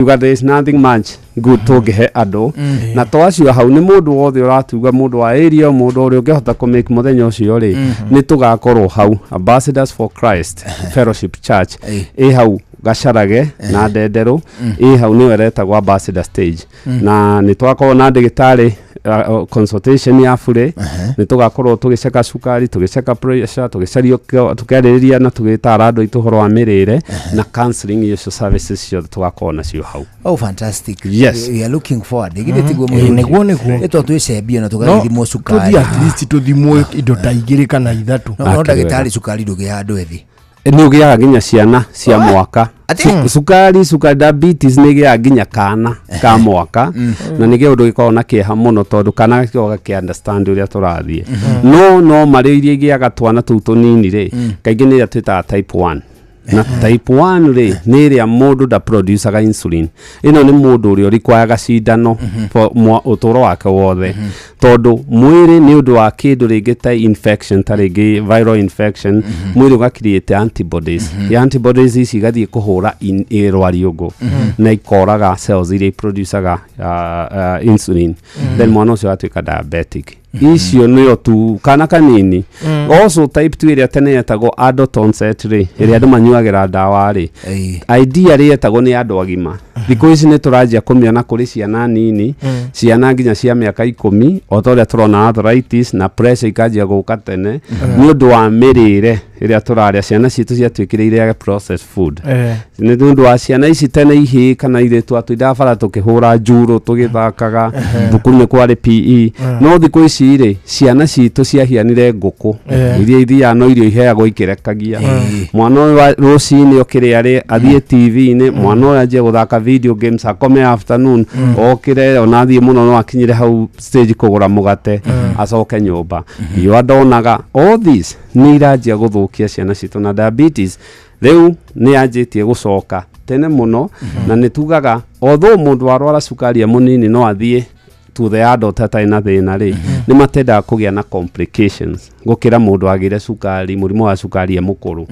Tuga there is nothing much good tũngĩhe andũ na to acio hau nĩ mũndũ wothe ũratuga, mũndũ wa area, mũndũ ũrĩa ũngĩhota kũ make mũthenya ũcio rĩ, nĩ tũgakorwo hau Ambassadors for Christ Fellowship Church. Ĩ hau Gacarage na Ndenderũ, ĩ hau nĩyo ĩretagwo Ambassador Stage, na nĩ twakorwo na ndĩgĩtarĩ consultation ya bure. Nĩ tũgakorwo tũgĩceka cukari, tũgĩceka pressure, tũgĩcario, tũkĩarĩrĩria na tũgĩtara andũ aitũ ũhoro wa mĩrĩre na counseling. Icio services ciothe tũgakorwo nacio hau. Oh, fantastic. Yes. We are looking forward. Githĩ tiguo? Nĩguo. Nĩ twĩcembio na tũgagĩthimwo cukari. Tũthiĩ at least tũthimwo indo ta igĩrĩ kana ithatũ. No Akĩrĩ ndagĩtarĩ, cukari ndũgĩ handũ ethĩ? Nĩ ũgĩaga nginya ciana cia mwaka. Atĩ? Cukari diabetes nĩ ĩgĩaga nginya kana ka mwaka, na nĩ kĩũndũ gĩkoragwo na kĩeha mũno tondũ kana gĩkoragwo gakĩ understand ũrĩa tũrathiĩ, no marĩ iria igĩaga twana tũu tũnini rĩ, kaingĩ nĩ ĩrĩa twĩtaga type 1. Na type 1 rĩ, nĩ ĩrĩa mũndũ ndaproducaga insulin. Ĩno nĩ mũndũ ũrĩa ũrikwayaga cindano for ũtũũro wake wothe, tondũ mwĩrĩ nĩ ũndũ wa kĩndũ rĩngĩ ta infection, ta rĩngĩ viral infection, mwĩrĩ ũga create antibodies. Ya antibodies ici igathiĩ kũhũra rwariũngũ na ikoraga cells iria iproducaga insulin, then mwana ũcio agatuĩka diabetic. Icio nĩyo tu kana kanini. Also type 2 ĩrĩa tene yetagwo adult onset rĩ, ĩrĩa andũ manyuagĩra ndawa rĩ, idea rĩ yetagwo nĩ andũ agima. Thikũ ici nĩ tũranjia kũmĩona kũrĩ ciana nini, ciana nginya cia mĩaka 10, o ta ũrĩa tũrona arthritis na pressure ikanjia gũka tene nĩ ũndũ wa mĩrĩre ĩrĩa tũrarĩa. Ciana citũ ciatuĩkire irĩage processed food. Nĩ ũndũ wa ciana ici tene ihĩ kana irĩtu atũindaga bara tũkĩhũra njurũ, tũgĩthakaga thukuru, nĩ kwarĩ PE. No thikũ ici rĩ, ciana citũ ciahianire ngũkũ iria ithiaga no irio iheagwo ikĩrekagia. Mwana ũyũ rũcinĩ okĩrĩa rĩ, athiĩ TV-inĩ, mwana ũyũ anjie gũthaka video games, akome afternoon, okĩre ona athiĩ mũno no akinyire hau stage kũgũra mũgate, acoke nyũmba riũa ndonaga. All this nĩ iranjia gũthũkia ciana citũ, na diabetes rĩu nĩ yanjĩtie gũcoka tene mũno. Na nĩ tugaga although mũndũ arwara cukari e mũnini no athiĩ to the adult atarĩ na thĩna rĩ, nĩ matendaga kũgĩa na complications gũkĩra mũndũ agĩre cukari, mũrimũ wa cukari e mũkũrũ,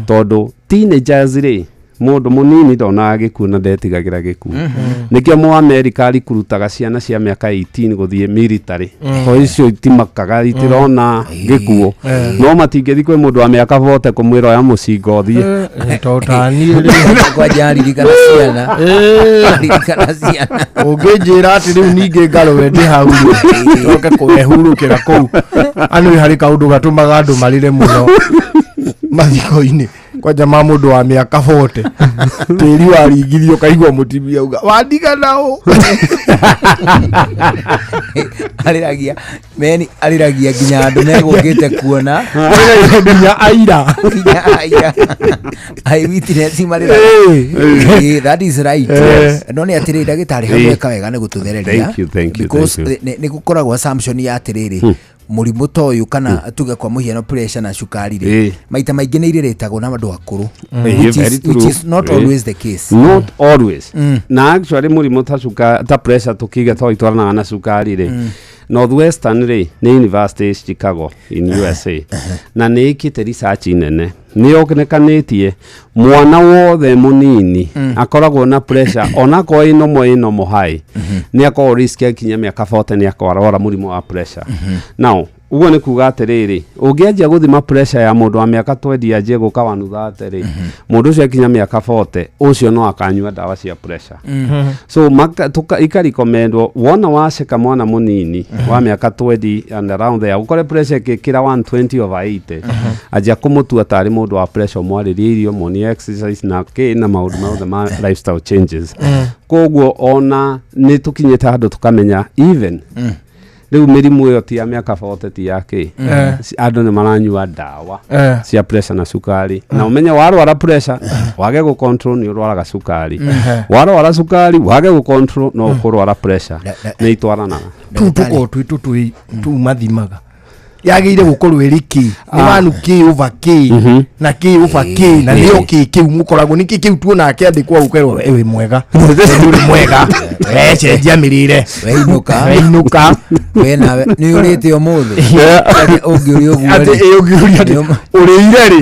tondũ teenagers rĩ, mũndũ mũnini ndonaga gĩkuũ na ndetigagĩra gĩkuũ. Nĩkĩo mũ America arikurutaga ciana cia mĩaka 18 gũthiĩ military, to icio itimakaga, itirona gĩkuũ. No matingĩthiĩ kwĩ mũndũ wa mĩaka 40 kũmwĩra oya mũcinga ũthiĩ. To taniĩ rĩ. Kwanja ririkana ciana, ririkana ciana. Ũngĩnjĩra atĩ rĩu ningĩ ngarũwe ndĩ hau rĩ, coke kũhurũkĩra kũu anĩ harĩ kaũndũ gatũmaga andũ marĩre mũno mathiko-inĩ, kwanja ma mũndũ wa mĩaka 40, tĩri waringithio ũkaigua mũtumia auga wandiga nao. Arĩragia meni, arĩragia nginya andũ megũkĩte kuona. Arĩragia nginya aira. Nginya aira, eyewitness marĩragia. That is right. No nĩ atĩrĩrĩ, ndagĩtarĩ, hau weka wega nĩ gũtũthereria. Thank you, thank you, because thank nĩ gũkoragwo assumption ya atĩrĩrĩ, mũrimũ ta ũyũ kana tuge kwa mũhiano pressure na cukari rĩ, maita maingĩ nĩ irĩrĩtagwo na andũ akũrũ, which Very is, which true. is not always the case. Not always. Na actually mũrimũ ta cuka, ta pressure, tukiga to itwaranaga na cukari rĩ, Northwestern rĩ, nĩ university Chicago in USA, na nĩ ĩkĩte research nene, nĩ yonekanĩtie mwana wothe mũnini akoragwo na pressure, onakorwo ĩnomo high, nĩ akoragwo risk akinya mĩaka 40 nĩ akwarwara mũrimũ wa pressure. Now ũguo nĩ kuga atĩrĩrĩ, ũngĩanjia gũthima pressure ya mũndũ wa mĩaka 20 anjie gũka 130 rĩ, mũndũ ũcio akinya mĩaka 40 ũcio no akanyua ndawa cia pressure. So ikarecommendwo wona waceka mwana mũnini wa mĩaka 20 and around there, ũkore pressure ĩgĩkĩra 120 over 80, anjia kũmũtua tarĩ mũndũ wa pressure, mwarĩrie irio, muonie exercise na kĩ na maũndũ mothe ma lifestyle changes. Koguo ona nĩ tũkinyĩte handũ tũkamenya even rĩu mĩrimũ ĩyo ti ya mĩaka 40, ti ya kĩ. Andũ nĩ maranyua ndawa cia pressure na cukari, na ũmenye warwara pressure wage gũ control nĩ ũrwaraga cukari, warwara cukari wage gũ control no ũkũrwara pressure. Nĩ itwaranaga. Tũu tũkorwo twĩ tũtũ tũu mathimaga. Yagĩrĩire gũkorwo ĩrĩ kĩ nĩ wanu k over k na k over k na nĩyo k kĩu mũkoragwo nĩkĩ kĩu tuona kĩandĩkwo ũkerwo wĩ mwega, ndũrĩ mwega, cenjia mĩrĩre. Weinũka. Weinũka. We nawe nĩ ũrĩte ũmũthĩ? Ũngĩũria ũguo atĩ rĩ, ĩ ũngĩũria atĩ ũrĩire rĩ,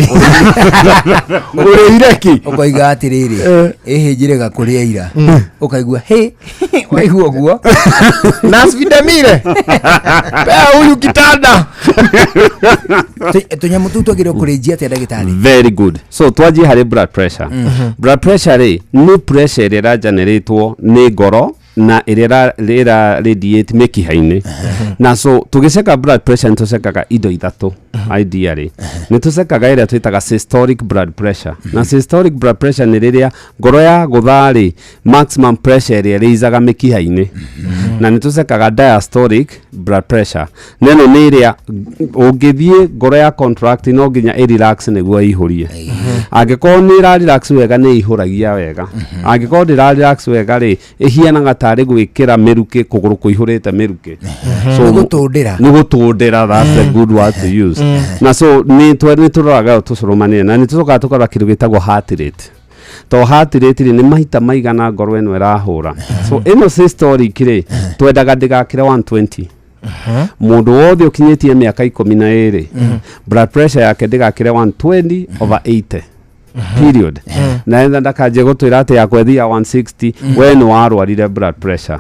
ũrĩire kĩ? Ũkoiga atĩrĩrĩ, ĩhĩ njĩrĩga kũrĩa ira, ũkaigua hĩ waigua ũguo. Nasvidemire pea huyu kitanda. Tũnyamũ tũu twagĩrĩirwo kũrĩnjia atĩa, ndagĩtarĩ? Very good. So twanjie harĩ blood pressure. Blood pressure rĩ, nĩ pressure ĩrĩa ĩrageneratwo nĩ ngoro na ĩrĩa ĩra radiate mĩkiha-inĩ. Na so tũgĩceka blood pressure nĩ tũcekaga indo ithatũ. Ideally nĩ tũcekaga ĩrĩa twĩtaga systolic blood pressure, na systolic blood pressure nĩ rĩrĩa ngoro ya gũtha rĩ, maximum pressure ĩrĩa ĩrĩicaga mĩkiha-inĩ. Na nĩ tũcekaga diastolic blood pressure, na ĩno nĩ ĩrĩa ũngĩthiĩ ngoro ya contract no nginya ĩ relax nĩguo ĩihũrie. Angĩkorwo nĩ ĩra relax wega, nĩ ĩihũragia wega. Angĩkorwo ndĩra relax wega rĩ, ĩhianaga tarĩ gwĩkĩra mĩrukĩ kũgũrũ kũihũrĩte mĩrukĩ. So, Nĩ gũtũndĩra. Nĩ gũtũndĩra, that's a good word to use. Na so nĩ tũroraga ĩyo tũcũrũmanĩre, na nĩ tũcokaga tũkarora kĩndũ gĩtagwo heart rate, to heart rate rĩ, nĩ maita maigana ngoro ĩno ĩrahũra. So ĩno systolic rĩ, twendaga ndĩgakĩre 120. Mũndũ wothe ũkinyĩtie mĩaka 12, blood pressure yake ndĩgakĩre 120 over 80, period. Na etha ndakanjie gũtwĩra atĩ yakwa ĩthiaga 160, we nĩ warwarire blood pressure.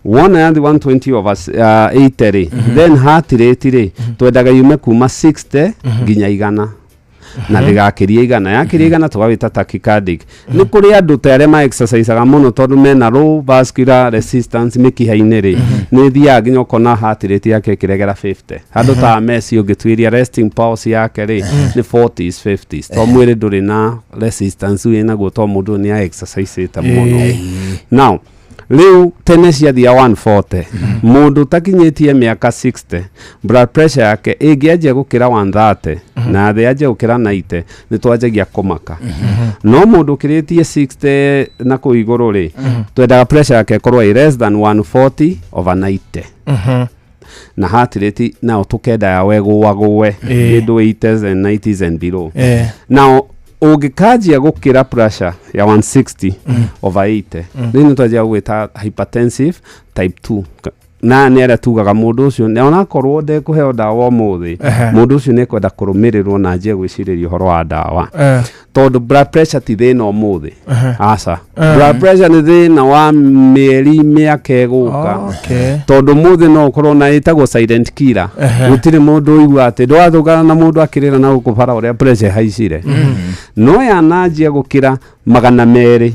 Wona yathi 120 over 80 rĩ, then heart rate rĩ, twendaga yume kuma 60 nginya 100, na ndĩgakĩrie 100. Yakĩria 100 tũgawĩta tachycardic. Nĩ kũrĩ andũ ta arĩa ma exercisaga mũno, tondũ mena low vascular resistance mĩkiha-inĩ rĩ, nĩ thiaga nginya ũkona heart rate yake ĩkĩregera 50. Handũ ta Messi, ũngĩtuĩria resting pulse yake rĩ, nĩ 40s, 50s, to mwĩrĩ ndũrĩ na resistance wĩ naguo, to mũndũ ũyũ nĩ a-exercisĩte mũno. Now rĩu tene ciathia 140. Mũndũ ũtakinyĩtie mĩaka 60, blood pressure yake ĩngĩanjia gũkĩra 130 na thĩ yanjia gũkĩra 90, nĩ twanjagia kũmaka. No mũndũ ũkĩrĩtie 60 na kũu igũrũ rĩ, twendaga pressure yake ĩkorwo ĩ less than 140 over 90, na heart rate nao tũkenda yawe gũagũe kĩndũ 80s and 90s and below. Now ũngĩkanjia gũkĩra pressure ya 160 over 80, rĩu nĩ twanjia gũgwĩta hypertensive type 2. Na nĩ arĩa tugaga mũndũ ũcio nĩ onakorwo ndekũheo ndawa ũmũthĩ, mũndũ ũcio nĩ ekwenda kũrũmĩrĩrwo na anjie gwĩcirĩria ũhoro wa ndawa, tondũ blood pressure ti thĩna ũmũthĩ, aca. Blood pressure nĩ thĩna wa mĩeri, mĩaka ĩgũka, tondũ mũthĩ no ũkorwo na ĩtagwo silent killer. Gũtirĩ mũndũ ũigua atĩ ndwathũkana na mũndũ akĩrĩra na gũkũ bara ũrĩa pressure ĩhaicire. No yananjia gũkĩra 200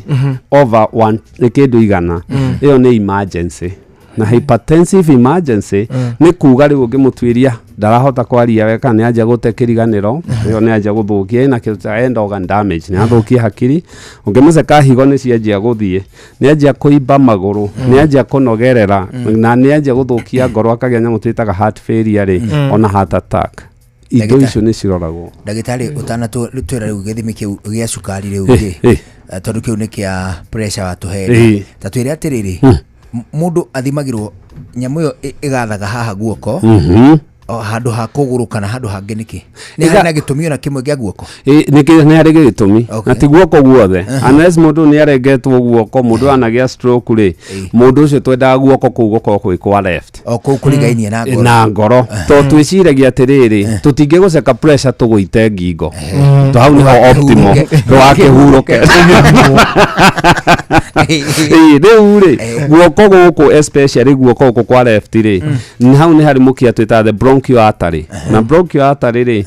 over one nĩ kĩndũ 100, ĩyo nĩ emergency. Na hypertensive emergency nĩ kuga rĩu ũngĩmũtuĩria ndarahota kwaria wega, kana nĩ anjia gũte kĩriganĩro, ĩyo nĩ anjia gũthũkia, ĩna kĩndũ ta end organ damage, nĩ athũkia hakiri. Ũngĩmũceka higo nĩ cianjia gũthiĩ, nĩ anjia kũimba magũrũ, nĩ anjia kũnogerera, na nĩ anjia gũthũkia ngoro, akagĩa nyamũ twĩtaga heart failure rĩ, ona heart attack. Indo icio nĩ ciroragwo. Ndagĩtarĩ, ũtanatwĩra rĩu gĩthimi kĩu gĩa cukari rĩu rĩ, tondũ kĩu nĩ kĩa pressure watũhe rĩ, ta twĩre atĩrĩrĩ, mũndũ athimagĩrwo nyamũ ĩyo ĩgathaga haha guoko o handũ ha kũgũrũ kana handũ hangĩ nĩkĩ? Nĩ harĩ na gĩtũmi ona kĩmwe gĩa guoko? Nĩ harĩ gĩtũmi. Na ti guoko guothe, unless mũndũ nĩ arengetwo guoko, mũndũ anagĩa stroke rĩ, mũndũ ũcio twendaga guoko kũu gũkorwo kwĩ kwa left. O kũu kũrigainie na ngoro. Na ngoro, to twĩciragia atĩrĩrĩ, tũtingĩgũceka pressure tũgũite ngingo, to hau nĩho optimal, ndũgakĩhurũke. Ĩĩ, rĩu rĩ, guoko gũkũ, especially guoko gũkũ kwa left rĩ, nĩ hau nĩ harĩ mũkiha twĩtaga the bronchial artery. Na bronchial artery rĩ,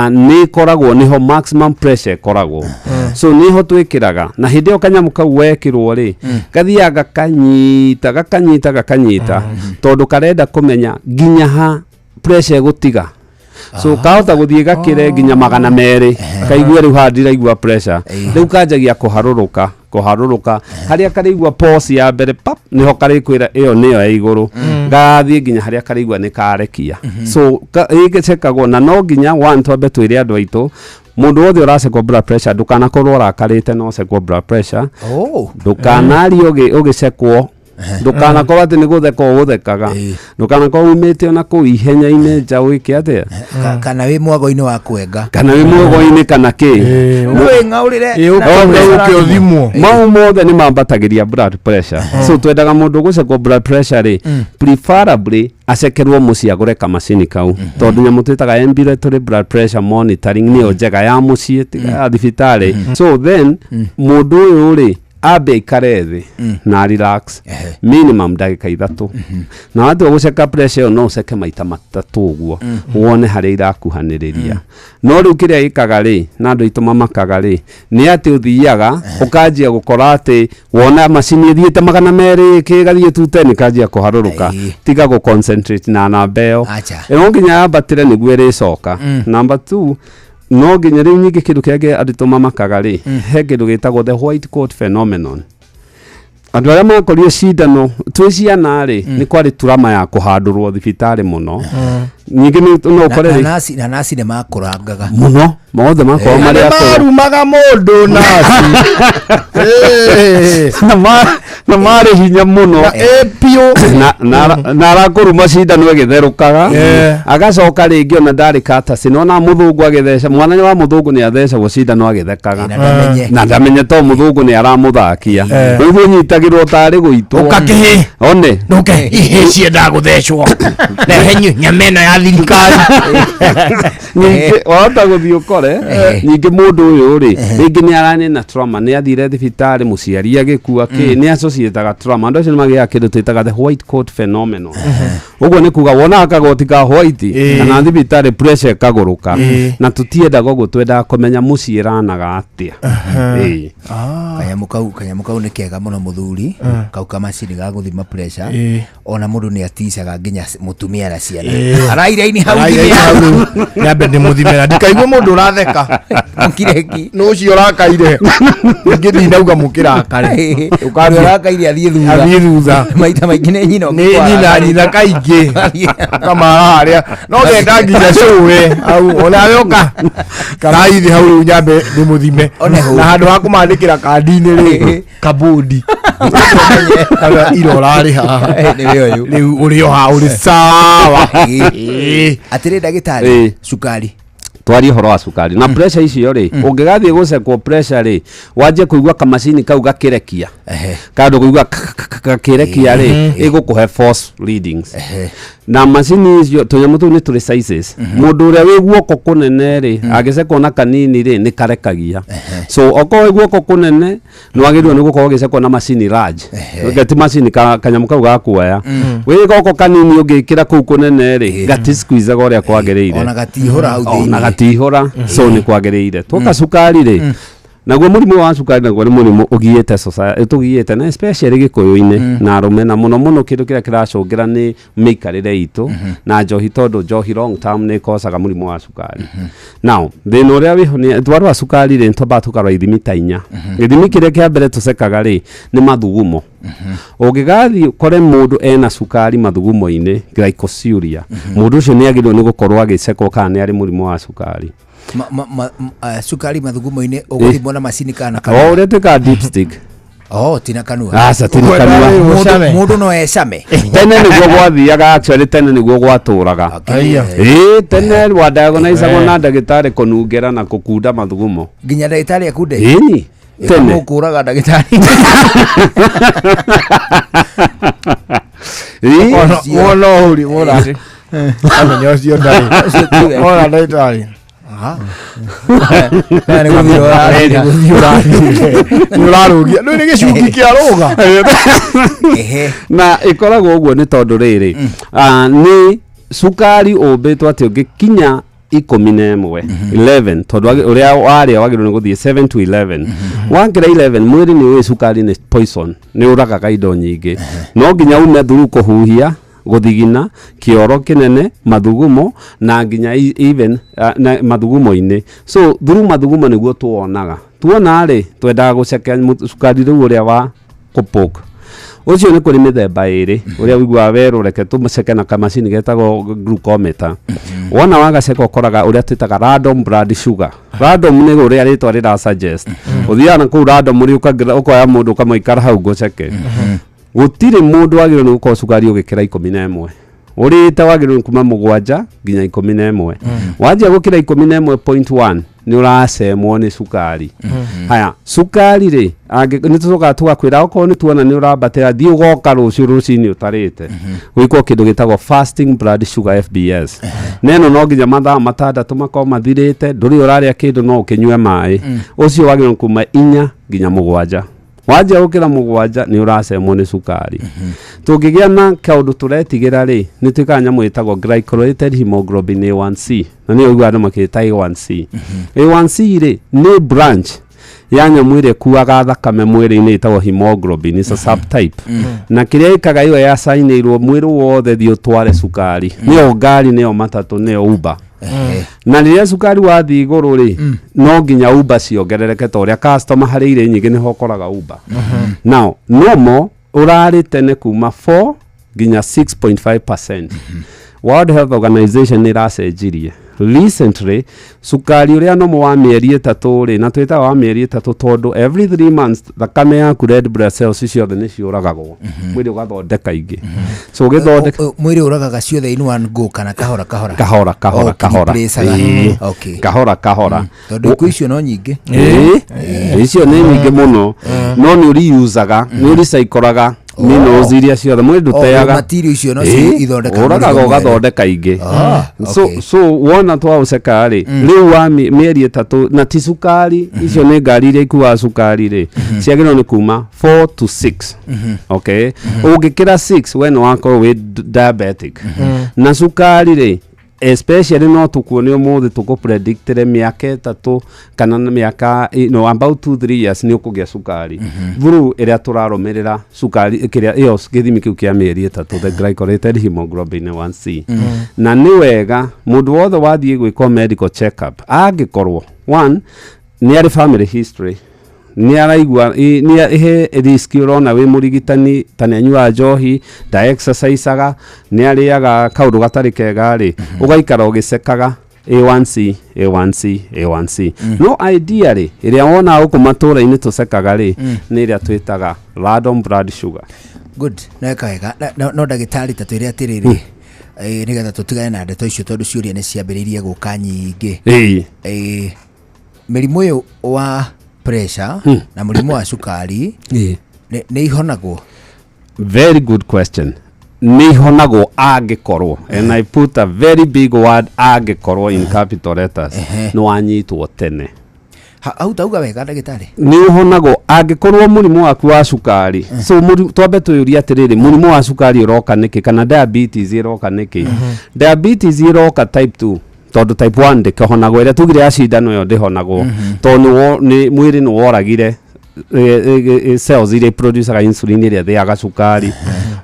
nĩ ĩkoragwo nĩho maximum pressure ĩkoragwo, so nĩho twĩkĩraga. Na hĩndĩ ĩyo kanyamũ kau wekĩrwo rĩ, gathiaga gakanyita, gakanyita, gakanyita, tondũ karenda kũmenya nginya ha pressure ĩgũtiga. So kahota gũthiĩ gakĩre nginya 200, kaigue rĩu haha ndiraigua pressure. Rĩu kanjagia kũharũrũka, kũharũrũka, harĩa karĩigua pause ya mbere pap, nĩho karĩkwĩra ĩyo nĩyo ya igũrũ, gathiĩ nginya harĩa karĩigua nĩ karekia. So ĩgĩcekagwo, na no nginya one twambe twĩre andũ aitũ, mũndũ wothe ũracekwo blood pressure, ndũkanakorwo ũrakarĩte no ũcekwo blood pressure. Ndũkanarie ũgĩcekwo. Ndũkanakorwo atĩ nĩ gũtheka ũgũthekaga. Ndũkanakorwo umĩte ona kũu ihenya-inĩ nja wĩke atĩa. Kana wĩ mwago-inĩ wa kwenga. Kana wĩ mwago-inĩ kana kĩ. Wĩng'aũrĩre. Ũke ũthimwo. Mau mothe nĩ mambatagĩria blood pressure. So twendaga mũndũ gũcekwo blood pressure rĩ, preferably acekerwo mũciĩ agũre kamacini kau, tondũ nyamũ twĩtaga ambulatory blood pressure monitoring nĩyo njega ya mũciĩ, tiga ya thibitarĩ. So then mũndũ ũyũ rĩ, ambe aikare thĩ na relax minimum ndagĩka 3, na watua gũceka pressure ĩyo no ũceke maita 3 ũguo wone harĩa irakuhanĩrĩria. No rĩu kĩrĩa ĩkaga rĩ, na andũ aitũ mamakaga rĩ, nĩ atĩ ũthiaga ũkanjia gũkora atĩ wona macini ĩthiĩte 200 kĩgathiĩ 210 kanjia kũharũrũka. Tiga gũ concentrate na namba ĩyo, no nginya yambatĩre nĩguo ĩrĩcoka. Number 2, no nginya rĩu nyingĩ kĩndũ kĩrĩa andũ aitũ mamakaga rĩ, he kĩndũ gĩtagwo the white coat phenomenon. Andũ arĩa makorire cindano twĩ ciana rĩ, nĩ kwarĩ turama ya kũhandũrwo thibitarĩ mũno. Ningĩ no ũkore rĩ, na naci nĩ makũrangaga mũno, mothe makorwo marĩ akũrũ. Marumaga mũndũ naci. Na marĩ hinya mũno. Na arakũruma cindano ĩgĩtherũkaga, agacoka rĩngĩ ona ndarĩ katasi. Nona mũthũngũ agĩtheca, mwana wa mũthũngũ nĩ athecagwo cindano agĩthekaga. Na ndamenye to mũthũngũ nĩ aramũthakia. Rĩu nyitagĩrwo tarĩ gũitwo. Ũkakĩhĩ. One. Ndũke ihĩ ciendaga gũthecwo. Rehe nyama ĩno ya thirikari. Ningĩ wahota gũthiĩ ũkore ningĩ mũndũ ũyũ rĩ, rĩngĩ nĩ ararĩ na trauma, nĩ athire thibitarĩ mũciari agĩkua kĩ, nĩ associataga trauma. Andũ acio nĩ magĩaga kĩndũ twĩtaga the white coat phenomenon. Ũguo nĩ kuga wonaga kagoti ka white kana thibitarĩ pressure ĩkagũrũka. Na tũtiendaga ũguo, twendaga kũmenya mũciĩ ĩranaga atĩa. Kanyamũ kau nĩ kega mũno mũthuri, kau kamacini ga gũthima pressure. Ona mũndũ nĩ aticaga nginya mũtumia na ciana. Araira-inĩ hau nginya. Nyambe ndĩmũthimĩra, ndikaigua mũndũ ũratheka. Mũkireki. Nĩ ũcio ũrakaire. Ningĩ ndinauga mũkĩrakare. Ũrĩa ũrakaire athiĩ thutha. Athiĩ thutha. Maita maingĩ nĩ nyina. Nĩ nyina kaingĩ. Ũkamara harĩa. No ngenda nginya cũwe. Au onawe ũka. Karaithi hau rĩu nyambe ndĩmũthime. Na handũ ha kũmandĩkĩra kandi-inĩ rĩ, kabodi. Kana ira ũrarĩ haha. Rĩu ũrĩ o haha ũrĩ sawa. Atĩrĩ ndagĩtarĩ, cukari. Twarie ũhoro wa cukari na pressure icio rĩ, ũngĩgathiĩ gũcekwo pressure rĩ, wanjie kũigua kamacini kau gakĩrekia, kandũ kũigua gakĩrekia rĩ, ĩgũkũhe false readings. Na macini icio tũnyamũ tũu nĩ tũrĩ sizes. Mũndũ ũrĩa wĩ guoko kũnene rĩ, angĩcekwo na kanini rĩ, nĩ karekagia. So okorwo wĩ guoko kũnene, nĩ wagĩrĩirwo nĩ gũkorwo ũgĩcekwo na macini large. Ti macini kanyamũ kau ga kuoya. Wĩ goko kanini ũngĩkĩra kũu kũnene rĩ, gatisqueezaga ũrĩa kwagĩrĩire. Ona gatihũra hau thĩinĩ. Ona gatihũra, so nĩ kwagĩrĩire. Twoka cukari rĩ, naguo mũrimũ wa cukari naguo nĩ mũrimũ ũgiĩte society, tũgiĩte na especially gĩkũyũ-inĩ na arũme, na mũno mũno kĩndũ kĩrĩa kĩracũngĩra nĩ mĩikarĩre itũ na njohi, tondũ njohi long term nĩ ĩkocaga mũrimũ wa cukari. Now thĩna ũrĩa wĩho nĩ twarora cukari rĩ, twambaga tũkarora ithimi ta 4. Gĩthimi kĩrĩa kĩa mbere tũcekaga rĩ, nĩ mathugumo. Ũngĩgathiĩ ũkore mũndũ ena cukari mathugumo-inĩ, glycosuria, mũndũ ũcio nĩ agĩrĩirwo nĩ gũkorwo agĩcekwo kana nĩ arĩ mũrimũ wa cukari. Cukari mathugumo-inĩ ũgũthimwo na macini kana kanua? O ũrĩa twĩkaga dipstick. Oh, tina kanua. Aca, tina kanua. Mũndũ no ecame. Tene nĩguo gwathiaga, actually tene nĩguo gwatũraga. Tene wadiagnoseagwo na ndagĩtarĩ kũnungĩra na kũkunda mathugumo. Nginya ndagĩtarĩ akunde? Ĩni. Tene. Mũkũraga ndagĩtarĩ. Wona ũri, wona atĩ. Amenya ũcio ndarĩ. Wona ndagĩtarĩ. Nĩ gũthiĩ nĩ ũrarũgia. Rĩu nĩ gĩcungi kĩa rũga. Na ĩkoragwo ũguo nĩ tondũ rĩrĩ, nĩ cukari ũmbĩtwo atĩ ũngĩkinya 11, 11, tondũ ũrĩa warĩa wagĩrĩirwo nĩ gũthiĩ 7 to 11. Wakĩra 11, mwĩrĩ nĩ ũĩ cukari nĩ poison, nĩ ũragaga indo nyingĩ. No nginya ume through kũhuhia, gũthigina, kĩoro kĩnene, mathugumo, na nginya even na mathugumo-inĩ. So through mathugumo nĩguo tuonaga. Tuona rĩ, twendaga gũceka cukari rĩu ũrĩa wa kũpoke. Ũcio nĩ kũrĩ mĩthemba ĩrĩ, ũrĩa ũiguaga werũ, reke tũmũceke na kamacini getagwo glucometer. Wona wagaceka ũkoraga ũrĩa twĩtaga random blood sugar. Random nĩ ũrĩa rĩtwa rĩra suggest. Ũthiaga na kũu random ũrĩ ũkoya mũndũ ũkamũikara hau ngũceke. Gũtirĩ mũndũ wagĩrĩirwo nĩ gũkorwo cukari ũgĩkĩra 11. Ũrĩte wagĩrĩirwo nĩ kuma 7 nginya 11. Wanjia gũkĩra 11.1 nĩ ũracemwo nĩ cukari. Haya, cukari rĩ, nĩ tũcokaga tũgakwĩra okorwo nĩ tuona nĩ ũrambatĩra, thiĩ ũgoka rũciũ rũcinĩ ũtarĩte. Gwĩkwo kĩndũ gĩtagwo fasting blood sugar, FBS. Na ĩno no nginya mathaa 6 makorwo mathirĩte, ndũrĩ ũrarĩa kĩndũ, no ũkĩnyue maĩ. Ũcio wagĩrĩirwo nĩ kuma 4 nginya 7. Wanjia gũkĩra 7 nĩ ũracemwo nĩ cukari. Tũngĩgĩa na kaũndũ tũretigĩra rĩ, nĩ twĩkaga nyamũ ĩtagwo glycosylated hemoglobin A1C, na nĩyo ũiguaga andũ makĩta A1C. A1C rĩ, nĩ branch ya nyamũ ĩrĩa ĩkuaga thakame mwĩrĩ-inĩ ĩtagwo hemoglobin, it's a subtype. Na kĩrĩa ĩkaga, ĩyo yacainĩirwo mwĩrĩ wothe thiĩ ũtware cukari, nĩyo ngari, nĩyo matatũ, nĩyo Uber. Na rĩrĩa cukari wathiĩ igũrũ rĩ, no nginya Uber ciongerereke, ta ũrĩa customer harĩ irĩ nyingĩ nĩho ũkoraga Uber. Now normal ũrarĩ tene kuma 4 nginya 6.5%. World Health Organization nĩ ĩracenjirie recently cukari ũrĩa normal wa mĩeri 3 rĩ, na twĩtaga wa mĩeri 3 tondũ every 3 months thakame yaku, red blood cells ciothe nĩ ciũragagwo, mwĩrĩ ũgathondeka ingĩ. So ũgĩthondeka Mwĩrĩ ũragaga ciothe in one go kana kahora kahora? Kahora kahora. Oh, kahora. ũkĩreplaceaga. Ĩĩ. Kahora kahora. Tondũ ikuũ icio no nyingĩ. Ĩĩ, icio nĩ nyingĩ mũno, no nĩ ũriusaga, nĩ ũricaikoraga minerals iria ciothe mwĩrĩ ndũteaga. Material icio no ithondekaga ũragaga mũrigo mwerũ. Ũgathondeka ingĩ. So so wona twaũceka rĩ, rĩu wa mĩeri 3, na ti cukari, icio nĩ ngari iria ikuaga cukari rĩ, ciagĩrĩirwo nĩ kuma 4 to 6. Okay, ũngĩkĩra 6 we nĩ wakorwo wĩ diabetic. Na cukari rĩ, especially no tukuone ũmũthĩ tũkũpredictĩre mĩaka 3 kana na mĩaka about 2 3 years nĩ ũkũgĩa cukari through ĩrĩa tũrarũmĩrĩra cukari kĩrĩa ĩyo gĩthimi kĩu kĩa mĩeri 3, the glycosylated hemoglobin 1C. Na nĩ wega mũndũ wothe wathiĩ gwĩkwo medical check up, angĩkorwo one nĩ arĩ family history, nĩ araigua nĩ he risk ũrona wĩ mũrigitani, ta nĩ anyuaga njohi, nda exercisaga, nĩ arĩaga kaũndũ gatarĩ kega rĩ, ũgaikara ũgĩcekaga A1C, A1C, A1C. No ideally ĩrĩa wonaga gũkũ matũra-inĩ tũcekaga rĩ, nĩ ĩrĩa twĩtaga random blood sugar. Good, neka wega. No ndagĩtarĩ, ta twĩre atĩrĩrĩ, nĩgetha tũtigane na ndeto icio, tondũ ciũria nĩ ciambĩrĩirie gũka nyingĩ. Mĩrimũ ũyũ wa pressure na mũrimũ wa cukari nĩ ihonagwo? Very good question. Nĩ ihonagwo angĩkorwo, and I put a very big word "angĩkorwo" in capital letters, nĩ wanyitwo tene. Hau tauga wega, ndagĩtarĩ. Nĩ ũhonagwo angĩkorwo mũrimũ waku wa cukari. So twambe twĩyũrie atĩrĩrĩ, mũrimũ wa cukari ũroka nĩkĩ, kana diabetes ĩroka nĩkĩ? Diabetes ĩroka type 2, tondũ type 1 ndĩkĩhonagwo. Ĩrĩa tugire ya cindano ĩyo ndĩhonagwo, tondũ nĩ mwĩrĩ nĩ woragire cells iria iproducaga insulin ĩrĩa ĩthĩaga cukari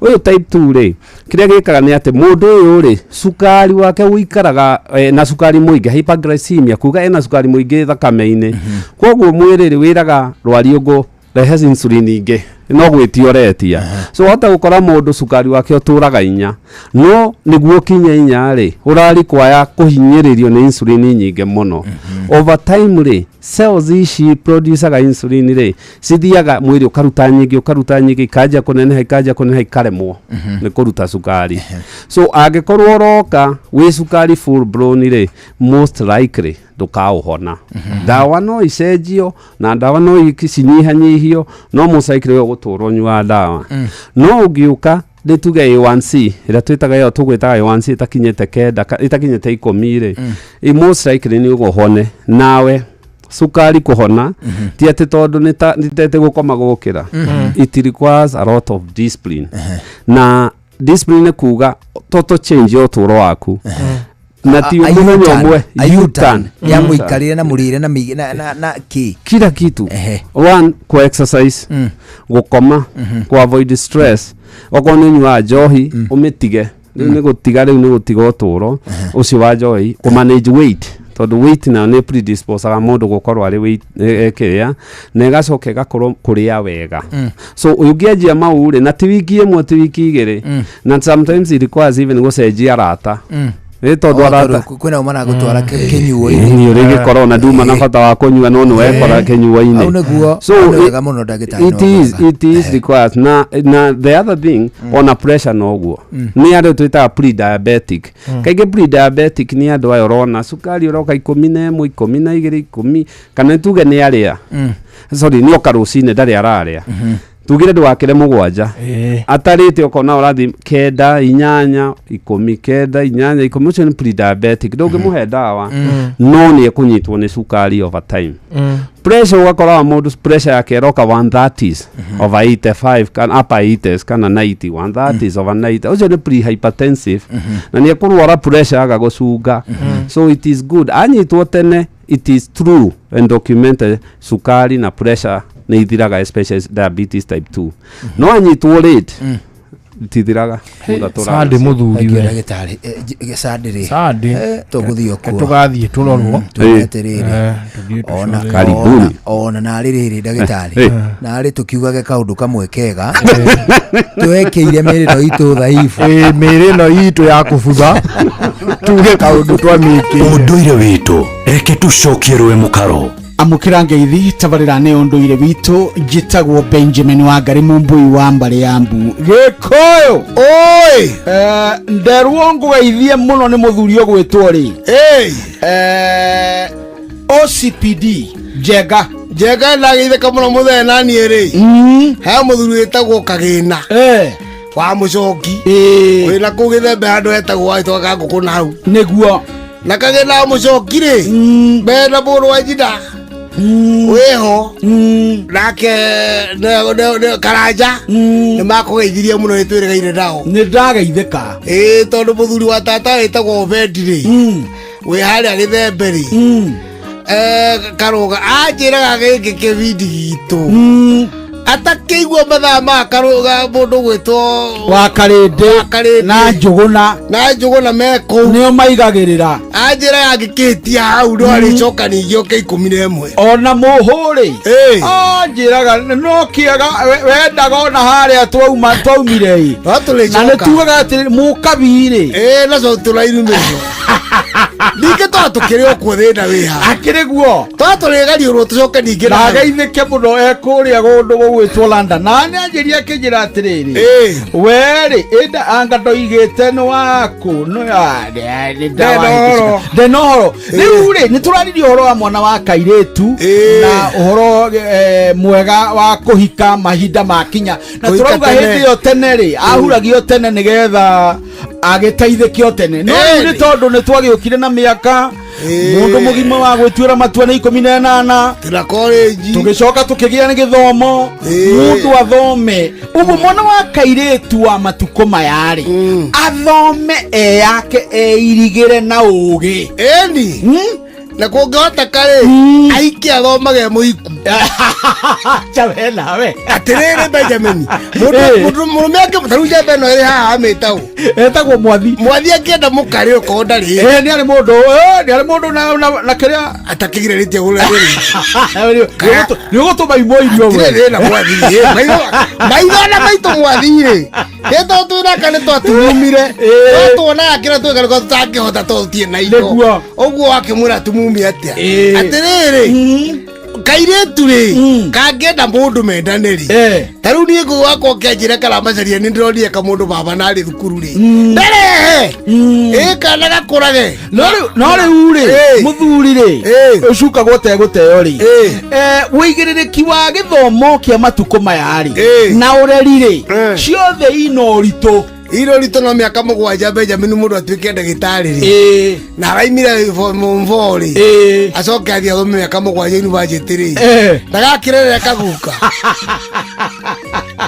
ũyũ. Type 2 rĩ, kĩrĩa gĩkaga nĩ atĩ mũndũ ũyũ rĩ, cukari wake ũikaraga na cukari mũingĩ, hyperglycemia, kuga ena cukari mũingĩ thakame-inĩ. Koguo mwĩrĩ rĩ, wĩraga rwariũngũ rehe insulin ingĩ, no gwĩtia ũretia. So wahota gũkora mũndũ cukari wake ũtũraga 4, no nĩguo ũkinye 4 rĩ, ũrarikwaya kũhinyĩrĩrio nĩ insulin nyingĩ mũno. Over time rĩ, cells ici producaga insulin rĩ, cithiaga mwĩrĩ ũkaruta nyingĩ, ũkaruta nyingĩ, ikanjia kũneneha, ikanjia kũneneha, ikaremwo nĩ kũruta cukari. So angĩkorwo ũroka wĩ cukari full blown rĩ, most likely ndũkaũhona. Ndawa no icenjio na ndawa no cinyihanyihio, no most likely we ũgũtũra ũnyuaga ndawa. No ũngĩũka nĩ tuge A1C ĩrĩa twĩtaga, ĩyo tũgwĩtaga A1C ĩtakinyĩte 9, ĩtakinyĩte 10 rĩ, most likely nĩ ũgũhone nawe. Cukari kũhona ti atĩ tondũ nĩ tete gũkoma gũkĩra. It requires a lot of discipline, na discipline nĩ kuga total change ya ũtũũro waku, na ti mũthenya ũmwe. U-turn ya mũikarĩre na mũrĩre na na kĩ? Kila kitu. One, ku exercise, gũkoma, ku avoid stress. Okorwo nĩ ũnyuaga njohi, ũmĩtige. Rĩu nĩ gũtiga, rĩu nĩ gũtiga ũtũũro ũcio wa njohi. Kũ manage weight, tondũ weight nayo nĩ predisposaga mũndũ gũkorwo arĩ weight kĩrĩa, na ĩgacoka ĩgakorwo kũrĩa wega. So ũngĩanjia mau rĩ, na ti wiki 1, ti wiki 2, na sometimes it requires even gũcenjia arata. Nĩ tondũ O, arata tondũ kwĩna o maragũtwara kĩnyuo-inĩ. Ĩni ũrĩgĩkorwo na nduma na bata wa kũnyua no nĩ wekora kĩnyua-inĩ. Hau nĩguo, So hau nĩ wega mũno ndagĩtarĩ it is nĩwakwamba. it is required. Na the other thing, ona pressure noguo, nĩ andũ twĩtaga pre-diabetic. Kaingĩ pre-diabetic nĩ andũ aya ũrona cukari ũroka 11, 12, 10, kana tuge nĩ arĩa, sorry, nĩ oka rũcinĩ ndarĩ ararĩa, tugire ndwakĩre 7 atarĩte, ũkona ũrathiĩ 9, 8, 10, 9, 8, 10. Ũcio nĩ pre-diabetic, ndũngĩmũhe ndawa no nĩ ekũnyitwo nĩ cukari over time. Pressure, ũgakora wa mũndũ pressure yake ĩroka 130s over 85 kana upper 80s kana 90, 130s over 90. Ũcio nĩ pre-hypertensive na nĩ ekũrwara pressure aga gũcunga. So it is good anyitwo tene. It is true and documented, cukari na pressure nĩ ithiraga, especially diabetes type 2, no anyitwo late itithiraga. Mũndũ atũraga. Sande mũthuri Thank you, we. ndagĩtarĩ. Sande rĩ, Sande. tũgũthiĩ o kuo. Tũgathiĩ tũrorwo. Tuge Eh. atĩrĩrĩ, Tũthiĩ ona tũcore. Karibuni. ona narĩ rĩrĩ ndagĩtarĩ, narĩ tũkiugage kaũndũ kamwe kega twekĩire mĩrĩ ĩno itũ dhaifu. Ĩ, mĩĩrĩ ĩno itũ ya kũbutha, tuge kaũndũ twamĩkĩire. Ũndũire witũ, reke tũcokie rũĩ mũkaro. Amũkĩra ngeithi, tabarĩra nĩ ũndũire witũ. Njĩtagwo Benjamin Wangari Mũmbui wa mbarĩ ya mbu Gĩkũyũ. Oi! Nderwo ngũgeithie mũno nĩ mũthuri ũgwĩtwo rĩ Hey! OCPD Njenga. Njenga ndageithĩka mũno mũthee naniĩ rĩ. He mũthuri wĩtagwo Kagĩna wa mũcoki. Wĩna kũu gĩthembe handũ hetagwo agĩtwaga ngũkũ na hau. Nĩguo. Na Kagĩna wa mũcoki rĩ, mena mũrũ wa nyina wĩho nake Karanja nĩ makũgeithirie mũno, nĩ twĩrĩgaire nao. Nĩ ndageithĩka. Ĩĩ, tondũ mũthuri wa tata wĩtagwo Obedi rĩ, wĩ harĩa gĩthembe rĩ, Karũga anjĩraga gĩkĩ kĩbindi gitũ atakĩigua mathaa ma Karũga mũndũ gwĩtwo Wa Karĩndĩ. Wa Karĩndĩ. Na Njũgũna. Na Njũgũna me kũu. Nĩo maigagĩrĩra. Anjĩraga angĩkĩhĩtia hau no arĩcoka ningĩ oke 11. Ona mũhũrĩ Ĩĩ. anjĩraga no kĩega wendaga ona harĩa twauma twaumire ĩ. No Na nĩ tũrĩcoka. tugaga atĩ mũkabi-rĩ. Ĩĩ, naco tũrairumĩrio ningĩ twa tũkĩrĩ o kuo thĩna wĩ ha. Akĩrĩ guo. Twa tũrĩgariũrwo tũcoke ningĩ na Na hau. ageithĩke mũno ekũrĩa kũndũ gũgwĩtwo London na nĩ anjĩria akĩnjĩra atĩrĩrĩ, Ĩĩ. werĩ ĩnda anga ndoigĩte nĩ waku Ndena ũhoro. ndena ũhoro. Rĩu rĩ, nĩ tũraririe ũhoro wa mwana wa kairĩtu Ĩĩ. na ũhoro mwega wa kũhika mahinda makinya na Kũhika tũrauga tene. hĩndĩ ĩyo tene rĩ ahuragio tene nĩgetha agĩteithĩke o tene, no rĩu nĩ tondũ nĩ twagĩũkire na mĩaka, Ĩĩ. mũndũ mũgima wa gwĩtuĩra matua nĩ 18. Tũna college. Tũgĩcoka tũkĩgĩa nĩ gĩthomo. Ĩĩ. Mũndũ athome ũguo mwana wa kairĩtu wa matukũ maya rĩ, athome eyake eirigĩre na ũgĩ. Ĩni na kũngĩhoteka rĩ, aike athomage mũhiku. Chawe nawe. Atĩrĩrĩ Benjamin, mũndũ Ĩĩ. mũndũ mũrũme angĩ tarĩu njamba ĩno ĩrĩ haha amĩtaũ Etagwo Mwathi. Mwathi angĩenda mũkarĩ okorwo ndarĩ. Nĩ arĩ mũndũ, nĩ arĩ mũndũ na kĩrĩa atakĩgirĩrĩtie gũrĩrĩ. Nĩ ũgũtũma imwe irio Tirĩ we. thĩna Mwathi ĩ, maitho na maitũ Mwathi rĩ, nĩ tondũ twĩnaka nĩ twatumumire. Ĩĩ. No tuonaga kĩrĩa twĩka nĩko tũtangĩhota tondũ tũtirĩ na indo. Nĩguo. Ũguo wakĩmwĩra tumumie atĩa? Ĩĩ. Atĩrĩrĩ, kairĩtu rĩ, kangĩenda mũndũ mendane rĩ, ta rĩu niĩ ngũgĩ wakwa ũkĩanjĩra karamacaria nĩ ndĩronire kamũndũ baba narĩ thukuru rĩ, ndarehe ĩ kana gakũrage. No rĩu rĩ, Ĩĩ. mũthuri rĩ, Ĩĩ. ũcukagwo tegũteo rĩ, Ĩĩ. Wũigĩrĩrĩki wa gĩthomo kĩa matukũ maya rĩ Ĩĩ. na ũreri rĩ, Ĩĩ. ciothe ina ũritũ. Iro ritũ no mĩaka 7 Benjamin mũndũ atuĩke ndagĩtarĩ rĩ, Ĩĩ. na araimire form four rĩ, Ĩĩ. acoke athiĩ athome mĩaka 7 university rĩ, ndagakĩrerera kaguka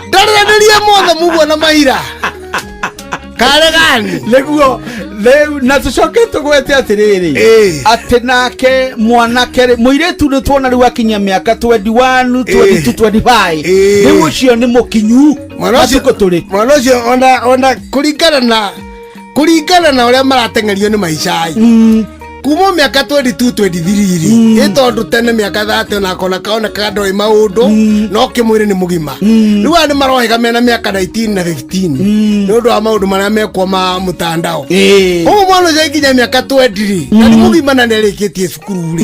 ndarĩranĩrie mothe muguo na mahira karegani. Nĩguo rĩu na tũcoke tũgwete atĩrĩrĩ, Ĩĩ. atĩ nake mwanake rĩ, mũirĩtu nĩ tuona rĩu akinyia mĩaka 21, 22, 25. Ĩĩ. Rĩu ũcio nĩ mũkinyu. Mwana ũcio matukũ tũrĩ. Mwana ũcio ona kũringana na ũrĩa marateng'erio nĩ maica ĩ, Kuma mĩaka 22 23 rĩ, ĩ tondũ tene mĩaka 30 onako kaonekaga ndoĩ maũndũ, no kĩmwĩrĩ nĩ mũgima. Rĩu aya nĩ marohĩga mena mĩaka 19 na 15 nĩ ũndũ wa maũndũ marĩa mekwo ma mũtandao. Koguo mwana ũcio akinya mĩaka 20 rĩ, na nĩ mũgima na nĩ arĩkĩtie cukuru rĩ,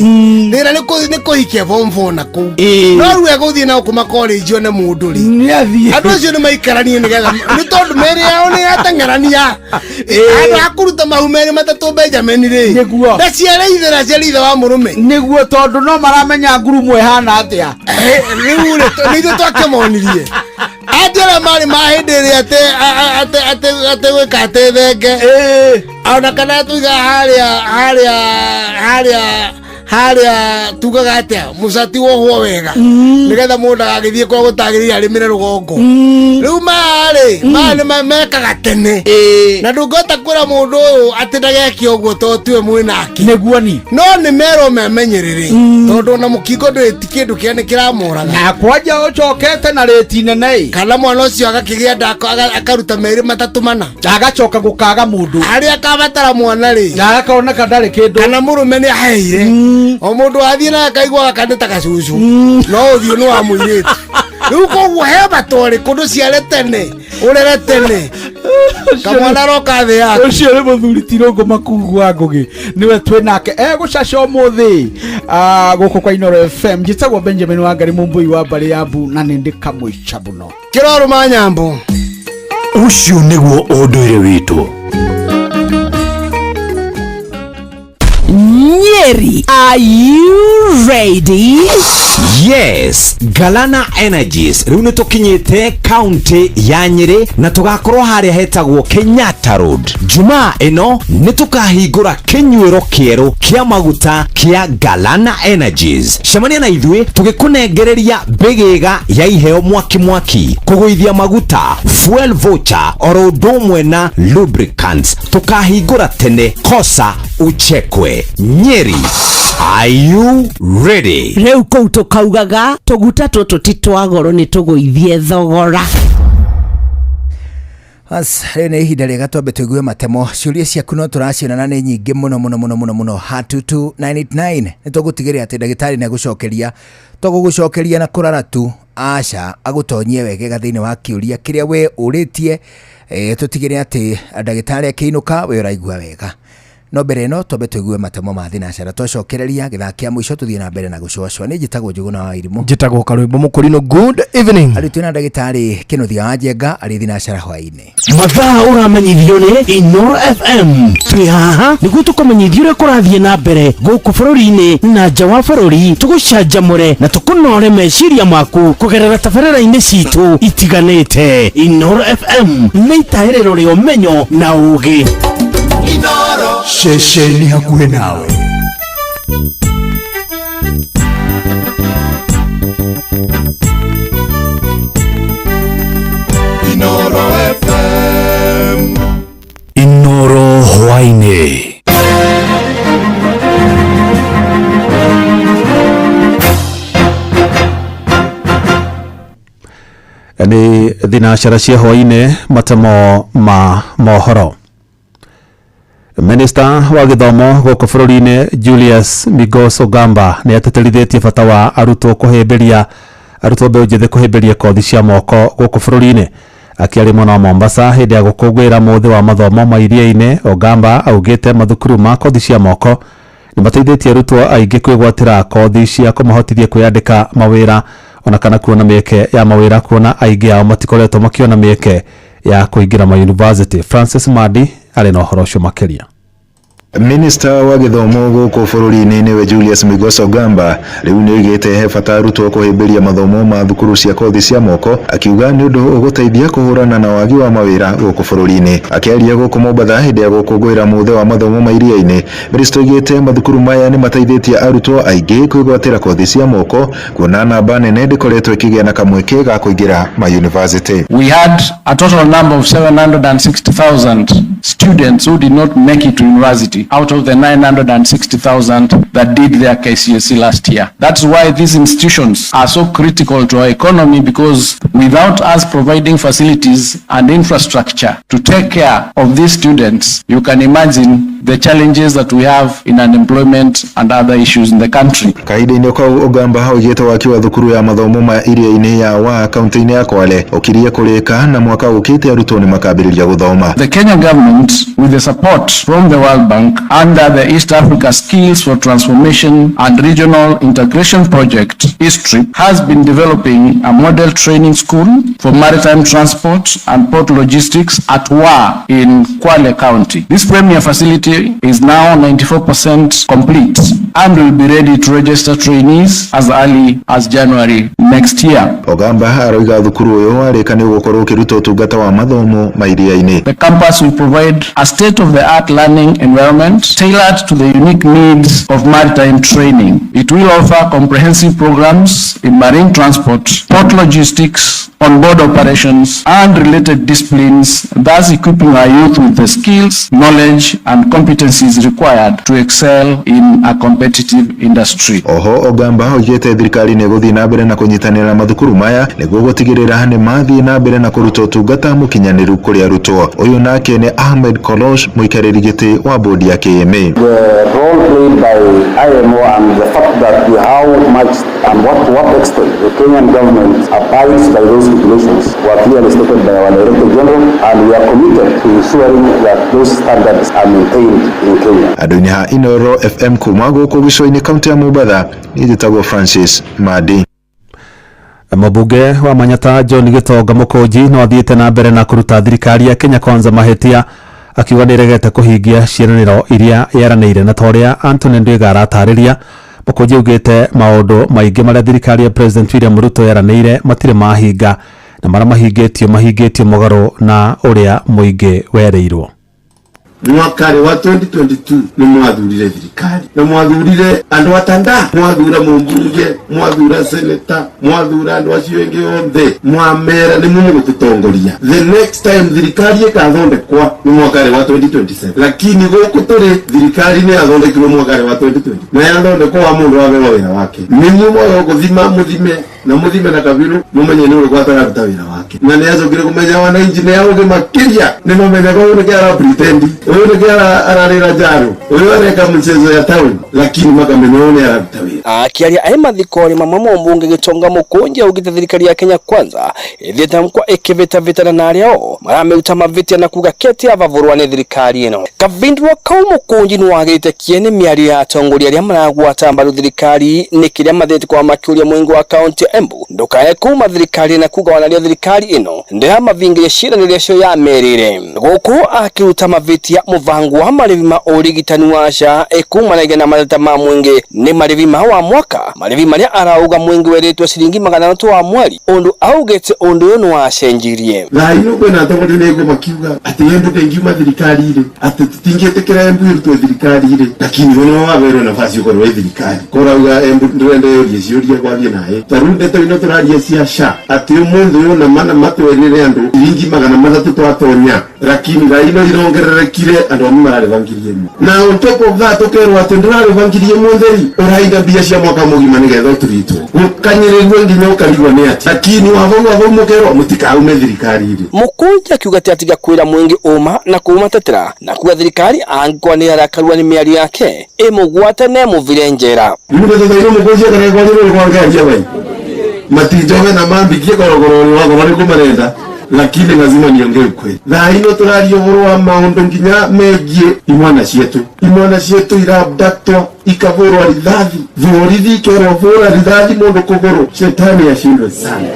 thĩna nĩ kũhikia form 4 na kũu. No rĩu egũthiĩ na gũkũ makorĩnji one mũndũ rĩ, Nĩ athiĩ. Andũ acio nĩ maikaranie nĩgetha, nĩ tondũ mĩĩrĩ yao nĩ yateng'erania andũ a kũruta mahu merĩ matatũ, Benjamin rĩ. Nĩguo. Ndaciare ithe, naciare ithe wa mũrũme. Nĩguo, tondũ no maramenya ngurumo ĩhana atĩa. Rĩu rĩ, nĩ ithuĩ twakĩmonirie atĩ arĩa marĩ ma hĩndĩ ĩrĩa atĩ gwĩka atĩ thenge ona kana tuiga harĩa harĩa harĩa harĩa tugaga atĩa, mũcati wohwo wega nĩgetha mũndũ agagĩthiĩ kwa gũtagĩrĩire arĩmĩre rũgongo. Rĩu marĩ maya nĩ mekaga tene, na ndũngĩhota kwĩra mũndũ ũyũ atĩ ndageke ũguo to tiwe mwĩnake. Nĩguo ni. No nĩ merwo memenyerere, tondũ ona mũkingo ndũrĩ ti kĩndũ kĩa nĩ kĩramũraga. Na kwanja ũcokete na rĩti nene ĩ. Kana mwana ũcio agakĩgĩa nda, akaruta merĩ matatũ mana. Agacoka gũkaga mũndũ. Harĩa akabatara mwana rĩ, na agakoneka ndarĩ kĩndũ. Kana mũrũme nĩ aheire o mũndũ athiĩ na akaiguaga kanĩ ta gacucu, no ũthiũ nĩ wa mũirĩtu. Rĩu koguo he bata ũrĩkũ? Ndũciare tene, ũrere tene, kamwana roka thĩ yaku. Ũcio nĩ mũthuri Tirũngũ Makungu wa Ngũgĩ, nĩwe twĩ nake egũcaca ũmũthĩ gũkũ kwa Inoro FM. Njĩtagwo Benjamin Wangari Mũmbũi wa mbarĩ ya mbu, na nĩ ndĩ kamũica mũno. Kĩrorũma nyambo. Ũcio nĩguo ũndũire witũ. Nyeri, are you ready? Yes, Galana Energies rĩu nĩ tũkinyĩte kaunti ya Nyĩrĩ na tũgakorwo harĩa hetagwo Kenyatta Road. Jumaa ĩno nĩ tũkahingũra kĩnyuĩro kĩerũ kĩa maguta kĩa Galana Energies. Cemania na ithuĩ tũgĩkũnengereria mbĩgĩga ya iheo, mwaki mwaki, kũgũithia maguta, fuel voucher, oro ũndũ ũmwe na lubricants. Tũkahingũra tene, kosa uchekwe. Nyeri, are you ready? Rĩu kũu tũkaugaga tũguta tũtũ ti twa goro, nĩ tũgũithie thogora. Bas, rĩu nĩ ihinda rĩega twambe tũigue matemo. Ciũria ciaku no tũraciona na nĩ nyingĩ mũno mũno mũno mũno mũno. Ha 22989 nĩ tũgũtigĩrĩra atĩ ndagĩtarĩ nĩ agũcokeria. Tũgũgũcokeria na kũrara tu, aca, agũtonyie wegega thĩinĩ wa kĩũria kĩrĩa we ũrĩtie, tũtigĩre atĩ ndagĩtarĩ akĩinũka we ũraigua wega. No mbere ĩno twambe tũigue matemo ma thinacara, twacokereria gĩthaa kĩa mũico tũthiĩ na mbere na gũcũacũa. Nĩ njĩtagwo Njũgũna wa Irimũ. Njĩtagwo Karwĩmbo Mũkũrinũ, good evening. Arĩ twĩna ndagĩtarĩ Kĩnuthia wa Njenga arĩ thinacara hwaĩ-inĩ. Mathaa ũramenyithio nĩ Inoro FM. Twĩ haha nĩguo tũkũmenyithia ũrĩa kũrathiĩ na mbere gũkũ bũrũri-inĩ na nja wa bũrũri, tũgũcanjamũre na tũkũnore meciria maku kũgerera tabarĩra-inĩ citũ itiganĩte. Inoro FM nĩ itahĩrĩro rĩa ũmenyo na ũũgĩ. Ceceni hakuhĩ nawe. Inoro FM. Inoro hwaĩ-inĩ. Nĩ thinacara cia hwaĩ-inĩ, matemo ma mohoro. Minista wa gĩthomo gũkũ bũrũri-inĩ Julius Migos Ogamba nĩ atĩtĩrithĩtie bata wa arutwo kũhĩmbĩria, arutwo mbeũ njĩthĩ kũhĩmbĩria kothi cia moko gũkũ bũrũri-inĩ. Akĩaria mwena wa Mombasa hĩndĩ ya gũkũngũĩra mũthĩ wa mathomo ma iria-inĩ, Ogamba augĩte mathukuru ma kothi cia moko nĩ mateithĩtie arutwo aingĩ kwĩgwatĩra kothi cia kũmahotithia kwĩyandĩka mawĩra ona kana kuona mĩeke ya mawĩra, kuona aingĩ ao matikoretwo makĩona mĩeke ya kũingĩra ma university. Francis Madi arĩ na ũhoro ũcio makĩria. Minista wa gĩthomo gũkũ bũrũri-inĩ nĩwe Julius Migos Ogamba rĩu nĩ oigĩte he bata arutwo kũhĩmbĩria mathomo ma thukuru cia kothi cia moko, akiuga nĩ ũndũ ũgũteithia kũhũrana na wagi wa mawĩra gũkũ bũrũri-inĩ. Akĩaria gũkũ Mombatha hĩndĩ ya gũkũngũĩra mũthĩ wa mathomo ma iria-inĩ, minista oigĩte mathukuru maya nĩ mateithĩtie arutwo aingĩ kwĩgwatĩra kothi cia moko, kuona namba nene ndĩkoretwo ĩkĩgĩa na kamweke ga kũingĩra ma university. We had a total number of 760,000 students who did not make it to university. university out of the 960,000 that did their KCSE last year. That's why these institutions are so critical to our economy, because without us providing facilities and infrastructure to take care of these students, you can imagine the challenges that we have in unemployment and other issues in the country. Kahinda-inĩ kau Ogamba oigĩte waki wa thukuru ya mathomo ma iria-inĩ ya Waa kaunti-inĩ ya Kwale ũkirie kũrĩka na mwaka ũkĩte arutwo nĩ makambĩrĩria gũthoma. The Kenya government, with the support from the World Bank under the East Africa Skills for Transformation and Regional Integration Project, EASTRIP, has been developing a model training school for maritime transport and port logistics at Waa in Kwale County. This premier facility is now 94% complete and will be ready to register trainees as early as January next year. Ogamba aroiga thukuru ũyũ warĩka nĩ ũgũkorwo ũkĩruta ũtungata wa mathomo ma iria-inĩ. The campus will provide a state-of-the-art learning environment tailored to the unique needs of maritime training. It will offer comprehensive programs in marine transport, port logistics, onboard operations, and related disciplines, thus equipping our youth with the skills, knowledge, and competencies required to excel in a competitive industry. Oho Ogamba oigĩte thirikari nĩ ĩgũthiĩ na mbere na kũnyitanĩra na mathukuru maya nĩguo gũtigĩrĩra nĩ mathiĩ na mbere na kũruta ũtungata mũkinyanĩru kũrĩ arutwo. Ũyũ nake nĩ Ahmed Kolosh, mũikarĩri gĩtĩ wa bodi ya KMA. The role played by IMO and the fact that how much and to what extent the Kenyan government abides by those regulations were clearly stated by our Director General, and we are committed to ensuring that those standards are maintained in Kenya. Andũ-inĩ ha Inooro FM kuma gũkũ gĩcũa-inĩ kaunti ya Mombatha, niĩ njĩtagwo Francis Madi. Mũmbunge wa Manyata John Gĩtonga Mũkũnji no athiĩte na mbere na kũruta thirikari ya Kenya Kwanza mahĩtia akiuga nĩ ĩregete kũhingia ciĩranĩro iria yeranĩire, na ta ũrĩa Anthony Ndwiga aratarĩria, Mũkũnji augĩte maũndũ maingĩ marĩa thirikari ya President William Ruto yeranĩire matirĩ mahinga na marĩa mahingĩtio mũgarũ na ũrĩa mũingĩ werĩirwo. Mwaka wa 2022 nĩ mwathurire thirikari na mwathurire andũ atanda, mwathura mũmbunge, mwathura seneta, mwathura andũ acio ĩngĩ othe, mwamera nĩ mũgũtũtongoria. The next time thirikari ĩkathondekwa nĩ mwaka wa 2027, lakini gũkũ tũrĩ thirikari nĩ yathondekirwo mwaka wa 2020 na yathondekwo wa mũndũ wahewa wĩra wake. Nĩ inyuĩ mwaga gũthima mũthime na mũthime na kabiru mũmenye nĩ ũrĩkũ atararuta wĩra wake, na nĩ acokire kũmenya wananchi nĩ aũgĩ makĩria, nĩ mamenyaga ũyũ nĩkĩ ara pretend, ũyũ nĩkĩ ararĩra njaro, ũyũ areka mchezo ya town, lakini makamenya ũyũ nĩ araruta wĩra. Akiaria ai mathikori mamwe mũmbunge Gĩtonga Mũkũnji augĩte thirikari ya Kenya Kwanza ĩthiĩte mkwa ĩkĩvĩtavĩtana na arĩa o maramĩruta mavĩtia na kuga kete avavũrwa nĩ thirikari ĩno. Kavindwa kau Mũkũnji nĩwagĩte kĩene mĩario ya atongoria arĩa maragwata mbaru thirikari nĩ kĩrĩa mathiĩte kwa makĩũria mũingi wa kaunti ya Embu ndukae kuma thirikari na kuga wanaria thirikari ĩno ndĩramavingĩria ciĩranĩro icio yamerĩire. Gũkũ akĩruta mavĩtia mũvango wa marĩvi ma ũrigitani wa SHA ĩkumanagia na mateta ma mũingĩ nĩ marĩvi ma wa mwaka marĩvi marĩa arauga mũingĩ werĩtwo ciringi 300 wa mweri ũndũ augĩte ũndũ ũyũ nĩwacenjirie. Thaa ino kwĩna atongoria nĩguo makiuga atĩ Embu ndĩngiuma thirikari-rĩ, atĩ tũtingĩtĩkĩra Embu ĩrutwo thirikari-rĩ, lakini we nĩwe waheirwo nafasi ũkorwo wĩ thirikari korauga Embu ndĩrenda yũrie ciũria gwathiĩ naĩ. Ta rĩu ndeto ino tũraria cia SHA atĩ ũmũthĩ ũyũ na mana matwerĩre andũ ciringi 300 twatonya, lakini thaa ino irongererekire andũ amwe mararĩba 1000. Na on top of that ũkerwo atĩ ndũrarĩba 1000 theri, ũrahinda mbia cia mwaka mũgima nĩgetha ũturitwo ũkanyĩrĩrwo nginya ũkarigwo nĩ atĩ, lakini wabau wabau mũkerwo mũtikaume thirikari-rĩ. Mũkũnji akiuga atĩ atiga kwĩra mũingĩ ũma na kũmatetera na kuga thirikari angĩkorwo nĩ arakarua nĩ mĩario yake ĩmũgwate na ĩmũvire njera. Rĩu ndeto ta ino Mũkũnji akarengwo kwangaria bai matinjoge na mambikie korogoro wakwa marĩkũ marenda, lakini lazima niongee ukweli. Thaa ino tũraria ũhoro wa maũndũ nginya megiĩ imwana cietu. Imwana cietu irabdaktwa ikavũrwa rithathi, borithi ikerwo vũra rithathi mũndũ kũgũrũ, shetani ashindwe sana.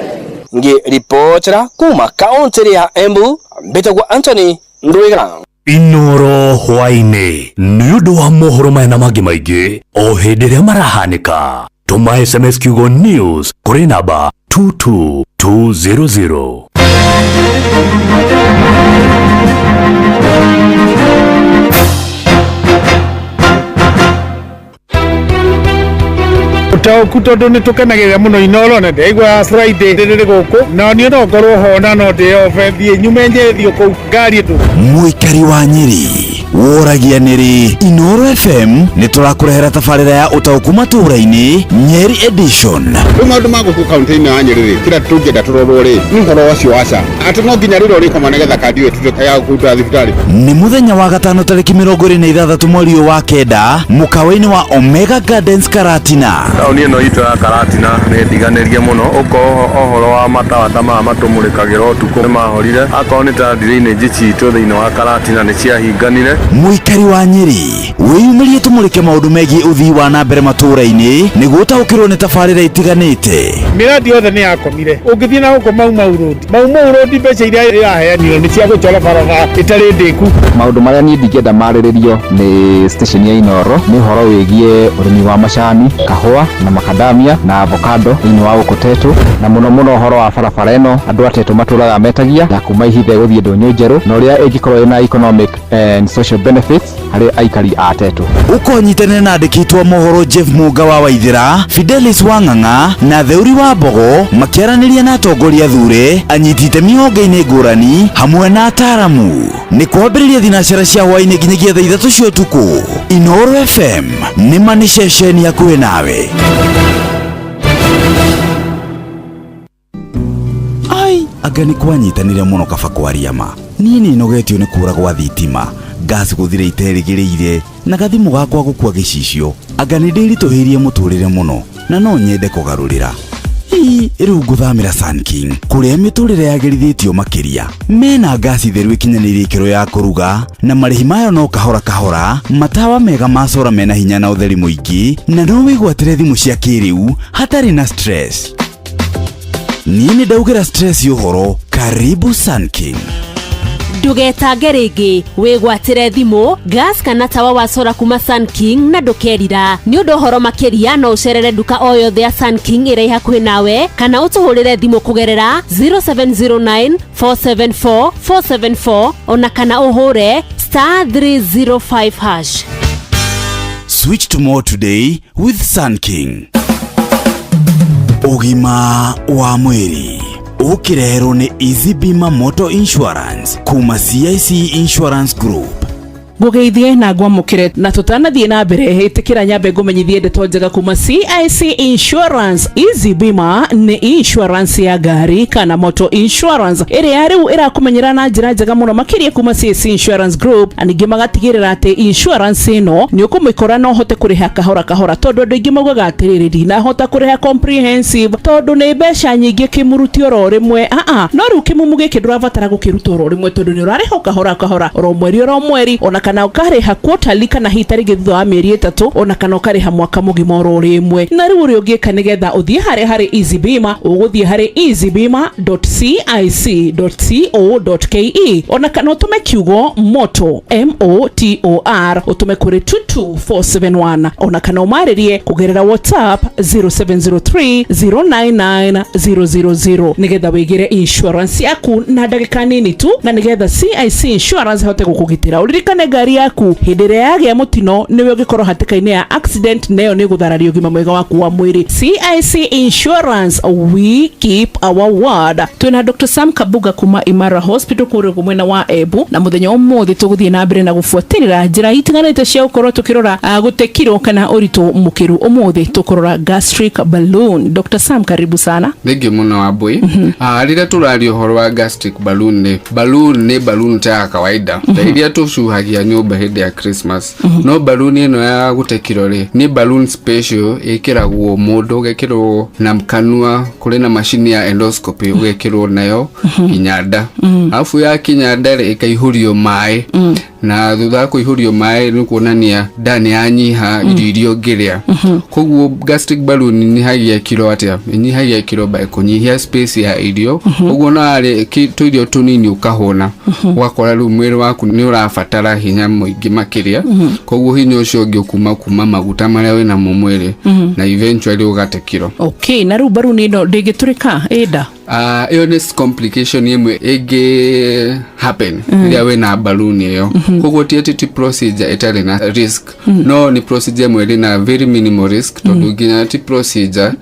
Ngi ripotera kuma kaunti ya Embu, mbĩtagwo Anthony Ndwiga. Inooro hwaĩ-inĩ nĩ ũndũ wa mohoro maya na mangĩ maingĩ o hĩndĩ ĩrĩa marahanĩka. Tũma SMS kiugo news kũrĩ namba 22200. Ũtaũku tondũ nĩ tũkenagĩrĩra mũno Inooro na ndĩraigua Friday rĩrĩ gũkũ na niĩ no ngorwo ho na no ndĩobe thiĩ nyume njethiĩ kũu ngari ĩtũ. Mũikari wa Nyĩrĩ Woragia nĩrĩ Inoro FM nĩ tũrakũrehera tabarĩra ya ũtaũku matũũra-inĩ Nyeri edition. Rĩu maũndũ ma gũkũ kaunti-inĩ ya Nyĩrĩ rĩ, kĩrĩa tũngĩenda tũrorwo rĩ, nĩ ũhoro ũcio wa SHA. Atĩ no nginya rĩrĩa ũrĩkoma nĩgetha kandi ĩyo ĩtuĩke ya kũruta thibitarĩ. Nĩ mũthenya wa gatano tarĩki 26 mweri ũyũ wa kenda mũkawa-inĩ wa Omega Gardens Karatina. Taũni ĩno itũ ya Karatina nĩ ndiganĩrie mũno, ũkorwo ũhoro wa matawa ta maya matũmũrĩkagĩra ũtukũ nĩ mahorire, akorwo nĩ ta drainage citũ thĩinĩ wa Karatina nĩ ciahinganire. Mũikari wa Nyĩrĩ, wĩyumĩrie tũmũrĩke maũndũ megiĩ ũthii wa na mbere matũũra-inĩ nĩguo ũtaũkĩrwo nĩ tabarĩra itiganĩte. Mĩradi yothe nĩ yakomire. Ũngĩthiĩ na gũkũ Mau Mau Road, Mau Mau Road mbeca iria iraheanirwo nĩ cia gũchora barabara ĩtarĩ ndĩku. Maũndũ marĩa niĩ ndingĩenda marĩrĩrio nĩ station ya Inooro nĩ ũhoro wĩgiĩ ũrĩmi wa macani, kahũa na macadamia na avocado thĩinĩ wa gũkũ Tetũ, na mũno mũno ũhoro wa barabara ĩno andũ a Tetũ matũraga metagia ya kuma Ihithe gũthiĩ Ndũnyũ Njerũ, na ũrĩa ĩngĩkorwo ĩna economic and social benefits harĩ aikari a Tetũ. Ũkonyitanĩra na andĩki a mohoro Jeff Mũnga wa Waithĩra, Fidelis Wang'ang'a na Theuri wa Mbogo makĩaranĩria na atongoria athure, anyiti itemi honge-inĩ ngũrani hamwe na ataaramu. Nĩ kwambĩrĩria thinacara cia hwaĩ-inĩ nginyagia thaa 3 cia ũtukũ. Inooro FM nĩ ma nĩ ceceni hakuhĩ nawe. Ai, anga nĩ kwanyitanire mũno kaba kwaria ma. Niĩ nĩ nogetio nĩ kũra gwa thitima, gas gũthira iterĩgĩrĩire, na gathimũ gakwa gũkua gĩcicio. Anga nĩ ndĩritũhĩirie mũtũrĩre mũno, na no nyende kũgarũrĩra. Ii, rĩu ngũthamĩra Sun King, kũrĩa mĩtũrĩre yagĩrithĩtio makĩria. Mena ngasi theru ĩkinyanĩirie ikĩro ya kũruga, na marĩhi mayo no kahora kahora, matawa mega ma cora mena hinya na ũtheri mũingĩ, na no wĩgwatĩre thimũ cia kĩrĩu hatarĩ na stress. Niĩ nĩ ndaugĩra stress ũhoro, karibu Sun King. Ndũgetange rĩngĩ, wĩgwatĩre thimũ, gas kana tawa wa sora kuma Sun King na ndũkerira. Nĩ ũndũ ũhoro makĩria no ũcerere nduka o yothe ya Sun King ĩrĩa ĩ hakuhĩ nawe kana ũtũhũrĩre thimũ kũgerera 0709 474 474 ona kana ũhũre star 305 hash. Switch to more today with Sun King. Ũgima wa mwĩrĩ ũkĩreherwo nĩ Easy Bima Motor Insurance kuma CIC Insurance Group. Ngũgeithie na ngwamũkĩre, na tũtanathiĩ na mbere ĩtĩkĩra nyambe ngũmenyithie ndeto njega kuma CIC Insurance. Easy Bima nĩ insurance ya ngari kana motor insurance ĩrĩa rĩu ĩrakũmenyera na njĩra njega mũno makĩria kuma CIC Insurance Group, na ningĩ magatigĩrĩra atĩ insurance ĩno nĩ ũkũmĩkora na ũhote kũrĩha kahora kahora, tondũ andũ aingĩ maugaga atĩrĩrĩ, ndinahota kũrĩha comprehensive tondũ nĩ mbeca nyingĩ kĩmuruti oro rĩmwe. Aa, no rĩu kĩmumu gĩkĩ ndũrabatara gũkĩruta oro rĩmwe, tondũ nĩ ũrarĩha o kahora kahora, oro mweri oro mweri, ona kana ũkarĩha quarterly kana hihi ta rĩngĩ thutha wa mĩeri 3, ona kana ũkarĩha mwaka mũgima oro rĩmwe. Na rĩu ũrĩa ũngĩka nĩgetha ũthiĩ harĩa harĩ Easy Bima, ũgũthiĩ harĩ easybima.cic.co.ke, ona kana ũtũme kiugo moto MOTOR ũtũme kũrĩ 22471, ona kana ũmarĩrie kũgerera WhatsApp 0703 099 000 nĩgetha wĩgĩre insurance yaku na ndagĩka nini tu, na nĩgetha CIC Insurance ĩhote gũkũgitĩra. Ũririkane ngari yaku hĩndĩ ĩrĩa yagĩa mũtino nĩwe ũngĩkorwo hatĩka-inĩ ya accident, na ĩyo nĩ gũthararia ũgima mwega waku wa mwĩrĩ. CIC Insurance, we keep our word. Twĩna Dr. Sam Kabuga kuma Imara Hospital kũrĩa mwena wa Embu, na mũthenya ũmũthĩ tũgũthiĩ na mbere na gũbuatĩrĩra njĩra itiganĩte cia gũkorwo tũkĩrora gũte kiro kana ũritũ mũkĩru. Ũmũthĩ tũkũrora gastric balloon. Dr. Sam, karibu sana. Thengiũ mũno Wambui. Rĩrĩa tũraria ũhoro wa gastric balloon, nĩ balloon, nĩ balloon ta ya kawaida ta iria tũcuhagia nyũmba hĩndĩ ya Christmas, no balloon ĩno ya gũte kiro rĩ, nĩ balloon special ĩkĩragwo mũndũ, ũgekĩrwo na kanua, kũrĩ na macini ya endoscopy, ũgekĩrwo nayo nginya nda, arabu yakinya nda rĩ, ĩkaihũrio maĩ, na thutha wa kũihũrio maĩ nĩ kuonania nda nĩ yanyiha irio iria ũngĩrĩa. Koguo gastric balloon ĩnyihagia kiro atĩa? Ĩnyihagia kiro by kũnyihia space ya irio. Ũguo no arĩ tũirio tũnini ũkahũna, ũgakora rĩu mwĩrĩ waku nĩ ũrabatara hinya mũingĩ makĩria. Koguo hinya ũcio ũngĩ ũkuma kuma maguta marĩa wĩnamo mwĩrĩ, na eventually ũgate kiro. Okay, na rĩu balloon ĩno ndĩngĩtũrĩka ĩnda? Ĩyo nĩ complication ĩmwe ĩngĩ happen rĩrĩa wĩna balloon ĩyo. Koguo ti atĩ ti procedure ĩtarĩ na risk, no nĩ procedure ĩmwe ĩrĩ na very minimal risk, tondũ nginya ti procedure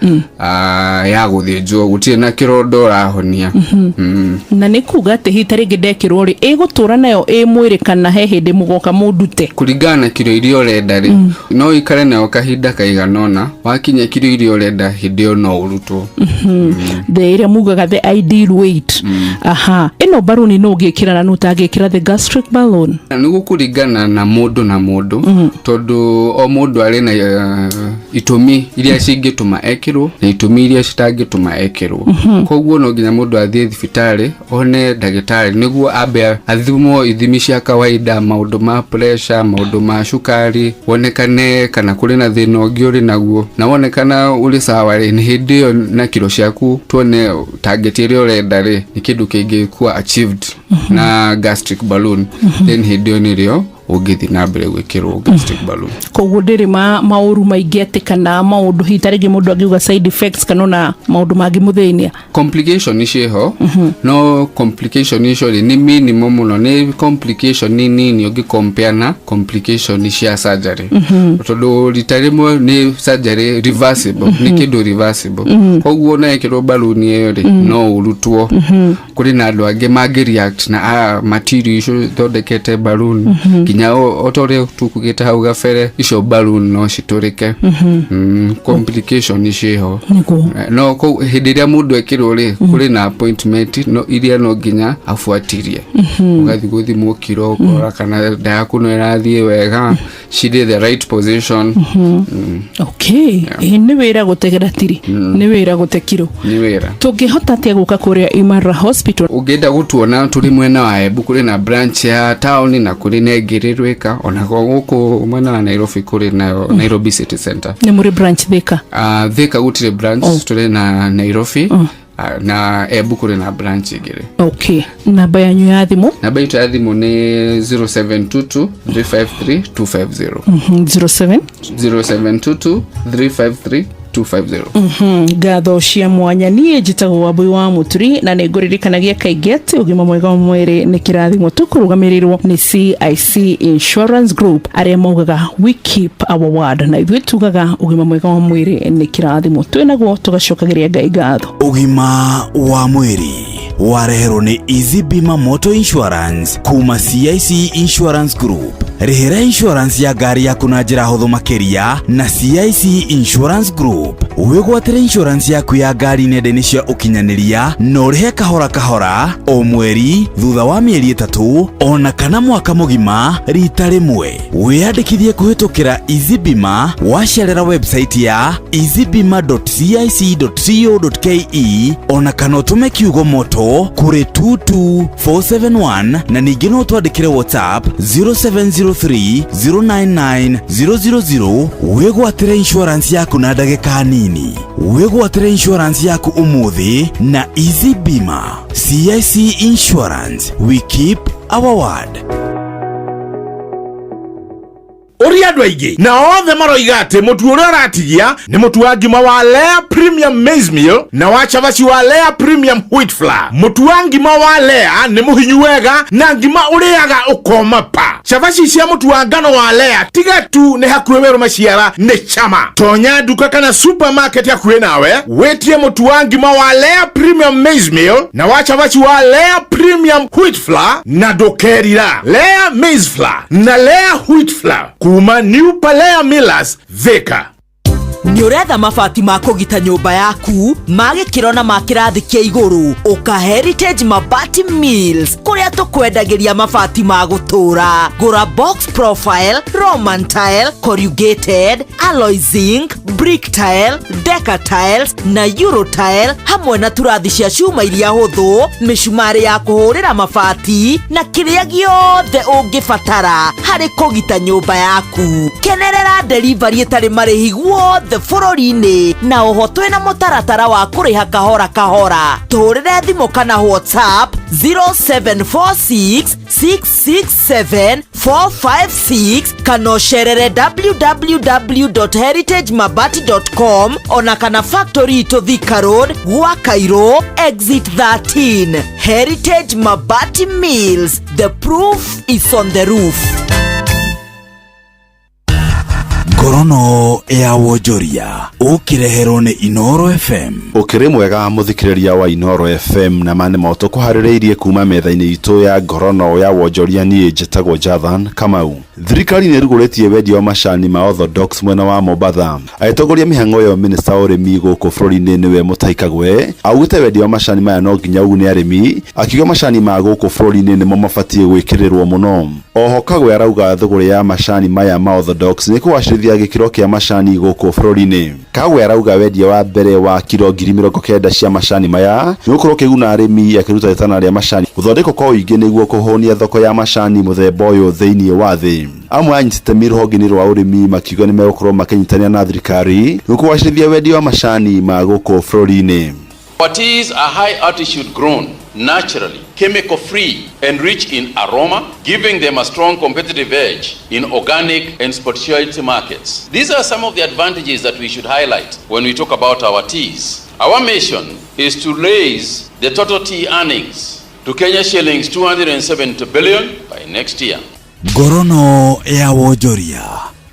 ya gũthĩnjwo, gũtirĩ na kĩronda ũrahonia. Na nĩ kuga atĩ hihi ta rĩngĩ ndekĩrwo rĩ, ĩgũtũra nayo ĩ mwĩrĩ kana he hĩndĩ mũgoka mũndute? Kũringana na kiro iria ũrenda rĩ, no ikare nayo kahinda kaigana ũna. Wakinya kiro iria ũrenda, hĩndĩ ĩyo no ũrutwo. The ĩrĩa mugaga the ideal weight. Aha, ĩno baruni no ũngĩkĩra na no ũtangĩkĩra the gastric balloon? Nĩ gũkũringana na mũndũ na mũndũ, tondũ o mũndũ arĩ na itũmi iria cingĩtũma ekĩrwo na itũmi iria citangĩtũma ekĩrwo. Koguo no nginya mũndũ athiĩ thibitarĩ one ndagĩtarĩ nĩguo ambe athimwo ithimi cia kawaida, maũndũ ma pressure, maũndũ ma cukari, wonekane kana kũrĩ na thĩna ũngĩ ũrĩ naguo. Na wonekana ũrĩ sawa rĩ, nĩ hĩndĩ ĩyo na kiro ciaku tuone target ĩrĩa ũrenda rĩ, nĩ kĩndũ kĩngĩkuwa achieved na gastric balloon, then hĩndĩ ĩyo nĩrĩo ũngĩthiĩ na mbere gwĩkĩrwo gastric balloon. Koguo ndĩrĩ maũru maingĩ atĩ kana maũndũ hihi ta rĩngĩ mũndũ angiuga side effects kana ona maũndũ mangĩmũthĩnia? Complication ciĩho, no complication icio rĩ, nĩ minimal mũno, nĩ complication nĩ nini ũngĩ compare na complication cia surgery, tondũ rita rĩmwe nĩ surgery reversible, nĩ kĩndũ reversible. Koguo na ĩkĩrwo balloon ĩyo rĩ, no ũrutwo. Kũrĩ na andũ angĩ mangĩ react na material icio ithondekete balloon, nginya o ta ũrĩa tukugĩte hau gabere, icio balloon no citũrĩke. Complication ciĩho. No hĩndĩ ĩrĩa mũndũ ekĩrwo rĩ, kũrĩ na appointment no iria no nginya abuatirie, ũgathiĩ gũthimwo kiro, ũkora kana nda yaku no ĩrathiĩ wega, cirĩ the right position. Okay, ĩ nĩ wĩra gũtegera tiri, nĩ wĩra gũte kiro. Nĩ wĩra. Tũngĩhota atĩa gũka kũrĩa Imara Hospital? Ũngĩenda gũtuona, tũrĩ mwena wa Embu, kũrĩ na branch ya town na kũrĩ na ĩngĩ ĩrĩ Rwĩka, ona gũkũ mwena wa Nairobi kũrĩ nayo Nairobi City Center. Nĩ mũrĩ branch Thika? Thika gũtirĩ branch. Tũrĩ na Nairobi, na Embu kũrĩ na branch igĩrĩ. Okay, namba yanyu ya thimũ? Namba itũ ya thimũ nĩ 0722 353 250. 07 0722 353 250. Ngatho cia mwanya. Niĩ njĩtagwo Wambui wa Mũturi na nĩ ngũririkanagia kaingĩ atĩ ũgima mwega wa mwĩrĩ nĩ kĩrathimo. Tũkũrũgamĩrĩrwo nĩ CIC Insurance Group, arĩa maugaga "We keep our word", na ithuĩ tugaga ũgima mwega wa mwĩrĩ nĩ kĩrathimo. Twĩnaguo tũgacokagĩria Ngai ngatho. Ũgima wa mwĩrĩ wareherwo nĩ Easy Bima Motor Insurance kuma CIC Insurance Group. Rĩhĩra insurance ya ngari yaku na njĩra hũthũ makĩria na CIC Insurance Group. Wĩgwatĩre insurance yaku ya ngari nenda-inĩ cia ũkinyanĩria na ũrĩhe kahora kahora o mweri, thutha wa mĩeri 3 ona kana mwaka mũgima rita rĩmwe. Wĩyandĩkithie kũhĩtũkĩra Easy Bima wacerera website ya easybima.cic.co.ke ona kana ũtũme kiugo moto kũrĩ 22471, na ningĩ no twandĩkĩre WhatsApp 0703 099 000. Wĩgwatĩre insurance yaku na ndagĩka nini. Wĩgwatĩre insurance yaku ũmũthĩ na Easy Bima. CIC Insurance, we keep our word. Ũria andũ aingĩ na othe maroiga atĩ mũtu ũrĩa ũratigia nĩ mũtu wa ngima wa Lea Premium Maize Meal na wa cabaci wa Lea Premium Wheat Flour. Mũtu wa ngima wa Lea nĩ mũhinyu wega na ngima ũrĩaga ũkoma pa. Cabaci cia mũtu wa ngano wa Lea tiga tu nĩ hakuhĩ werũ maciara nĩ cama. Tonya nduka kana supermarket hakuhĩ nawe wĩtie mũtu wa ngima wa Lea Premium Maize Meal na wa cabaci wa Lea Premium Wheat Flour na ndũkerira. Lea Maize Flour na Lea Wheat Flour kuma New Palea Millers, Thika. Nĩ ũretha mabati ma kũgita nyũmba yaku ma gĩkĩro na ma kĩrathi kĩa igũrũ? Ũka Heritage Mabati Mills kũrĩa tũkwendagĩria mabati ma gũtũũra. Gũra box profile, roman tile, corrugated, alloy zinc, brick tile, deca tiles na euro tile, hamwe na turathi cia cuma iria hũthũ, mĩcumarĩ ya kũhũrĩra mabati na kĩrĩa gĩothe ũngĩbatara harĩ kũgita nyũmba yaku. Kenerera delivery ĩtarĩ marĩhi guothe bũrũri-inĩ, na oho twĩna mũtaratara wa kũrĩha kahora kahora. Tũhũrĩre thimũ kana WhatsApp 0746 667. 456 kana ũcerere www.heritagemabati.com ona kana factory itũ Thika Road gwa Cairo exit 13. Heritage Mabati Mills, the proof is on the roof. Ngorono ya wonjoria ũkĩreherwo nĩ Inoro FM. Ũkĩrĩ mwega mũthikĩrĩria wa Inoro FM na mane mo tũkũharĩrĩirie kuma metha-inĩ itũ ya ngorono ya wonjoria. Niĩ njĩtagwo Jathan Kamau. Thirikari nĩ ĩrugũrĩtie wendia wa macani ma Orthodox mwena wa Mombatha. Agĩtongoria mĩhang'o ĩyo, minista wa ũrĩmi gũkũ bũrũri-inĩ nĩwe Mutahi Kagwe augĩte wendia wa macani maya no nginya ũgune arĩmi, akiuga macani ma gũkũ bũrũri-inĩ nĩmo mabatiĩ gwĩkĩrĩrwo mũno. Oho Kagwe arauga thũgũrĩ ya macani maya ma Orthodox nĩ kũgacĩrithia gĩkĩro kĩa macani gũkũ bũrũri-inĩ. Kagwe arauga wendia wa mbere wa kiro 90,000 cia macani maya nĩ ũgũkorwo ũkĩguna arĩmi, akĩruta itana rĩa macani gũthondekwo kwa ũingĩ nĩguo kũhũnia thoko ya macani mũthemba ũyũ thĩinĩ wa thĩ. Amwe a anyiti itemi rũhonge-inĩ rwa ũrĩmi makiuga nĩ megũkorwo makĩnyitanĩra na thirikari nĩguo kũgacĩrithia wendia wa macani ma gũkũ bũrũri-inĩ. Our teas are high altitude grown, naturally, chemical free, and rich in aroma, giving them a strong competitive edge in organic and specialty markets. These are some of the advantages that we should highlight when we talk about our teas. Our mission is to raise the total tea earnings to Kenya shillings 270 billion by next year. Ngorono ya wonjoria.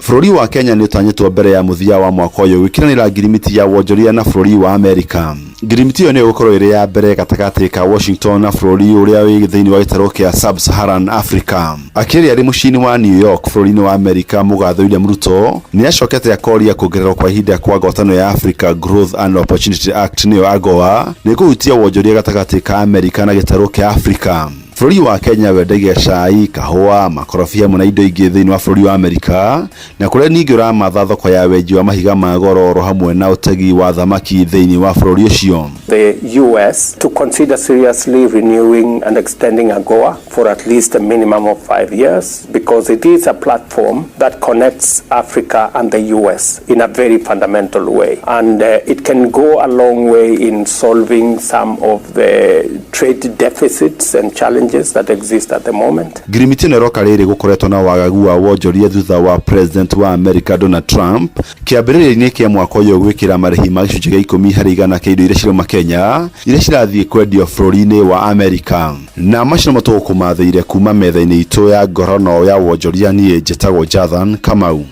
Bũrũri wa Kenya nĩ ũtanyĩtwo mbere ya mũthia wa mwaka ũyũ gwĩkĩranĩra ngirimiti ya wonjoria na bũrũri wa Amerika. Ngirimiti ĩyo nĩyo ĩgũkorwo ĩrĩ ya mbere gatagatĩ ka Washington na bũrũri ũrĩa wĩ thĩinĩ wa gĩtarũ kĩa Sub-Saharan Africa. Akĩaria arĩ mũciĩ-inĩ wa New York bũrũri-inĩ wa Amerika, mũgathe William Ruto nĩ acokete akoria kuongererwo kwa ihinda kwa ngwatanĩro ya Africa Growth and Opportunity Act nĩyo AGOA nĩ kũhutia wonjoria gatagatĩ ka Amerika na gĩtarũ kĩa Africa. Bũrũri wa Kenya wendagia cai, kahũa, makorobia hamwe na indo ingĩ thĩinĩ wa bũrũri wa Amerika, na kũrĩa ningĩ ũramatha thoko ya wenji wa mahiga ma goro oro hamwe na ũtegi wa thamaki thĩinĩ wa bũrũri ũcio. The US to consider seriously renewing and extending AGOA for at least a minimum of 5 years, because it is a platform that connects Africa and the US in a very fundamental way. And it can go a long way in solving some of the trade deficits and challenges that exist at the moment. Ngirimiti ĩno ĩroka rĩrĩ gũkoretwo na wagagu wa wonjoria thutha wa President wa America Donald Trump kĩambĩrĩria-inĩ kĩa mwaka ũyũ gwĩkĩra marĩhi ma gĩcunjĩ gĩa 10% kĩa indo iria cirauma Kenya iria cirathiĩ kwendio bũrũri-inĩ wa Amerika. Na macio nĩmo tũgũkũmathĩire kuma metha-inĩ itũ ya ngorono ya wonjoria. Niĩ njĩtagwo Jathan Kamau.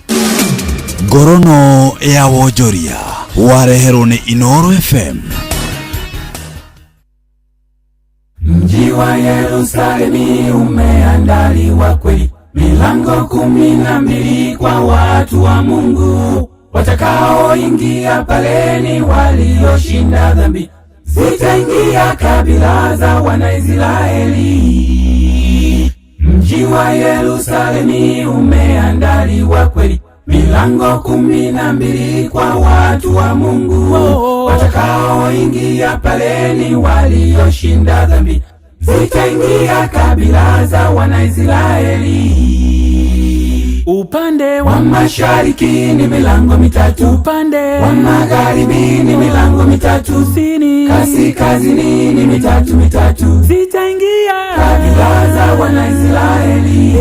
Ngorono ya wonjoria wareherwo nĩ Inoro FM. Mji wa Yerusalemu umeandaliwa kweli, milango 12 kwa watu wa Mungu. Watakaoingia pale ni walioshinda dhambi, zitaingia kabila za Wanaisraeli. Mji wa Yerusalemu umeandaliwa kweli, milango 12 kwa watu wa Mungu. Watakaoingia pale ni walioshinda dhambi, zitaingia kabila za Wanaisraeli. Upande wa mashariki ni milango 3, upande wa magharibi ni milango 3, kusini kaskazini ni 3 3, zitaingia kabila za Wanaisraeli.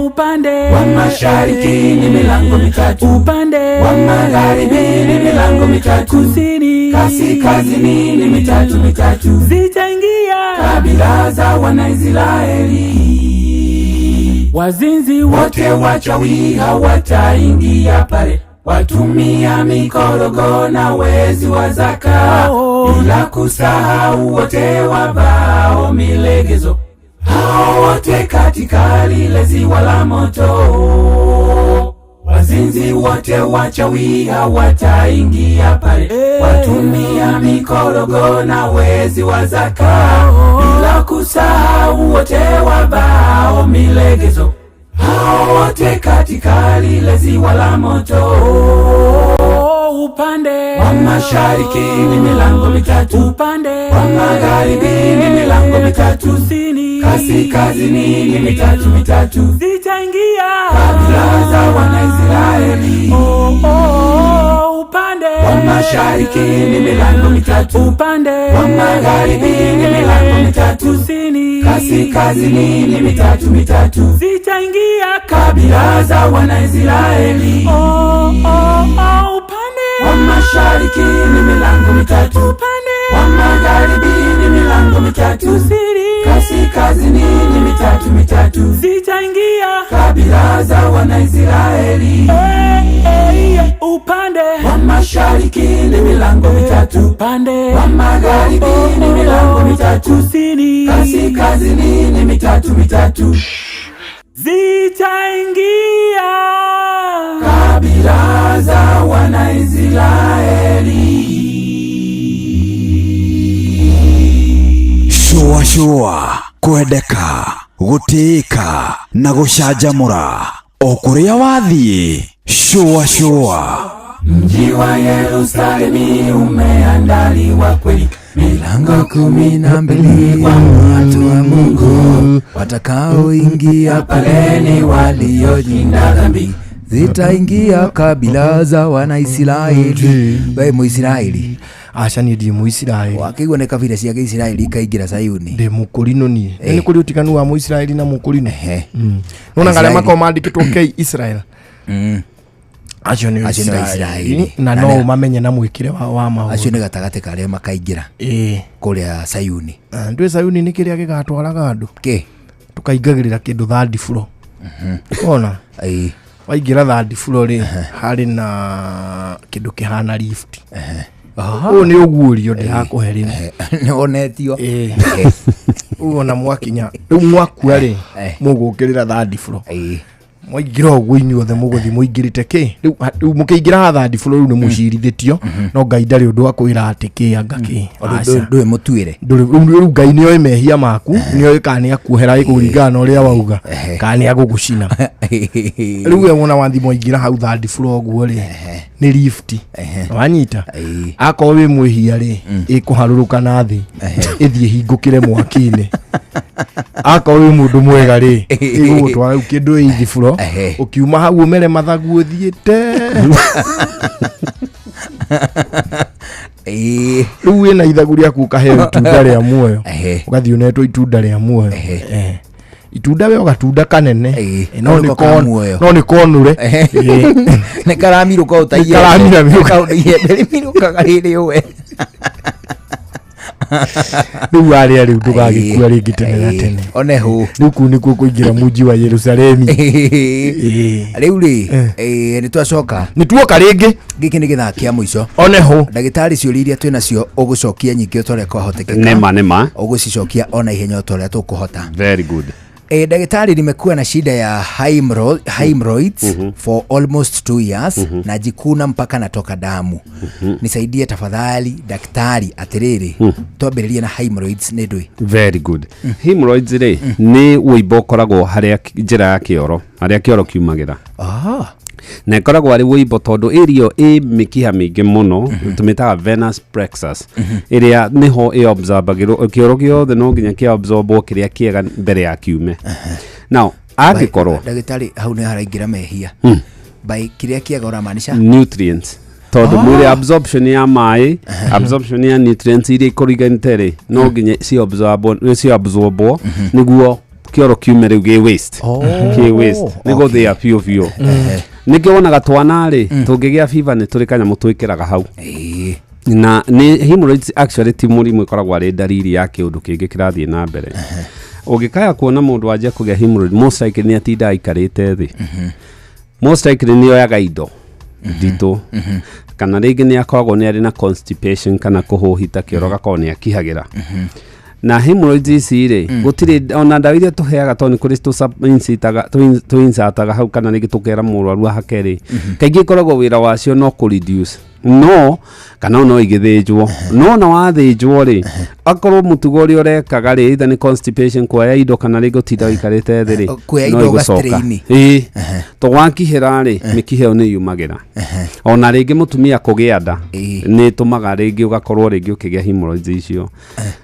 Upande wa mashariki ni milango 3, upande wa magharibi ni milango 3, kusini kaskazini ni 3 3, zitaingia kabila za Wanaisraeli. Wazinzi wote wachawi hawataingia pale, watumia mikorogo na wezi wa zaka, bila kusahau wote wabao milegezo, hao wote katika lile ziwa la moto. Wazinzi wote wachawi hawataingia pale, watumia mikorogo na wezi wa zaka, bila kusahau wote wabao milegezo, hao wote katika lile ziwa la moto. Upande wa mashariki ni milango 3, upande wa magharibi ni milango 3, kusini kaskazini ni 3 3, zitaingia kabila za Wanaisraeli. Upande Upande wa mashariki ni milango mitatu, upande wa magharibi ni milango mitatu, kusini kaskazini ni mitatu mitatu, zitaingia kabila za Wanaisraeli. Oh, oh, oh, upande wa mashariki ni milango mitatu, upande wa magharibi ni milango mitatu, kusini kaskazini ni mitatu mitatu, zitaingia kabila za Wanaisraeli. Hey, hey, upande wa mashariki ni milango mitatu, upande wa magharibi ni milango mitatu, kusini kaskazini ni mitatu mitatu, zitaingia kabila za Wanaisraeli. Shua shua kwendeka gũtĩĩka na gũcanjamũra o kũrĩa wathiĩ shua shua. Mji wa Yerusalemu umeandaliwa kweli, milango 12 kwa watu wa Mungu, watakaoingia pale ni walioshinda dhambi. Zitaingia kabila za Wanaisraeli. We Muisraeli? Aca niĩ ndirĩ Mũisiraeli. Wakĩigua nĩ kabira cia Gĩisiraeli ikaingĩra Sayuni. Ndĩ mũkũrinũ niĩ. Nĩ kũrĩ ũtiganu wa Mũisiraeli na mũkũrinũ. Nona arĩa makoragwo mandĩkĩtwo K Israel, acio nĩ Acio nĩ Aisiraeli Aisiraeli. na Na no ũmamenye na mwĩkĩre wao wa maũndũ. Acio nĩ gatagatĩ ka arĩa makaingĩra kũrĩa Sayuni. Ndwĩ Sayuni nĩ kĩrĩa gĩgatwaraga andũ kĩ tũkaingagĩrĩra kĩndũ third floor. Ona waingĩra third floor rĩ, harĩ na kĩndũ kĩhana lift. Ũyũ nĩ ũguũrio ndĩrakũhe rĩu. Nĩ wonetio. Ũguo ona mwakinya rĩu mwakua rĩ, mũgũkĩrĩra third floor, mwaingĩra ũguo inyuothe mũgũthiĩ mũingĩrĩte kĩ rĩu mũkĩingĩra ha third floor rĩu nĩ mũcirithĩtio, no Ngai ndarĩ ũndũ akwĩra atĩ kĩ anga kĩ. Aca. Ndũĩ mũtuĩre. Rĩu Ngai nĩoĩ mehia maku, nĩoĩ kana nĩakuohera kũringana na ũrĩa wauga kana nĩagũgũcina. Rĩu we wona wathi mwaingĩra hau third floor ũguo rĩ, nĩ lift wanyita, akorwo wĩ mwĩhia rĩ, ĩkũharũrũka na thĩ ĩthiĩ hingũkĩre mwaki-inĩ, akorwo wĩ mũndũ mwega rĩ, ĩgũgũtwara rĩu kĩndũ ĩ thiburo, ũkiuma hau ũmere mathagu ũthiĩte. Rĩu wĩna ithagu rĩaku ũkaheo itunda rĩa muoyo, ũgathiĩ ũnetwo itunda rĩa muoyo. Itunda we gatunda kanene. No Karuko nĩ ka muoyo. no nĩ konũre. Nĩ karamirũka o ta Nĩ karamiramĩrũka. Kaũndũ iembe rĩmirũkaga rĩrĩ ũwe. Rĩu arĩa rĩu ndũgagĩkua rĩngĩ tene na tene. One hũ. Rĩu kũu nĩkuo kũingĩra mũji wa Yerusalemu. Rĩu rĩ, nĩ twacoka. Nĩ tuoka rĩngĩ. Gĩkĩ nĩ gĩthaa kĩa mũico. One hũ. Ndagĩtarĩ, ciũria iria twĩ nacio ũgũcokia nyingĩ o ta ũrĩa kwahotekeka. Nĩma, nĩma. Ũgũcicokia ona ihenya o ta ũrĩa tũkũhota. Very good. Daktari, nimekuwa na shida ya hemorrhoids for almost 2 years, najikuna mpaka natoka damu. Nisaidie tafadhali daktari. Atĩrĩrĩ, twambĩrĩrie na hemorrhoids nĩ ndũĩ? Very good. Hemorrhoids rĩ, nĩ wũimbo ũkoragwo harĩa njĩra ya kĩoro, harĩa kĩoro kiumagĩra, na ĩkoragwo arĩ wũimbo tondũ ĩrio ĩ mĩkiha mĩingĩ mũno tũmĩtaga venous plexus, ĩrĩa nĩho ĩabsorbagĩrwo kĩoro gĩothe, no nginya kĩabsorbwo kĩrĩa kĩega mbere ya kiume. Now angĩkorwo Ndagĩtarĩ, hau nĩ haraingĩra mehia by kĩrĩa kĩega ũramaanisha? Nutrients, tondũ mwĩrĩ absorption ya maĩ, absorption ya nutrients iria ikũriganĩte rĩ, no nginya ciabsorbwo nĩguo kĩoro kiume rĩu gĩ waste, kĩ waste nĩ gũthĩa biũ biũ. Nĩkĩo wonaga twana rĩ, tũngĩgĩa fever nĩ tũrĩ kanyamũ twĩkĩraga hau. Na nĩ hemorrhoids actually ti mũrimũ, ĩkoragwo arĩ ndariri ya kĩũndũ kĩngĩ kĩrathiĩ na mbere. Ũngĩkaya kuona mũndũ wanjia kũgĩa hemorrhoid, most likely nĩ atindaga aikarĩte thĩ, most likely nĩ oyaga indo nditũ, kana rĩngĩ nĩ akoragwo nĩ arĩ na constipation kana kũhũhita kĩoro gakorwo nĩ akihagĩra. Na hemorrhoids ici rĩ, gũtirĩ ona ndawa iria tũheaga, tondũ nĩ kũrĩ tũinsataga hau kana rĩngĩ tũkera mũrwaru ahake rĩ, kaingĩ ĩkoragwo wĩra wacio no kũ reduce, no kana no igĩthĩnjwo, no na wathĩnjwo rĩ, akorwo mũtugo ũrĩa ũrekaga rĩ, either nĩ constipation, kuoya indo, kana rĩngĩ ũtinda ũikarĩte thĩ rĩ, Kuoya no indo igũcoka. ũga-strain. Ĩĩ, to wakihĩra rĩ, mĩkiha ĩyo nĩ yumagĩra. Ona rĩngĩ mũtumia kũgĩa nda nĩ ĩtũmaga rĩngĩ ũgakorwo rĩngĩ ũkĩgĩa hemorrhoids icio.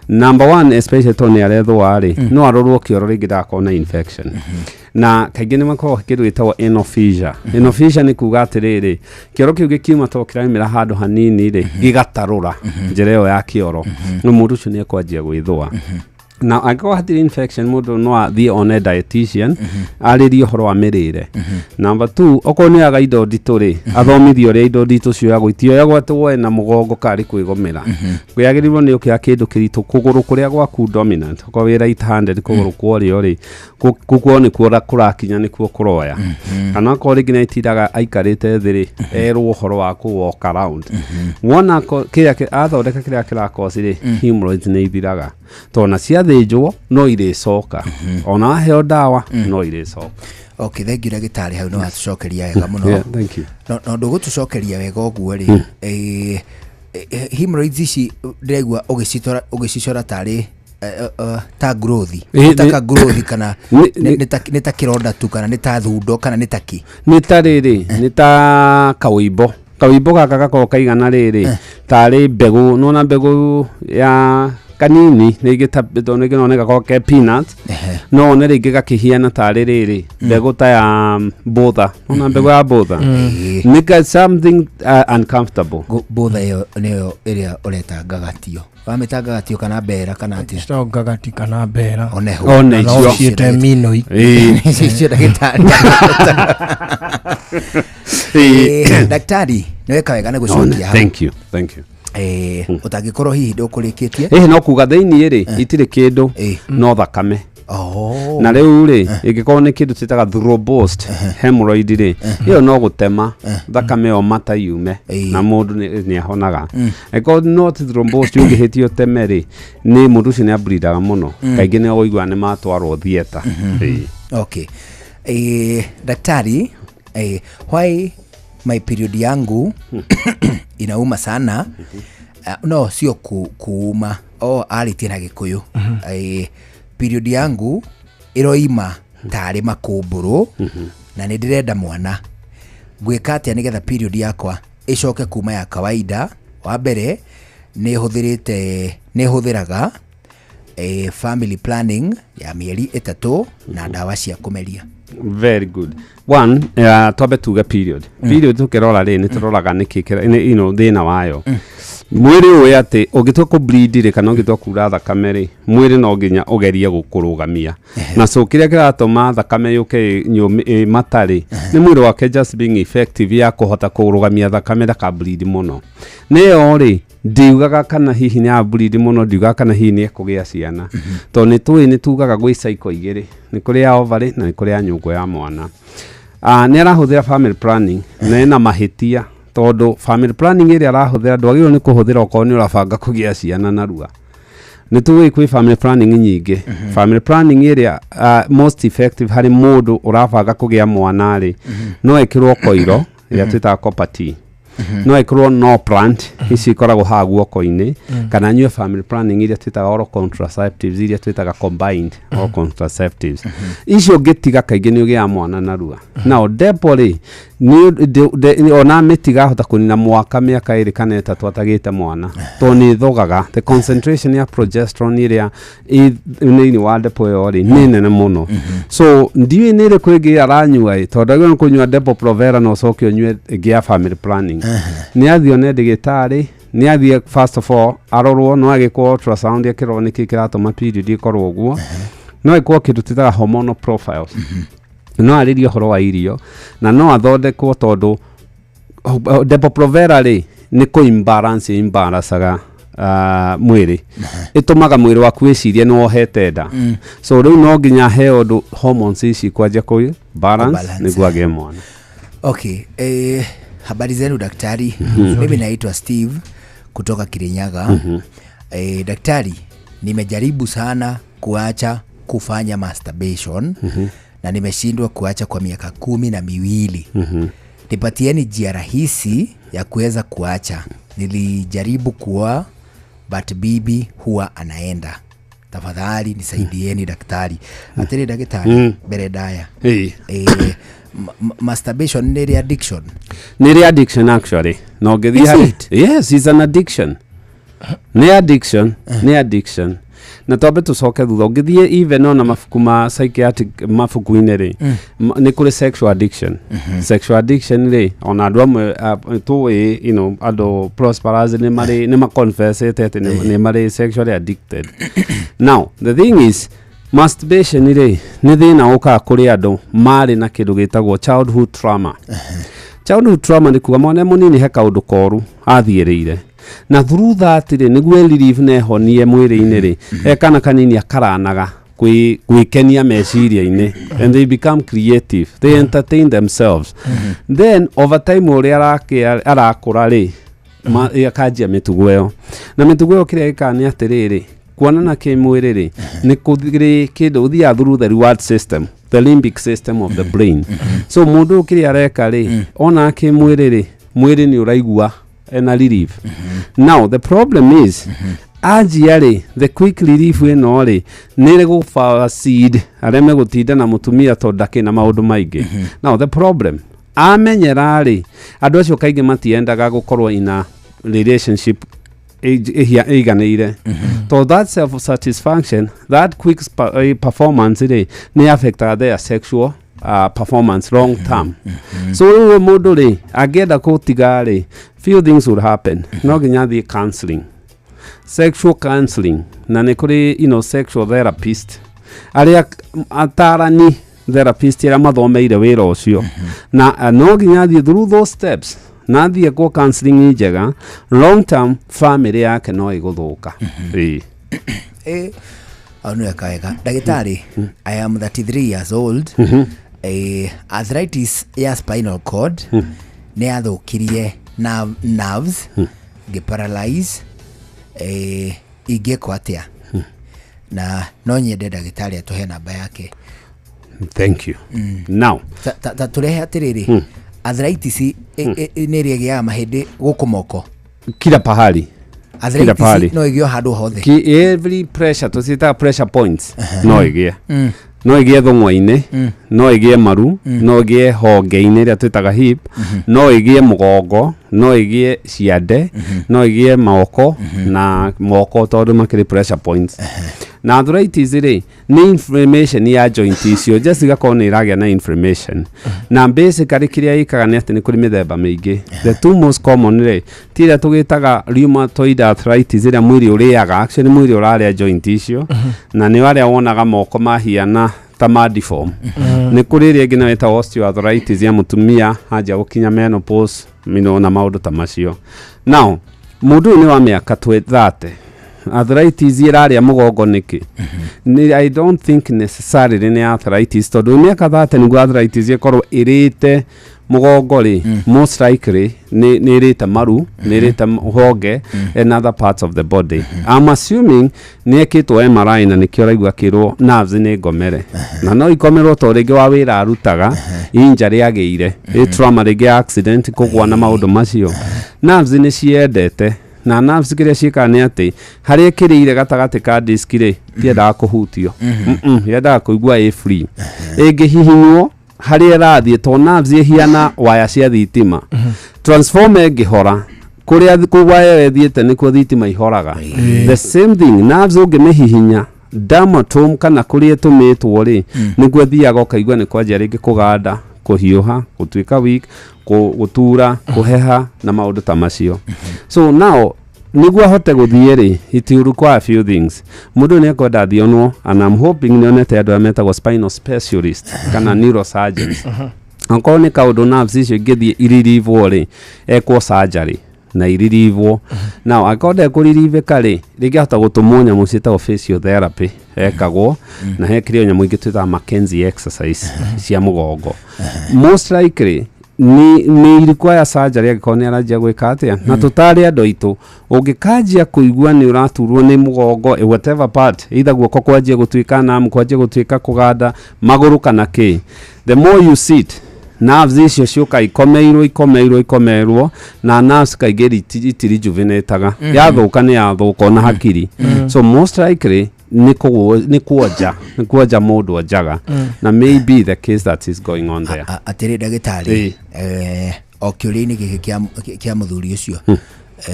Number one, especially tondũ nĩ arethũa rĩ, no arorwo kĩoro rĩngĩ ndagakorwo na infection. Na kaingĩ nĩ makoragwo kĩndũ gĩtagwo anal fissure. Anal fissure nĩ kuga atĩrĩrĩ, kĩoro kĩu gĩkiuma to kĩraumĩra handũ hanini rĩ, gĩgatarũra njĩra ĩyo ya kĩoro, no mũndũ ũcio nĩ ekwanjia gwĩthũa. Na angĩkorwo hatirĩ infection, mũndũ no athiĩ one dietitian, arĩrie ũhoro wa mĩrĩre. Number two, okorwo nĩ oyaga indo nditũ rĩ, athomithio ũrĩa indo nditũ cioyagwo. Itioyagwo atĩ woe na mũgongo karĩ kwĩgomera, kwĩagĩrĩirwo nĩ ũkĩoya kĩndũ kĩritũ kũgũrũ kũrĩa gwaku dominant. Okorwo wĩ right handed, kũgũrũ kwa ũrĩo rĩ, kũguo nĩkuo kũrakinya, nĩkuo kũroya. Kana okorwo rĩngĩ nĩ atindaga aikarĩte thĩ rĩ, erwo ũhoro wa kũ walk around. Wona kĩrĩa athondeka kĩrĩa kĩrakosi rĩ, hemorrhoids nĩ ithiraga, tondũ na ciathĩnjwo no irĩcoka, ona waheo ndawa no irĩcoka. Okay, thank you ndagĩtarĩ, hau nĩ watũcokeria wega mũno. Yeah, thank you. No ndũgũtũcokeria wega ũguo rĩ, hemorrhoids ici ndĩraigua ũgĩcicora tarĩ ta growth, ta ka growth kana nĩ ta kĩronda tu, kana nĩ ta thundo, kana nĩ ta kĩ? Nĩ ta rĩrĩ, nĩ ta kawĩimbo. Kawĩimbo gaka gakoragwo kaigana rĩrĩ, tarĩ mbegũ, nona mbegũ ya kanini rĩngĩ, ta tondũ rĩngĩ no gakorwo ke peanut, no one rĩngĩ gakĩhiana tarĩ rĩrĩ mbegũ ta ya mbũtha, nona mbegũ ya mbũtha, nĩ ka something uncomfortable. Mbũtha ĩyo nĩyo ĩrĩa ũreta ngagatio, wamĩta ngagatio kana mbera kana atĩa? Citagwo ngagati kana mbera. Oneho. One Na no icio. ciĩte minoi. Icio ndagĩtarĩ. Daktari, nĩ weka wega nĩ gũcokia hau. Thank you, thank you. Ũtangĩkorwo hihi ndũkũrĩkĩtie. Ĩhĩ, no kuga thĩiniĩ rĩ itirĩ kĩndũ no thakame. Na rĩu rĩ, ĩngĩkorwo nĩ kĩndũ twĩtaga thrombosed hemorrhoid rĩ, ĩyo no gũtema thakame ĩyo mata yume na mũndũ nĩ ahonaga. Angĩkorwo not thrombosed, ũngĩhĩtia ũteme rĩ, nĩ mũndũ ũcio nĩ ableedaga mũno. Kaingĩ nĩ ũiguaga nĩ matwarwo theatre. Ĩĩ. Okay. Daktari, why my period yangu inauma sana? No sio kuuma. Oh, arĩtie na Gĩkũyũ. Period yangu ĩroima tarĩ makũmbũrũ na nĩ ndĩrenda mwana. Ngwĩka atĩa nĩgetha period yakwa ĩcoke kuma ya kawaida? Wa mbere nĩ hũthĩrĩte, nĩ hũthĩraga family planning ya mĩeri 3 na ndawa cia kũmeria. Very good one. Twambe tuge period, period tukĩrora rĩ, nĩ tũroraga nĩkĩ thĩna wayo. Mwĩrĩ ũĩ atĩ ũngĩtua kũ bleed rĩ, kana ũngĩtua kura thakame rĩ, mwĩrĩ no nginya ũgerie gũkũrũgamia. Na so kĩrĩa kĩratũma thakame yũke ĩ mata rĩ, nĩ mwĩrĩ wake just being effective ya kũhota kũrũgamia thakame ndaka bleed mũno. Nĩyo rĩ, ndiugaga kana hihi nĩ ableed mũno, ndiugaga kana hihi nĩ ekũgĩa ciana, tondũ nĩ tũĩ nĩ tugaga gwĩ cycle igĩrĩ, nĩ kũrĩ ya ovary na nĩ kũrĩ ya nyũngũ ya mwana. Nĩ arahũthĩra family planning na ĩna mahĩtia, tondũ family planning ĩrĩa arahũthĩra ndwagĩrĩirwo nĩ kũhũthĩra okorwo nĩ ũrabanga kũgĩa ciana narua. Nĩ tũĩ kwĩ family planning nyingĩ. Family planning ĩrĩa most effective harĩ mũndũ ũrabanga kũgĩa mwana rĩ, no ĩkĩrwo koiro ĩrĩa twĩtaga copper T, no ĩkorwo no plant ici ikoragwo haha guoko-inĩ, kana nyue family planning iria twĩtaga oral contraceptives, iria twĩtaga combined oral contraceptives. Icio ũngĩtiga kaingĩ nĩ ũgĩaga mwana narua. Nao depo rĩ, ona mĩtiga ahota kũnina mwaka, mĩaka 2 kana 3 atagĩte mwana, tondũ nĩ ĩthogaga the concentration ya progesterone ĩrĩa ĩ thĩinĩ wa depo ĩyo rĩ, nĩ nene mũno. So ndiũĩ nĩ ĩrĩkũ ĩngĩ aranyua ĩ, tondũ agĩrĩirwo nĩ kũnyua Depo Provera na ũcoke ũnyue ĩngĩ ya family planning. Nĩ athiĩ one ndĩgĩtarĩ, nĩ athiĩ first of all arorwo, no agĩkwo ultrasound akĩrorwo nĩkĩ kĩratũma period ĩkorwo ũguo. No ĩkorwo kĩndũ twĩtaga hormonal profiles, no arĩrie ũhoro wa irio na no athondekwo, tondũ Depo Provera rĩ, nĩ kũ imbalance imbalancaga mwĩrĩ, ĩtũmaga mwĩrĩ waku wĩcirie nĩ wohete nda. So rĩu no nginya heo ũndũ hormones ici kwanjia kũ balance Kubalance. nĩguo agĩe mwana. Okay, habari zenu daktari. Mimi naitwa Steve kutoka Kirinyaga. Daktari, nimejaribu sana kuacha kufanya masturbation na nimeshindwa kuacha kwa miaka 12. Nipatieni njia rahisi ya kuweza kuacha. Nilijaribu kuoa but bibi huwa anaenda. Tafadhali nisaidieni daktari. Atĩrĩ ndagĩtarĩ, mbere ndaya. Masturbation nĩ ĩrĩ addiction? Nĩ ĩrĩ addiction actually, na ũngĩthiĩ Is harĩ it? Yes, it's an addiction, nĩ addiction, nĩ addiction. Na twambe tũcoke thutha, ũngĩthiĩ even ona mabuku ma psychiatric mabuku-inĩ rĩ, nĩ kũrĩ sexual addiction. Sexual addiction rĩ, ona andũ amwe tũĩ, andũ prosperous nĩ marĩ, nĩ maconfessĩte atĩ nĩ marĩ sexually addicted. Now the thing is, masturbation rĩ, nĩ thĩna ũkaga kũrĩ andũ marĩ na kĩndũ gĩtagwo childhood trauma. Childhood trauma nĩ kuga mwana e mũnini he kaũndũ koru athiĩrĩire, na through that rĩ, nĩguo relief na ehonie mwĩrĩ-inĩ rĩ, e kana kanini akaranaga gwĩkenia meciria-inĩ, and they become creative, they entertain themselves. Then over time ũrĩa arakũra rĩ, akanjia mĩtugo ĩyo, na mĩtugo ĩyo kĩrĩa ĩkaga nĩ atĩrĩrĩ, kuonana kĩmwĩrĩ rĩ, nĩ kũrĩ kĩndũ ũthiaga through the reward system, the limbic system of the brain. So mũndũ ũyũ kĩrĩa areka rĩ, ona kĩmwĩrĩ rĩ, mwĩrĩ nĩ ũraigua ena relief. Now the problem is, anjia rĩ, the quick relief ĩno rĩ, nĩ gũfasid arĩa megũtinda na mũtumia tondũ ndakĩna maũndũ maingĩ. Now the problem, amenyera rĩ, andũ acio kaingĩ matiendaga gũkorwo ina relationship ĩiganĩire, tondũ that self satisfaction, that quick performance rĩ, nĩ affectaga their sexual performance long term. So rĩu mũndũ rĩ, angĩenda kũtiga rĩ, few things would happen. No nginya athiĩ counseling, sexual counseling, na nĩ kũrĩ sexual therapist, arĩa atarani therapist arĩa mathomeire wĩra ũcio, na no nginya athiĩ through those steps na athiĩ kwa counseling njega. Long term family yake no ĩgũthũka. Ĩĩ. Hau nĩ weka wega, ndagĩtarĩ. I am 33 years old. Arthritis ya spinal cord nĩ yathũkirie nerves, ngĩparalyze. Ingĩkwo atĩa? Na no nyende ndagĩtarĩ atũhe namba yake. Thank you. Now Ta tũrehe atĩrĩrĩ, arthritis nĩ ĩrĩa ĩgĩaga mahĩndĩ gũkũ moko? Kila pahali, kila Arthritis pahali. no ĩgĩo handũ hothe? Every pressure, tũciĩtaga pressure points, no ĩgĩe, no ĩgĩe thũng'wa-inĩ, no ĩgĩe maru, no ĩgĩe honge-inĩ ĩrĩa twĩtaga hip, no ĩgĩe mũgongo, no ĩgĩe ciande, no ĩgĩe moko, na moko tondũ makĩrĩ pressure points. Na arthritis rĩ, nĩ inflammation ya joint icio, just igakorwo nĩ ĩragĩa na inflammation. Na basically kĩrĩa ĩkaga nĩ atĩ nĩ kũrĩ mĩthemba mĩingĩ. The two most common rĩ, ti ĩrĩa tũgĩtaga rheumatoid arthritis, ĩrĩa mwĩrĩ ũrĩaga, actually mwĩrĩ ũrarĩa joint icio, na nĩ arĩa wonaga moko mahiana ta ma deform. Nĩ kũrĩ ĩrĩa ĩngĩ nayo ĩtagwo osteoarthritis ya mũtumia anjia gũkinya menopause na maũndũ ta macio. Now mũndũ ũyũ nĩ wa mĩaka 30, arthritis ĩrarĩa mũgongo nĩkĩ? Nĩ I don't think necessarily nĩ arthritis, tondũ mĩaka 30 nĩguo arthritis ĩkorwo ĩrĩte mũgongo rĩ, most likely nĩ ĩrĩte maru, nĩ ĩrĩte honge and other parts of the body. I'm assuming nĩ ekĩtwo MRI na nĩkĩo ũraigua akĩrwo nerves nĩ ngomere, na no ikomerwo to rĩngĩ wa wĩra arutaga, injury agĩire, ĩ trauma rĩngĩ ya accident, kũgwa na maũndũ macio. Nerves nĩ ciendete, na nerves kĩrĩa ciĩkaga nĩ atĩ harĩa ĩkĩrĩire gatagatĩ ka disc rĩ, tiendaga kũhutio. Yendaga kũigua ĩ free. Ĩngĩhihinywo harĩa ĩrathiĩ, to nerves ĩhiana waya cia thitima, transformer ĩngĩhora, kũrĩa kũ waya ĩyo ĩthiĩte nĩkuo thitima ihoraga. The same thing, nerves ũngĩmĩhihinya dermatome kana kũrĩa ĩtũmĩtwo rĩ, nĩguo ĩthiaga ũkaigua nĩ kwanjia rĩngĩ kũganda, kũhiũha, gũtuĩka weak, gũtura, kũheha na maũndũ ta macio. So now nĩguo ahote gũthiĩ rĩ, it will require few things. Mũndũ nĩ ekwenda athionwo, and I'm hoping nĩonete andũ arĩa metagwo spinal specialist kana neurosurgeons. Angĩkorwo nĩ kaũndũ nerves icio ingĩthiĩ iririvwo rĩ, ekwo surgery na iririvwo. Now angĩkorwo ndekũririvĩka rĩ, rĩngĩ ahota gũtũmwo nyamũ ciĩtagwo physiotherapy ekagwo, na he kĩrĩ o nyamũ ingĩ twĩtaga McKenzie exercise cia mũgongo. Most likely nĩ require surgery angĩkorwo nĩ aranjia gwĩka atĩa. Na tũtarĩ andũ aitũ, ũngĩkanjia kũigua nĩ ũraturwo nĩ mũgongo, whatever part, either guoko kwanjia gũtuĩka numb, kwanjia gũtuĩka kũganda, magũrũ kana kĩ, the more you sit, nerves icio ciũka ikomeirwo, ikomeirwo, ikomeirwo, na nerves kaingĩ itirejuvenataga. Yathũka nĩ yathũka, ona hakiri. So most likely nĩ kuonja mũndũ onjaga, na maybe the case that is going on there. Atĩrĩ ndagĩtarĩ, o kĩũria-inĩ gĩkĩ kĩa mũthuri ũcio,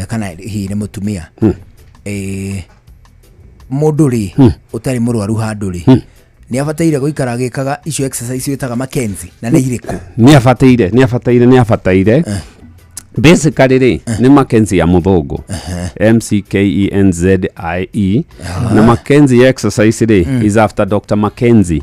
kana hihi nĩ mũtumia, Mũndũ rĩ ũtarĩ mũrwaru handũ rĩ, nĩ abataire gũikara agĩkaga icio exercise wĩtaga Mackenzie, na nĩ irĩkũ? Nĩ abataire, nĩ abataire, nĩ abataire. Basically rĩ, nĩ Mackenzie ya mũthũngũ, MCKENZIE, na Mackenzie exercise rĩ is after Dr Mackenzie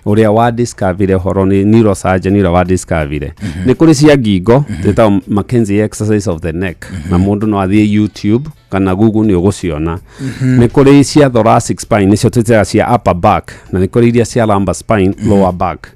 ũrĩa wa discoverire ũhoro, nĩ neurosurgeon ũrĩa wa discoverire. Nĩ kũrĩ cia ngingo twĩtagwo Mackenzie exercise of the neck, na mũndũ no athiĩ YouTube kana Google nĩ ũgũciona. Nĩ kũrĩ cia thoracic spine, nĩcio twĩtaga cia upper back, na nĩ kũrĩ iria cia lumbar spine, lower back.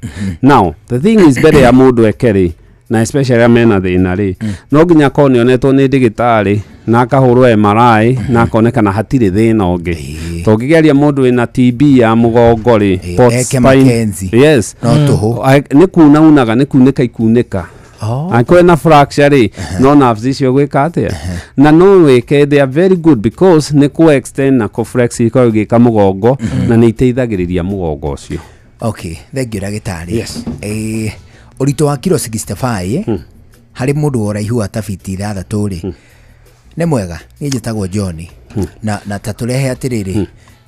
Now the thing is, mbere ya mũndũ eke rĩ, na especially arĩa mena thĩna rĩ, no nginya akorwo nĩ onetwo nĩ ndĩgĩtarĩ na akahũrwo MRI na akonekana hatirĩ thĩna ũngĩ. Tũngĩgeria mũndũ wĩna TB ya mũgongo rĩ, port Eke spine- Mackenzie. Yes. No tũhũ. Nĩ kuna unaga, nĩ kunĩka ikunĩka. Angĩkorwo na fracture rĩ, no nerves icio gwĩka atĩa? Na no wĩke, they are very good because nĩ kũ extend na kũ flex ikoragwo igĩka mũgongo na nĩ iteithagĩrĩria mũgongo ũcio. Okay, thank you ndagĩtarĩ. Yes. Ũritũ wa kiro 65 harĩ mũndũ wa ũraihu wa ta fiti 6 rĩ, nĩ mwega? Niĩ njĩtagwo John, na ta tũrehe atĩrĩrĩ,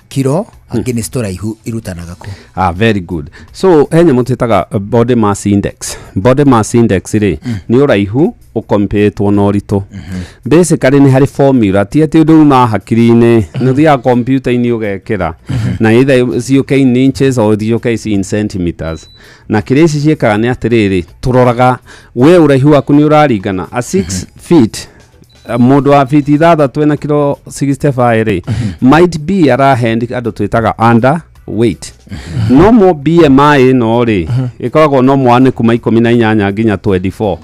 kiro angĩ nĩ tũraihu irutanaga kũ? Ah, very good. So he nyamũ twĩtaga body mass index. Body mass index rĩ, nĩ ũraihu ũkompĩtwo na ũritũ. Basically nĩ harĩ formula, ti atĩ ũndũ uma hakiri-inĩ, nĩ ũthiaga kompiuta-inĩ ũgekĩra, na either ciũke in inches or ciũke in centimeters. Na kĩrĩa ici ciĩkaga nĩ atĩrĩrĩ, tũroraga we ũraihu waku nĩ ũraringana a 6 feet, mũndũ wa fiti 6 ena kiro 65 rĩ, might be arahendi andũ twĩtaga under weight. No mo BMI ĩno rĩ, ĩkoragwo no mwane kuma 18 nginya 24.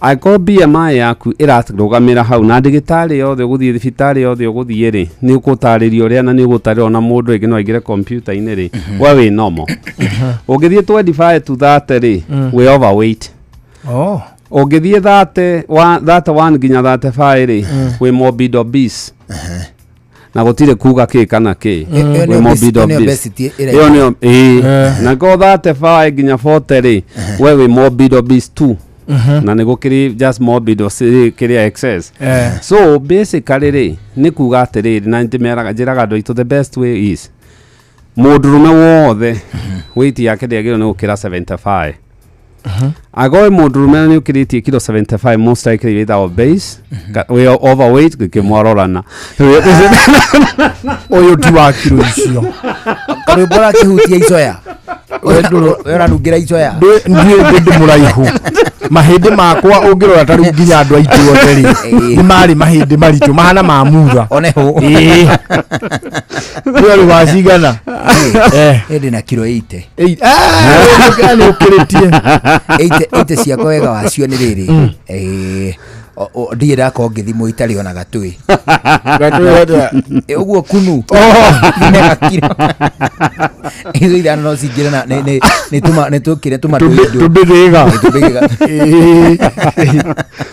Angĩkorwo BMI yaku ĩrarũgamĩra hau, na ndagĩtarĩ yothe ũgũthiĩ, thibitarĩ yothe ũgũthiĩ rĩ, nĩ ũgũtarĩrio ũrĩa, na nĩ ũgũtarĩrio ona mũndũ ĩngĩ no aingĩre kompiuta-inĩ rĩ, we wĩ normal. Ũngĩthiĩ 25 to 30 rĩ, wĩ overweight. Ũngĩthiĩ 30 31 nginya 35 rĩ, wĩ morbid obese, na gũtirĩ kuga kĩ kana kĩ. Ĩyo Wĩ nĩ morbid ĩyo nĩ obese. obesity ĩrĩa Ĩyo nĩyo, ĩĩ. Na ko 35 nginya 40 rĩ, we wĩ morbid obese 2, na nĩ gũkĩrĩ just morbid kĩrĩa excess. So basically rĩ, nĩ kuga atĩrĩrĩ, na ndĩmeraga, njĩraga andũ aitũ, the best way is mũndũrũme wothe weight yake ndĩagĩrĩirwo nĩ gũkĩra 75. Agoe mũndũrũme nĩ ũkĩrĩtie kilo 75, most likely wĩtagwo obese, wĩ overweight, gĩkĩmwarorana. Ũyũ ti wa kiro icio. Rwĩmbo ũrakĩhutia icoya. We ũranungĩra icoya. Ndiĩ ndĩ mũraihu, mahĩndĩ makwa ũngĩrora ta rĩu nginya andũ aitũ othe rĩ, nĩ marĩ mahĩndĩ maritũ mahana ma mutha. Oneho. Ĩĩ, we rĩ wacigana? Ĩndĩ na kiro 80. Nĩ ũkĩrĩtie. 80 ciakwa, wega wacio nĩ rĩrĩ, ndirĩ ndakorwo ngĩthimwo itarĩ ona gatũĩ. Gatũĩ atĩa? Ũguo kunu thime gakiro icio 5 no cingĩre na nĩ tũkĩre tũmatũindo. Tũmbĩgĩga. Tũmbĩgĩga.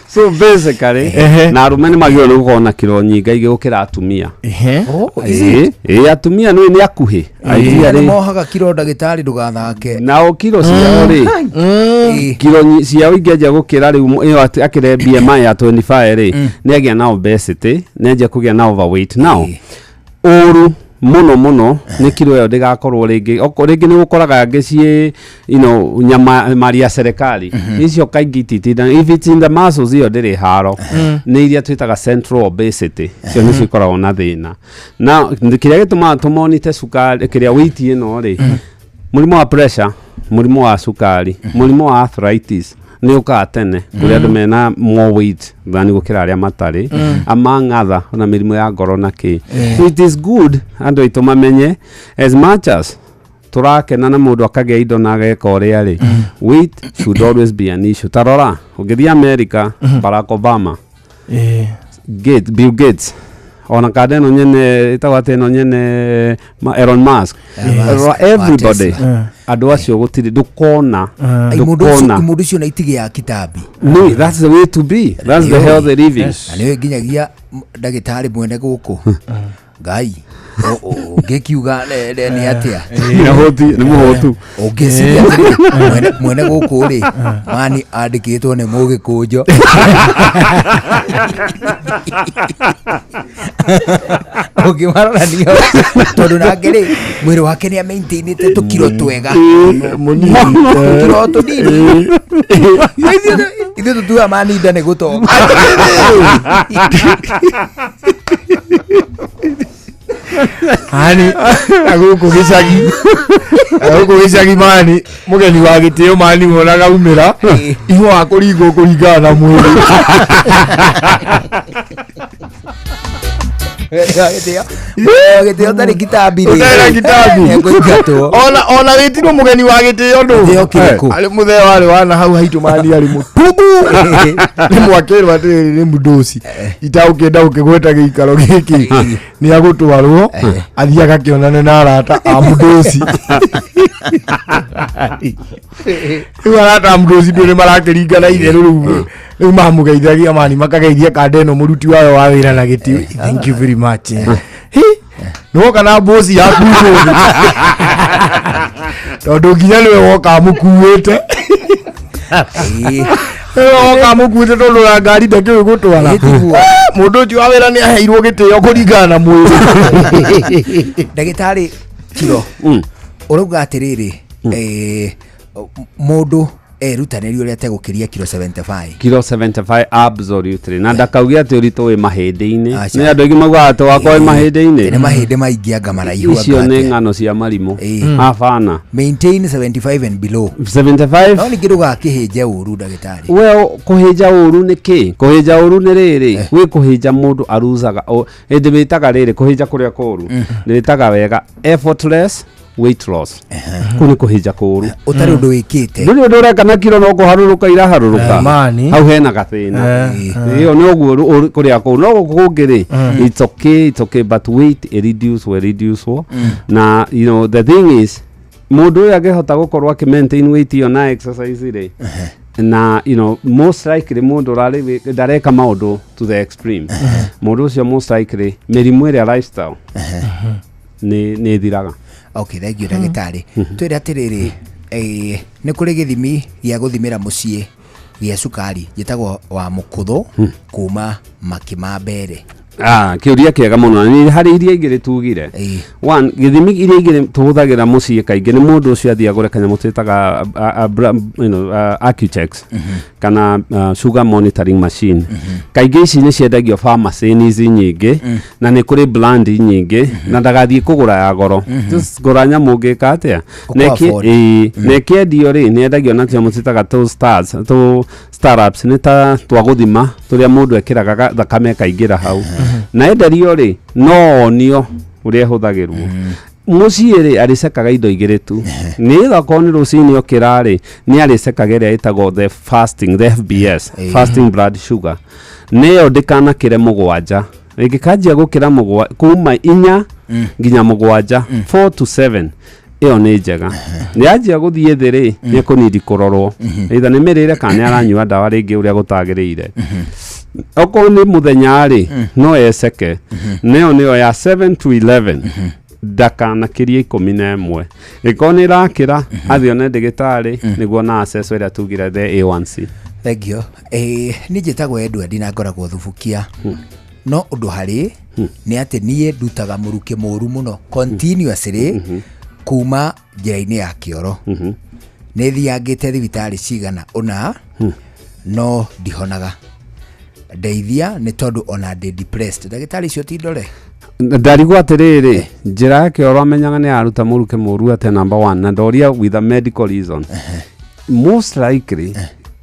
So basically, na arũme nĩ magĩrĩirwo nĩ gũkorwo na kiro nyingaingĩ gũkĩra atumia. Is ĩĩ ĩĩ, atumia nĩ akuhĩ. Atumia nĩ Ideally, mohaga kiro, ndagĩtarĩ, ndũgathake. Nao kiro ciao rĩ, kiro ciao ingĩanjia gũkĩra rĩu ĩyo akĩre BMI ya 25 rĩ, nĩ agĩa na obesity, nĩ anjia kũgĩa na overweight. Now ũru mũno mũno nĩ kiro ĩyo ndĩgakorwo rĩngĩ rĩngĩ nĩ gũkoraga angĩ ciĩ nyama mari ya serikali icio kaingĩ ititinda. If it's in the muscles, ĩyo ndĩrĩ haro. Nĩ iria twĩtaga central obesity, icio nĩcio ikoragwo na thĩna. Na kĩrĩa gĩtũmaga tũmonite cukari, kĩrĩa weight ĩno rĩ, mũrimũ wa pressure, mũrimũ wa cukari, mũrimũ wa arthritis nĩ ũkaga tene kũrĩ andũ mena more weight than gũkĩra arĩa matarĩ, among other ona mĩrimũ ya ngoro na kĩ. So it is good andũ aitũ mamenye, as much as tũrakena na mũndũ akagĩa indo na ageka ũrĩa rĩ, weight should always be an issue. Ta rora ũngĩthiĩ America, Barack Obama, Gates, Bill Gates, ona kada ĩno nyene ĩtagwo atĩ ĩno nyene Elon Musk. Elon Musk, Rora everybody. Tesla. Andũ acio gũtirĩ ndũkona. Ai, mũndũ ũcio Ndũkona. Mũndũ ũcio na itigĩa kitambi. No, that's the way to be, that's the healthy living. Na nĩwe nginyagia ndagĩtarĩ mwene gũkũ ngai. Ũngĩkiuga nĩ atĩa? Nĩ ahũti, nĩ mũhũtu. Ũngĩciria atĩrĩrĩ, mwene gũkũ rĩ, mani andĩkĩtwo nĩ mũgĩkũnjo. Ũngĩmarora nĩo tondũ nake rĩ, mwĩrĩ wake nĩ amaintainĩte tũkiro twega, tũkiro tũnini. Ithuĩ tũtuaga maninda nĩ gũtonga. Hani agũkũ gĩcagi, agũkũ gĩcagi mani mũgeni wa gĩtĩo mani wonaga umĩra ihũa wa kũringwo kũringana na mwĩrĩ. Gĩtĩo tarĩ kitambi rĩ. Ũtarĩ na kitambi. Nĩekũingatwo. Ona wĩtirwo mũgeni wa gĩtĩo ndũ. Gĩtĩo kĩrĩkũ? Arĩ mũthee warĩ wana hau haitũ mani arĩ mũtubu nĩ mwakĩrwo atĩrĩrĩ nĩ mũndũci itaũkĩenda gũkĩgweta gĩikaro gĩkĩ nĩ agũtwarwo athiĩ agakĩonane na arata a mũndũci. Rĩu arata a mũndũci ndũ nĩ marakĩringana itherũ rĩu mamũgeithagia mani makageithia kanda ĩno mũruti wayo wa wĩra na gĩtĩo, thank you very much. Hi, nĩwoka na mboci yaku ũmũthĩ tondũ nginya nĩwe woka mũkuĩte, nĩwe woka mũkuĩte tondũ na ngari ndakĩũĩ gũtwara. Mũndũ ũcio wa wĩra nĩ aheirwo gĩtĩo kũringana na mwĩrĩ. Ndagĩtarĩ kiro ũrauga atĩrĩrĩ, mũndũ erutanĩria ũrĩa ategũkĩria kiro 75. Kilo 75, absolutely, na ndakauge atĩ ũritũ wĩ mahĩndĩ-inĩ. Aca. Nĩ andũ aingĩ maugaga atĩ wakwa wĩ mahĩndĩ-inĩ. Nĩ mahĩndĩ maingĩ anga maraihu. Icio anga nĩ atĩa. ng'ano cia marimũ, hapana. Maintain 75 and below. 75. No ningĩ ndũgakĩhĩnje ũru, ndagĩtarĩ. Well, kũhĩnja ũru nĩ kĩ? Kũhĩnja ũru nĩ rĩrĩ, gwĩ kũhĩnja mũndũ aruzaga hĩndĩ wĩtaga rĩrĩ kũhĩnja kũrĩa kũru nĩ wĩtaga wega effortless weight loss, kũu nĩ kũhĩnja kũru. Ũtarĩ ũndũ wĩkĩte. Ndũrĩ ũndũ ũreka na kiro no kũharũrũka iraharũrũka. Mani. Hau hena gathĩna. Ĩyo nĩ ũguo kũrĩa kũu no gũkũ kũngĩ rĩ, it's okay, it's okay, but weight ĩreduce reduce na you know the thing is mũndũ ũyũ angĩhota gũkorwo akĩ maintain weight ĩyo na exercise rĩ, na you know most likely mũndũ ũrarĩ ndareka maũndũ to the extreme, mũndũ ũcio most likely mĩrimũ ĩrĩa lifestyle nĩ ĩthiraga. Okay, thank you, ndagĩtarĩ. Twĩre atĩrĩrĩ, nĩ kũrĩ gĩthimi gĩa gũthimĩra mũciĩ gĩa cukari gĩtagwo wa mũkũthũ kuma Makĩmambere? Ah, kĩũria kĩega mũno na nĩ harĩ iria igĩrĩ tugire. One, gĩthimi iria igĩrĩ tũhũthagĩra mũciĩ kaingĩ nĩ mũndũ ũcio athiĩ agũre kanyamũ twĩtaga Accu-Checks kana sugar monitoring machine. Kaingĩ ici nĩ ciendagio pharmacy-inĩ ici nyingĩ na nĩ kũrĩ brand nyingĩ na ndagathiĩ kũgũra ya goro. Just gũra nyamũ ũngĩka atĩa na Ũkũ-afford. ĩĩ, na ĩkĩendio rĩ, nĩ endagio na tũnyamũ twĩtaga tũ stars, tũ startups, nĩ ta twa gũthima tũrĩa mũndũ ekĩraga thakame ĩkaingĩra hau na enderio rĩ, no onio ũrĩa ĩhũthagĩrwo mũciĩ rĩ, arĩcekaga indo igĩrĩ tu. Nĩ okorwo nĩ rũcinĩ okĩra rĩ, nĩ arĩcekaga ĩrĩa ĩtagwo the fasting, the FBS, fasting blood sugar, nĩyo ndĩkanakĩre 7. Ĩngĩkanjia gũkĩra kuma 4 nginya 7, 4 to 7, ĩyo nĩ njega. Yanjia gũthiĩ thĩ rĩ, nĩ ekũnidi kũrorwo either nĩ mĩrĩre kana nĩ aranyua ndawa rĩngĩ ũrĩa gũtagĩrĩire. Okorwo nĩ mũthenya rĩ, no eceke nĩyo ya 7 to 11, ndakanakĩrie 11. Ĩkorwo nĩ ĩrakĩra, athiĩ one ndĩgĩtarĩ nĩguo na assess ĩrĩa tugire the A1C. Thank you. Niĩ njĩtagwo Edward na ngoragwo Thubukia. No ũndũ harĩ nĩ atĩ niĩ ndutaga mũrukĩ mũru mũno continuously kuma njĩra-inĩ ya kĩoro. Nĩ thiangĩte thibitarĩ cigana ũna no ndihonaga. Ndeithia nĩ tondũ ona ndĩ depressed. Ndagĩtarĩ icio ti ndore. Ndarigwo atĩrĩrĩ, njĩra ya kĩoro amenyaga nĩ aruta mũrukĩ mũru atĩa, number one, na ndoria with a medical reason most likely.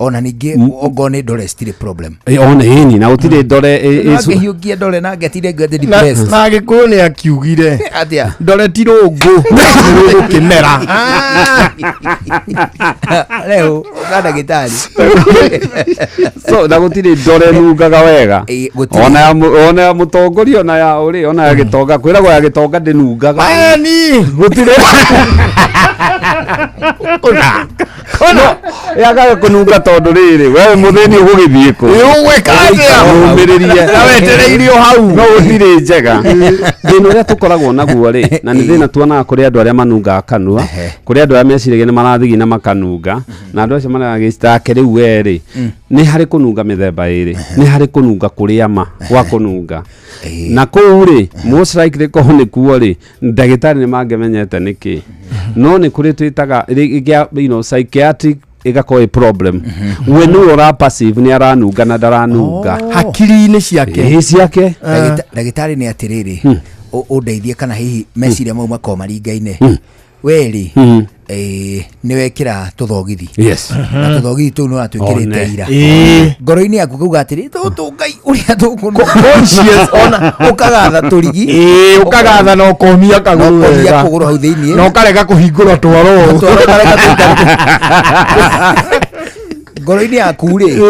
Ona ningĩ ongorwo nĩ ndore citirĩ problem. Ona ĩni na gũtirĩ ndore No angĩhiũngia ndore na ngetire ngwete depressed. Na Gĩkũyũ nĩ akiugire Atĩa? Ndore ti rũngũ nĩ rũgũkĩmera. Rĩu ga ndagĩtarĩ. So na gũtirĩ ndore nungaga wega. Gũtirĩ. Ona ya mũtongoria, ona ya ũrĩ, ona ya gĩtonga, kwĩragwo ya gĩtonga ndĩnungaga. Mayani gũtirĩ. No, Yagaga kũnunga tondũ rĩrĩ we mũthĩni ũgũgĩthiĩ kũ? Ĩ, ũgwĩka atĩa? Ũmĩrĩrie. Na wetereire o hau. No gũtirĩ njega. Thĩna ũrĩa tũkoragwo naguo rĩ, na nĩ thĩna tuonaga kũrĩ andũ arĩa manungaga kanua, kũrĩ andũ arĩa meciragia nĩ marathigina makanunga, na andũ acio maragĩtake rĩu we rĩ, nĩ harĩ kũnunga mĩthemba ĩrĩ, nĩ harĩ kũnunga kũrĩa ma gwa kũnunga. Na kũu rĩ, most likely korwo nĩ kuo rĩ, ndagĩtarĩ nĩ mangĩmenyete nĩkĩ. No nĩ kũrĩ twĩtaga psychiatric ĩgakorwo ĩ problem. We nĩwe ũra perceive nĩ aranunga na ndaranunga. Hakiri-inĩ ciake. Ĩ, ciake. Ndagĩtarĩ nĩ atĩrĩrĩ, ũndeithie kana hihi meciria mau makorwo maringaine. Werĩ nĩ wekĩra tũthogithi. Na tũthogithi tũu nĩ ũratwĩkĩrĩte One. ira. Ĩĩ. Ngoro-inĩ yaku kauga atĩrĩ, tũtũ Ngai ũrĩa tũkũnunga. Conscious, ona- Ũkagatha tũrigi. Ĩĩ, ũkagatha na ũkomia kagũrũ Na ũkomia wega. kũgũrũ hau thĩiniĩ. Na ũkarega kũhingũra twaro. Twaro ũkarega kũhingũra. Ngoro-inĩ yaku rĩ,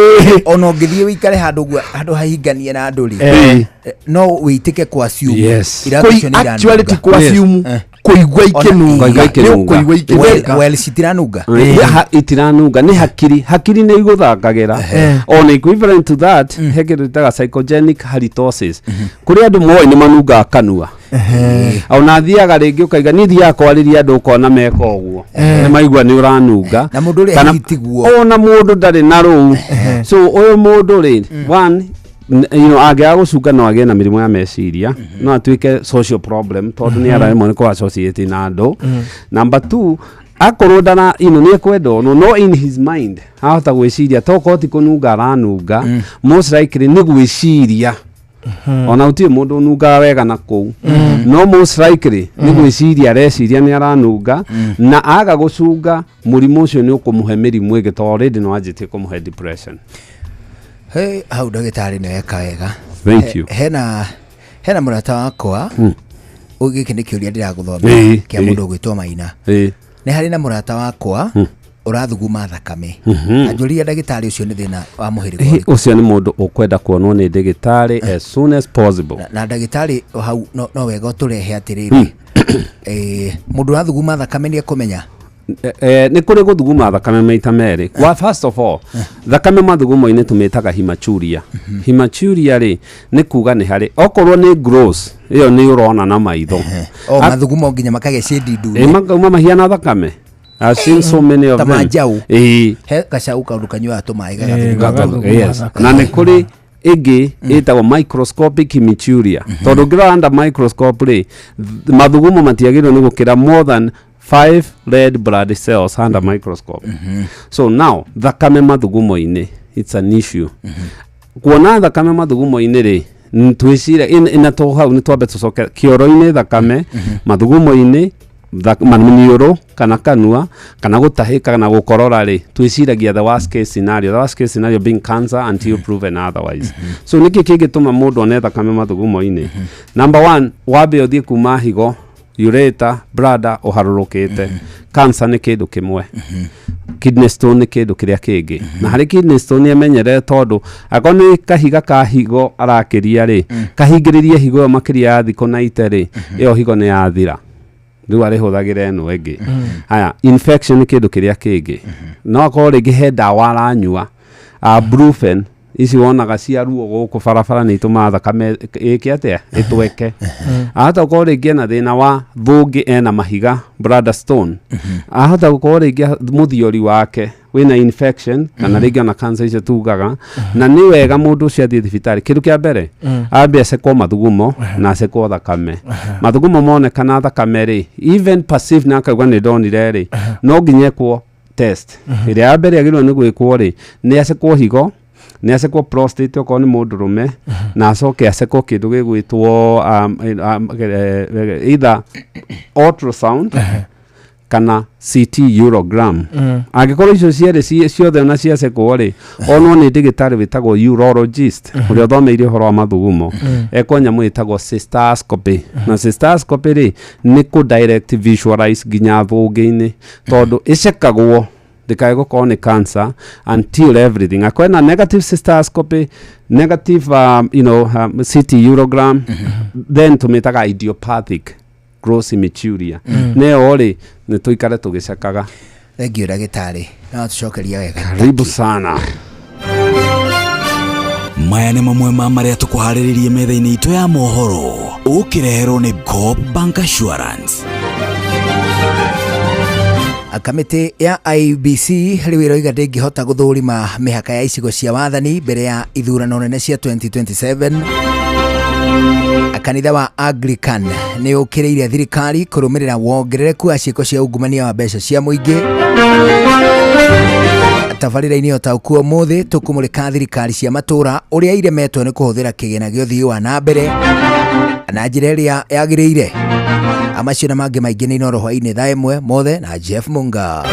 ona ũngĩthiĩ ũikare handũ ũguo, handũ hahinganie na andũ rĩ, no wĩitĩke kwa assume iratũ icio nĩ Actually ti iranunga. kwa assume, kũigua ikĩnunga. Kũigua Nĩ ikĩnunga. ũkũigua ikĩnunga. Well, citiranunga. Itiranunga nĩ hakiri, hakiri nĩ igũthakagĩra. On equivalent to that, he kĩndũ twĩtaga psychogenic halitosis, kũrĩ andũ moĩ nĩ manungaga kanua, ona athiaga rĩngĩ ũkaiga niĩ thiaga kwarĩria andũ ũkona meka ũguo nĩ maigua nĩ ũranunga. Na mũndũ ũrĩa Kana- hihi tiguo. Ona mũndũ ndarĩ na rũu. So ũyũ mũndũ rĩ, one, angĩaga gũcunga no agĩe na mĩrimũ ya meciria, no atuĩke social problem tondũ nĩ araremwo nĩ kũ associate na andũ. Number two, akorwo ndara nĩ ekwenda ono, no in his mind ahota gwĩciria tokorwo ti kũnunga aranunga, most likely nĩ gwĩciria. Ona gũtirĩ mũndũ ũnungaga wega na kũu, no most likely nĩ gwĩciria areciria nĩ aranunga, na aga gũcunga mũrimũ ũcio nĩ ũkũmũhe mĩrimũ ĩngĩ tondũ already no anjĩtie kũmũhe depression. Hey, hau ndagĩtarĩ nĩ weka wega. Thank you. Hena mũrata wakwa, gĩkĩ nĩ kĩũria ndĩragũthomera kĩa mũndũ ũgwĩtwo Maina. Nĩ harĩ na mũrata wakwa ũrathuguma thakame. Anjũria ndagĩtarĩ ũcio nĩ thĩna wa mũhĩrĩga ũrĩkũ? Ũcio nĩ mũndũ ũkwenda kuonwo nĩ ndagĩtarĩ as soon as possible. Na ndagĩtarĩ hau no wega ũtũrehe atĩrĩrĩ, mũndũ ũrathuguma thakame nĩ ekũmenya? Nĩ kũrĩ gũthuguma thakame maita merĩ. Wa first of all, thakame mathugumo-inĩ tũmĩtaga hematuria. Hematuria rĩ, nĩ kuga nĩ harĩ okorwo nĩ gross, ĩyo nĩ ũrona na maitho. O mathugumo nginya makagĩa shade ndune. Ĩ, makauma mahiana thakame. I've seen so many of Ta them. manjaũ. Ĩĩ. He gacau kaũndũ kanyuaga tũmaĩ gagathuguma. Yes. Na nĩ kũrĩ ĩngĩ ĩtagwo microscopic hematuria, tondũ ũngĩrora under microscope rĩ, mathugumo matiagĩrĩirwo nĩ gũkĩra more than 5 red blood cells under microscope. So now thakame mathugumo-inĩ, it's an issue. Kuona thakame mathugumo-inĩ rĩ, twĩcire na to hau nĩ twambe tũcoke kĩoro-inĩ, thakame mathugumo-inĩ, maniũrũ kana kanua kana gũtahĩka kana gũkorora rĩ, twĩciragia the worst case scenario, the worst case scenario being cancer until proven otherwise. So nĩkĩ kĩngĩtũma mũndũ one thakame mathugumo-inĩ? Number one, wambe ũthiĩ kuma higo, ureter, bladder ũharũrũkĩte. Cancer nĩ kĩndũ kĩmwe, kidney stone nĩ kĩndũ kĩrĩa kĩngĩ. Na harĩ kidney stone ĩmenyerere, tondũ akorwo nĩ kahiga ka higo arakĩria rĩ, kahingĩrĩrie higo ĩyo makĩria ya thikũ na ite rĩ, ĩyo higo nĩ yathira, rĩu arĩhũthagĩra ĩno ĩngĩ. Haya, infection nĩ kĩndũ kĩrĩa kĩngĩ. No akorwo rĩngĩ he ndawa aranyua, brufen ici wonaga cia ruo gũkũ barabara, nĩ itũmaga thakame ĩke atĩa? Ĩtweke. Ahota gũkorwo rĩngĩ ena thĩna wa thũngĩ, ena mahiga, bladder stone. Ahota gũkorwo rĩngĩ mũthiori wake wĩna infection kana rĩngĩ ona cancer icio tugaga. Na nĩ wega mũndũ ũcio athiĩ thibitarĩ, kĩndũ kĩa mbere ambe acekwo mathugumo na acekwo thakame. Mathugumo monekana thakame rĩ, even perceive na akauga nĩ ndonire rĩ, no nginya ekwo test. Ĩrĩa ya mbere agĩrĩirwo nĩ gwĩkwo rĩ, nĩ acekwo higo, nĩ acekwo prostate okorwo nĩ mũndũrũme, na acoke acekwo kĩndũ gĩgwĩtwo either ultrasound kana CT urogram. Angĩkorwo icio cierĩ ciothe ona ciacekwo rĩ, onwo nĩ ndagĩtarĩ wĩtagwo urologist ũrĩa ũthomeire ũhoro wa mathugumo, ekwo nyamũ ĩtagwo cystoscopy. Na cystoscopy rĩ, nĩ kũ direct visualize nginya thũngĩ-inĩ, tondũ ĩcekagwo ndĩkae gũkorwo nĩ cancer until everything akorwo na negative cystoscopy, negative CT urogram, then tũmĩtaga idiopathic gross hematuria. Nĩyo rĩ, nĩ tũikare tũgĩcekaga. Thank you ndagĩtarĩ, no tũcokeria wega. Karibu sana. Maya nĩ mamwe ma marĩa tũkũharĩrĩrie metha-inĩ itũ ya mohoro, ũkĩreherwo nĩ Coop Bank Assurance. Kamĩtĩ ya IEBC rĩu ĩroiga ndĩngĩhota gũthũrima mĩhaka ya icigo cia wathani mbere ya ithurano nene cia 2027. Kanitha wa Anglican nĩ ũkĩrĩire thirikari kũrũmĩrĩra wongerereku wa ciĩko cia ungumania wa mbeca cia mũingĩ. Tabarĩra-inĩ ũtaũku ũmũthĩ tũkũmũrĩka thirikari cia matũra ũrĩa iremetwo nĩ kũhũthĩra kĩgĩna gĩa ũthii wa na mbere na njĩra ĩrĩa yagĩrĩire. Amacio na mangĩ maingĩ nĩ Inooro hwainĩ thaa 1 mothe na Jeff Munga.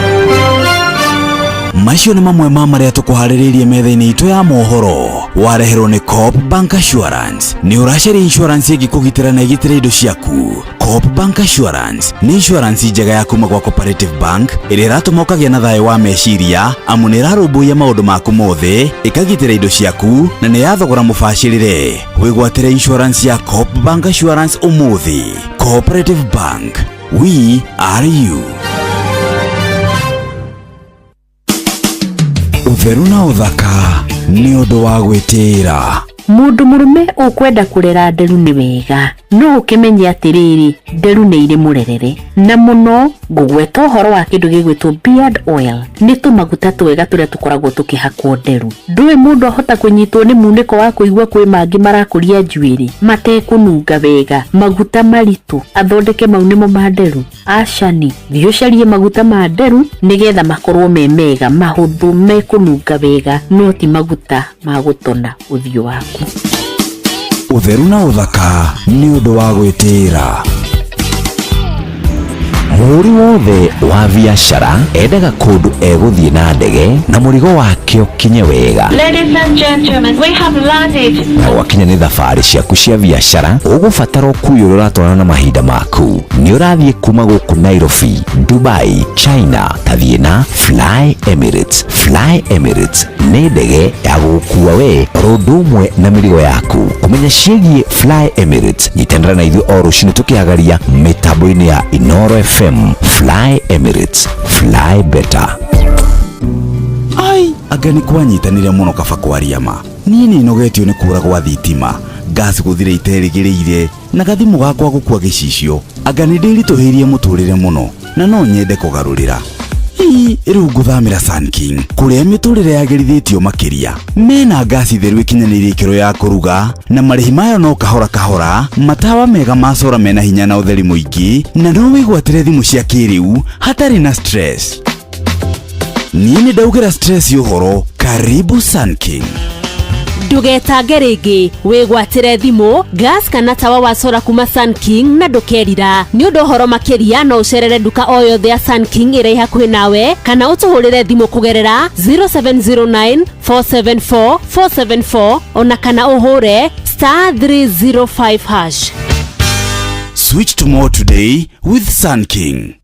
Macio nĩ mamwe ma marĩa tũkũharĩrĩirie metha-inĩ itũ ya mohoro, wareherwo nĩ Coop Bank Assurance. Nĩ ũracaria insurance ĩngĩkũgitĩra na ĩgitĩre indo ciaku? Coop Bank Assurance nĩ insurance njega ya kuma gwa Cooperative Bank ĩrĩa ĩratũma ũkagĩa na thayũ wa meciria, amu nĩ ĩrarũmbũiya maũndũ maku mothe, ĩkagitĩra indo ciaku na nĩ ya thogora mũbacĩrĩre. Wĩgwatĩre insurance ya Coop Bank Assurance ũmũthĩ. Cooperative Bank, we are you. Ũtheru na ũthaka nĩ ũndũ wa gwĩtĩĩra. Mũndũ mũrũme ũkwenda kũrera nderu nĩ wega, no ũkĩmenye atĩrĩrĩ, nderu nĩ irĩ mũrerere. Na mũno ngũgweta ũhoro wa kĩndũ gĩgwĩtwo beard oil, nĩ tũmaguta twega tũrĩa tũkoragwo tũkĩhakwo nderu. Ndũĩ mũndũ ahota kũnyitwo nĩ munĩko wa kũigua kwĩ mangĩ marakũria njuĩrĩ matekũnunga wega, maguta maritũ athondeke mau nĩmo ma nderu. Acani, thiĩ ũcarie maguta ma nderu nĩgetha makorwo me mega, mahũthũ, mekũnunga wega, no ti maguta ma gũtona ũthiũ waku. Ũtheru na ũthaka nĩ ũndũ wa gwĩtĩĩra. Mũhũri wothe wa biacara endaga kũndũ egũthiĩ na ndege na mũrigo wake ũkinye wega. Ladies and gentlemen, we have landed. Na gwakinya nĩ thabarĩ ciaku cia biacara, ũgũbatara ũkui ũrĩa ũratwarana na mahinda maku. Nĩ ũrathiĩ kuma gũkũ Nairobi, Dubai, China, tathiĩ na Fly Emirates. Fly Emirates nĩ ndege ya gũgũkua we oro ũndũ ũmwe na mĩrigo yaku. Kũmenya ciĩgiĩ Fly Emirates, nyitanĩra na ithuĩ o rũcinĩ tũkĩhagaria mĩtambo-inĩ ya Inooro FM. Fly Emirates, fly better. Ai, anga nĩ kwanyitanire mũno kaba kwaria ma. Niĩ nĩ nogetio nĩ kũra gwa thitima, gas gũthira iterĩgĩrĩire, na gathimũ gakwa gũkua gĩcicio. Anga nĩ ndĩritũhĩirie mũtũrĩre mũno na no nyende kũgarũrĩra. Ii, rĩu ngũthamĩra Sun King kũrĩa mĩtũrĩre yagĩrithĩtio makĩria. Mena ngasi theru ĩkinyanĩirie ikĩro ya kũruga na marĩhi mayo no kahora kahora, matawa mega ma sora mena hinya na ũtheri mũingĩ, na no wĩgwatĩre thimũ cia kĩrĩu hatarĩ na stress. Niĩ nĩ ndaugĩra stress ũhoro. Karibu Sun King. Ndũgetange rĩngĩ, wĩgwatĩre thimũ, gas kana tawa wa sora kuma Sun King na ndũkerira. Nĩ ũndũ ũhoro makĩria no ũcerere nduka o yothe ya Sun King ĩrĩa ĩ hakuhĩ nawe kana ũtũhũrĩre thimũ kũgerera 0709 474 474 ona kana ũhũre *305#. Switch to more today with Sun King.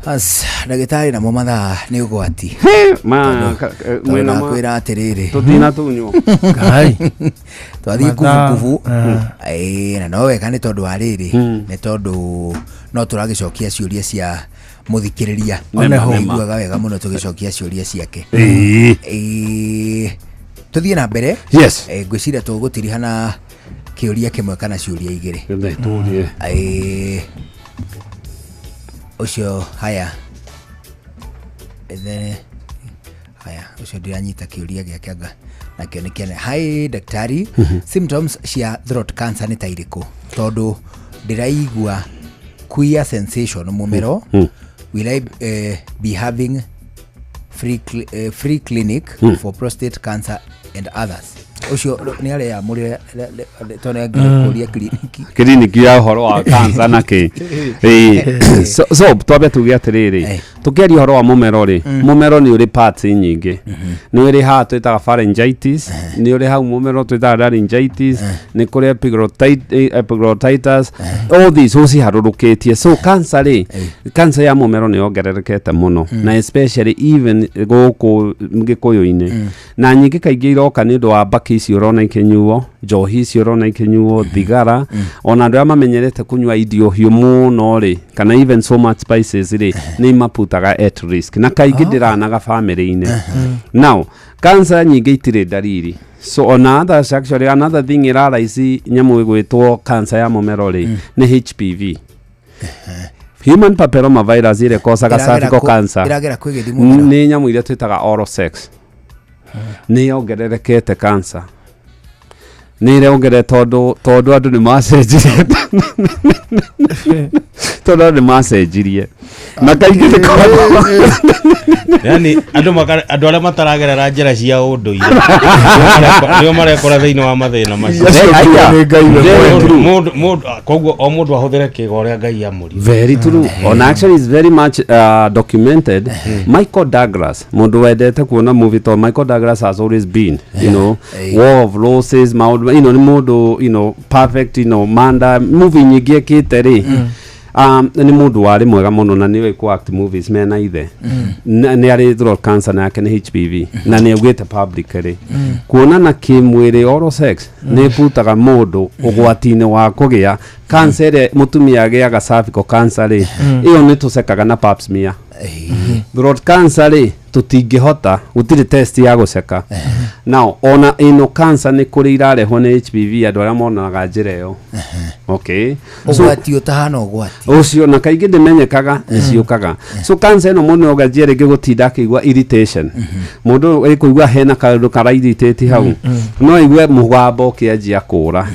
As ndagĩtarĩ namo mathaa nĩ ũgwati. Ma mwena ma kwĩra atĩrĩrĩ, tũtinatunywo. Ngai. Twathiĩ Mathaa, kubukubu. Ĩĩ, na no wega nĩ tondũ wa rĩrĩ, nĩ tondũ no tũragĩcokia ciũria cia mũthikĩrĩria. Nĩma, nĩma. Iguaga wega mũno tũgĩcokia ciũria ciake. Ĩĩ. Ĩĩ, tũthiĩ na mbere. Yes. Ngwĩciria tũgũtiriha na kĩũria kĩmwe kana ciũria igĩrĩ. Tũrie. Ĩĩ, ũcio haya. Ethere haya, ũcio ndiranyita kĩũria gĩake anga nakĩo nĩ kĩene. Hi daktari, symptoms cia throat cancer nĩ ta irĩkũ? Tondũ ndĩraigua queer sensation mũmero. Will I be having free clinic for prostate cancer and others? Ũcio nĩ areyamũrĩre tondũ nĩ kũria kliniki. Kiriniki ya ũhoro wa cancer na kĩ. Ĩĩ. So twambe tuge atĩrĩrĩ, Tukiaria ũhoro wa mũmero rĩ, mũmero nĩ ũrĩ parts nyingĩ. Nĩ ũrĩ haha twĩtaga pharyngitis, nĩ ũrĩ hau mũmero twĩtaga laryngitis, nĩ kũrĩ epiglottitis, all these ũciharũrũkĩtie. So cancer rĩ, cancer ya mũmero nĩ yongererekete mũno, na especially even gũkũ gĩkũyũ-inĩ, na nyingĩ kaingĩ iroka nĩ ũndũ wa mbakĩ ici ũrona ikĩnyuo, njohi ici ũrona ikĩnyuo, thigara, ona andũ arĩa mamenyerete kũnyua irio hiũ mũno rĩ, kana even so much spices rĩ, nĩ imaputaga at risk, na kaingĩ ndĩranaga family-inĩ. Now cancer nyingĩ itirĩ ndariri. So ona others, actually another thing ĩraraici nyamũ ĩgwĩtwo cancer ya mũmero rĩ, nĩ HPV, human papilloma virus, ĩrĩa ĩkocaga Ĩragera cervical cancer. Ĩragera kwĩ gĩthimo mũmero? Nĩ nyamũ iria twĩtaga oral sex. Nĩ yongererekete, cancer nĩ ĩrongerere tondũ andũ nĩ macenjirie, tondũ andũ nĩ macenjirie, na kaingĩ nĩ koragwo Yani andũ arĩa mataragerera njĩra cia ũndũire nĩo marekora thĩinĩ wa mathĩna macio. Acio nginya nĩ Ngai we mwene. Koguo o mũndũ ahũthĩre kĩga ũrĩa Ngai amũrie. Very true. On actually is very much documented. Michael Douglas, mundu wendete kuona movie to Michael Douglas has always been, War of Roses, maundu, ni mundu, perfect, manda movie nyingĩ ekĩte rĩ. Nĩ mũndũ warĩ mwega mũno na nĩwe ku act movies mena ithe. Nĩ arĩ throat cancer na yake nĩ HPV, na nĩ augĩte publicly kuonana kĩmwĩrĩ, oral sex, nĩ ĩputaga mũndũ ũgwati-inĩ wa kũgĩa cancer ĩrĩa mũtumia agĩaga cervical cancer rĩ. Ĩyo nĩ tũcekaga na pap smear. Throat cancer rĩ, tũtingĩhota, gũtirĩ test ya gũceka. Now ona ĩno cancer nĩ kũrĩ irarehwo nĩ HPV, andũ arĩa monanaga njĩra ĩyo, okay? So, Ũgwati ũtahana ũgwati. Ũcio na kaingĩ ndĩmenyekaga, nĩ ciũkaga. So cancer ĩno mũndũ no anjie rĩngĩ gũtinda akĩigua irritation, mũndũ ĩkũigua hena kaũndũ kara irritate hau, no aigue mũgambo ũkĩanjia kũra,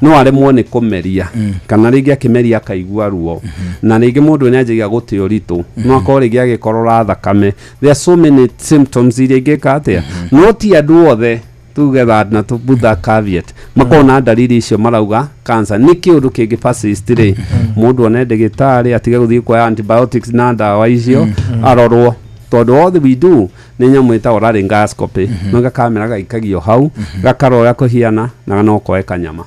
no aremwo nĩ kũmeria, kana rĩngĩ akĩmeria akaigua ruo, na rĩngĩ mũndũ nĩ anjagia gũte ũritũ, no akorwo rĩngĩ agĩkorora thakame. There are so many symptoms iria ingĩka atĩa, no ti andũ othe, tuge that na to put that caveat, makorwo na ndariri icio marauga cancer. Nĩ kĩũndũ kĩngĩ persist rĩ, mũndũ one ndagĩtarĩ, atige gũthiĩ kuoya antibiotics na ndawa icio, arorwo, tondũ all we do nĩ nyamũ ĩtagwo laryngoscopy, no gakamera gaikagio hau gakarora kũhiana na no koe kanyama.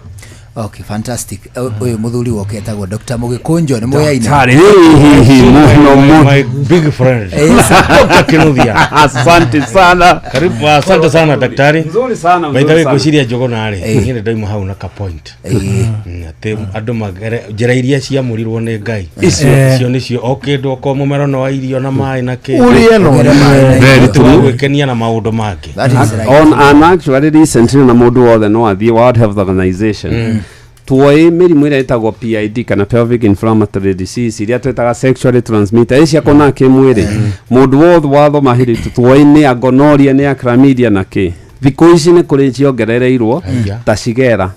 Okay, fantastic. Ũyũ mũthuri woke etagwo Dr. Mũgĩkũnjo nĩ mũyaina. Daktari, mũno mũno. My big friend. Yes. Dr. Kinuthia. Asante sana. Karibu, asante sana daktari. Nzuri sana, By the nzuri way, sana. ngwĩciria njũgũna rĩ, niĩ nĩ ndauma hau na ka point. Atĩ andũ magere njĩra iria ciamũrirwo nĩ Ngai. Icio. Icio nĩcio o kĩndũ, okorwo mũmero no wa irio na maĩ na kĩ. Ũrĩe na ũnyue. Very true. Gwĩkenia na maũndũ mangĩ. On and actually recently na mũndũ wothe no athiĩ World Health Organization, tuoĩ mĩrimũ ĩrĩa ĩtagwo PID kana pelvic inflammatory disease, iria twĩtaga sexually transmitted, icia kũna kĩmwĩrĩ, mũndũ wothe wathoma hĩrĩ tuoĩ nĩ a gonorrhea, nĩ a chlamydia, na kĩ. Thikũ ici nĩ kũrĩ ciongerereirwo ta shigella.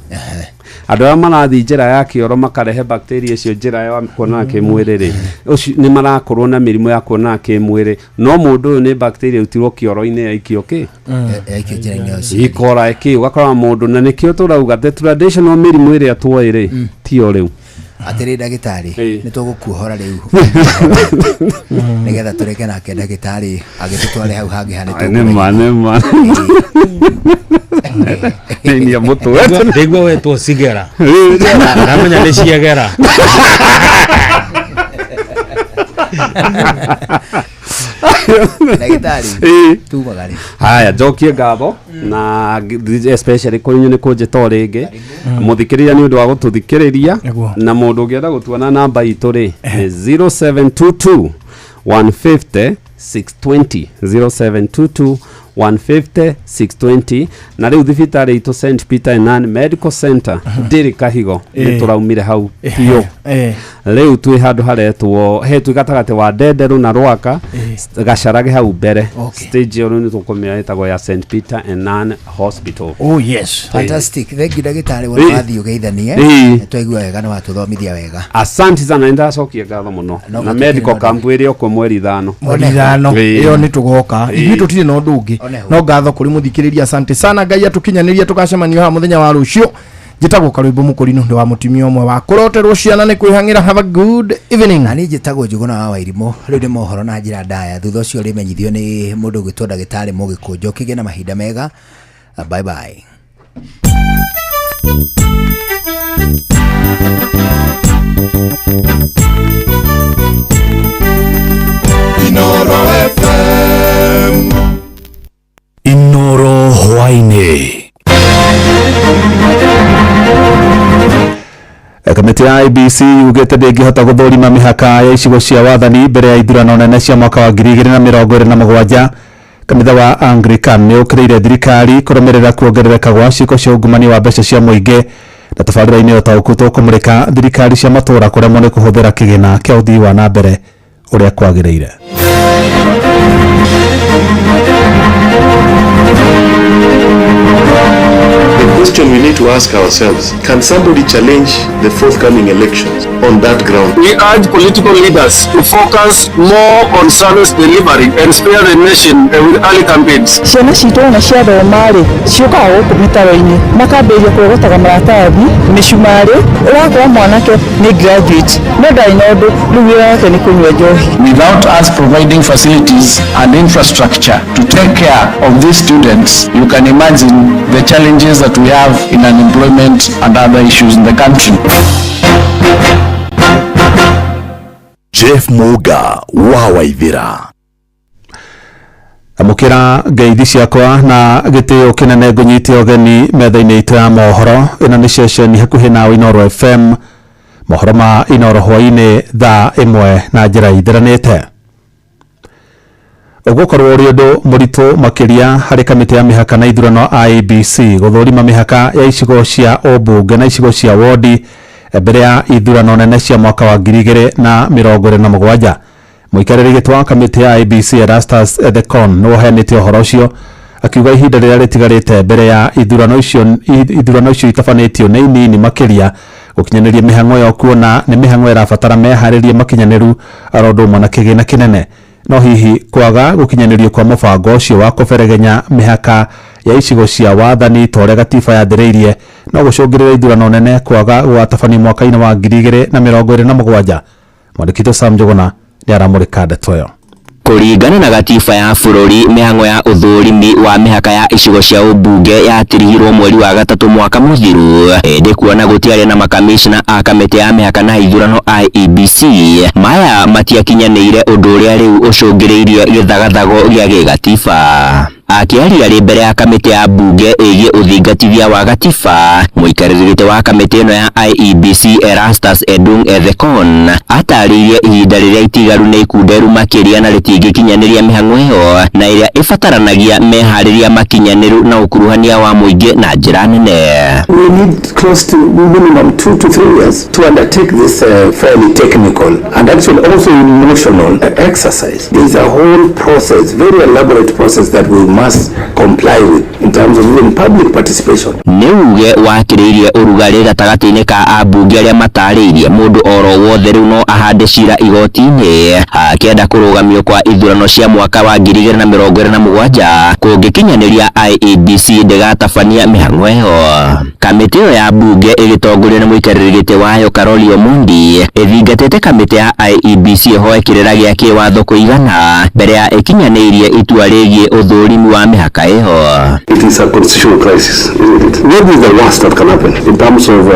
Andũ arĩa marathiĩ njĩra ya kĩoro makarehe bacteria icio njĩra ya kuonana kĩmwĩrĩ rĩ, ũcio nĩ marakorwo na mĩrimũ ya kuonana kĩmwĩrĩ, no mũndũ ũyũ nĩ bacteria ĩrutirwo kĩoro-inĩ yaikio kĩ Yaikio njĩra-inĩ ya ũciari. Ikora ĩkĩ ũgakora mũndũ, na nĩkĩo tũrauga the traditional mĩrimũ ĩrĩa tuoĩ rĩ, tiyo rĩu. Atĩrĩ ndagĩtarĩ, nĩ tũgũkuohora rĩu nĩgetha tũreke nake ndagĩtarĩ agĩtũtware hau hangĩ ha nĩ Nĩma nĩma nĩinia mũtwe. Ndaigua wetwo cigera, ndamenya nĩ ciegera. Ndagĩtarĩ, tumagare. Haya, njokie ngatho na especially kũrĩ inyuĩ nĩ kũnjĩta o rĩngĩ, mũthikĩrĩria nĩ ũndũ wa gũtũthikĩrĩria, na mũndũ ũngĩenda gũtuona namba itũ rĩ, nĩ 0722 150 620, 0722 150 620. Na rĩu thibitarĩ itũ St Peter and Ann Medical Center ndĩrĩ Kahigo, nĩ tũraumire hau biũ. Rĩu twĩ handũ haretwo he twĩ gatagatĩ wa Ndenderũ na Rwaka, gacarage hau mbere stage ĩyo, rĩu nĩ tũkũmĩoya ĩtagwo ya St Peter and Ann Hospital. Oh yes. Fantastic, thank you ndagĩtarĩ. Wona wathiĩ ũgeithanie. Nĩ twaigua wega, nĩ watũthomithia wega. Asante sana, nĩ ndacokia ngatho mũno. No Na gũtũkĩrĩ medical na camp ĩrĩ okuo mweri 5. Mweri 5. Ĩyo nĩ tũgoka ithuĩ, tũtirĩ na ũndũ ũngĩ. Oneho. No ngatho kũrĩ mũthikĩrĩria, asante sana. Ngai atũkinyanĩria, tũgacemania haha mũthenya wa rũciũ. Njĩtagwo Karwĩmbo Mũkũrinũ, ndĩ wa mũtumia ũmwe wa kũroterwo ciana nĩ kwĩhang'ĩra. Have a good evening. Na niĩ njĩtagwo Njũgũna wa Wairimũ. Rĩu nĩ mohoro na njĩra ndaya, thutha ũcio ũrĩmenyithio nĩ mũndũ ũgwĩtwo ndagĩtarĩ Mũgĩkũnjo. Kĩgĩe na mahinda mega, bye bye. Inoro FM. Inoro hwaini. Kamĩtĩ ya IEBC yugĩte ndĩngĩhota gũthũrima mĩhaka ya icigo cia wathani mbere ya ithurano nene cia mwaka wa 2027. Kanitha wa Anglican nĩ ũkĩrĩire thirikari kũrũmĩrĩra kuongerereka gwa ciĩko cia ungumania wa mbeca cia mũingĩ. Na tabarĩra-inĩ ũtaũku tũkũmũrĩka thirikari cia matũũra kũremwo nĩ kũhũthĩra kĩgĩna kĩa ũthii wa na mbere ũrĩa kwagĩrĩire. The question we need to ask ourselves, can somebody challenge the forthcoming elections on that ground? We urge political leaders to focus more on service delivery and spare the nation with early campaigns. Ciana citũ ona ciathoma rĩ, ciũkaga gũkũ mĩtaro-inĩ makambĩrĩria kũrogotaga maratathi, mĩcumarĩ. Ũrakora mwanake nĩ graduate no ndarĩ na ũndũ, rĩu wĩra wake nĩ kũnyua njohi. Without us providing facilities and infrastructure to take care of these students, you can imagine the challenges that we have in unemployment and other issues in the country. Jeff Muga wa Waithira. Amũkĩra ngeithi ciakwa na gĩtĩo kĩnene, ngũnyite ũgeni metha-inĩ itũ ya mohoro. Ĩno nĩ ceceni hakuhĩ nawe, Inoro FM. Mohoro ma Inoro hwainĩ thaa 1 na njĩra ithiranĩte. Ũgũkorwo ũrĩ ũndũ mũritũ makĩria harĩ kamĩtĩ ya mĩhaka na ithurano IEBC gũthũrima mĩhaka ya icigo cia ũmbunge na icigo cia wodi mbere ya ithurano nene cia mwaka wa 2027. Mũikarĩri gĩtĩ wa kamĩtĩ ya IEBC Erastus Ethekon nĩwe ũheanĩte ũhoro ũcio, akiuga ihinda rĩrĩa rĩtigarĩte mbere ya ithurano icio itabanĩtio nĩ inini makĩria gũkinyanĩria mĩhang'o ĩyo, kuona nĩ mĩhang'o ĩrabatara meharĩrie makinyanĩru oro ũndũ ũmwe na kĩgĩna kĩnene. No hihi kwaga gũkinyanĩrio kwa mũbango ũcio wa kũberegenya mĩhaka ya icigo cia wathani ta ũrĩa gatiba yathĩrĩirie no gũcũngĩrĩre ithurano nene kwaga gũgatabanio mwaka-inĩ wa 2027? Mwandĩki Sam Njũgũna nĩ aramũrĩka ndeto ĩyo. Kũringana na gatiba ya bũrũri, mĩhang'o ya ũthũrimi wa mĩhaka ya icigo cia ũmbunge yatirihirwo mweri wa 3 mwaka mũthiru, ĩndĩ kuona gũtiarĩ na makamishna a kamĩtĩ ya mĩhaka na ithurano IEBC, maya matiakinyanĩire, ũndũ ũrĩa rĩu ũcũngĩrĩirie gĩthagathago gĩa gĩgatiba. Akĩaria rĩ mbere ya kamĩtĩ ya mbunge ĩgiĩ ũthingatithia wa gatiba, mũikarĩri gĩtĩ wa kamĩtĩ ĩno ya IEBC Erastus Edung Ethekon atarĩirie ihinda rĩrĩa itigaru nĩ ikunderu makĩria na rĩtingĩkinyanĩria mĩhang'o ĩyo na ĩrĩa ĩbataranagia meharĩria makinyanĩru na ũkuruhania wa mũingĩ na njĩra nene. We need close to minimum 2 to 3 years to undertake this fairly technical and actually also emotional exercise. There is a whole process, very elaborate process that we must comply with in terms of even public participation. Nĩ uge wakĩrĩirie ũrugarĩ gatagatĩ-inĩ ka ambunge arĩa matarĩirie mũndũ oro wothe rĩu no ahande cira igoti-inĩ akĩenda kũrũgamio kwa ithurano cia mwaka wa 2027 kũngĩkinyanĩria IEBC ndĩgatabania mĩhang'o ĩyo. Kamĩtĩ ĩyo ya mbunge ĩgĩtongorio nĩ mũikarĩri gĩtĩ wayo Caroli Omondi ĩthingatĩte kamĩtĩ ya IEBC ĩhoe kĩrĩra gĩa kĩwatho kũigana mbere ya ĩkinyanĩirie itua rĩgiĩ ũthũrimi wa mĩhaka ĩyo. It is a constitutional crisis, isn't it? What is the worst that can happen in terms of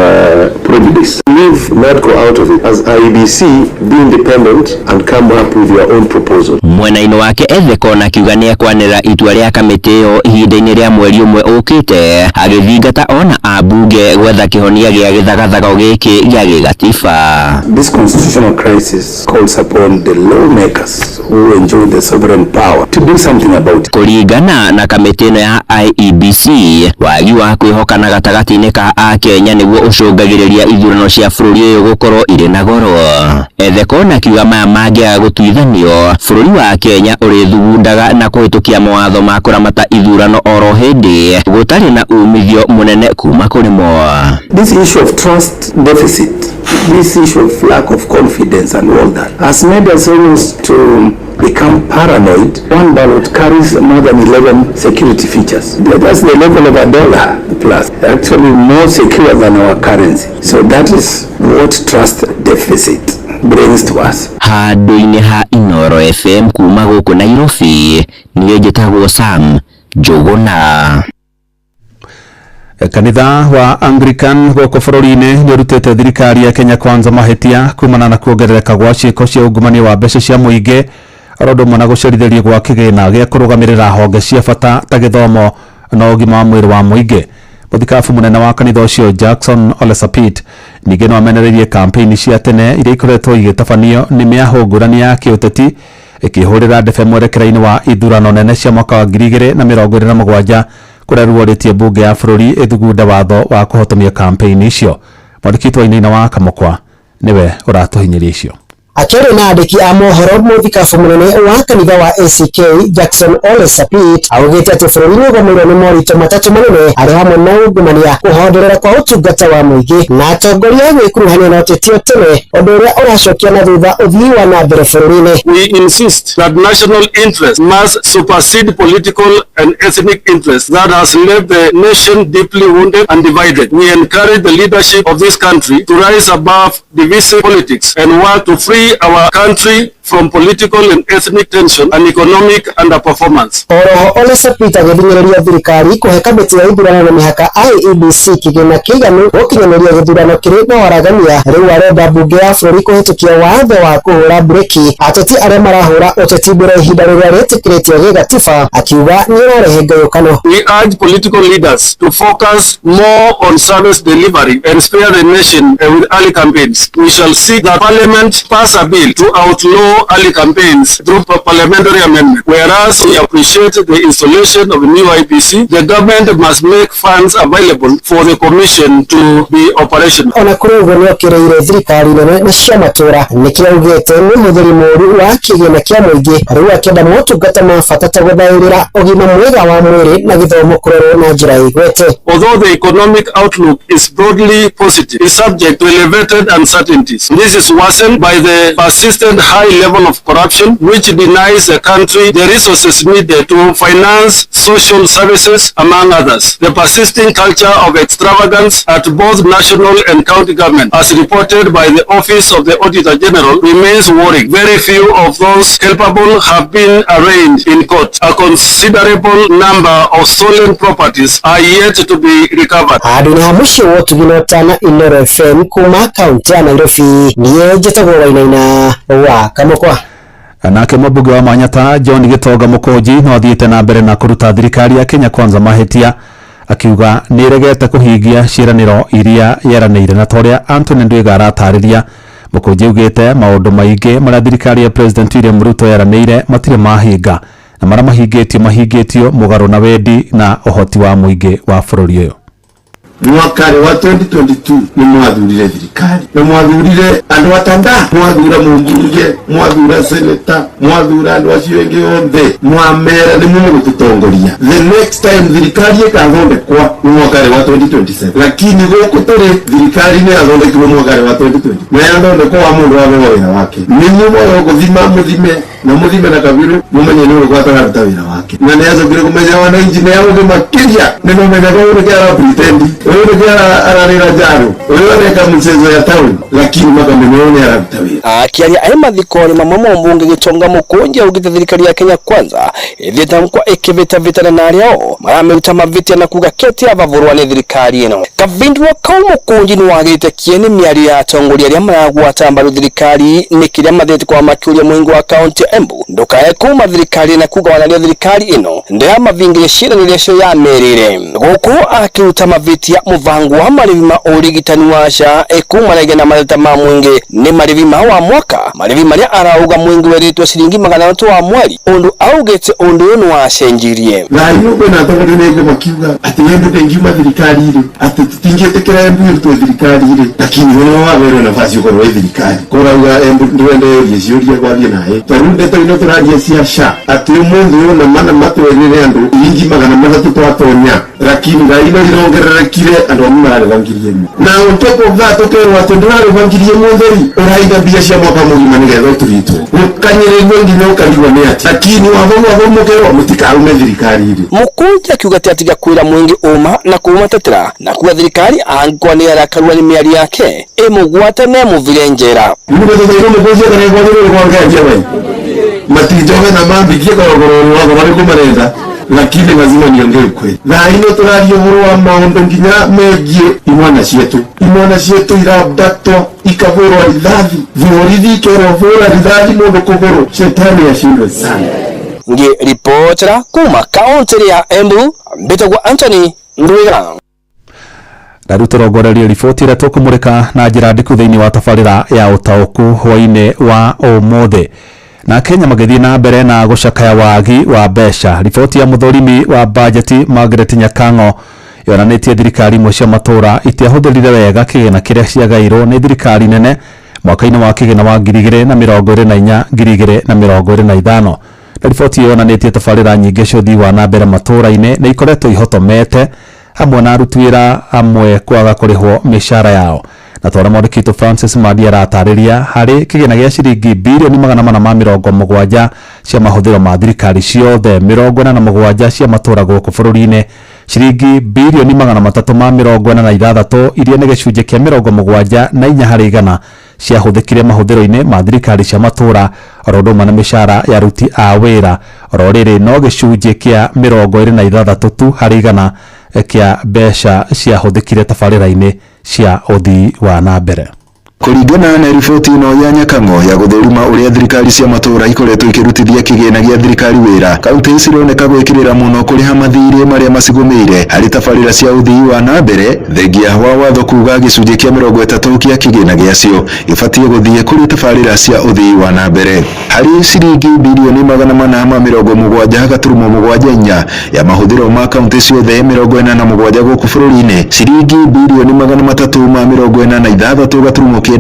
prejudice? Leave NADCO out of it. As IEBC, be independent and come up with your own proposal. Mwena-inĩ wake Ethekon akiuga nĩ ekwanĩrĩra itua rĩa kamĩtĩ ĩyo ihinda-inĩ rĩa mweri ũmwe ũkĩte, agĩthingata ona ambunge gwetha kĩhonia gĩa gĩthagathago gĩkĩ gĩa gĩgatiba. This constitutional crisis calls upon the lawmakers who enjoy the sovereign power to do something about it. Kũringana na kamĩtĩ ĩno ya IEBC, wagi wa kwĩhokana gatagatĩ-inĩ ka akenya nĩguo ũcũngagĩrĩria ithurano cia bũrũri ũyũ gũkorwo irĩ na goro. Ethekon akiuga maya mangĩaga gũtuithanio, bũrũri wa Kenya ũrĩthugundaga na kũhĩtũkia mawatho ma kũramata ithurano oro hĩndĩ gũtarĩ na umithio mũnene kuma kũrĩ mo. This issue of trust deficit, this issue of lack of confidence and all that has made us almost to become paranoid. One ballot carries more than 11 security features. That's the level of a dollar plus. plus, actually more secure than our currency. So that is what trust deficit brings to us. Handũ-inĩ ha Inooro FM kuma gũkũ Nairobi niĩ njĩtagwo Sam Njũgũna. Kanitha wa Anglican gũkũ bũrũri-inĩ nĩ ũrutĩte thirikari ya Kenya Kwanza mahĩtia kumana na kuongerereka gwa ciĩko cia ungumania wa mbeca cia mũingĩ oro ũndũ ũmwe na gũcerithĩrio gwa kĩgĩna gĩa kũrũgamĩrĩra honge cia bata ta gĩthomo na ũgima wa mwĩrĩ wa mũingĩ. Mũthikabu mũnene wa kanitha ũcio Jackson Ole Sapit ningĩ no amenereirie kampeini cia tene iria ikoretwo igĩtabanio nĩ mĩahũ ngũrani ya kĩũteti ĩkĩhũrĩra ndebe mwerekera-inĩ wa ithurano nene cia mwaka wa 2027 kũrĩa ruorĩtie mbunge ya bũrũri ĩthugunde watho wa kũhotomia kampeini icio. Mwandĩki witũ Wainaina wa Kamũkwa nĩwe ũratũhinyĩria icio. Akĩaria na andĩki a mohoro mũthikabu mũnene wa kanitha wa ACK Jackson Ole Sapit augĩte atĩ bũrũri nĩ ũgũmĩirwo nĩ moritũ matatũ manene arĩ hamwe na ungumania, kũhonderera kwa ũtungata wa mũingĩ na atongoria gwĩkuruhania na ũteti o tene, ũndũ ũrĩa ũracokia na thutha ũthii wa na mbere bũrũri-inĩ. We insist that national interest must supersede political and ethnic interests that has left the nation deeply wounded and divided. We encourage the leadership of this country to rise above divisive politics and work to free our country from political and ethnic tension and economic underperformance. Oroho Ole Sapit agĩthing'ĩrĩria thirikari kũhe kamĩtĩ ya ithurano na mĩhaka IEBC kĩgĩna kĩiganu gũkinyanĩria gĩthurano kĩrĩ na waragania. Rĩu arenda mbunge ya bũrũri kũhĩtũkia watho wa kũhũra mburĩki ateti arĩa marahũra ũteti mbere ihinda rĩrĩa rĩtĩkĩrĩtio gĩgatiba, akiuga nĩ ũrarehe ngayũkano. We urge political leaders to focus more on service delivery and spare the nation with early campaigns. We shall seek that Parliament pass a bill to outlaw early campaigns through parliamentary amendment. Whereas we appreciate the installation of a new IPC, the government must make funds available for the commission to be operational. Ona kũrĩ ũguo nĩokĩrĩire thirikari nene na cia matũra nĩkĩo augĩte nĩ ũhũthĩri mũũru wa kĩgĩna kĩa mũingĩ, rĩu akĩenda motungata ma bata ta gũthaĩrĩra ũgima mwega wa mwĩrĩ na gĩthomo kũrorwo na njĩra ĩgwete. Although the economic outlook is broadly positive, is subject to elevated uncertainties. This is worsened by the persistent high level of corruption, which denies the country the resources needed to finance social services, among others. The persisting culture of extravagance at both national and county government, as reported by the Office of the Auditor General, remains worrying. Very few of those culpable have been arraigned in court. A considerable number of stolen properties are yet to be recovered. Handũ-inĩ ha mũciĩ wa ũtugi na ũtana Inooro FM kuma kaũntĩ ya Nairobi, niĩ njĩtagwo Wainaina wa Kamũkwa. Nake mũmbunge wa Manyata John Gĩtonga Mũkũnji no athiĩte na mbere na kũruta thirikari ya Kenya Kwanza mahĩtia, akiuga nĩ ĩregete kũhingia ciĩranĩro iria yeranĩire. Na ta ũrĩa Anthony Ndwiga aratarĩria, Mũkũnji augĩte maũndũ maingĩ marĩa thirikari ya President William Ruto yeranĩire matirĩ mahinga, na marĩa mahingĩtio mahingĩtio mũgarũ na wendi na ũhoti wa mũingĩ wa bũrũri ũyũ. Mwaka wa 2022 nĩ mwathurire thirikari na mwathurire andũ atanda, mwathura mũmbunge, mwathura seneta, mwathura andũ acio ĩngĩ othe, mwamera nĩ mũgũtũtongoria. The next time thirikari ĩkathondekwa nĩ mwaka wa 2027, lakini gũkũ tũrĩ thirikari nĩ yathondekirwo mwaka wa 2020 na yathondekwo wa mũndũ wahewa wĩra wake. Nĩ inyuĩ mũgũthima mũthime na mũthime na kabiru mũmenye nĩ ũrĩkũ atararuta wĩra wake, na nĩ acokire kũmenya wananchi nĩ aũgĩ makĩria, nĩ mamenyaga ũyũ nĩkĩ ara pretend, ũyũ nĩkĩ ararĩra njaro, ũyũ areka mchezo ya town, lakini makamenya ũyũ nĩ araruta wĩra. Akiaria arĩ mathiko-inĩ mamwe mũmbunge Gĩtonga Mũkũnji augĩte thirikari ya Kenya Kwanza ĩthiĩte kwa ĩkĩvĩtavĩtana na arĩa o maramĩruta mavĩtia na kuga kete avavũrwa nĩ thirikari ĩno. Kavindwa kau Mũkũnji nĩ wagĩte kĩene mĩario ya atongoria arĩa maragwata mbaru thirikari nĩ kĩrĩa mathiĩte kwa makĩũria mũhingo wa kaunti ya Embu ndukae kuma thirikari na kuga wanaria thirikari ĩno ndĩramavingĩria ciĩranĩro icio yamerĩire. Gũkũ akĩruta mavĩtia mũbango wa marĩhi ma ũrigitani wa SHA ĩkumanagia na mateta ma mũingĩ nĩ marĩhi ma wa mwaka, marĩhi marĩa arauga mũingĩ werĩtwo ciringi 300 wa mweri, ũndũ augĩte ũndũ ũyũ nĩ wacenjirie. Thaa ino kwĩna atongoria nĩ makiuga atĩ Embu ndĩngiuma thirikari-rĩ, atĩ tũtingĩtĩkĩra Embu ĩrutwo thirikari-rĩ, lakini ũrĩa waheirwo nafasi ũkorwo wĩ thirikari kũrauga Embu ndwende ũrie ciũria gwathiĩ naĩ. Ta rĩu ndeto ino tũraria cia SHA atĩ ũmũthĩ ũyũ na mana matwerire andũ ciringi 300 twatonya, lakini thaa ino irongererekire Mwĩrire andũ anyu mararĩha 1000. Na on top of that ũkerwo atĩ ndũrarĩha 1000 theri, ũraiga mbia cia mwaka mũgima nĩgetha ũturitwo. Ũkanyĩrĩrio nginya ũkarigwo nĩ atĩ. Lakini watho watho mũkerwo mũtikarume thirikari rĩ. Mũkũnja akiuga atĩ atiga kwĩra mũingĩ ũma na kũmatetera na kuga thirikari angĩkorwo nĩ arakarua nĩ mĩario yake ĩmũgwate na ĩmũvire njera. Nĩgũtũthairwo mũkũnjia kana kwagĩrĩirwo kwangaria bai. Matinjoge na mambikie korogoro wakwa marĩkũ marenda, lakini lazima niongee ukweli. Thaa ino tũraria ũhoro wa maũndũ nginya megiĩ imwana cietu. Imwana cietu irabdatwo ikahũrwo rithathi, borithi ikerwo hũra rithathi mũndũ kũgũrũ. Shetani ashindwe sana. Ngĩribotera kuma kaunti ya Embu, mbĩtagwo Anthony Ndwiga. Na rĩu tũrongorerie riboti ĩrĩa tũkũmũrĩka na njĩra ndiku thĩinĩ wa tabarĩra ya ũtaũku hwainĩ wa ũmũthĩ. Na Kenya magĩthiĩ na mbere na gũcakaya wagi wa mbeca. Riboti ya mũthũrimi wa bajeti Margaret Nyakang'o yonanĩtie thirikari imwe cia matũũra itiahũthĩrire wega kĩgĩna kĩrĩa ciagairwo nĩ thirikari nene mwaka-inĩ wa kĩgĩna wa 2024 2025. Na riboti ĩyo yonanĩtie tabarĩra nyingĩ cia ũthii wa na mbere matũũra-inĩ nĩ ikoretwo ihotomete hamwe na aruti wĩra amwe kwaga kũrĩhwo mĩcara yao. Na twara mwandĩki witũ Francis Madi aratarĩria harĩ kĩgĩna gĩa ciringi birioni 470 cia mahũthĩro ma thirikari ciothe 47 cia matũũra gũkũ bũrũri-inĩ, ciringi birioni 346 iria nĩ gĩcunjĩ kĩa 74 harĩ igana ciahũthĩkire mahũthĩro-inĩ ma thirikari cia matũũra oro ũndũ ũmwe na mĩcara ya aruti a wĩra. Oro rĩrĩ no gĩcunjĩ kĩa 26 tu harĩ igana kĩa mbeca ciahũthĩkire tabarĩra-inĩ cia ũthii wa na mbere. Kũringana na riboti ĩno ya Nyakang'o ya gũthũrima ũrĩa thirikari cia matũũra ikoretwo ikĩrutithia kĩgĩna gĩa thirikari wĩra, kaunti cironeka gwĩkĩrĩra mũno kũrĩha mathirĩ marĩa macigũmĩire harĩ tabarĩra cia ũthii wa na mbere, thengia wa watho kuga gĩcunjĩ kĩa 30 kĩa kĩgĩna gĩacio gĩbatiĩ gũthiĩ kũrĩ tabarĩra cia ũthii wa na mbere. Harĩ ciringi birioni 470.74 ya mahũthĩro ma kaunti ciothe 47 gũkũ bũrũri-inĩ, ciringi birioni 346.98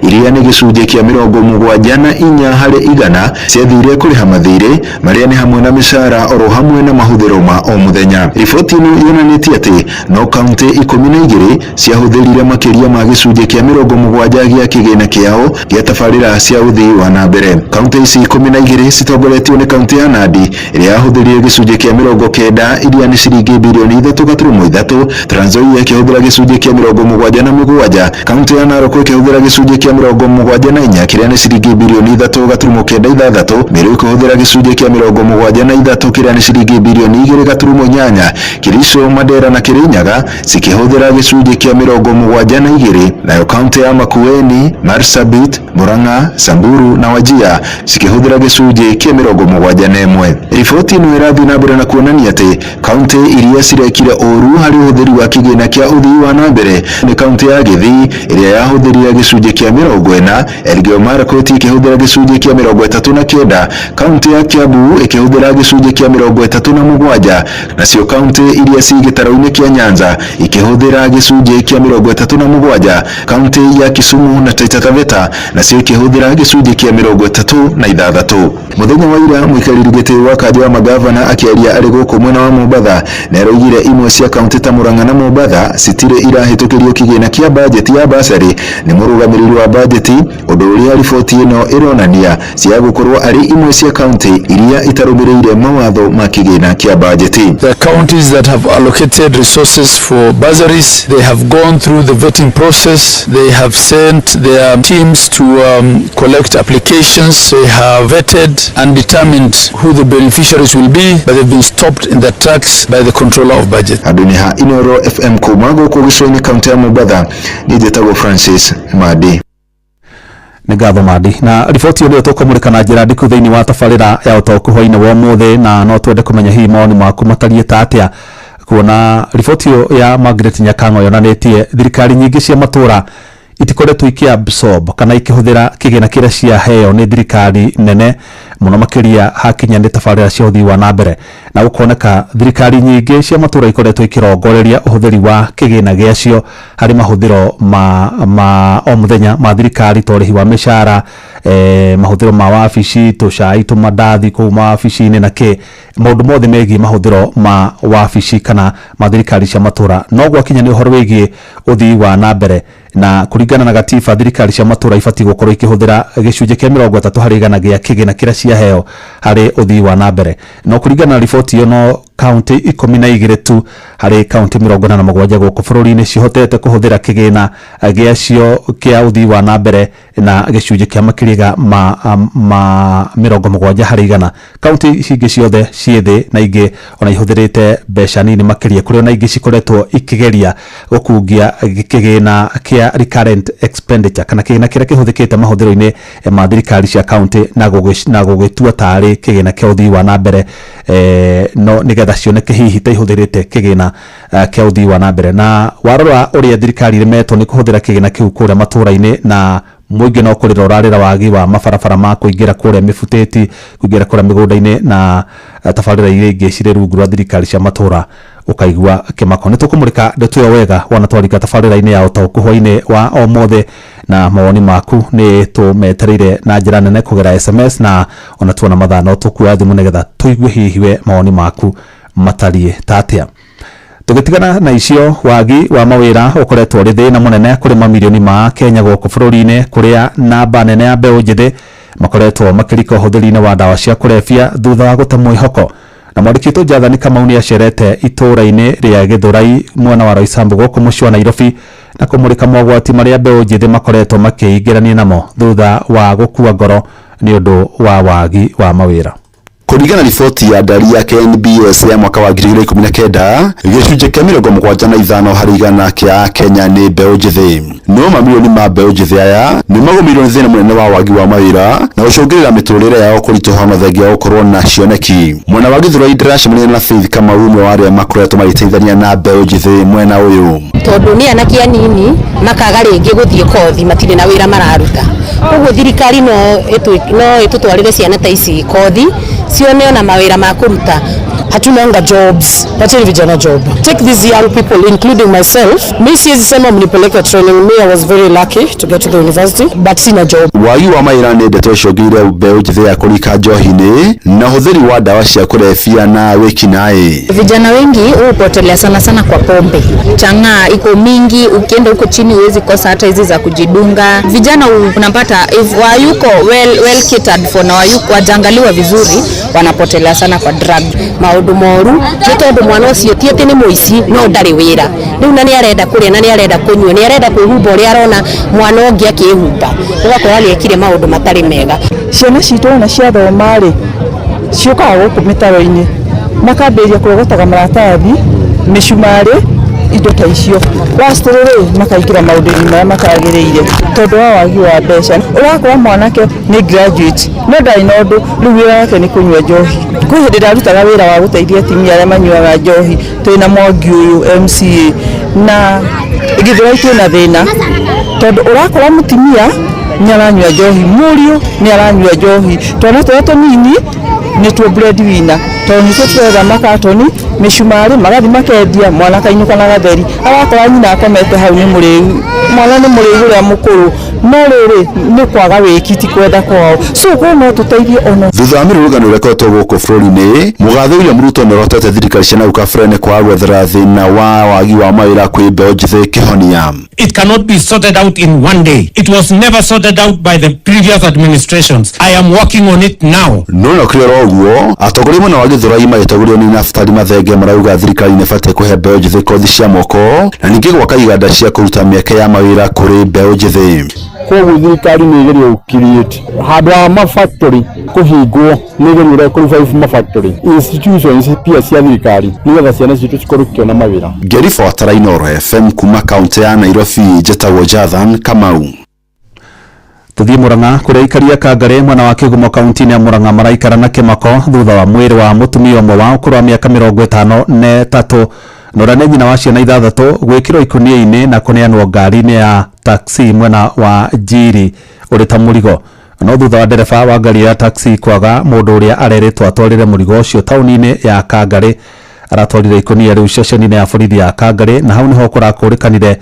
iria nĩ gĩcunjĩ kĩa 74 harĩ igana ciathire kũrĩha mathirĩ marĩa nĩ hamwe na mĩcara oro hamwe na mahũthĩro ma o mũthenya. Riboti ĩno yonanĩtie atĩ no kaunti 12 ciahũthĩrire makĩria ma gĩcunjĩ kĩa 70 gĩa kĩgĩna kĩao gĩa tabarĩra cia ũthii wa na mbere. Kaunti ici 12 citongoretio nĩ kaunti ya Nandi ĩrĩa yahũthĩrire gĩcunjĩ kĩa 90 iria nĩ ciringi birioni 3.3, Trans Nzoia ĩkĩhũthĩra gĩcunjĩ kĩa 77, kaunti ya Narok ĩkĩhũthĩra gĩcunjĩ kĩa 74 kĩrĩa nĩ ciringi birioni 3.96, Meru ĩkĩhũthĩra gĩcunjĩ kĩa 73 kĩrĩa nĩ ciringi birioni 2.8, Kericho, Mandera na Kirinyaga cikĩhũthĩra gĩcunjĩ kĩa 72, nayo kaunti ya Makueni, Marsabit, Murang'a, Samburu na Wajir cikĩhũthĩra gĩcunjĩ kĩa 71. Riboti ĩno ĩrathiĩ na mbere na kuonania atĩ kaunti iria cirekire ũru harĩ ũhũthĩri wa kĩgĩna kĩa ũthii wa na mbere nĩ kaunti ya Gĩthii ĩrĩa yahũthĩrire gĩcunjĩ kĩa 40, Elgeyo Marakwet ĩkĩhũthĩra gĩcunjĩ kĩa 39, kaunti ya Kiambu ĩkĩhũthĩra gĩcunjĩ kĩa 37, nacio kaunti iria ci gĩtarũ-inĩ kĩa Nyanza ikĩhũthĩra gĩcunjĩ kĩa 37, kaunti ya Kisumu na Taita Taveta nacio ikĩhũthĩra gĩcunjĩ kĩa 36. Mũthenya wa ira mũikarĩri gĩtĩ wa kanjũ wa magavana akĩaria arĩ gũkũ mwena wa Mombatha nĩaroigire imwe cia kaunti ta Murang'a na Mombatha citirĩ irahĩtũkĩrio kĩgĩna kĩa bajeti ya basarĩ nĩ mũrũgamĩrĩri wa bajeti, ũndũ ũrĩa riboti ĩno ĩronania cia gũkorwo arĩ imwe cia kaunti iria itarũmĩrĩire mawatho ma kĩgĩna kĩa bajeti. The counties that have allocated resources for bursaries, they have gone through the vetting process, they have sent their teams to collect applications, they have vetted and determined who the beneficiaries will be, but they've been stopped in their tracks by the controller of budget. Handũ-inĩ ha Inooro FM kuma gũkũ gĩcũa-inĩ kaunti ya Mombatha, niĩ njĩtagwo Francis Madi. Nĩ ngatho Madi. Na riboti ĩyo nĩyo tũkũmũrĩka na njĩra ndiku thĩinĩ wa tabarĩra ya ũtaũku hwainĩ wa ũmũthĩ, na no twende kũmenya hihi mawoni maku matariĩ ta atĩa, kuona riboti ĩyo ya Margaret Nyakang'o yonanĩtie thirikari nyingĩ cia matũũra itikoretwo ikiabsorb kana ikĩhũthĩra kĩgĩna kĩrĩa ciaheo nĩ thirikari nene Mũno makĩria hakinya nĩ tabarĩra cia ũthii wa na mbere, na gũkoneka thirikari nyingĩ cia matũra ikoretwo ikĩrongoreria ũhũthĩri wa kĩgĩna gĩacio harĩ mahũthĩro ma o mũthenya ma thirikari ta ũrĩhi wa mĩcara, mahũthĩro ma wabici, tũcai, tũmandathi kũu mawabici-inĩ na kĩ maũndũ mothe megiĩ mahũthĩro ma wabici kana ma thirikari cia matũra. No gwakinya nĩ ũhoro wĩgiĩ ũthii wa na mbere, na kũringana na gatiba thirikari cia matũra ibatiĩ gũkorwo ikĩhũthĩra gĩcunjĩ kĩa 30% gĩa kĩgĩna kĩrĩa ciaheo harĩ ũthii wa na mbere. No kũringana na riboti ĩyo, no kaunti 12 tu harĩ kaunti 47 gũkũ bũrũri-inĩ cihotete kũhũthĩra kĩgĩna gĩacio kĩa ũthii wa na mbere na gĩcunjĩ kĩa makĩria ma 70%. Kaunti ici ingĩ ciothe ciĩ thĩ na ingĩ ona ihũthĩrĩte mbeca nini makĩria, kũrĩ ona ingĩ cikoretwo ikĩgeria gũkungia kĩgĩna kĩa recurrent expenditure kana kĩgĩna kĩrĩa kĩhũthĩkĩte mahũthĩro-inĩ ma thirikari cia kaunti na gũgĩtua tarĩ kĩgĩna kĩa ũthii wa na mbere, no nĩgetha cioneke hihi ta ihũthĩrĩte kĩgĩna kĩa ũthii wa na mbere. Na warora ũrĩa thirikari ĩremetwo nĩ kũhũthĩra kĩgĩna kĩu kũrĩa matũra-inĩ, na mũingĩ no kũrĩra ũrarĩra wagi wa mabarabara ma kũingĩra kũrĩa mĩbutĩti, kũingĩra kũrĩa mĩgũnda-inĩ na tabarĩra iria ingĩ cirĩ rungu rwa thirikari cia matũra, ũkaigua kĩmako. Nĩ tũkũmũrĩka ndeto ĩyo wega wona twarika tabarĩra-inĩ ya ũtaũku hwainĩ wa ũmũthĩ, na mawoni maku nĩ tũmetereire na njĩra nene kũgera SMS, na ona tuona mathaa no tũkuoya thimũ nĩgetha tũigue hihi we mawoni maku matariĩ ta atĩa. Tũgĩtigana na icio, wagi wa mawĩra ũkoretwo ũrĩ thĩna mũnene kũrĩ mamirioni ma Kenya gũkũ bũrũri-inĩ, kũrĩa namba nene ya mbeũ njĩthĩ makoretwo makĩrika ũhũthĩri-inĩ wa ndawa cia kũrebia thutha wa gũte mwĩhoko. Na mwandĩki witũ Jathani Kamau nĩ acerete itũũra-inĩ rĩa Gĩthũrai mwena wa Roysambu gũkũ mũciĩ wa Nairobi na kũmũrĩka mogwati marĩa mbeũ njĩthĩ makoretwo makĩingĩrania namo thutha wa gũkua ngoro nĩ ũndũ wa wagi wa mawĩra. Kũringana na riboti ya ndari ya KNBS ya mwaka wa 2019, gĩcunjĩ kĩa 75% kĩa Kenya nĩ mbeũ njĩthĩ. No mamirioni ma mbeũ njĩthĩ aya nĩ magũmĩirwo nĩ thĩna mũnene wa wagi wa mawĩra na gũcũngĩrĩra mĩtũrĩre yao kũritũha na thengia wa gũkorwo na cioneki. Mwena wa Gĩthũrai ndĩracemania na Faith Kamau, ũmwe wa arĩa makoretwo magĩteithania na mbeũ njĩthĩ mwena ũyũ. Tondũ nĩ anake anini makaga rĩngĩ gũthiĩ kothi, matirĩ na wĩra mararuta. Koguo thirikari no ĩtũtwarĩre ciana ta ici kothi cione ona mawĩra ma kũruta. Hatunanga jobs, pateni vijana job. Take these young people including myself. Mi siwezi sema mnipeleke training. Me, I was very lucky to get to the university, but sina job. Wagi wa mawĩra nĩ ndeto ĩcũngĩrĩire mbeũ njĩthĩ ya kũrika njohi-inĩ na ũhũthĩri wa ndawa cia kũrebia na wĩkinaĩ. Vijana wengi hupotelea sana sana kwa pombe. Chang'aa iko mingi, ukienda huko chini huwezi kosa hata hizi za kujidunga. Vijana unapata if wayuko well catered for na wayuko wajangaliwa vizuri, wanapotelea sana kwa drug. Maũndũ moru nĩ tondũ mwana ũcio ti atĩ nĩ mũici no ndarĩ wĩra. Rĩu na nĩ arenda kũrĩa na nĩ arenda kũnyua, nĩ arenda kwĩhumba ũrĩa arona mwana ũngĩ akĩhumba, ũgakora nĩ ekire maũndũ matarĩ mega. Ciana citũ ona ciathoma rĩ, ciũkaga gũkũ mĩtaro-inĩ makambĩrĩria kũrogotaga maratathi, mĩcumarĩ, indo ta icio. Last rĩ, makaingĩra maũndũ-inĩ marĩa matagĩrĩire tondũ wa wagi wa mbeca. Ũrakora mwanake nĩ graduate no ndarĩ na ũndũ, rĩu wĩra wake nĩ kũnyua njohi. Kwĩ hĩndĩ ndarutaga wĩra wa gũteithia atumia arĩa manyuaga njohi twĩna Mwangi ũyũ MCA, na Gĩthũrai twĩna thĩna tondũ ũrakora mũtumia nĩ aranyua njohi, mũriũ nĩ aranyua njohi, twana tũrĩa tũnini nĩtuo breadwinner tondũ nĩtuo tũretha makatoni, mĩcumarĩ, magathi makendia, mwana akainũka na gatheri. Arakora nyina akomete hau nĩ mũrĩu, mwana nĩ mũrĩu ũrĩa mũkũrũ, no rĩrĩ nĩ kwaga wĩki ti kwenda kwao. So koguo no tũteithie ona. Thutha wa mĩrũrũngano ĩrĩa ĩkoretwo gũkũ bũrũri-inĩ, mũgathe William Ruto nĩ orotete thirikari cia nau kabere kwaga gwethera thĩna wa wagi wa mawĩra kwĩ mbeũ njĩthĩ kĩhonia. It cannot be sorted out in one day. It was never sorted out by the previous administrations. I am working on it now. No na kũrĩ oro ũguo, atongoria mwena wa Gĩthũrai magĩtongorio nĩ Naftali Mathenge marauga thirikari nĩ ĩbatiĩ kũhe mbeũ njĩthĩ kothi cia moko na ningĩ gwaka iganda cia kũruta mĩeke ya mawĩra kũrĩ mbeũ njĩthĩ. Koguo thirikari nĩ ĩgerie gũ-create handũ ha mafactory kũhingwo, nĩ ĩgerie ũrĩa kũ-revive mafactory institutions pia cia thirikari nĩgetha ciana citũ cikorwo ikĩona mawĩra. Ngĩribotera Inooro FM kuma kaunti ya Nairobi, njĩtagwo Jathan Kamau. Tuthiĩ Murang'a kũrĩa aikari a Kangari mwena wa Kĩgumo kaunti-inĩ ya Murang'a maraikara na kĩmako thutha wa mwĩrĩ wa mũtumia ũmwe wa ũkũrũ wa mĩaka 53 na ũrĩa nĩ nyina wa ciana 6 gwĩkĩrwo ikunia-inĩ na kũneanwo ngari-inĩ ya taxi mwena wa Njiri ũrĩ ta mũrigo. No thutha wa ndereba wa ngari ya taxi kwaga mũndũ ũrĩa areretwo atwarire mũrigo ũcio taũni-inĩ ya Kangari, aratwarire ikonia rĩu ceceni-inĩ ya borithi ya Kangari, na hau niho kũrakũrĩkanire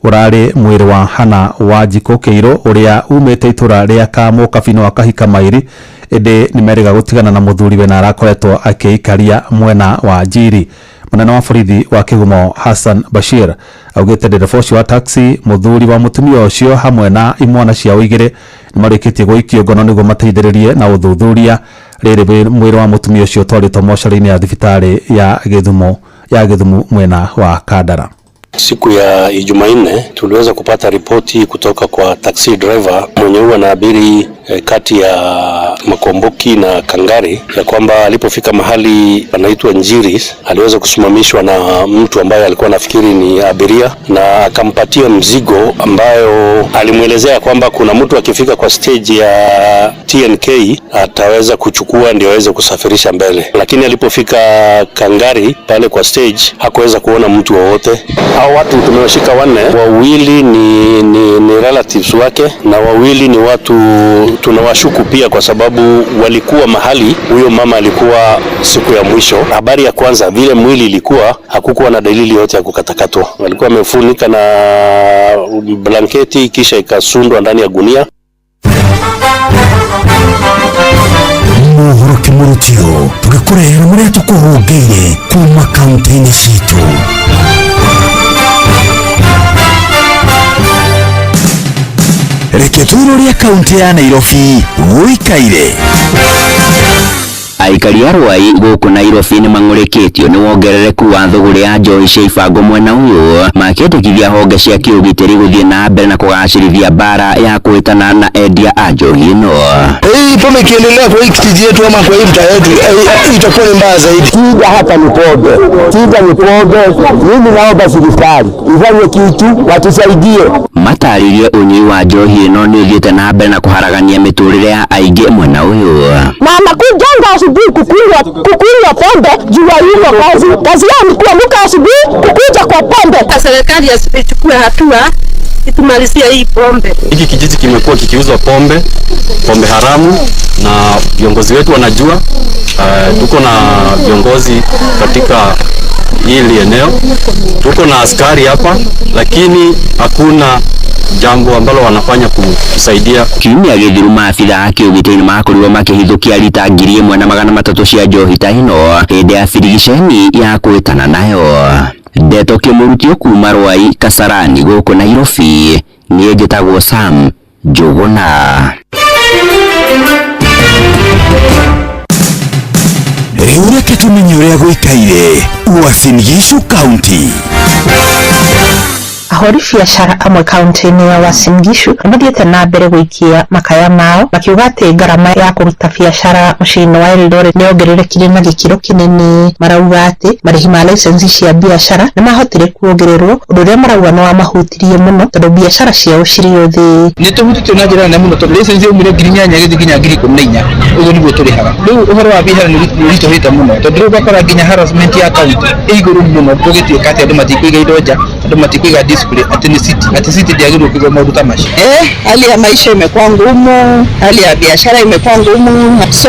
ũrarĩ mwĩrĩ wa Hana Wanjikũ Kĩirũ ũrĩa umĩte itũra rĩa Kamũkabinĩ wa Kahika Mairi, ĩndĩ nĩmerĩga gũtigana na mũthuriwe na arakoretwo akĩikaria mwena wa Njiri. Mũnene wa borithi wa Kĩgumo Hassan Bashir augĩte ndereba ũcio wa taxi, mũthuri wa mũtumia ũcio hamwe na imwana ciao igĩrĩ nĩmarĩkĩtie gũikio ngono nĩguo mateithĩrĩrie na ũthuthuria. Rĩrĩ mwĩrĩ wa mũtumia ũcio ũtwarĩtwo mocarĩ-inĩ ya thibitarĩ ya Gĩthumo ya Gĩthumu mwena wa Kandara. Siku ya Jumanne tuliweza kupata ripoti kutoka kwa taxi driver mwenye huwa anaabiri kati ya Makomboki na Kangari ya kwamba alipofika mahali panaitwa Njiri aliweza kusimamishwa na mtu ambaye alikuwa anafikiri ni abiria na akampatia mzigo ambayo alimwelezea kwamba kuna mtu akifika kwa stage ya TNK ataweza kuchukua ndio aweze kusafirisha mbele, lakini alipofika Kangari pale kwa stage hakuweza kuona mtu wowote. Hao watu tumewashika wanne, wawili ni relatives wake na wawili ni watu tunawashuku pia kwa sababu walikuwa mahali huyo mama alikuwa siku ya mwisho. Habari ya kwanza vile mwili ilikuwa hakukuwa na dalili yote ya kukatakatwa, walikuwa wamefunika na blanketi kisha ikasundwa ndani ya gunia. Mohoro kimurutio tugikurehera muria tukuhungeire kuma kaunti-inĩ citũ. Reke twĩrũrie kaunti ya Nairobi gũikaire. Aikari a Ruai gũkũ Nairobi nĩ mang'ũrĩkĩtio nĩ wongerereku wa thũgũrĩ ya njohi cia ibango mwena ũyũ, makĩendekithia honge cia kĩũgitĩri gũthiĩ na mbere na kũgacĩrithia mbara ya kũhĩtana na endia a njohi ĩno. Hii pombe ikiendelea kwa hii kijiji yetu ama kwa hii mtaa yetu itakuwa ni mbaya zaidi. Shida hapa ni pombe, shida ni pombe. Mimi naomba serikali ifanye kitu, watusaidie. Matarĩrie ũnyui wa njohi ĩno nĩ ũthiĩte na mbere na kũharagania mĩtũrĩre ya aingĩ mwena ũyũ. Mama kujenga asubuhi kukunywa pombe juu ya kazi. Kazi yao ni kuamka asubuhi kukuja kwa pombe. Serikali ichukue hatua itumalizie hii pombe. Hiki kijiji kimekuwa kikiuzwa pombe haramu na viongozi wetu wanajua. Tuko na viongozi katika hili eneo, tuko na askari hapa, lakini hakuna jambo ambalo wanafanya kusaidia. Kiumia gĩthiru maabitha a kĩũgitĩri nĩmakorirwo makĩhithũkia rita 1300 cia njohi ta ĩno hĩndĩ ya birigiceni ya kwĩtana nayo. Ndeto kĩmũrutio kuma Ruai Kasarani gũkũ Nairobi, niĩ njĩtagwo Sam Njũgũna. Rĩu reke tũmenye ũrĩa gũikaire Uasin Gishu County. Ahũri biacara amwe kaunti-inĩ ya Uasin Gishu nĩmathiĩte na mbere gũikia makaya mao makiuga atĩ ngarama ya kũruta biacara mũciĩ-inĩ wa Eldoret nĩyongererekire na gĩkĩro kĩnene. Marauga atĩ marĩhi ma license cia biacara nĩmahotire kuongererwo, ũndũ ũrĩa marauga nĩwamahutirie mũno tondũ biacara ciao cirĩ o thĩ. Nĩtũhutĩtio na njĩra nene mũno tondũ license yaumire 8,000 ĩgĩthiĩ nginya 14,000, ũguo nĩguo tũrĩhaga. Rĩu ũhoro wa biacara nĩũritũhĩte mũno tondũ rĩu ũgakora nginya harassment ya kaunti ĩ igũrũ mũno, gũgĩtuĩka atĩ andũ matikũiga indo nja, andũ matikũiga display, ati ni city, ati city ndiagĩrĩirwo kũiga maũndũ ta macio. Hali ya maisha imekuwa ngumu, hali ya biashara imekuwa ngumu, so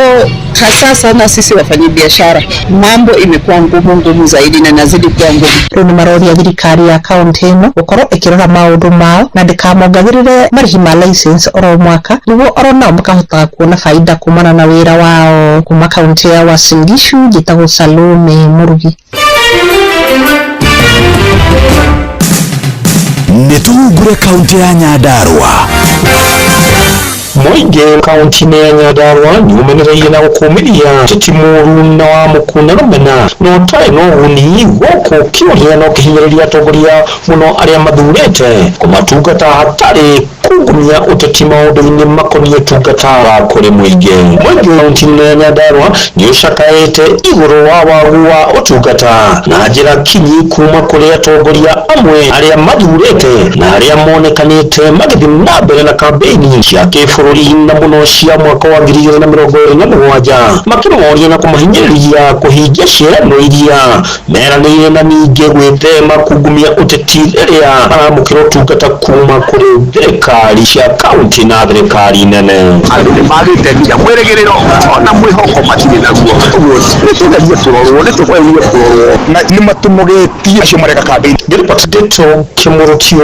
hasa sana sisi wafanyi biashara mambo imekuwa ngumu zaidi na inazidi kuwa ngumu. Rĩu nĩmaroria thirikari ya kaunti ĩno gũkorwo ĩkĩrora maũndũ mao na ndĩkamongagĩrĩre marĩhi ma license oro mwaka nĩguo oro nao makahotaga kuona faida kumana na wĩra wao. Kuma kaunti ya Uasin Gishu, njĩtagwo Salome Mũrugi. Nĩtũhungure kaunti ya Nyandarua. Mũingĩ kaunti-inĩ ya Nyandarua nĩũmenereirie na gũkũmĩria teti mũru na wa mũkuna rũmena na ũtarĩ na ũguni gũkũ kĩũria no kĩhinyĩrĩria atongoria mũno arĩa mathurĩte kũmatungata hatarĩ kungumia ũteti maũndũ-inĩ makoniĩ ũtungata wa kũrĩ mũingĩ. Mũingĩ kaunti-inĩ ya Nyandarua nĩũcakaĩte igũrũ wa wagu wa ũtungata na njĩra kinyi kuma kũrĩ atongoria amwe arĩa mathurĩte na arĩa monekanĩte magĩthiĩ na mbere na kambĩini cia kĩbũrũri. bũrũri na mũno cia mwaka wa 2027 makĩmoria na kũmahinyĩrĩria kũhingia ciĩranĩro iria meranĩire na ningĩ gwĩthema kungumia ũteti rĩrĩa maramũkĩra ũtungata kuma kũrĩ thirikari cia kaunti na thirikari nene. Andũ nĩ magĩte nginya mwĩrĩgĩrĩro ona mwĩhoko matirĩ naguo, ũguo nĩ tũgerie kũrorwo, nĩ tũgerie kũrorwo na nĩ matũnogetie acio mareka campaign. Gilbert Ndeto Kĩmũrũtio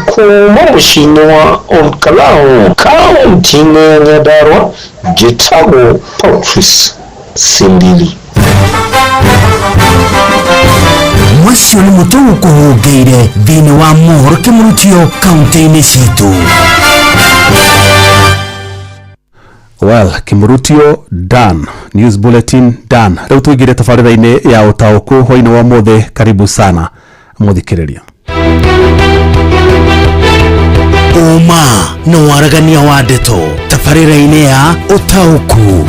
kuma mũciĩ-inĩ wa Olkalau kaunti-inĩ ya Nyandarua, njĩtagwo Patrice Sindili. Macio nĩ mũtĩ gũkũhũngĩire thĩinĩ wa mohoro kĩmũrutio kaunti-inĩ citũ. Well, Kimurutio done, news bulletin done. Rĩu tũingĩre tabarĩra-inĩ ya ũtaũku hwainĩ wa ũmũthĩ. Karibu sana mũthikĩrĩria. Ũma na waragania wa ndeto tabarĩra-inĩ ya ũtaũku.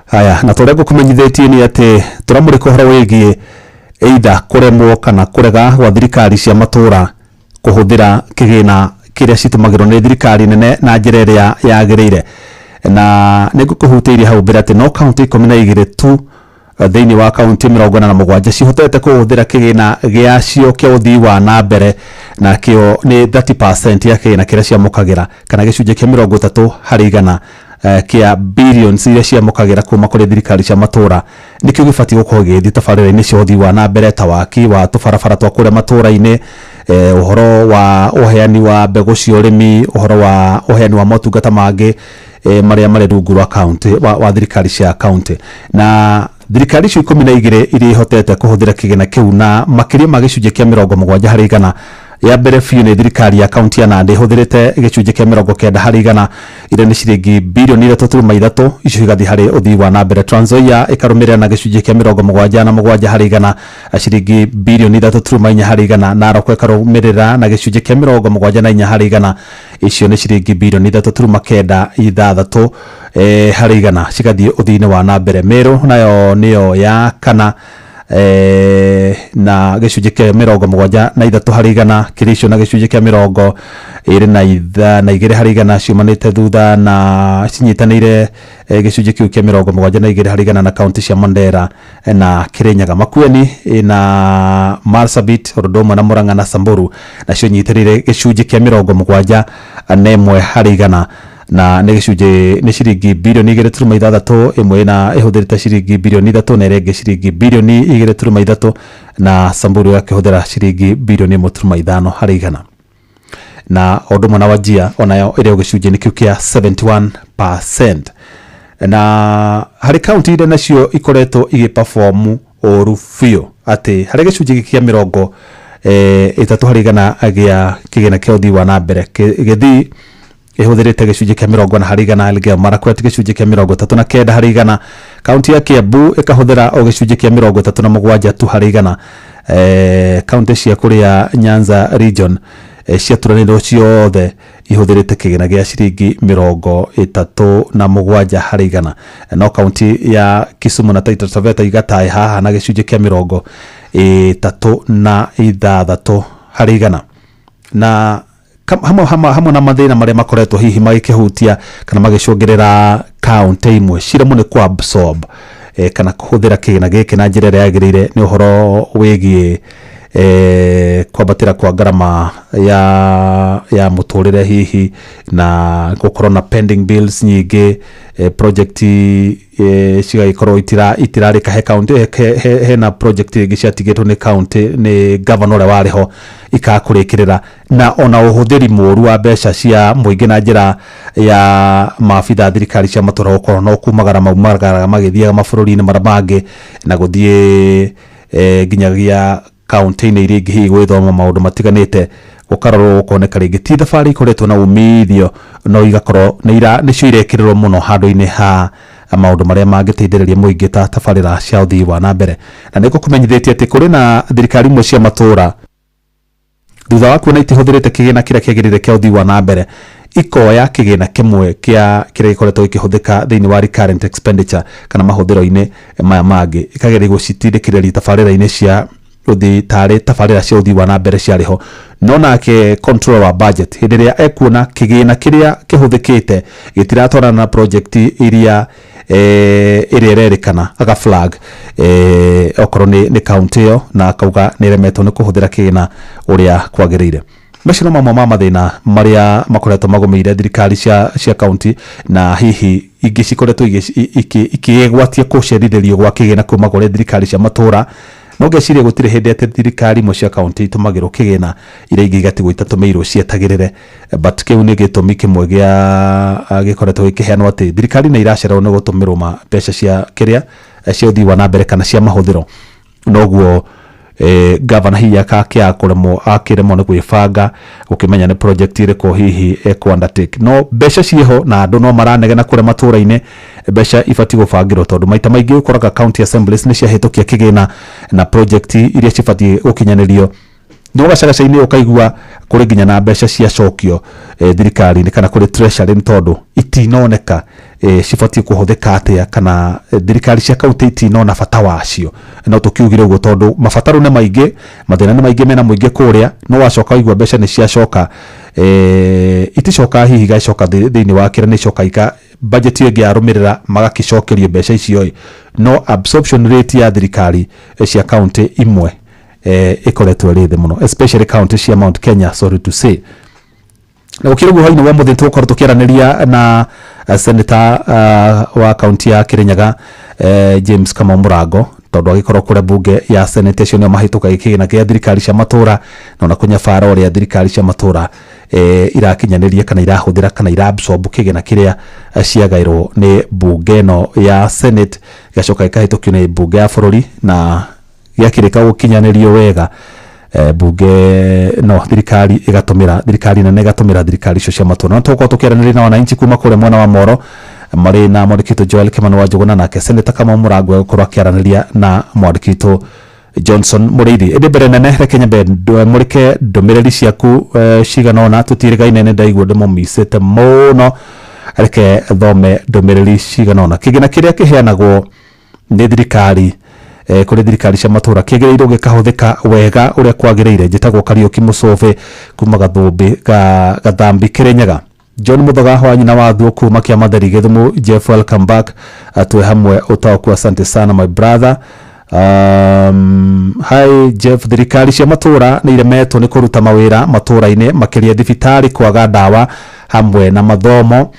Haya, na tũrĩa ngũkũmenyithĩtie nĩ atĩ tũramũrĩka ũhoro wĩgiĩ either kũremwo kana kũrega gwa thirikari cia matũra kũhũthĩra kĩgĩna kĩrĩa citũmagĩrwo nĩ thirikari nene na njĩra ĩrĩa yagĩrĩire. Na nĩ ngũkũhutĩirie hau mbere atĩ no kaunti 12 tu thĩinĩ wa kaunti 47 cihotete kũhũthĩra kĩgĩna gĩacio kĩa ũthii wa na mbere, na kĩo nĩ 30% ya kĩgĩna kĩrĩa ciamũkagĩra, kana gĩcunjĩ kĩa 30 harĩ igana kĩa billions iria ciamũkagĩra kuma kũrĩ thirikari cia matũra nĩkĩo gĩbatiĩ gũkorwo gĩgĩthiĩ tabarĩra-inĩ cia ũthii wa na mbere ta waki wa tũbarabara twa kũrĩa matũra-inĩ, ũhoro wa ũheani wa mbegũ cia ũrĩmi, ũhoro wa ũheani wa motungata mangĩ marĩa marĩ rungu rwa kaunti wa thirikari cia kaunti. Na thirikari icio 12 iria ihotete kũhũthĩra kĩgĩna kĩu na makĩria ma gĩcunjĩ kĩa 70 harĩ igana. Ya mbere biũ nĩ thirikari ya kaunti ya Nandi ĩhũthĩrĩte gĩcunjĩ kĩa 90 harĩ igana, iria nĩ ciringi birioni 3.3, icio igathiĩ harĩ ũthii wa na mbere. Trans Nzoia ĩkarũmĩrĩra na gĩcunjĩ kĩa 77 harĩ igana, ciringi birioni 3.4 harĩ igana. Narok ĩkarũmĩrĩra na gĩcunjĩ kĩa 74 harĩ igana, icio nĩ ciringi birioni 3.96 harĩ igana cigathiĩ ũthii-inĩ wa na mbere. Meru nayo nĩyo ya kana na gĩcunjĩ kĩa 73 harĩ igana, Kericho na gĩcunjĩ kĩa 22 harĩ igana ciumanĩte thutha na cinyitanĩire gĩcunjĩ kĩu kĩa 72 harĩ igana na kaunti cia Mandera na Kirinyaga. Makueni na Marsabit, ũndũ ũmwe na Murang'a na Samburu nacio nyitĩrĩire gĩcunjĩ kĩa 71 harĩ igana, na nĩ gĩcunjĩ nĩ ciringi birioni 2.6, ĩmwe na ĩhũthĩrĩte ciringi birioni 3 na ĩrĩa ĩngĩ ciringi birioni 2.3, na Samburu ĩgakĩhũthĩra ciringi birioni 1.5 harĩ igana. Na ũndũ ũmwe na Wajir onayo ĩrĩ o gĩcunjĩ-inĩ kĩu kĩa 71%. Na harĩ kaunti iria nacio ikoretwo igĩperform ũru biũ, atĩ harĩ gĩcunjĩ kĩa 30 harĩ igana gĩa kĩgĩna kĩa ũthii wa na mbere, Gĩthii ĩhũthĩrĩte gĩcunjĩ kĩa 40 harĩ igana, Elgeyo Marakwet gĩcunjĩ kĩa 39 harĩ igana, kaunti ya Kiambu ĩkahũthĩra o gĩcunjĩ kĩa 37 tu harĩ igana. Kaunti cia kũrĩa Nyanza region ciaturanĩirwo ciothe ihũthĩrĩte kĩgĩna gĩa ciringi 37 harĩ igana, no kaunti ya Kisumu na Taita Taveta igataĩ haha na gĩcunjĩ kĩa 36 harĩ igana. Na hamwe na mathĩna marĩa makoretwo hihi magĩkĩhutia kana magĩcũngĩrĩra kaunti imwe ciremwo nĩ kũ absorb kana kũhũthĩra kĩgĩna gĩkĩ na njĩra ĩrĩa yagĩrĩire, nĩ ũhoro wĩgiĩ kwambatĩra kwa ngarama ya mũtũrĩre hihi, na gũkorwo na pending bills nyingĩ, project cigagĩkorwo itirarĩka he kaunti, hena project ingĩ ciatigĩtwo nĩ kaunti nĩ governor ũrĩa warĩ ho ikaga kũrĩkĩrĩra, na ona ũhũthĩri mũru wa mbeca cia mũingĩ na njĩra ya maabitha thirikari cia matũra gũkorwo no kumagara maumagara magĩthiaga mabũrũri-inĩ marĩa mangĩ na gũthiĩ nginyagia kaunti-inĩ iria ingĩ hihi gwĩthoma maũndũ matiganĩte, gũkarorwo gũkoneka rĩngĩ ti thabarĩ ikoretwo na umithio, no igakorwo nĩcio irekĩrĩrwo mũno handũ-inĩ ha maũndũ marĩa mangĩteithĩrĩria mũingĩ ta tabarĩra cia ũthii wa na mbere. Na nĩngũkũmenyithĩtie atĩ kũrĩ na thirikari imwe cia matũra thutha wa kuona itihũthĩrĩte kĩgĩna kĩrĩa kĩagĩrĩire kĩa ũthii wa na mbere, Ikoya kĩgĩna kĩmwe kĩa kĩrĩa gĩkoretwo gĩkĩhũthĩka thĩinĩ wa recurrent expenditure kana mahũthĩro-inĩ maya mangĩ, ĩkageria gũcitindĩkĩrĩria tabarĩra-inĩ cia ũthii tarĩ tabarĩra cia ũthii wa na mbere ciarĩ ho. No nake controller wa budget, hĩndĩ ĩrĩa ekuona kĩgĩna kĩrĩa kĩhũthĩkĩte gĩtiratwarana na project iria ĩrĩa ĩrerĩkana, aga flag okorwo nĩ county ĩyo na akauga nĩ ĩremetwo nĩ kũhũthĩra kĩgĩna ũrĩa kwagĩrĩire. Macio no mamwe ma mathĩna marĩa makoretwo magũmĩire thirikari cia county, na hihi ingĩ cikoretwo ikĩgwatia kũcerithĩrio gwa kĩgĩna kuma kũrĩ thirikari cia matũra. No ngeciria gũtirĩ hĩndĩ atĩ thirikari imwe cia county itũmagĩrwo kĩgĩna, iria ingĩ igatigwo itatũmĩirwo cietagĩrĩre. But kĩu nĩ gĩtũmi kĩmwe gĩa gĩkoretwo gĩkĩheanwo atĩ thirikari nĩ iracererwo nĩ gũtũmĩrwo ma mbeca cia kĩrĩa cia ũthii wa na mbere kana cia mahũthĩro. Noguo gavana hihi akakĩaga kũremwo, akĩremwo nĩ gwĩbanga gũkĩmenya nĩ project ĩrĩkũ hihi ekũ undertake. No mbeca ciĩho na andũ no maranegena kũrĩa matũra-inĩ. Mbeca ibatiĩ gũbangĩrwo, tondũ maita maingĩ ũkoraga county assemblies nĩ ciahĩtũkia kĩgĩna na project iria cibatiĩ gũkinyanĩrio, no gacagaca-inĩ ũkaigua kũrĩ nginya na mbeca ciacokio thirikari-inĩ kana kũrĩ treasury, nĩ tondũ itinoneka cibatiĩ kũhũthĩka atĩa, kana thirikari cia kaunti itinona bata wacio. No tũkiugire ũguo tondũ mabataro nĩ maingĩ, mathĩna nĩ maingĩ mena mũingĩ kũrĩa. No wacoka waigua mbeca nĩ ciacoka, iticoka hihi igacoka thĩinĩ wa kĩrĩa nĩ icoka ika budget ĩyo ĩngĩ yarũmĩrĩra, magakĩcokerio mbeca icio ĩ. No absorption rate ya thirikari cia kaunti imwe ĩkoretwo ĩrĩ thĩ mũno, especially county cia Mount Kenya, sorry to say. Na gũkĩrĩ ũguo, hwainĩ wa mũthĩ tũgũkorwo tũkĩaranĩria na senator wa kaunti ya Kirinyaga, James Kamau Mũrango, tondũ agĩkorwo kũrĩa bunge ya Senate, acio nĩo mahĩtũkagia kĩgĩna kĩa thirikari cia matũra, na ona kũnyabara ũrĩa thirikari cia matũra irakinyanĩria kana irahũthĩra kana iraabsorb kĩgĩna kĩrĩa ciagaĩrwo nĩ bunge ĩno ya Senate, gĩgacoka gĩkahĩtũkio nĩ bunge ya bũrũri, na gĩakĩrĩka gũkinyanĩrio wega, bunge no thirikari ĩgatũmĩra, thirikari nene ĩgatũmĩra thirikari icio cia matũra. No tũgũkorwo tũkĩaranĩria na wananchi kuma kũrĩa mwena wa Moro marĩ na mwandĩki witũ Joel Kimani wa Njũgũna, nake Senator Kamau Mũrango egũkorwo akĩaranĩria na mwandĩki witũ Johnson Mũrĩithi. Ĩndĩ mbere nene, reke nyambe mũrĩke ndũmĩrĩri ciaku cigana ũna. Tũtirĩgaine, nĩ ndaigua ndĩmũmicĩte mũno. Reke thome ndũmĩrĩri cigana ũna. Kĩgĩna kĩrĩa kĩheanagwo nĩ thirikari kũrĩ thirikari cia matũra kĩagĩrĩirwo gĩkahũthĩka wega ũrĩa kwagĩrĩire. Njĩtagwo Kariũki Mũcũbĩ kuma Gathũmbĩ ga Gathambi, Kĩrĩnyaga. John Muthoga wa nyina wa Thuo kuma Kĩamatheri, Gĩthumo. Jeff, welcome back. Twĩ hamwe ũtaũku. Asante sana, my brother. Hi Jeff, thirikari cia matũra nĩ iremetwo nĩ kũruta mawĩra matũra-inĩ, makĩria thibitarĩ kwaga ndawa hamwe na mathomo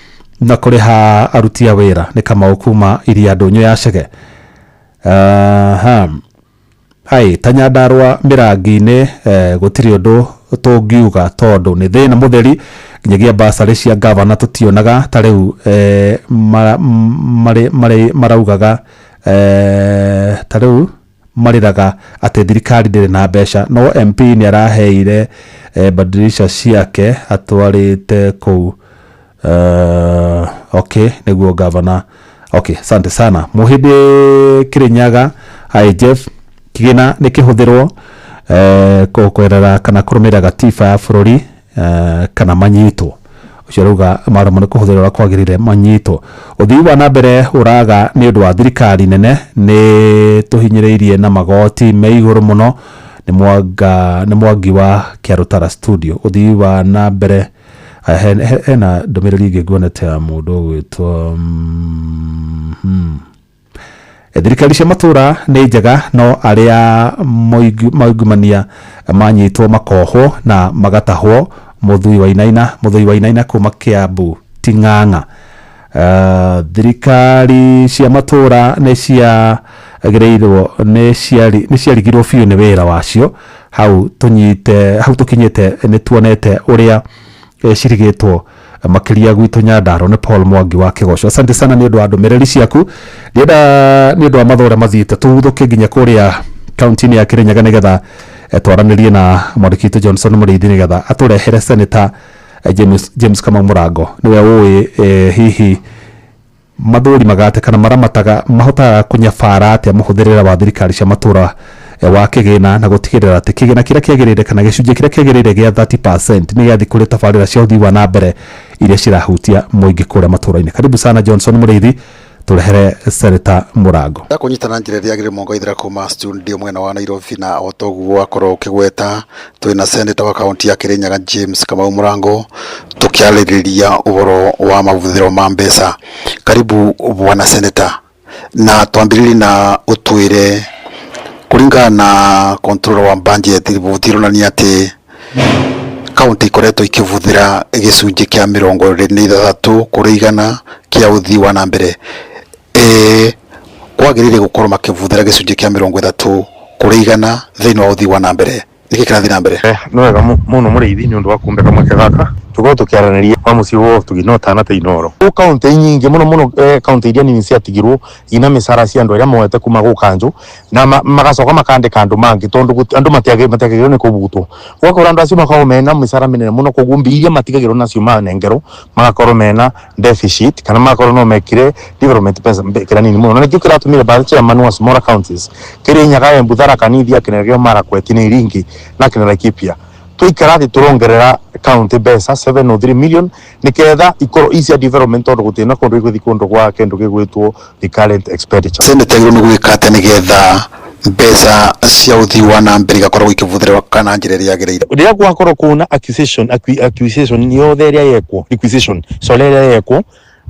na kũrĩha aruti a wĩra. Nĩ Kamau kuma Iria Ndũnyũ ya Chege. Hai ta Nyandarũa mĩrangi-inĩ, gũtirĩ ũndũ tũngiuga tondũ nĩ thĩna mũtheri, nginyagia basarĩ cia gavana tũtionaga. Ta rĩu maraugaga, ta rĩu marĩraga atĩ thirikari ndĩrĩ na mbeca, no MP nĩ araheire badirisha ciake atwarĩte kũu. Okay, nĩguo gavana. Okay, asante sana. Mũhĩndĩ Kĩrĩnyaga. Hi Jeff, kĩgĩna nĩ kĩhũthĩrwo kwerera kana kũrũmĩrĩra gatiba ya bũrũri kana manyitwo. Ũcio rauga maremwo nĩ kũhũthĩra ũrĩa kwagĩrĩire, manyitwo. Ũthii wa na mbere ũraga nĩ ũndũ wa thirikari nene nĩ tũhinyĩrĩirie na magoti me igũrũ mũno. Nĩ Mwangi wa Kĩarũtara studio. Ũthii wa na mbere. Aya, hena ndũmĩrĩri ĩngĩ nguonete ya mũndũ ũgwĩtwo Thirikari cia matũra nĩ njega, no arĩa maungumania manyitwo makohwo na magatahwo. Mũthui wa Inaina, Mũthui wa Inaina kuma Kiambu Ting'ang'a. Thirikari cia matũra nĩ ciagĩrĩirwo nĩ ciarigirwo biũ nĩ wĩra wacio. Hau tũnyite, hau tũkinyĩte, nĩ tuonete ũrĩa cirigĩtwo, makĩria gwitũ Nyandarua. Nĩ Paul Mwangi wa Kĩgoco. Asante sana nĩ ũndũ wa ndũmĩrĩri ciaku. Ndĩrenda nĩ ũndũ wa mathaa ũrĩa mathiĩte, tũguthũke nginya kũrĩa kaunti-inĩ ya Kĩrĩnyaga, nĩgetha twaranĩrie na mwandĩki witũ Johnson Mũrĩithi, nĩgetha atũrehere Senator James Kamau Mũrango. Nĩwe ũĩ hihi mathũrimaga atĩa kana maramataga, mahotaga kũnyabara atĩa mũhũthĩrĩre wa thirikari cia matũra. Wa kĩgĩna na gũtigĩrĩra atĩ kĩgĩna kĩrĩa kĩagĩrĩire kana gĩcunjĩ kĩrĩa kĩagĩrĩire gĩa 30% nĩ gĩathiĩ kũrĩ tabarĩra cia ũthii wa na mbere iria cirahutia mũingĩ kũrĩa matũũra-inĩ. Karibu sana, Johnson Mũrĩithi, tũrehere Senator Mũrango. Ndakũnyita na njĩra ĩrĩa yagĩrĩire mwongo ithira kuma studio mwena wa Nairobi, na o toguo wakorwo ũkĩgweta, twĩna senator wa kaunti ya Kirinyaga James Kamau Mũrango, tũkĩarĩrĩria ũhoro wa mahũthĩro ma mbeca. Karibu, bwana senator, na twambĩrĩrie na ũtwĩre, kũringana na controller wa budget, riboti ironania atĩ kaunti ikoretwo ikĩbũthĩra gĩcunjĩ kĩa 26% kĩa ũthii wa na mbere. Kwagĩrĩire gũkorwo makĩbũthĩra gĩcunjĩ kĩa 30% thĩinĩ wa ũthii wa na mbere. Nĩkĩ kĩrathiĩ na mbere? Nĩ wega mũno, Mũrĩithi, nĩ ũndũ wa kumbe kamweke gaka tũkorwo tũkĩaranĩria wa mũciĩ wa ũtugi no tana ta Inoro kũ kaunti nyingĩ mũno mũno, kaunti iria nini ciatigirwo ina mĩcara cia andũ arĩa moete kuma gũ kanjũ na magacoka makandĩka andũ mangĩ tondũ andũ matiagĩrĩirwo nĩ kũbutwo. Ũgakora andũ acio makoragwo mena mĩcara mĩnene mũno, koguo mbia iria matigagĩrwo nacio manengerwo magakorwo mena deficit kana magakorwo no mekire development pesa kĩrĩa nini mũno, na nĩkĩo kĩratũmire ba chairman wa smaller counties, Kirinyaga, Embu, Tharaka Nithi, akina Elgeyo Marakwet na iria ingĩ na akina Laikipia, tũikara thĩ tũrongerera county mbeca 703 million niketha ikorwo icia development, tondũ gũtirĩ na kũndũ igũthiĩ kũndũ gwa kĩndũ gĩgwĩtwo recurrent expenditure. Senate agĩrĩirwo nĩ gwĩka atĩa nĩgetha mbeca cia ũthii wa na mbere igakorwo ikĩbũthĩrwo kana njĩra ĩrĩa yagĩrĩire? Rĩrĩa gwakorwo kuna acquisition yothe ĩrĩa yekwo, requisition, sorry, ĩrĩa yekwo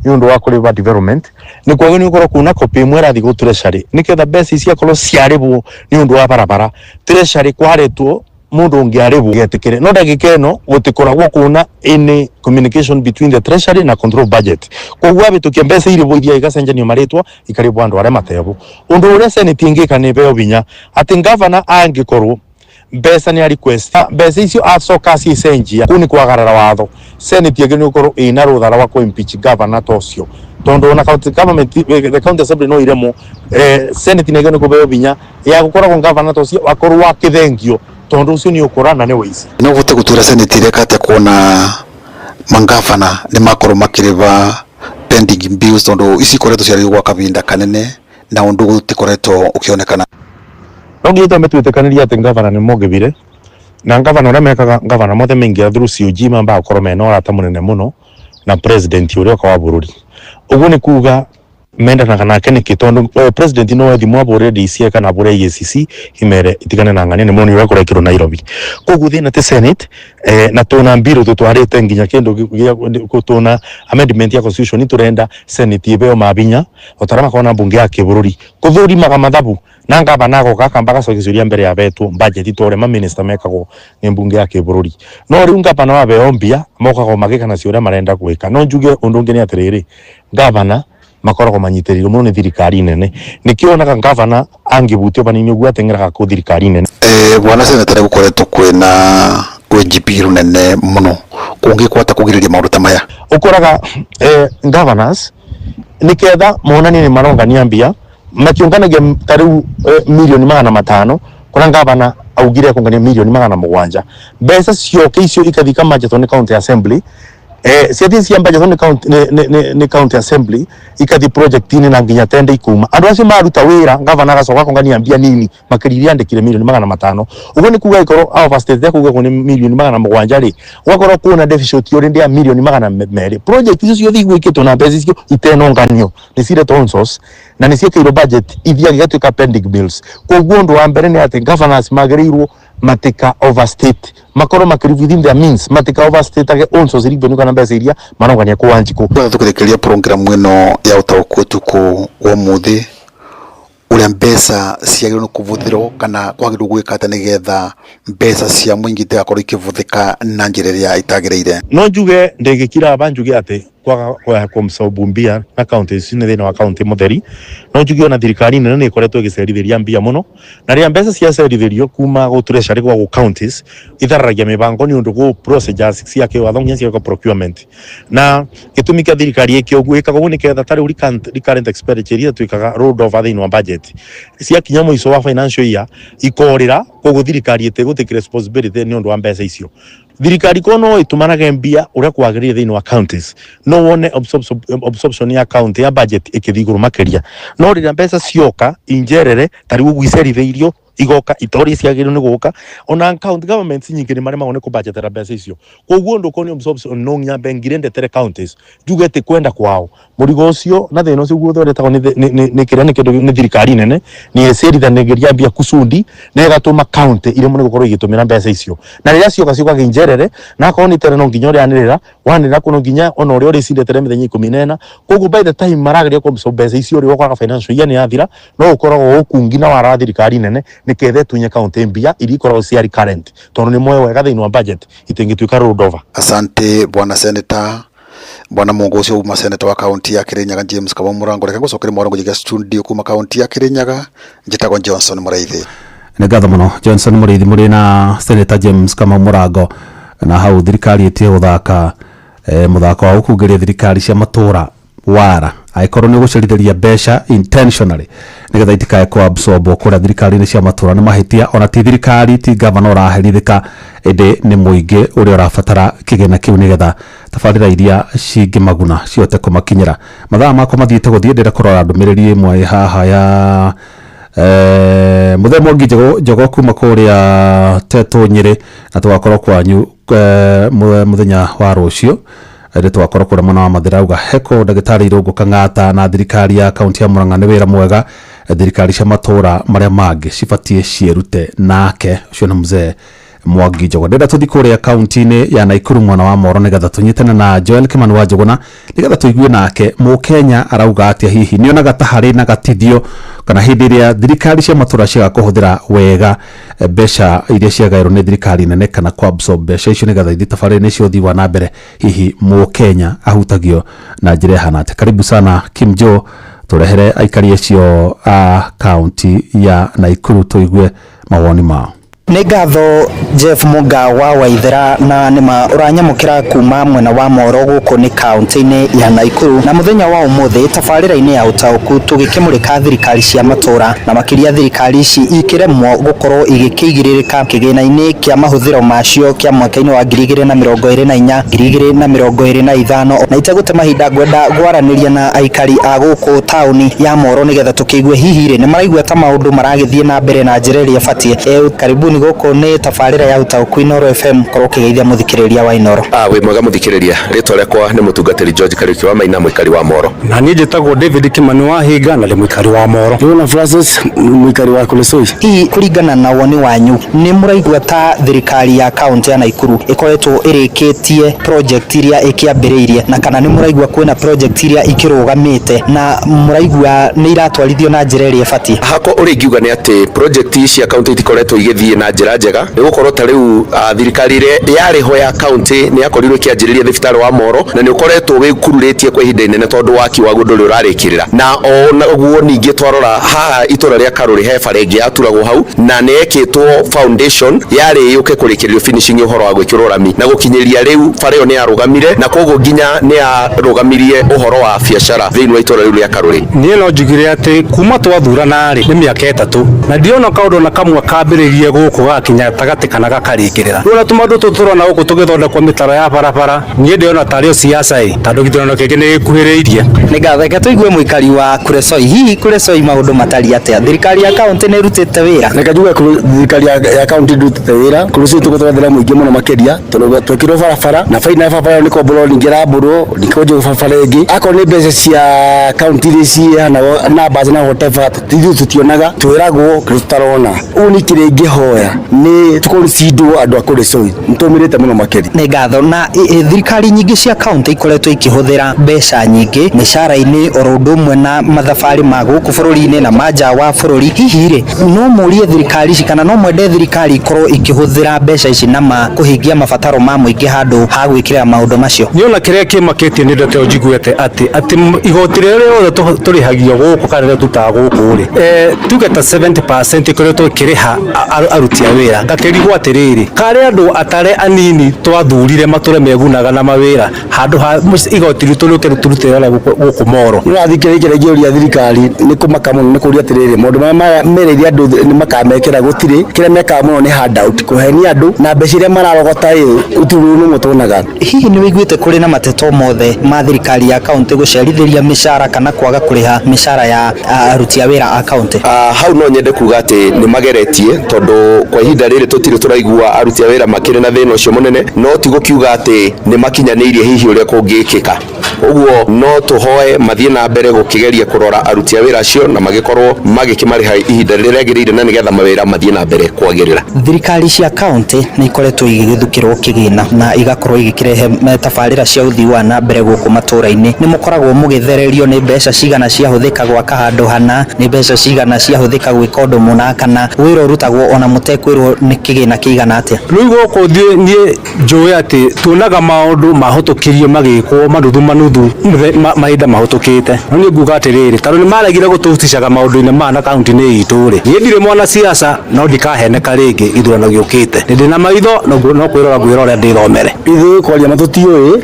nĩ ũndũ wa kũrĩba development, nĩ kwagĩrĩirwo nĩ gũkorwo kuna copy ĩmwe ĩrathiĩ gũ treasury, nĩgetha mbeca ici ciakorwo ciarĩbwo nĩ ũndũ wa barabara, treasury kwaretwo mũndũ ũngĩ arĩbwo getĩkĩre. No ndagĩka ĩno gũtikoragwo kuna any communication between the treasury na control budget, koguo abĩtũkia mbeca irĩbwo iria igacenjanio marĩtwa, ikarĩbwo andũ arĩa matebwo. Ũndũ ũrĩa senate ĩngĩka nĩ ĩbeo hinya atĩ governor angĩkorwo mbeca nĩ request mbeca icio acoka acicenjia, kũu nĩ kwagarara watho. Senate ĩngĩ nĩ gũkorwo ĩna rũtha rwa kũ impeach governor ta ũcio, tondũ ona county government, the county assembly no iremwo. Senate nĩ nĩ kũbeo hinya ya gũkoragwo governor ta ũcio akorwo akĩthengio, tondũ ũcio nĩ ũkũra na nĩ wĩici. No ũhote gũtwĩra senate ĩreka atĩa kuona mangavana nĩ makorwo makĩrĩba pending bills, tondũ ici ikoretwo ciarĩrwo gwa kahinda kanene na ũndũ gũtikoretwo ũkĩonekana? No nginya twambe twĩtĩkanĩrie atĩ ngavana nĩ mongĩbire na ngavana ũrĩa mekaga, ngavana mothe maingĩra through COG, mambaga gũkorwo mena ũrata mũnene mũno na president ũrĩa ũka wa bũrũri. Ũguo nĩ kuga mendanaga nake nĩkĩ? Tondũ president no ethi mwabũre DCI kana abũre EACC imere itigane na ng'ania nĩ mũni ũrĩa kũrekĩrwo Nairobi. Koguo thĩna ti senate, na tuna mbiru tutwarĩte nginya kĩndũ gĩa tuna amendment ya constitution, turenda senate ĩbeo mabinya o ta makorwo na mbunge ya kĩbũrũri kũthũrimaga mathabu, na ngavana agoka akamba agacokia ciũria mbere ya betwo budget ta ũrĩa maminista mekagwo nĩ mbunge ya kĩbũrũri. No rĩu ngavana wabeo mbia mokaga magĩka nacio ũrĩa marenda gwĩka. No njuge ũndũ ũngĩ nĩ atĩrĩrĩ, ngavana makoragwo manyitĩrĩirwo mũno nĩ thirikari nene, nĩkĩo wonaga ngavana angĩbutio banini ũguo ateng'eraga kũ thirikari nene. Bwana senator, nĩ gũkoretwo kwĩna wĩnji nene mũno, kũngĩkwo atĩa kũgirĩrĩria maũndũ ta maya? Ũkoraga governors nĩketha monanie nĩ marongania mbia, makiũnganagia ta rĩu milioni 500, kũrĩa ngavana augire akũngania milioni 700. Mbeca cioke icio ikathi ikamanjetwo nĩ county assembly, ciathiĩ ciambanjetwo nĩ county, nĩ county assembly, ikathi project-inĩ na nginya tende ikuma andũ acio maruta wĩra, ngavana agacoka akongania mbia nini makĩria iria andĩkire milioni 500. Ũguo nĩ kuga ĩkorwo overstate ya kuga nĩ milioni 700 rĩ, ũgakorwo kwĩna deficit already ya milioni 200. Project icio ciothe igwĩkĩtwo na mbeca icio itenonganio nĩ ciretwo own source na nĩ ciĩkĩirwo budget, ithiaga igatuĩka pending bills. Koguo ũndũ wa mbere nĩ atĩ governors magĩrĩirwo matika overstate, makorwo makĩri within their means, matika overstate own source revenue kana mbeca iria marongania kũ Wanjikũ. Tũkĩrĩkĩrĩria program ĩno ya ũtaũku ũtukũ wa ũmũthĩ, ũrĩa mbeca ciagĩrĩirwo nĩ kũbũthĩrwo kana kwagĩrĩirwo gwĩka atĩa nĩgetha mbeca cia mũingĩ itigakorwo ikĩbũthĩka na njĩra ĩrĩa itagĩrĩire? No njuge ndĩngĩkira aba njuge atĩ kwaga kũmsobu mbia na county ici nĩ thĩna wa county mũtheri. No njuge ona thirikari nene nĩ ĩkoretwo ĩgĩcerithĩria mbia mũno, na rĩrĩa mbeca ciacerithĩrio kuma gũ treasury gwa gũ counties, ithararagia mĩbango nĩ ũndũ gũ procedures cia kĩwatho nginya cia procurement. Na gĩtũmi kĩa thirikari ĩke ũguo, ĩkaga ũguo nĩgetha ta rĩu recurrent expenditure iria twĩkaga rolled over thĩinĩ wa budget, ciakinya mũico wa financial year ikorĩra, koguo thirikari ĩtĩgũtake responsibility nĩ ũndũ wa mbeca icio. Thirikari ko no ĩtũmanage mbia ũrĩa kwagĩrĩire thĩinĩ wa counties, no wone absorption ya county ya budget ĩkĩthiĩ igũrũ makĩria. No rĩrĩa mbeca cioka injerere ta rĩu ũguo icerithĩirio Igoka itoria ciagĩrĩirwo nĩ gũka. Ona county governments nyingĩ nĩ maremagwo nĩ kũbudgetera mbeca icio. Koguo ũndũ ũkorwo nĩ absorption, no nginya bengi iria ndetere counties njuge atĩ kwenda kwao mũrigo ũcio na thĩna ũcio guothe ũretagwo nĩ nĩ kĩrĩa nĩ kĩndũ nĩ thirikari nene nĩ ĩciarithanagĩria mbia kusudi na ĩgatũma county iremwo nĩ gũkorwo igĩtũmĩra mbeca icio. Na rĩrĩa cioka ciũkaga injerere, na akorwo nĩ tere no nginya ũrĩanĩrĩra wanĩrĩra kũ no nginya ona ũrĩa ũrĩcindetere mĩthenya 14. Koguo by the time marageria kũ absorb mbeca icio rĩ, ũkoraga financial year nĩ yathira, no ũkoragwo ũkungi na wara wa thirikari nene nĩketha ĩtunye county mbia iria ikoragwo cia recurrent, tondũ nĩ moĩ wega thĩinĩ wa budget itingĩtuĩka rolled over. Asante bwana senator, bwana Mungu ucio uma senator wa kaunti ya Kirinyaga James Kamau Murango. Reke ngucokerie mwaro ngujiga studio kuma kaunti ya Kirinyaga. Njitagwo Johnson Muraithi. Nĩ ngatho mũno Johnson Mũrĩithi mũrĩ na Senator James Kamau Mũrango. Na hau thirikari ĩtige gũthaka mũthako wa gũkungĩria thirikari cia matũra wara, angĩkorwo nĩ ũgũcerithĩria mbeca intentionally nĩgetha itikae kũ absorb kũrĩa thirikari-inĩ cia matũra nĩ mahĩtia. Ona ti thirikari, ti gavana ũraherithĩka, ĩndĩ nĩ mũingĩ ũrĩa ũrabatara kĩgĩna kĩu nĩgetha tabarĩra iria cingĩmaguna cihote kũmakinyĩra. Mathaa makwa mathiĩte gũthiĩ, ndĩrenda kũrora ndũmĩrĩri ĩmwe haha ya mũthee Mwangi Njogo kuma kũrĩa Tetũ Nyĩrĩ, na tũgakorwo kwanyu mũthenya wa rũciũ ĩndĩ tũgakorwo kũrĩa mwena wa Mathĩra. Auga heko ndagĩtarĩ Irũngũ Kang'ata na thirikari ya kaunti ya Murang'a nĩ wĩra mwega. Thirikari cia matũra marĩa mangĩ cibatiĩ ciĩrute nake. Ũcio nĩ mzee Mwangi Njogo. Ndĩrenda tũthiĩ kũrĩa kaunti-inĩ ya Naikuru mwena wa Moro nĩgetha tũnyitane na Joel Kimani wa Njũgũna nĩgetha tũigue nake mũkenya arauga atĩa. Hihi nĩonaga ta harĩ na gatithio kana hĩndĩ ĩrĩa thirikari cia matũra ciaga kũhũthĩra wega mbeca iria ciagaĩrwo nĩ thirikari nene kana kũ absorb mbeca icio nĩgetha ithiĩ tabarĩra-inĩ cia ũthii wa na mbere, hihi mũkenya ahutagio na njĩra ĩhana atĩa? Karibu sana Kim Joe, tũrehere aikari acio a kaunti ya Naikuru tũigue mawoni mao. Nĩ ngatho Jeff Mũga wa Waithera, na nĩma ũranyamũkĩra kuma mwena wa Moro gũkũ nĩ kaunti-inĩ ya Naikuru. Na mũthenya wa ũmũthĩ tabarĩra-inĩ ya ũtaũku tũgĩkĩmũrĩka thirikari cia matũra, na makĩria thirikari ici ikĩremwo gũkorwo igĩkĩigĩrĩrĩka kĩgĩna-inĩ kĩa mahũthĩro macio kĩa mwaka-inĩ wa 2024 2025. Na itegũte mahinda ngwenda gwaranĩria na aikari a gũkũ taũni ya Moro nĩgetha tũkĩigue hihi rĩ nĩ maraigua ta maũndũ maragĩthiĩ na mbere na njĩra ĩrĩa ĩbatiĩ. Karibuni gũkũ nĩ tabarĩra ya ũtaũku Inooro FM, korwo ũkĩgeithia mũthikĩrĩria wa Inooro. Wĩ mwega mũthikĩrĩria, rĩtwa rĩakwa nĩ mũtungatĩri George Kariuki wa Maina, mũikari wa Moro. Na niĩ njĩtagwo David Kimani wa Hinga na ndĩ mũikari wa Moro. Yona Francis, mũikari wa Kuresoi. Hihi kũringana na woni wanyu nĩ mũraigua ta thirikari ya kaunti ya Naikuru ĩkoretwo ĩrĩkĩtie project iria ĩkĩambĩrĩirie, na kana nĩ mũraigua kwĩna project iria ikĩrũgamĩte na mũraigua nĩ iratwarithio na njĩra ĩrĩa ĩbatiĩ? Hakwa ũrĩa ingiuga nĩ atĩ project cia kaunti itikoretwo igĩthiĩ na njĩra njega, nĩ gũkorwo ta rĩu thirikari ĩrĩa yarĩ ho ya kaunti nĩ yakorirwo ĩkĩanjĩrĩria thibitarĩ wa Moro na nĩ ũkoretwo wĩkururĩtie kwa ihinda inene tondũ waki waguo ndũrĩ ũrarĩkĩrĩra. Na o ũguo ningĩ twarora haha itũra rĩa Karũrĩ he bara ĩngĩ yaturagwo hau na nĩ yekĩtwo foundation yarĩ yũke kũrĩkĩrĩrio finishing ũhoro wa gwĩkĩrwo rami, na gũkinyĩria rĩu bara ĩyo nĩ yarũgamire na koguo nginya nĩ yarũgamirie ũhoro wa biacara thĩinĩ wa itũra rĩu rĩa Karũrĩ. Niĩ no njugire atĩ kuma twathurana rĩ nĩ mĩaka 3 na ndirona kaũndũ na kamwe kambĩrĩirie gũkũ gakinya gatagatĩ kana gakarĩkĩrĩra. Rĩu ona tũmaũndũ tũtũ tũrona gũkũ tũgĩthondekwo mĩtaro ya barabara, niĩ ndĩrona tarĩ o siasa ĩ, tondũ gĩthurano kĩngĩ nĩ gĩkuhĩrĩirie. Nĩ ngatho, reke tũigue mũikari wa Kuresoi. Hihi Kuresoi maũndũ matariĩ atĩa? Thirikari ya kaunti nĩ ĩrutĩte wĩra? Reke njuge thirikari ya kaunti ndĩrutĩte wĩra. Kuresoi tũgũtũra thĩna mũingĩ mũno makĩria tondũ twekirwo barabara na baina ya barabara ĩyo nĩ kwambũrwo ningĩ ĩrambũrwo ningĩ kwanjwo barabara ĩngĩ. Akorwo nĩ mbeca cia kaunti iria ciheanagwo na budget na whatever, ithuĩ tũtionaga, twĩragwo kĩrĩa tũtarona. Ũguo nĩ kĩrĩa ingĩhoya nĩ tũkũricindwo andũ a Kuresoi, nĩ tũmĩrĩte mũno makĩria. Nĩ ngatho. Na thirikari nyingĩ cia kaunti ikoretwo ikĩhũthĩra mbeca nyingĩ mĩcara-inĩ oro ũndũ ũmwe na mathabarĩ ma gũkũ bũrũri-inĩ na ma nja wa bũrũri. Hihi rĩ no mũrie thirikari ici kana no mwende thirikari ikorwo ikĩhũthĩra mbeca ici na ma kũhingia mabataro ma mũingĩ handũ ha gwĩkĩrĩra maũndũ macio? Niĩ ona kĩrĩa kĩmakĩtie nĩ ndeto ĩyo njiguĩte atĩ igoti rĩrĩa rĩothe tũrĩhagio gũkũ kana rĩrĩa tũrutaga gũkũ rĩ, tuge ta 70% ĩkoretwo ĩkĩrĩha aruti aruti a wĩra. Ngakĩrigwo atĩrĩrĩ, karĩ andũ atare anini twathurire matũre megunaga na mawĩra handũ ha igoti ritũ rĩũke rĩtũrutĩre wĩra gũkũ Moro. Nĩũrathikĩrĩria ngĩũria thirikari nĩ kũmaka mũno nĩ kũria atĩrĩrĩ, maũndũ marĩa merĩire andũ nĩ makamekĩra gũtirĩ, kĩrĩa mekaga mũno nĩ handout, kũhenia andũ na mbeca iria mararogota ĩ gũtirĩ ũndũ ũmwe tuonaga. Hihi nĩ ũiguĩte kũrĩ na mateto mothe ma thirikari ya kaũntĩ gũcerithĩria mĩcara kana kwaga kũrĩha mĩcara ya aruti a wĩra a kaũntĩ? Hau no nyende kuga atĩ nĩ mageretie tondũ kwa ihinda rĩrĩ tũtirĩ tũraigua aruti a wĩra makĩrĩ na thĩna ũcio mũnene, no ti gũkiuga atĩ nĩ makinyanĩirie hihi ũrĩa kũngĩkĩka. Ũguo no tũhoe mathiĩ na mbere gũkĩgeria kũrora aruti a wĩra acio na magĩkorwo magĩkĩmarĩha ihinda rĩrĩa rĩagĩrĩire na nĩgetha mawĩra mathiĩ na mbere kwagĩrĩra. Thirikari cia kaũntĩ nĩ ikoretwo igĩgĩthukĩrwo kĩgĩna na igakorwo igĩkĩrehe tabarĩra cia ũthii wa na mbere gũkũ matũra-inĩ. Nĩ mũkoragwo mũgĩthererio nĩ mbeca cigana ciahũthĩka gwaka handũ hana, nĩ mbeca cigana ciahũthĩka gwĩka ũndũ mũna, kana wĩra ũrutagwo ona mũtekwĩrwo nĩ kĩgĩna kĩigana atĩa? Rĩu gũkũ niĩ njũĩ atĩ tuonaga maũndũ mahũtũkĩrio magĩkwo manuthu manuthu mahinda mahũtũkĩte. No niĩ nguga atĩrĩrĩ, tondũ nĩ maregire gũtũhuticaga maũndũ-inĩ maya na kaũntĩ-inĩ itũ rĩ, niĩ ndirĩ mwana siasa no ndikaheneka rĩngĩ gĩthurano gĩũkĩte. Nĩ ndĩna maitho no kwĩrora ngwĩrora ndĩthomere. Ithuĩ kwaria ma tũtiũĩ,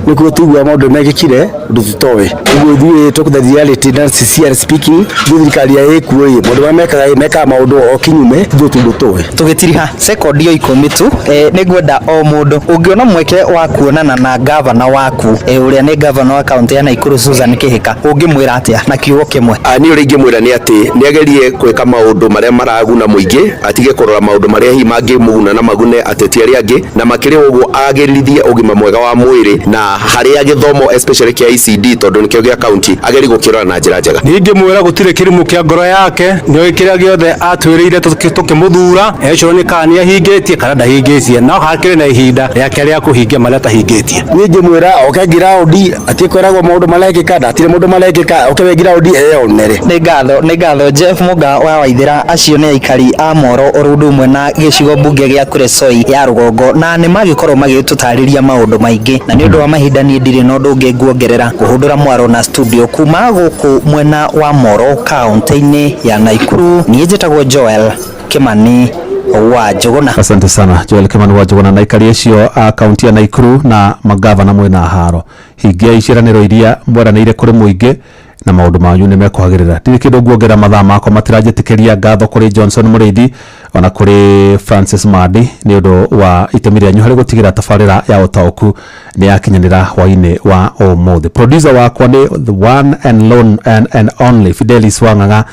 nĩkuo tũiguaga maũndũ mekĩkire ũndũ tũtoĩ. Ũguo ithuĩ talk the reality na sincere speaking, ithuĩ thirikari ya ĩkuo ĩ, maũndũ marĩa mekaga ĩ, mekaga maũndũ o kinyume, ithuĩ tũndũ tũĩ. Tũgĩtiriha sekondi o 10 tu, nĩ ngwenda o mũndũ ũngĩona mweke wa kuonana na gavana waku, ũrĩa nĩ gavana wa kaũntĩ ya Nakuru Susan Kihika, ũngĩmwĩra atĩa na kiugo kĩmwe? Niĩ ũrĩa ingĩmwĩra nĩ atĩ nĩ agerie gwĩka maũndũ marĩa maraguna mũingĩ, atige kũrora maũndũ marĩa hihi mangĩmũguna na magune ateti arĩa angĩ, na makĩria ũguo agĩrithie ũgima mwega wa mwĩrĩ na harĩa gĩthomo especially kĩa ECD tondũ nĩkĩo gĩa kaunti agerie gũkĩrora na njĩra njega. Niĩ ingĩmwĩra gũtirĩ kĩrimũ kĩa ngoro yake, nĩoĩ kĩrĩa gĩothe atwĩrĩire tũkĩmũthura, ecũranie kana nĩ ahingĩtie kana ndahingĩtie, no hakĩrĩ na ihinda rĩake rĩa kũhingia marĩa atahingĩtie. Niĩ ingĩmwĩra oke ngiraũndi atige kwĩragwo maũndũ marekĩka na hatirĩ maũndũ marekĩka, oke we ngiraũndi eyonere. Nĩ ngatho, nĩ ngatho Jeff Mũga wa Waithĩra. Acio nĩ aikari a Moro oro ũndũ ũmwe na gĩcigo mbunge gĩa Kuresoi ya rũgongo, na nĩ magĩkorwo magĩtũtarĩria maũndũ maingĩ, na nĩ ũndũ wa mahinda niĩ ndirĩ na ũndũ ũngĩ nguongerera. Ngũhũndũra mwaro na studio kuma gũkũ mwena wa Moro kaũntĩ-inĩ ya Nakuru. Niĩ njĩtagwo Joel Kimani wa Njũgũna. Asante sana Joel Kimani wa Njũgũna. Na aikari acio a kaunti ya Nakuru na magavana mwĩna haro, hingiai ciĩranĩro iria mweranĩire kũrĩ mũingĩ na maũndũ manyu nĩ mekũhagĩrĩra. Ndirĩ kĩndũ nguongerera, mathaa makwa matiranjĩtĩkĩria. Ngatho kũrĩ Johnson Mũrĩithi ona kũrĩ Francis Mandi nĩ ũndũ wa itemi rĩanyu harĩ gũtigĩra tabarĩra ya ũtaũku nĩ yakinyanĩra hwainĩ wa ũmũthĩ. Producer wakwa nĩ the one and lone and only Fidelis Wang'ang'a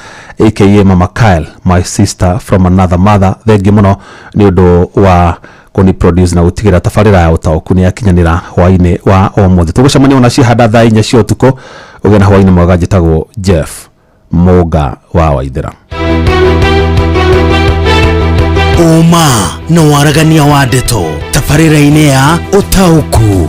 aka Mama Kyle, my sister from another mother. Thengi mũno nĩ ũndũ wa kũni produce na gũtigĩra tabarĩra ya ũtaũku nĩ yakinyanĩra hwainĩ wa ũmũthĩ. Tũgũcemania ona cihanda thaa 4 cia ũtukũ. Ũgĩe na hwainĩ mwega. Njĩtagwo Jeff Mũga wa Waithĩra. Ũma na waragania wa ndeto tabarĩra-inĩ ya ũtaũku.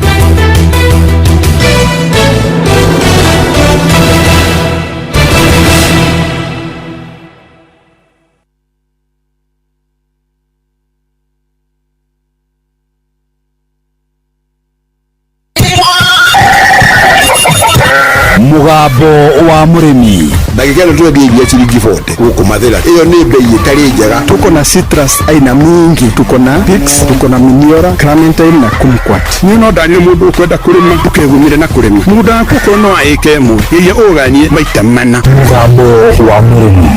Mũgambo wa mũrĩmi. Ndagĩka ĩno twendia iria ciringi 40 gũkũ Mathĩra, ĩyo nĩ bei ĩtarĩ njega. Tuko na citrus aina mingi, tuko na Pix, tuko na Miniora, Clementine na Kumquat. Niĩ no ndanire mũndũ ũkwenda kũrĩma ndũkegumire na kũrĩma mũgũnda waku okorwo no ĩka ĩmwe geria ũganie maita mana. Mũgambo wa mũrĩmi.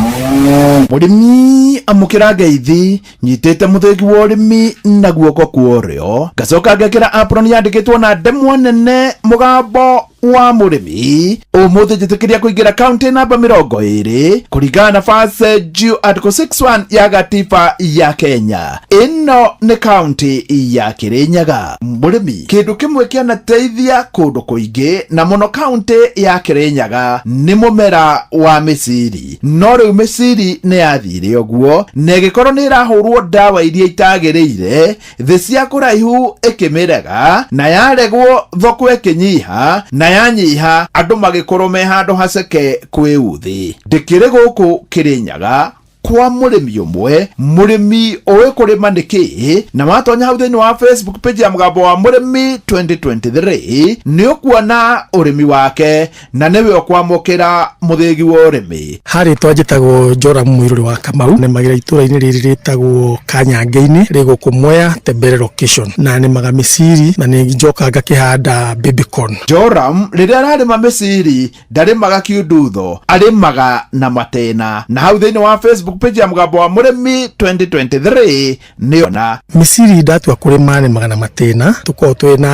Mũrĩmi amũkĩra ngeithi nyitĩte mũthĩgi wa ũrĩmi na guoko kwa ũrĩo, ngacoka ngekĩra apron yandĩkĩtwo na ndemwa nene mũgambo wa mũrĩmi. Ũmũthĩ njĩtĩkĩria kũingĩra kaunti namba 20 kũringana na First Due Article 61 ya gatiba ya Kenya. Ĩno nĩ kaunti ya Kirinyaga. Mũrĩmi, kĩndũ kĩmwe kĩanateithia kũndũ kũingĩ na mũno kaunti ya Kirinyaga nĩ mũmera wa mĩciri. No rĩu mĩciri nĩ yathire ũguo na ĩgĩkorwo nĩ ĩrahũrwo ndawa iria itagĩrĩire, thĩ cia kũraihu ĩkĩmĩrega, na yaregwo thoko ĩkĩnyiha, na yanyiha andũ magĩkorwo me handũ haceke kwĩ uthi. Ndĩkĩrĩ gũkũ Kirinyaga Kwa mũrĩmi ũmwe, mũrĩmi ũĩ kũrĩma nĩ kĩĩ, na watonya hau thĩinĩ wa Facebook page ya Mũgambo wa Mũrĩmi 2023 nĩ ũkuona ũrĩmi wake na nĩwe ũkwamũkĩra mũthĩgi wa ũrĩmi. Harĩtwa njĩtagwo Joram Mũirũrĩ wa Kamau, nĩmagĩra itũra-inĩ rĩrĩ rĩtagwo Kanyange-inĩ, rĩ gũkũ Mwea Tembere location, na nĩmaga mĩciri na nĩ njokaga ngakĩhanda baby corn. Joram rĩrĩa ararĩma mĩciri ndarĩmaga kiundutho, arĩmaga na matĩna, na hau thĩinĩ wa Facebook page ya Mũgambo wa Mũrĩmi 2023 nĩona. Mĩciri ndatua kũrĩma nĩmaga na matĩna, tũkoragwo twĩ na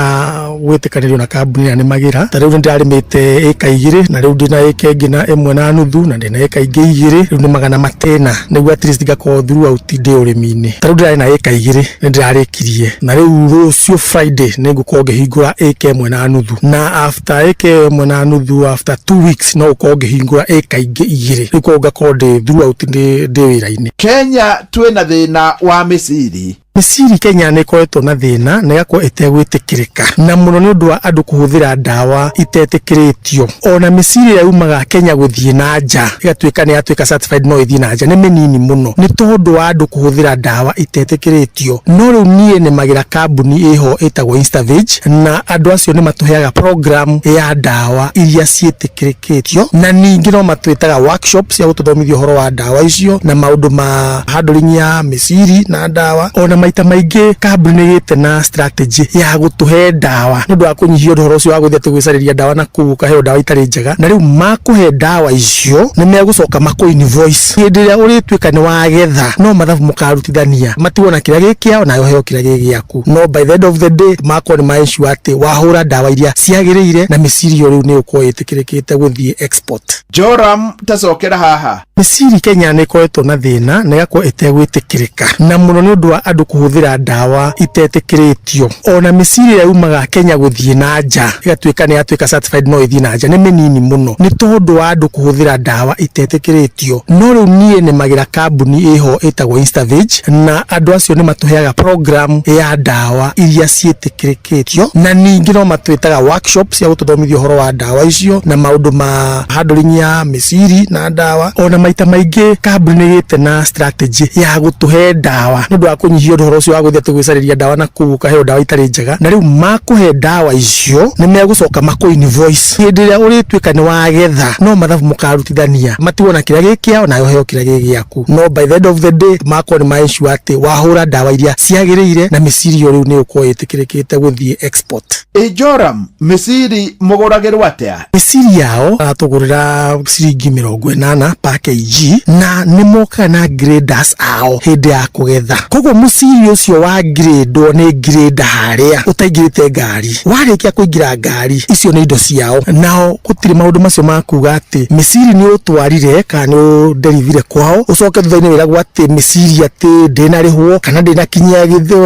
gwĩtĩkanĩrio na kambuni ĩrĩa nĩmagĩra. Ta rĩu nĩndĩrarĩmĩte ĩka 2 na rĩu ndĩna ĩka ĩngĩ na 1.5 na ndĩna ĩka ingĩ 2, rĩu nĩmaga na matĩna nĩguo at least ngakorwo throughout ndĩ ũrĩmi-inĩ. Ta rĩu ndĩrarĩ na ĩka 2 nĩndĩrarĩkirie, na rĩu rũciũ Friday nĩngũkorwo ngĩhingũra ĩka 1.5, na after ĩka 1.5 after 2 weeks no ũkorwo ngĩhingũra ĩka ingĩ 2, rĩu koguo ngakorwo ndĩ throughout ndĩ wĩra-inĩ. Kenya twĩna thĩna wa mĩciri. Mĩciri Kenya nĩ ĩkoretwo na thĩna na ĩgakorwo ĩtegwĩtĩkĩrĩka, na mũno nĩ ũndũ wa andũ kũhũthĩra ndawa itetĩkĩrĩtio. Ona mĩciri ĩrĩa yumaga Kenya gũthiĩ na nja ĩgatuĩka nĩ yatuĩka certified no ĩthiĩ na nja nĩ mĩnini mũno, nĩ tondũ wa andũ kũhũthĩra ndawa itetĩkĩrĩtio. No rĩu niĩ nĩmagĩra kambuni ĩho ĩtagwo Instavege, na andũ acio nĩ matũheaga program ya ndawa iria ciĩtĩkĩrĩkĩtio, na ningĩ no matwĩtaga workshop cia gũtũthomithia ũhoro wa ndawa icio na maũndũ ma handling ya mĩciri na ndawa. Ona maita maingĩ kambuni nĩ ĩgĩte na strategy ya gũtũhe ndawa nĩ ũndũ wa kũnyihia ũhoro ũcio wa gũthiĩ atĩ gwĩcarĩria ndawa na kũu ũkaheo ndawa itarĩ njega, na rĩu makũhe ndawa icio nĩ megũcoka makũ invoice hĩndĩ ĩrĩa ũrĩtuĩka nĩ wagetha, no mathabu mũkarutithania, matigwo na kĩrĩa gĩ kĩao nawe ũheo kĩrĩa gĩ gĩaku, no by the end of the day makorwo nĩ ma ensure atĩ wahũra ndawa iria ciagĩrĩire na mĩciri ĩyo rĩu nĩ ĩgũkorwo ĩtĩkĩrĩkĩte gũthiĩ export. Joram tacokera haha. Mĩciri Kenya nĩ ĩkoretwo na thĩna na ĩgakorwo ĩtegwĩtĩkĩrĩka, na mũno nĩ ũndũ wa andũ kũhũthĩra ndawa itetĩkĩrĩtio. Ona mĩciri ĩrĩa yumaga Kenya gũthiĩ na nja ĩgatuĩka nĩ yatuĩka certified no ĩthiĩ na nja nĩ mĩnini mũno, nĩ tondũ wa andũ kũhũthĩra ndawa itetĩkĩrĩtio. No rĩu niĩ nĩmagĩra kambuni ĩho ĩtagwo Instavege, na andũ acio nĩ matũheaga program ya ndawa iria ciĩtĩkĩrĩkĩtio, na ningĩ no matwĩtaga workshop cia gũtũthomithia ũhoro wa ndawa icio na maũndũ ma handling ya mĩciri na ndawa. Ona maita maingĩ kambuni nĩ ĩgĩte na strategy ya gũtũhe ndawa nĩ ũndũ wa kũnyihia ũhoro ũcio wa gũthiĩ atĩ gwĩcarĩria ndawa na kũu ũkaheo ndawa itarĩ njega, na rĩu makũhe ndawa icio nĩ megũcoka makũ invoice hĩndĩ ĩrĩa ũrĩtuĩka nĩ wagetha, no mathabu mũkarutithania, matigwo na kĩrĩa gĩ kĩao nawe ũheo kĩrĩa gĩ gĩaku, no by the end of the day makorwo nĩ ma ensure atĩ wahũra ndawa iria ciagĩrĩire na mĩciri ĩyo rĩu nĩ ĩgũkorwo ĩtĩkĩrĩkĩte gũthiĩ export. Ĩ Joram, mĩciri mũgũragĩrwo atĩa? Mĩciri yao aratũgũrĩra ciringi 80 per kg, na nĩ mokaga na graders ao hĩndĩ ya kũgetha. Koguo mũciri ũcio wa gradwo nĩ grader harĩa ũtaingĩrĩte ngari, warĩkia kũingĩra ngari icio nĩ indo ciao, nao gũtirĩ maũndũ macio ma kuga atĩ mĩciri nĩ ũtwarire kana nĩ ũnderivire kwao ũcoke thutha-inĩ wĩragwo atĩ mĩciri atĩ ndĩnarĩhwo kana ndĩnakinyia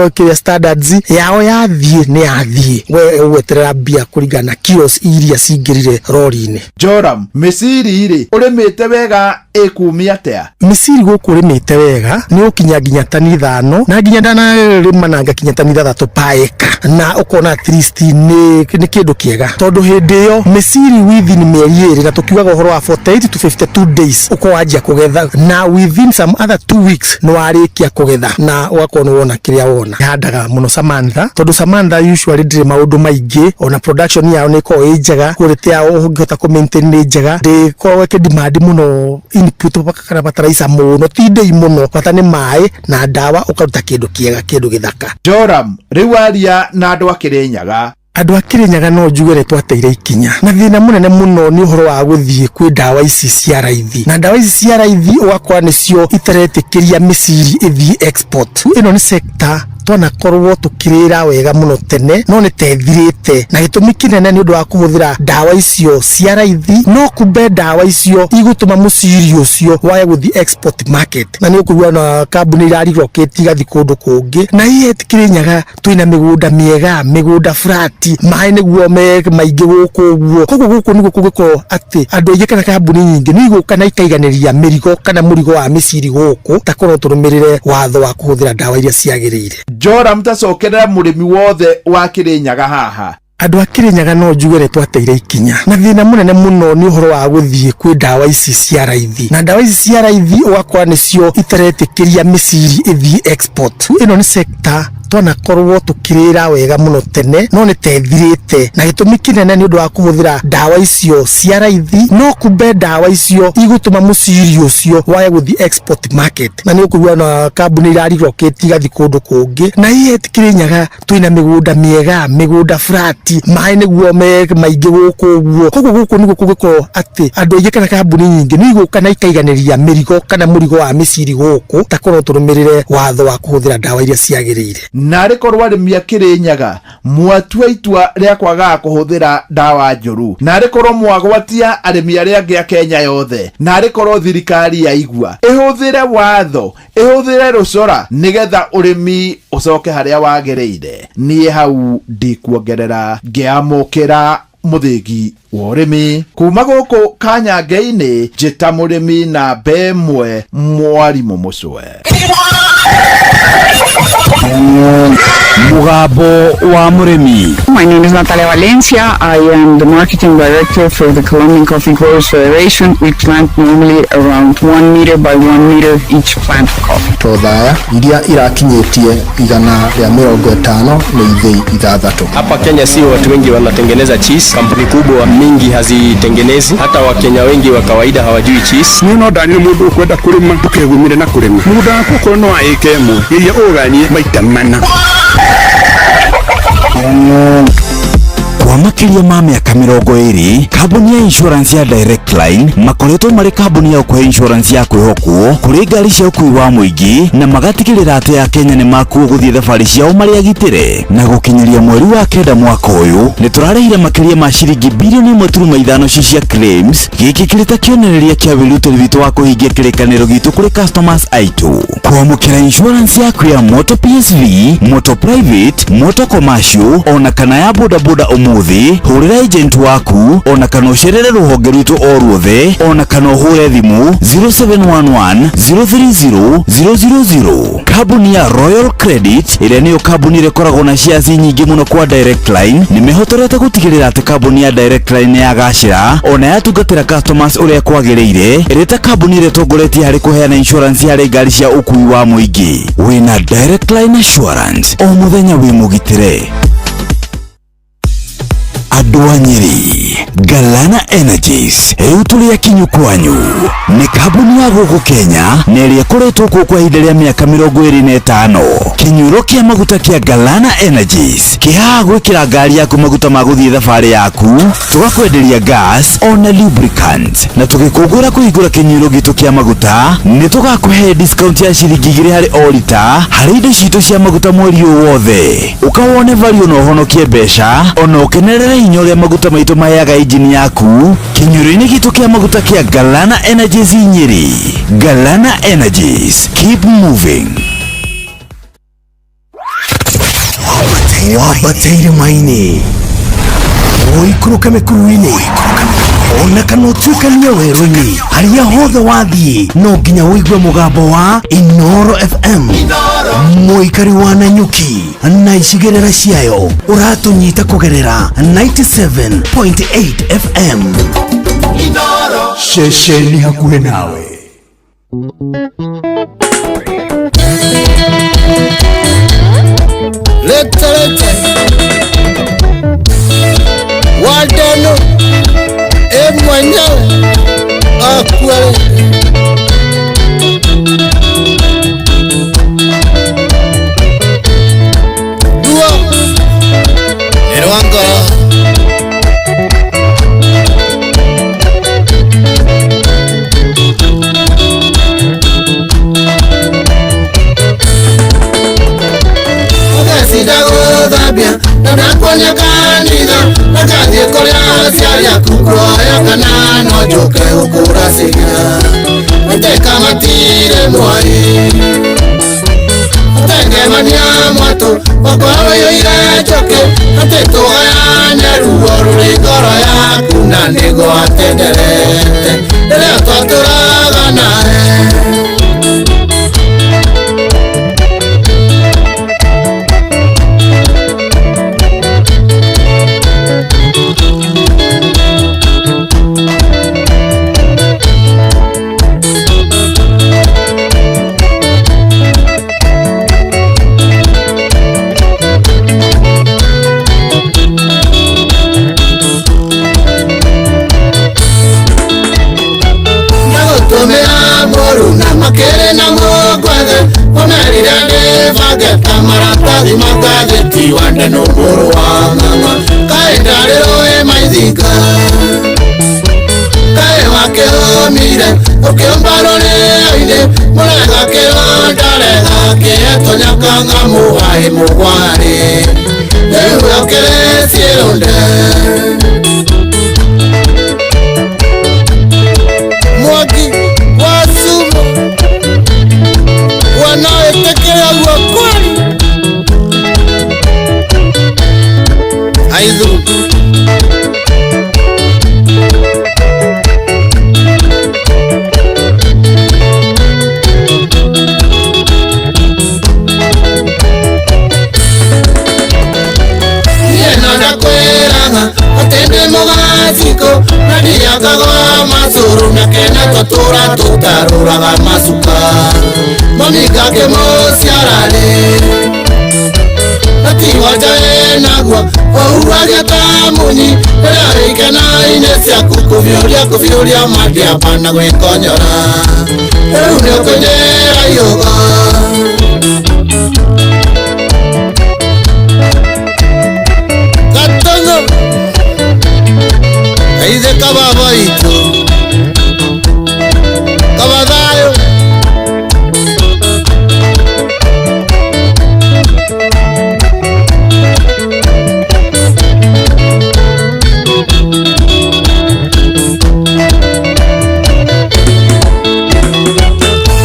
kĩrĩa standards yao yathiĩ nĩ yathiĩ, we ũgweterera mbia kũringana na kilos iria cingĩrire rori-inĩ. Joram, mĩciri rĩ ũrĩmĩte wega ĩkumia atĩa? Mĩciri gũkũ ũrĩmĩte wega nĩ ũkinya nginya tani 5 na nginya ndanarĩma na ngakinya tani 6 per acre, na ũkona at least nĩ kĩndũ kĩega, tondũ hĩndĩ ĩyo mĩciri within mĩeri 2, na tũkiugaga ũhoro wa 48 to 52 days ũkorwo wanjia kũgetha, na within some other 2 weeks nĩ warĩkia kũgetha na ũgakorwo nĩ wona kĩrĩa wona. Handaga mũno Samantha, tondũ Samantha usually ndĩrĩ maũndũ maingĩ, ona production yao nĩ ĩkoragwo ĩ njega, quality yao ũngĩhota kũ maintain nĩ njega, ndĩkoragwo ĩkĩ demand mũno input kana fertilizer mũno, ti ndĩi mũno, bata nĩ maĩ na ndawa ũkaruta kĩndũ kĩega, kĩndũ gĩthaka. Joram, rĩu aria na andũ a Kĩrĩnyaga. Andũ a Kĩrĩnyaga no njuge nĩ twateire ikinya, na thĩna mũnene mũno nĩ ũhoro wa gũthiĩ kwĩ ndawa ici cia raithi, na ndawa ici cia raithi ũgakora nĩcio itaretĩkĩria mĩciri ĩthiĩ export. Ĩno nĩ sector twanakorwo tukirira wega muno tene, no nĩ tethirĩte, na gĩtũmi kĩnene nĩ ũndũ wa kũhũthĩra ndawa icio cia raithi, no kumbe ndawa icio igũtũma mũciri ũcio wage gũthiĩ export market, na nĩ ũkũigua na kambuni irarelocate igathiĩ kũndũ kũngĩ. Na hihi Kĩrĩnyaga twĩna mĩgũnda mĩega, mĩgũnda flat, maĩ nĩguo me maingĩ gũkũ ũguo, koguo gũkũ nĩguo kũngĩkorwo atĩ andũ aingĩ kana kambuni nyingĩ nĩ igũka na ikaiganĩria mĩrigo kana mũrigo wa mĩciri gũkũ, ta korwo tũrũmĩrĩre watho wa kũhũthĩra ndawa iria ciagĩrĩire. Joram, tacokerera mũrĩmi wothe wa Kĩrĩnyaga haha. Andũ a Kirinyaga no njuge nĩ twateire ikinya, na thĩna mũnene mũno nĩ ũhoro wa gũthiĩ kwĩ ndawa ici cia raithi, na ndawa ici cia raithi ũgakora nĩcio itaretĩkĩria mĩciri ĩthiĩ export. Ĩno nĩ sector twanakorwo tukirira wega muno tene, no nĩ tethirĩte, na gĩtũmi kĩnene nĩ ũndũ wa kũhũthĩra ndawa icio cia raithi. No kumbe ndawa icio igũtũma mũciri ũcio wage gũthiĩ export market, na nĩ ũkũigua na kambuni irarelocate igathiĩ kũndũ kũngĩ. Na iye Kirinyaga twĩna mĩgũnda mĩega, mĩgũnda flat, maĩ nĩguo me maingĩ gũkũ ũguo. Koguo gũkũ nĩguo kũngĩkorwo atĩ andũ aingĩ kana kambuni nyingĩ nĩ igũka na ikaiganĩria mĩrigo kana mũrigo wa mĩciri gũkũ, takorwo tũrũmĩrĩre watho wa kũhũthĩra ndawa iria ciagĩrĩire. Narĩ korwo arĩmi a Kirinyaga mwatua itua rĩa kwagaga kũhũthĩra ndawa njũru, narĩ korwo mwagwatia arĩmi arĩa angĩ a Kenya yothe, narĩ korwo thirikari yaigua ĩhũthĩre watho, ĩhũthĩre rũcora nĩgetha ũrĩmi ũcoke harĩa wagĩrĩire. Niĩ hau ndikuongerera, ngĩamũkĩra mũthĩgi wa ũrĩmi kuma gũkũ Kanyange-inĩ, njĩta mũrĩmi namba ĩmwe mwarimũ Mũcwe. Mugambo wa mũrĩmi. My name is Natalia Valencia. I am the marketing director for the Colombian Coffee Growers Federation. We plant normally around 1 meter by 1 meter each plant of coffee. Tothaya iria irakinyĩtie 150 nĩ ithĩi 6. Hapa Kenya sio watu wengi wanatengeneza cheese, kampuni kubwa mingi hazitengenezi, hata Wakenya wengi wa kawaida hawajui cheese. Niĩ no ndanire mũndũ ũkwenda kũrĩma ndũkegumire na kũrĩma mũgũnda waku okorwo no wa ĩka ĩmwe geria ũganie maita mana. Kwa makĩria ma mĩaka 20, kambuni ya insurance ya Direct Line makoretwo marĩ kambuni ya ũkũhe insurance ya kwĩhokwo kũrĩ ngari cia ũkuui wa mũingĩ, na magatigĩrĩra atĩ Akenya nĩ makuo gũthiĩ thabarĩ ciao marĩ agitĩre. Na gũkinyĩria mweri wa 9 mwaka ũyũ nĩ tũrarĩhire makĩria ma ciringi bilioni 1.5 ci cia claims. Gĩkĩ kĩrĩ ta kĩonereria kĩa wĩrutĩri witũ wa kũhingia kĩrĩkanĩro gitũ kũrĩ customers aitũ. Kwamũkĩra insurance yaku ya moto PSV, moto private, moto commercial ona kana ya bodaboda ũmũthĩ, hũrĩra agent waku ona kana ũcerere rũhonge rwitũ o ruothe, ona kana ũhũre thimũ 0711 030 000. Kambuni ya Royal Credit ĩrĩa nĩyo kambuni ĩrĩa ĩkoragwo na shares nyingĩ mũno kwa Direct Line nĩ mehotorete gũtigĩrĩra atĩ kambuni ya Direct Line nĩ yagacĩra ona yatungatĩra customers ũrĩa kwagĩrĩire, ĩrĩ ta kambuni ĩrĩa ĩtongoretie harĩ kũheana insurance harĩ ngari cia ũkuui wa mũingĩ. Wĩna Direct Line Assurance o mũthenya wĩ mũgitĩre. Andũ a Nyeri, Galana Energies rĩu tũrĩ akinyu kwanyu. Nĩ kambuni ya gũkũ Kenya na ĩrĩa ĩkoretwo kuo kwa ihinda rĩa mĩaka 25. Kĩnyuĩro kĩa maguta kĩa Galana Energies kĩhaha gwĩkĩra ngari yaku maguta ma gũthiĩ thabarĩ yaku, tũgakwenderia gas ona lubricant, na tũgĩkũngũĩra kũhingũra kĩnyuĩro gitũ kĩa maguta nĩ tũgakũhe discount ya ciringi 2 harĩ o rita harĩ indo citũ cia maguta mweri ũyũ wothe. Ũka wone value na ũhonokie mbeca ona ũkenerere hinya ũrĩa maguta maitũ maheaga injini yaku kĩnyuĩro-inĩ gitũ kĩa maguta kĩa Galana Energies Nyeri. Galana Energies, keep moving. Wambateire maini ũikũrũke mĩkuru-inĩ ona kana ũtuĩkanie werũ-inĩ, harĩa hothe wathiĩ no nginya ũigue mũgambo wa Inoro FM. Mũikari wa Nanyuki na icigĩrĩra ciayo ũratũnyita kũgerera 97.8 FM. Ceceni hakuhĩ nawe. Lete lete Waldeno e mwenyewe akwele. Dua Erwangara. Sitagothambia na ndakuonia kanitha na ngathiĩ kũrĩa aciari aku kuoya kana no njũke gũkũracĩria wĩtĩka matirĩ mwari ũtengemania mwatũ wakwa ũiyũire njũkĩ atĩ tũgayane ruo rũrĩ ngoro yaku na nĩguo atenderete rĩrĩa twatũraga nawe. Ngeta maratathi ma ngathĩti wande nũ mũrũ wa ng'ang'a kaĩ ndarĩ rũĩ maithinga kaĩ wakĩũmire ũkĩũmba rũrĩo-inĩ mũrega kĩondarega kĩetwo nyakang'a mũgaĩ mũgwarĩ rĩu ũkĩrĩ ciĩrũnde Mwangi wa Sumo wanaoĩtĩkĩra ũguo kweli aithu niĩ no ndakwĩraga atĩ ndĩ mũgacikũ na ndiakagwo macũrũ mĩaka tũtũra tũtarũraga macuka mami ngakĩmũciararĩ atiwanja wĩnaguo ũhuhagia ta munyi rĩrĩa wĩikenainĩ ciaku kũbiũria kũbiũria mandiamba na gwĩkonyora rĩu nĩ ũkũnjĩra iũga Gatongo aithe kababa itũ kaba thayũ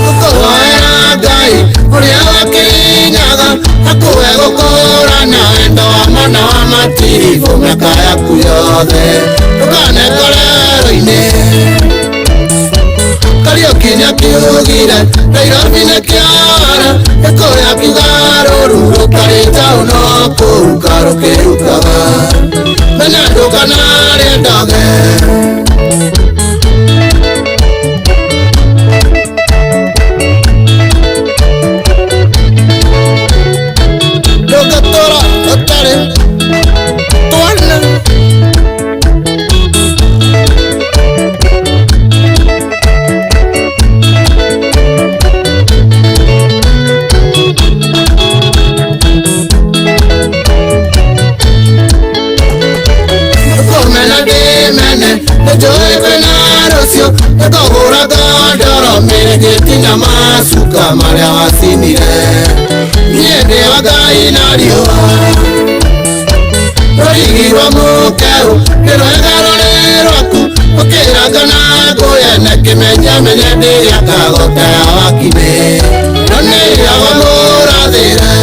Ngũkũhoera Ngai ũrĩa wakĩnyaga akũhe gũkũra na wendo wa mwana wa matiribũ mĩaka yaku yothe ndũkanekore werũ-inĩ Kariũki nĩakiugire Nairobi nĩkĩara ĩkũrĩa kiuga rũru rũtarĩ njaũ no kũhuka rũkĩhukaga menya ndũkanarĩe ndoge ndũngĩtũra ũtarĩ twana Kũmena ndĩmene nĩnjũĩ kwĩna rũciũ nĩngũgũra ngondoro mĩrĩngĩti na macuka marĩa wacinire niĩ ndĩ wa Ngai na riũa rũrigi rwa mũkeũ nĩ rwega rũrĩ rwaku ũkĩranga na ngũyene kĩmenyamenye ndĩakago ta ya wakimĩ no nĩyago mũrathĩre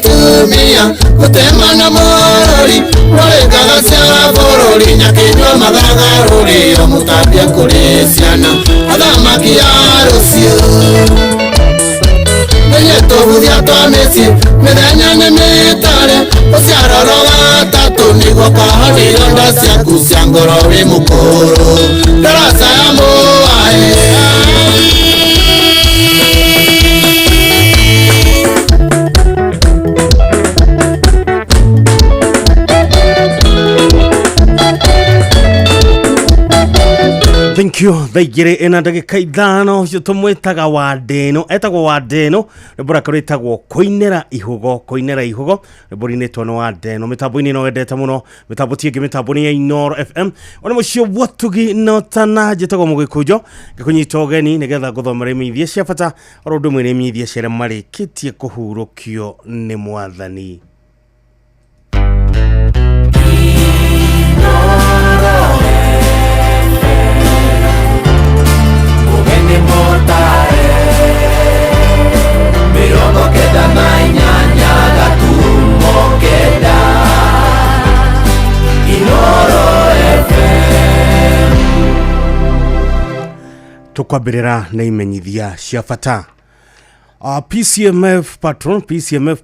Tumia gũtema na mũrori rũrĩkaga cia bũrũri nyakĩnyua mathaga rũrĩo mũtambia kũrĩ ciana athamaki a rũciũ menye tũbuthia twa mĩciĩ mĩthenya nĩ mĩtare ũciaro gatatũ nĩguo kahona ironda ciaku cia ngoro wĩ mũkũrũ ndaraca ya mũaĩ Thank you thaa igĩrĩ ĩna ndagĩka ithano ũcio tũmwĩtaga Wandĩno etagwo Wandĩno rwĩmbo rwake rwĩtagwo kũinĩra ihũgo kũinĩra ihũgo rwĩmbo rũinĩtwo nĩ Wandĩno mĩtambo-inĩ ĩno wendete mũno mĩtambo ti ĩngĩ mĩtambo nĩ ya Inooro FM ona mũciĩ watugi notana njĩtagwo Mũgĩkũnjo ngĩkũnyita ũgeni nĩgetha ngũthomere imenyithia cia bata oro ũndũ ũmwe nĩ imenyithia cia arĩa marĩkĩtie kũhurũkio nĩ mwathani. Mirongo kenda na inyanya gaturumo kenda Inooro FM. Tukwambĩrĩra na imenyithia cia bata. PCMF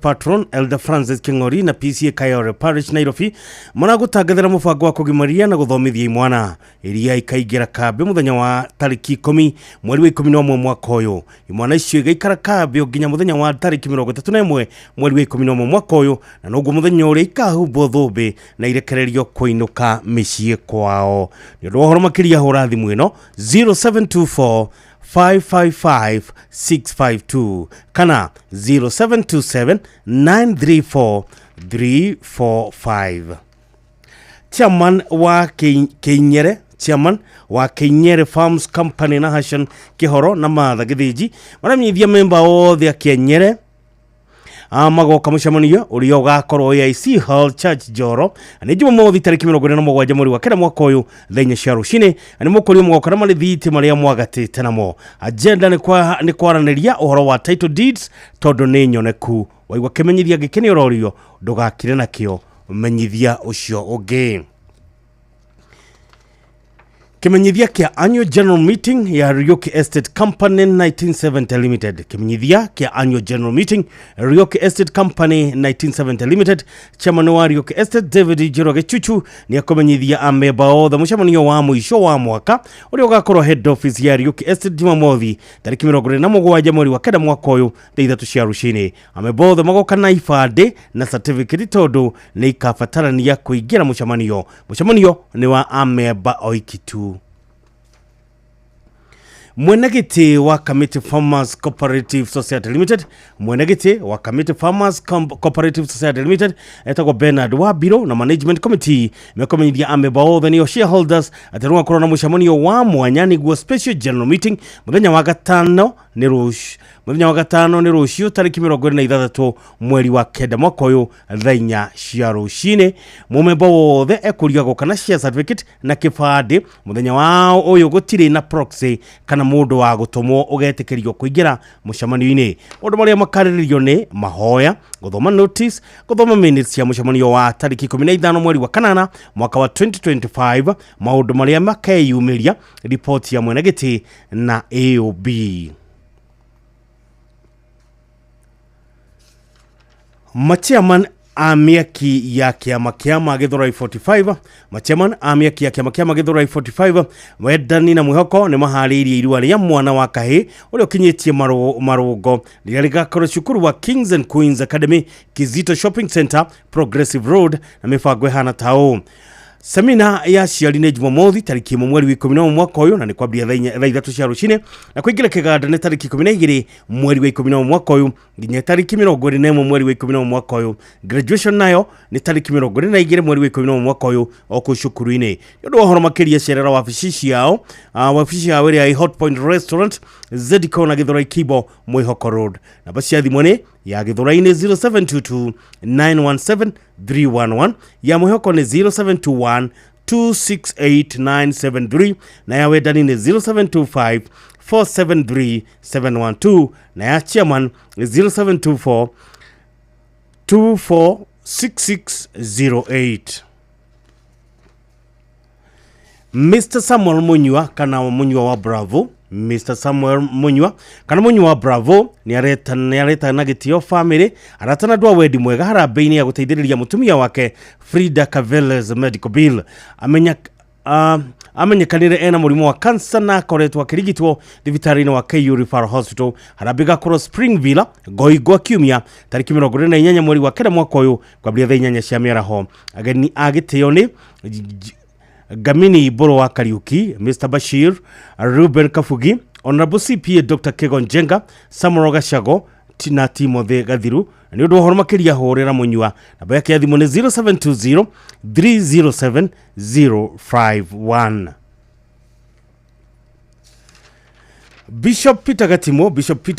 patron Elder Francis King'ori na PCA Kayore Parish Nairobi maragũtangathĩra mũbango wa kũgimaria na gũthomithia imwana iria ikaingĩra kambĩ mũthenya wa tarĩki 10 mweri wa 11 mwaka ũyũ. Imwana icio igaikara kambĩ nginya mũthenya wa tarĩki 31 mweri wa 11 mwaka ũyũ, na noguo mũthenya ũrĩa ikahumbwo thũmbĩ na irekererio kũinũka mĩciĩ kwao. Nĩ ũndũ wa ũhoro makĩria hũra thimũ ĩno 0724 555 652 kana 0727 934 345. Chairman wa Kinyere, Chairman wa Kinyere Farms Company na Hashan Kihoro na Martha Githinji maramenyithia memba othe a Kinyere magoka mũcemanio ũrĩa ũgakorwo AIC Hall Church Njoro nĩ Jumamothi tarĩki 47 mweri wa kenda mwaka ũyũ thaa inya cia rũcinĩ. Nĩ mũkũrio mũgoka na marĩthiti marĩa mwagatĩte namo. Agenda nĩ kwaranĩria ũhoro wa title deeds tondũ nĩ nyoneku. Waigua kĩmenyithia gĩkĩ nĩ ũrorio ndũgakire nakĩo, menyithia ũcio ũngĩ. Kimenyithia kia annual general meeting ya Rioki Estate Company 1970 Limited. Kimenyithia kia annual general meeting Rioki Estate Company 1970 Limited. Chairman wa Rioki Estate David Njoroge Chuchu ni akũmenyithia amemba othe mũcemanio wa mũico wa mwaka ũrĩa ũgakorwo head office ya Rioki Estate Jumamothi tarĩki 27 mweri wa kenda mwaka ũyũ thaa ithatũ cia rũcinĩ. Amemba othe magoka na ibandĩ na certificate tondũ nĩ ikabatarania kũingĩra mũcemanio. Mũcemanio nĩ wa amemba oiki tu. Mwenegiti wa Kamiti Farmers Cooperative Society Limited, Mwenegiti wa Kamiti Farmers Cooperative Society Limited etagwo Bernard Wabiro na Management Committee mekũmenyithia amemba othe nĩo shareholders atĩ nĩgũgakorwo na mũcemanio wa mwanya nĩguo special general meeting mũthenya wa gatano nĩ rũciũ, mũthenya wa gatano nĩ rũciũ tarĩki 26 mweri wa kenda mwaka ũyũ thaa inya cia rũcinĩ. Mũmemba wothe ekũria gũka na share certificate na kĩbandĩ. Mũthenya wa ũyũ gũtirĩ na proxy kana mũndũ wa gũtũmwo ũgetĩkĩrio kũingĩra mũcemanio-inĩ. Maũndũ marĩa makarĩrĩrio nĩ mahoya, gũthoma notice, gũthoma minutes cia mũcemanio wa tarĩki 15 mweri wa kanana mwaka wa 2025, maũndũ marĩa makeyumĩria, ripoti ya mwenegĩtĩ na AOB. Machairman a mĩaki ya kĩama kĩa Githurai 45, machairman a mĩaki ya kĩama kĩa Githurai 45 Wendani na Mwĩhoko nĩ maharĩirie irua rĩa mwana wa kahĩ ũrĩa ũkinyĩtie marũngo rĩrĩa rĩgakorwo cukuru wa Kings and Queens Academy Kizito Shopping Center Progressive Road na mĩbango ĩhana ta ũũ. Semina ya aciari nĩ Jumamothi tarĩki 1 mweri wa 11 mwaka ũyũ na nĩ kwambia thaa ithatũ cia rũcinĩ na kũingĩra kĩganda nĩ tarĩki 12 mweri wa 11 mwaka ũyũ nginya tarĩki 21 mweri wa 11 mwaka ũyũ. Graduation nayo nĩ tarĩki 22 mweri wa 11 mwaka ũyũ o kũu cukuru-inĩ. Nĩ ũndũ wa ũhoro makĩria cerera wabici ciao, wabici yao ĩrĩa ĩ Hot Point Restaurant Zedco na Githurai Kibo Mwĩhoko Road. Namba cia thimũ nĩ ya Githurai-inĩ 0722 917 311, ya Mwĩhoko nĩ 0721 268973 na ya Wendani nĩ 0725 473 712 na ya chairman nĩ 0724 246608. Mr. Samuel Munyua kana Munyua wa Bravo, Mr. Samuel Munyua kana Munyua wa Bravo nĩ areta na gĩtĩo family aratana andũ a wendi mwega harambĩ-inĩ ya gũteithĩrĩria mũtumia wake Frida Caveles medical bill. Amenyekanire ena mũrimũ wa cancer na akoretwo akĩrigitwo thibitarĩ-inĩ wa KU Referral Hospital. Harambĩ gakorwo Spring Villa Ngoingwa kiumia tarĩki 28 mweri wa kenda mwaka ũyũ kwambĩrĩria thaa inyanya cia mĩaraho. Ageni a gĩtĩo nĩ Gamini Boro wa Kariuki, Mr. Bashir, Ruben Kafugi, Honorable CPA Dr. Kegon Njenga, Samuel Gachago na Timothy Gathiru. Nĩ ũndũ wa ũhoro makĩria hũrĩra Mũnyua namba yake ya thimũ nĩ 0720 307 051. Bishop Peter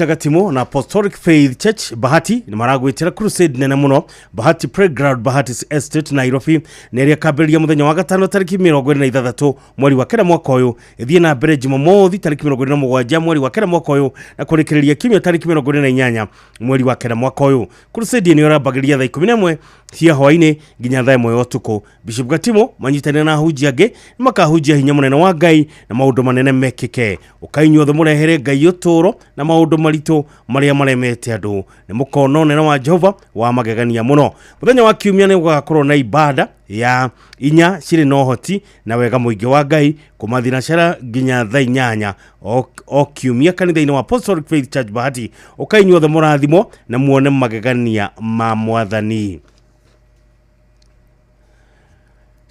Gatimo na Apostolic Faith Church Bahati nĩ maragwĩtĩra crusade nene mũno Bahati Playground Bahati Estate Nairobi nĩ ĩrĩa ĩkambĩrĩria mũthenya wa gatano tarĩki 26 mweri wa kenda mwaka ũyũ ĩthiĩ na mbere Jumamothi tarĩki 27 mweri wa kenda mwaka ũyũ na kũrĩkĩrĩria kiumia tarĩki 28 mweri wa kenda mwaka ũyũ. Crusade ĩno ĩrambagĩrĩria thaa 11 Cia hwainĩ nginya thaa 1 ya ũtukũ. Bishop Gatimo manyitanĩre na ahunjia angĩ nĩ makahunjia hinya mũnene wa Ngai na maũndũ manene mekĩke. Ũkai inyuothe mũrehere Ngai ũtũũro na maũndũ maritũ marĩa maremete andũ. Nĩ mũkona ũnene wa Jehova wa magegania mũno. Mũthenya wa kiumia nĩ gũgakorwo na ibada ya 4 cirĩ na ũhoti na wega mũingĩ wa Ngai kuma thinacara nginya thaa 8 o kiumia kanitha-inĩ wa Apostolic Faith Church Bahati. Ũkai inyuothe mũrathimwo na muone magegania ma Mwathani.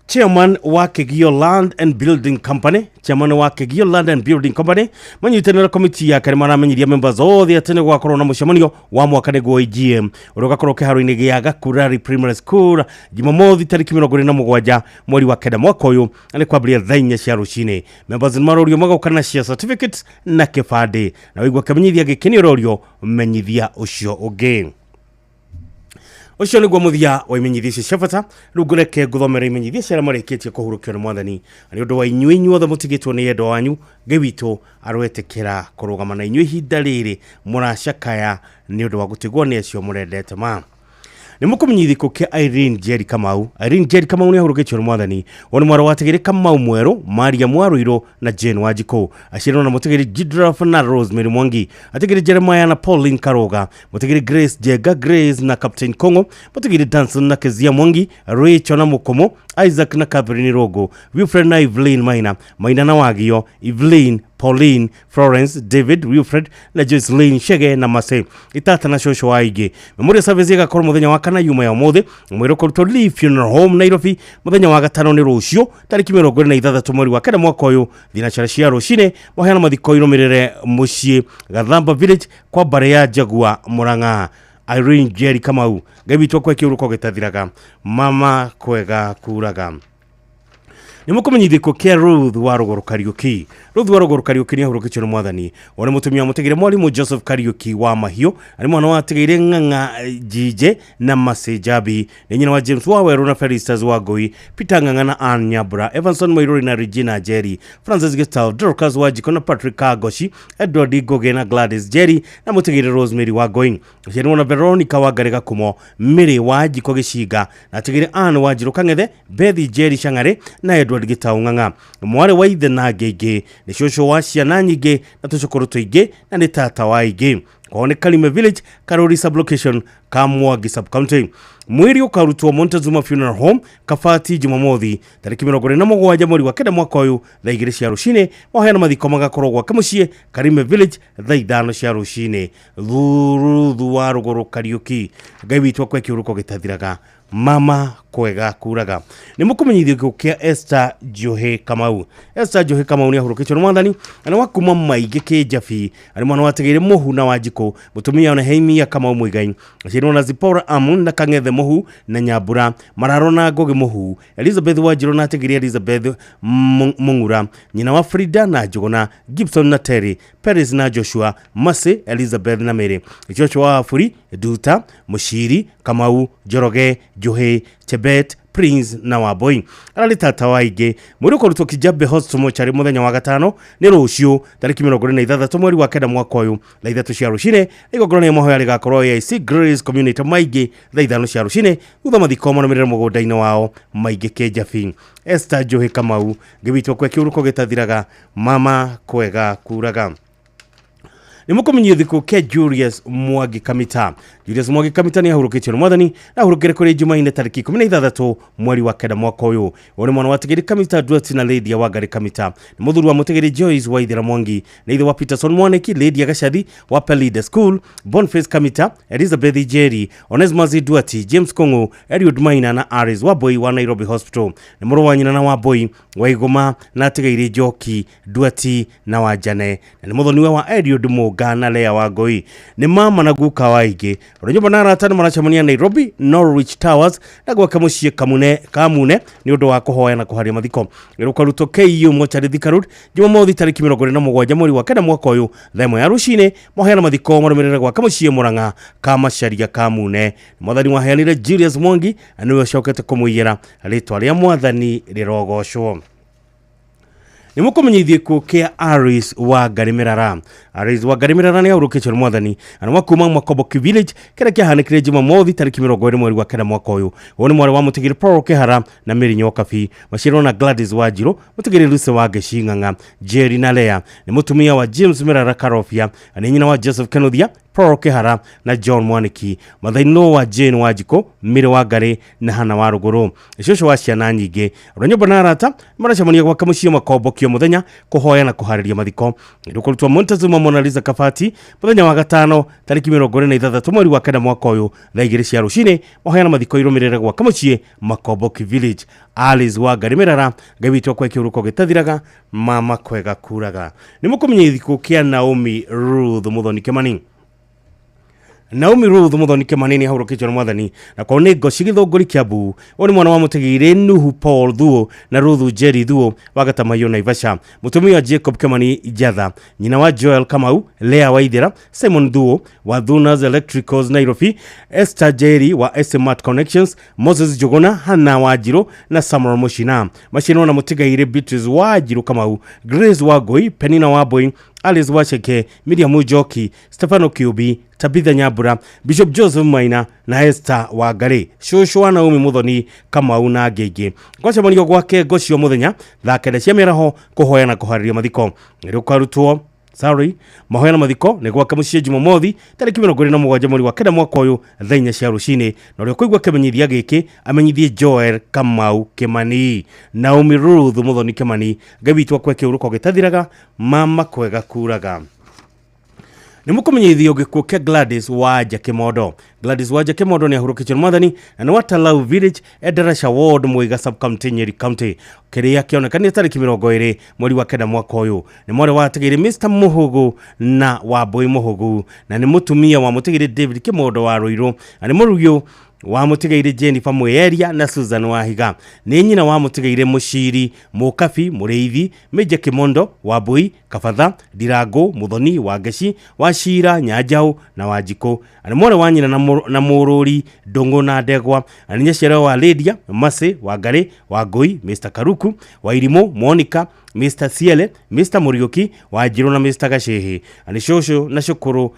Chairman wa Kegio Land and Building Company, Chairman wa Kegio Land and Building Company manyitanĩra komiti yake nĩ maramenyithia members othe atĩ nĩ gũgakorwo na mũcemanio wa mwaka nĩguo AGM ũrĩa ũgakorwo kĩharo-inĩ gĩa Gakurari Primary School Jumamothi tarĩki 27 mweri wa 9 mwaka ũyũ, na nĩ kwambĩrĩria thaa 4 cia rũcinĩ. Members nĩ marorio magoka na share certificates na kĩbandĩ, na waigua kĩmenyithia gĩkĩ nĩ ũrorio menyithia ũcio ũngĩ. Ũcio nĩguo mũthia wa imenyithia icio cia bata. Rĩu ngũreke ngũthomere imenyithia cia arĩa marĩkĩtie kũhurũkio nĩ Mwathani. Na nĩ ũndũ wa inyuĩ inyuothe mũtigĩtwo nĩ endwa wanyu, Ngai witũ aroetĩkĩra kũrũgama na inyuĩ ihinda rĩrĩ mũracakaya nĩ ũndũ wa gũtigwo nĩ acio mũrendete ma. Nĩ mũkũmenyithia gĩkuũ kĩa Irene Njeri Kamau. Irene Njeri Kamau nĩ ahurũkĩtio nĩ Mwathani. Ũyũ nĩ mwarĩ wa Tigĩrĩ Kamau Mwerũ, Maria Mwarũirũ na Jane Wanjikũ. Aciarirwo na Mũtigĩrĩ Gidraf na Rosemary Mwangi. Atigĩrĩ Jeremiah na Pauline Karoga. Mũtigĩrĩ Grace Jenga Grace na Captain Kongo. Mũtigĩrĩ Danson na Kezia Mwangi, Rachel na Mũkomo, Isaac na Catherine Rogo, Wilfred na Evelyn Maina, Maina na Wagio, Evelyn, Pauline, Florence, David, Wilfred na Jocelyn Shege na Mase. Itata na cũcũ wa aingĩ. Memorial service ĩgakorwo mũthenya wa kana yuma ya ũmũthĩ, mwĩrĩ ũkũrutwo Lee Funeral Home Nairobi mũthenya wa gatano nĩ rũciũ tarĩki 26 mweri wa 9 mwaka ũyũ thinacara cia rũcinĩ maheana mathiko irũmĩrĩre mũciĩ Gathamba Village kwa mbarĩ ya Njagua Murang'a. Irene Njeri Kamau, Ngai witũ akwe kĩũrũko gĩtathiraga, mama kwega kuraga. Nĩ mũkũmenyithia gĩkuũ kĩa Ruth wa Rũgũrũ Kariũki. Ruth wa Rũgũrũ Kariũki nĩ ahurũkĩtio nĩ Mwathani. Ũyũ nĩ mũtumia wa mũtigĩre mwarimũ Joseph Kariũki wa Mahiũ, arĩ mwana wa atigĩire Ng'ang'a Njinje na Mercy Njambi. Nĩ nyina wa James wa Werũ na Felicitas wa Ngũi, Peter Ng'ang'a na Ann Nyambura, Evanson Mũirũri na Regina Njeri, Francis Gitau, Dorcas wa Njiko na Patrick Kagoshi, Edward Ngũgĩ na Gladys Njeri na mũtigĩre Rosemary wa Ngũi. Aciarirwo na Veronica wa Ngarĩ Gakumo, Mary wa Njiko Gĩcinga na atigĩre Ann wa Njirũ Kang'ethe, Beth Njeri Shang'are na Edward Gitau Ng'ang'a. Mwarĩ wa ithe na angĩ aingĩ, nĩ cũcũ wa ciana nyingĩ na tũcũkũrũ tũingĩ na nĩ tata wa aingĩ. Kwao nĩ Karime Village, Karuri Sublocation, Kamwangi Subcounty. Mwĩrĩ ũkarutwo Montezuma Funeral Home, Kabati, Jumamothi tarĩki 27 mweri wa 9 mwaka ũyũ thaa 2 cia rũcinĩ. Mahoya na mathiko magakorwo gwake mũciĩ Karime Village thaa 5 cia rũcinĩ. Ruthu wa Rũgũrũ Kariũki, Ngai witũ akwe kĩũrũko gĩtathiraga, mama kwega kuraga. Nĩ mũkũmenyithio gĩkuũ kĩa Esther Njohi Kamau. Esther Njohi Kamau nĩ ahurũkĩtio nĩ Mwathani na nĩ wa kuma maingĩ kĩnjabi, arĩ mwana wa Tigĩrĩ Mũhu na Wanjikũ, mũtumia wa Nehemia Kamau Mũigai. Aciarirwo na Zipporah Amun na Kang'ethe Mũhu na Nyambura, Mararo na Ngũgĩ Mũhu, Elizabeth Wanjirũ na Tigĩrĩ Elizabeth Mũng'ura, nyina wa Frida na Njũgũna, Gibson na Terry, Peris na Joshua, Mercy, Elizabeth na Mary. Joshua wa Aburi, Nduta, Mũciri, Kamau, Njoroge, Njohi, Chebet, Prince na Wambui. Ararĩ tata wa aingĩ. Mwĩrĩ ũkũrutwo Kijabe Hospital mochari mũthenya wa gatano nĩ rũciũ tarĩki 26 mweri wa 9 mwaka ũyũ thaa 3 cia rũcinĩ. Igongona rĩa mahoya rĩgakorwo AIC Grace Community Maingĩ thaa 5 cia rũcinĩ, thutha mathiko marũmĩrĩre mũgũnda-inĩ wao Maingĩ Kĩnjabi. Esther Njohi Kamau, Ngai witũ akue kĩũrũko gĩtathiraga, mama kwega kuraga. Nĩ mũkũmenyithio gĩkuũ kĩa Julius Mwangi Kamita. Julius Mwangi Kamita nĩ ahurũkĩtio nĩ Mwathani na ahurũkire kũrĩ Jumaine tarĩki 16 mweri wa 9 mwaka ũyũ. Ũyũ nĩ mwana wa Tigĩrĩ Kamita Duati na Lydia Wangari Kamita. Nĩ mũthuri wa Mũtigĩrĩ Joyce Waithera Mwangi, nĩ ithe wa Peterson Mwaniki, Lydia Gacathi wa Pelide School, Boniface Kamita, Elizabeth Njeri, Onesmus Duati, James Kong'u, Eliud Maina na Aris Wambui wa Nairobi Hospital. Nĩ mũrũ wa nyina na Wambui wa Igoma na Atigaire Njoki Duati na Wanjane, na nĩ mũthoniwe wa Eliud Mũnga na Lea Wangui. Nĩ mama na guka wa aingĩ. Rũnyũmba na arata nĩ maracemania Nairobi Norwich Towers na gwake mũciĩ Kamune nĩ ũndũ wa kũhoya na kũharia mathiko. Rũkarutwo KU Mochari Thika Road Jumamothi tarĩki 27 mweri wa 9 mwaka ũyũ thaa 1 ya rũcinĩ. Mahoya na mathiko marũmĩrĩre gwake mũciĩ Murang'a Kamacharia Kamune. Mwathani waheanire Julius Mwangi na nĩwe ũcokete kũmũiyĩra. Rĩtwa rĩa Mwathani rĩrogocwo. Nĩ mũkũmenyithie gĩkuũ kĩa Aris wa Ngarimirara. Aris wa Ngarimirara nĩ ahurũkĩtio nĩ mwathani na nĩ wa kuma Makomboki Village kĩrĩa kĩahanĩkire Jumamothi tarĩki 20 mweri wa 9 mwaka ũyũ. Ũyũ nĩ mwarĩ wa mũtigĩri Paul Kĩhara na Mary Nyokabi, maciarwo na Gladys Wanjirũ, mũtigĩri Lucy wa Ngeci Ng'ang'a, Jerry na Lea, nĩ mũtumia wa James Mirara Karobia, na nĩ nyina wa Joseph Kenuthia, Paul Kĩhara na John Mwaniki, mathainũ wa Jane Wanjikũ, Mary wa Ngarĩ na Hana wa Rũgũrũ. Cũcũ wa ciana nyingĩ. Andũ a nyũmba na arata maracemania gwake mũciĩ Makombokio mũthenya kũhoya na kũharĩria mathiko. Rũkũrutwo Montezuma Mona Lisa Kabati mũthenya wa gatano tarĩki 26 mweri wa 9 mwaka ũyũ thaa 2 cia rũcinĩ. Mahoya na mathiko irũmĩrĩre gwake mũciĩ Makomboki Village. Alice wa Ngarimirara, Ngai witũ akwe kĩhuruko gĩtathiraga, mama kwega kuraga. Nĩ mũkũmenya gĩkuũ kĩa Naomi Ruth Muthoni Kimani. Naomi Ruth Muthoni Kimani nĩ ahurũkĩtio nĩ mwathani na kwao nĩ Ngoci Gĩthũngũri Kiambu. Ũyũ nĩ mwana wa mũtigĩrĩ Nuhu Paul Thuo na Ruth Jerry Thuo wa Gatamayo Naivasha, mũtumia wa Jacob Kimani Njatha, nyina wa Joel Kamau, Lea Waithera, Simon Thuo wa Thunas Electricals Nairobi, Esther Jerry wa Smart Connections, Moses Njuguna, Hannah Wanjirũ na Samuel Muchina. Maciarwo na mũtigairĩ Beatrice Wanjirũ Kamau, Grace Wangui, Penina Wambui, Alice Wacheke, Miriam Njoki, Stefano Kiubi, Tabitha Nyambura, Bishop Joseph Maina na Esther Wangari, cũcũ wa Naomi Muthoni Kamau na angĩ aingĩ. Gwacemanio gwake Ngocio mũthenya thaa 9 cia mĩaraho kũhoya na kũharĩria mathiko. Rũkarutwo sorry mahoya na mathiko nĩ gwake mũciĩ Jumamothi tarĩki 27 mweri wa 9 mwaka ũyũ thaa 4 cia rũcinĩ. Na ũrĩa ũkũigua kĩmenyithia gĩkĩ amenyithie Joel Kamau Kimani. Naomi Ruth Muthoni Kimani, Ngai witũ akwe kĩhuruko gĩtathiraga, mama kwega kuraga. Nĩ mũkũmenyithio gĩkuũ kĩa Gladys Wanja Kimondo. Gladys Wanja Kimondo nĩ ahurũkĩtio nĩ mwathani na nĩ wa Talau Village, Endarasha Ward, Muiga Sub-County, Nyeri County, kĩrĩa kĩonekanire tarĩki 20 mweri wa 9 mwaka ũyũ. Nĩ mwarĩ wa atigĩrĩ Mr Mũhũgũ na Wambui Mũhũgũ na nĩ mũtumia wa mũtigĩrĩ David Kimondo wa Ruiru na nĩ mũrugio wa mũtigairĩ Jennifer Mweria na Susan Wahiga. Nĩ nyina wa mũtigairĩ Mũciri Mũkabi Mũrĩithi, Major Kimondo, Wambui Kabatha, Ndirango Muthoni, Wangeci Wachira, Nyanjaũ na Wanjikũ. Na nĩ mwarĩ wa nyina na Mũrũri Ndũng'ũ na Ndegwa. Na nĩ nyaciara wa Lydia Mercy Wangari Wangui, Mr Karuku Wairimũ, Monica, Mr Siele, Mr Mũriũki Wanjirũ na Mr Gacĩhĩ. Na nĩ cũcũ na cũkũrũ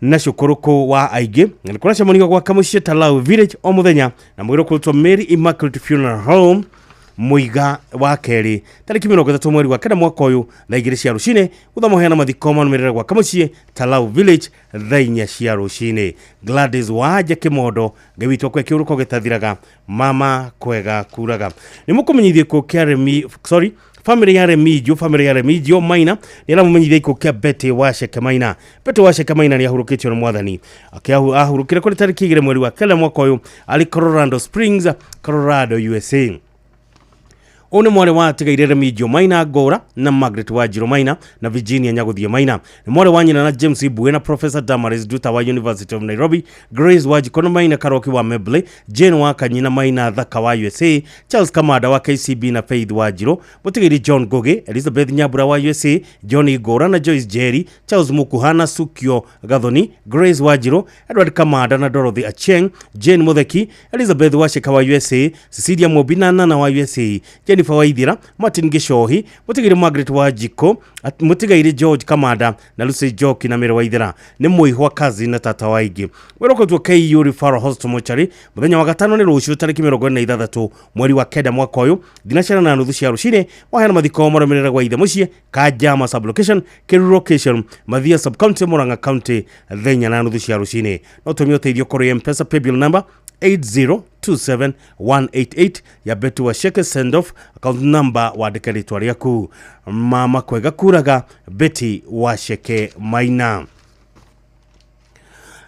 na cũkũrũkũ wa aingĩ. Na nĩ kũracemanio gwake mũciĩ Talau Village o mũthenya na mwĩrĩ ũkũrutwo Mary Immaculate Funeral Home Muiga wa kerĩ tarĩki 30 mweri wa 9 mwaka ũyũ thaa 2 cia rũcinĩ. Gũtha mahoya na mathiko marũmĩrĩre gwake mũciĩ Talau Village thaa 4 cia rũcinĩ. Gladys Wanja Kimondo, Ngai witũ akwe kĩhuruko gĩtathiraga, mama kwega kuraga. Nĩ mũkũmenyithio gĩkuũ kĩa Remi, sorry, family ya Remigio, family ya Remigio Maina nĩ aramũmenyithia gĩkuũ kĩa Betty Wacheke Maina. Betty Wacheke Maina nĩ ahurũkĩtio nĩ mwathani. Ahurũkire kũrĩ tarĩki 2 mweri wa 9 mwaka ũyũ arĩ Colorado Springs, Colorado, USA. Ũyũ nĩ mwarĩ wa atigaire Remigio Maina Ngũra na Margaret Wanjirũ Maina na Virginia Nyagũthie Maina. Nĩ mwarĩ wa nyina na James Ibue na Professor Damaris Nduta wa University of Nairobi, Grace Wanjikũ na Maina Karoki wa Mebley, Jane wa Kanyi na Maina Thaka wa USA, Charles Kamada wa KCB na Faith Wanjirũ, mũtigĩri John Ngugi, Elizabeth Nyambura wa USA, John Ngũra na Joyce Jerry, Charles Mukuha na Sukio Gathoni, Grace Wanjirũ, Edward Kamada na Dorothy Achieng, Jane Mutheki, Elizabeth Wacheka wa USA, Cecilia Mobi na Nana wa USA, Jennifer Waithira, Martin Gicohi, mũtigĩri Margaret Wanjikũ, mũtigairĩ George Kamada na Lucy Njoki na Mary Waithera. Nĩ mũihwa kazi na tata wa aingĩ. Wĩra ũkoretwo KU Referral Hospital Mortuary mũthenya wa gatano nĩ rũciũ tarĩki 26 mweri wa 9 mwaka ũyũ thinacera na nuthu cia rũcinĩ. Waheana mathiko marũmĩrĩre gwa ithe mũciĩ Kanjama sublocation, Kĩruru location, Mathia sub-county, Murang'a county thaa 4 na nuthu cia rũcinĩ. No tũmie ũteithio kũrĩ M-Pesa paybill number 8027188 ya Betty Wacheke send off, account number wandĩke rĩtwa rĩaku. Mama kwega kuraga, Betty Wacheke Maina.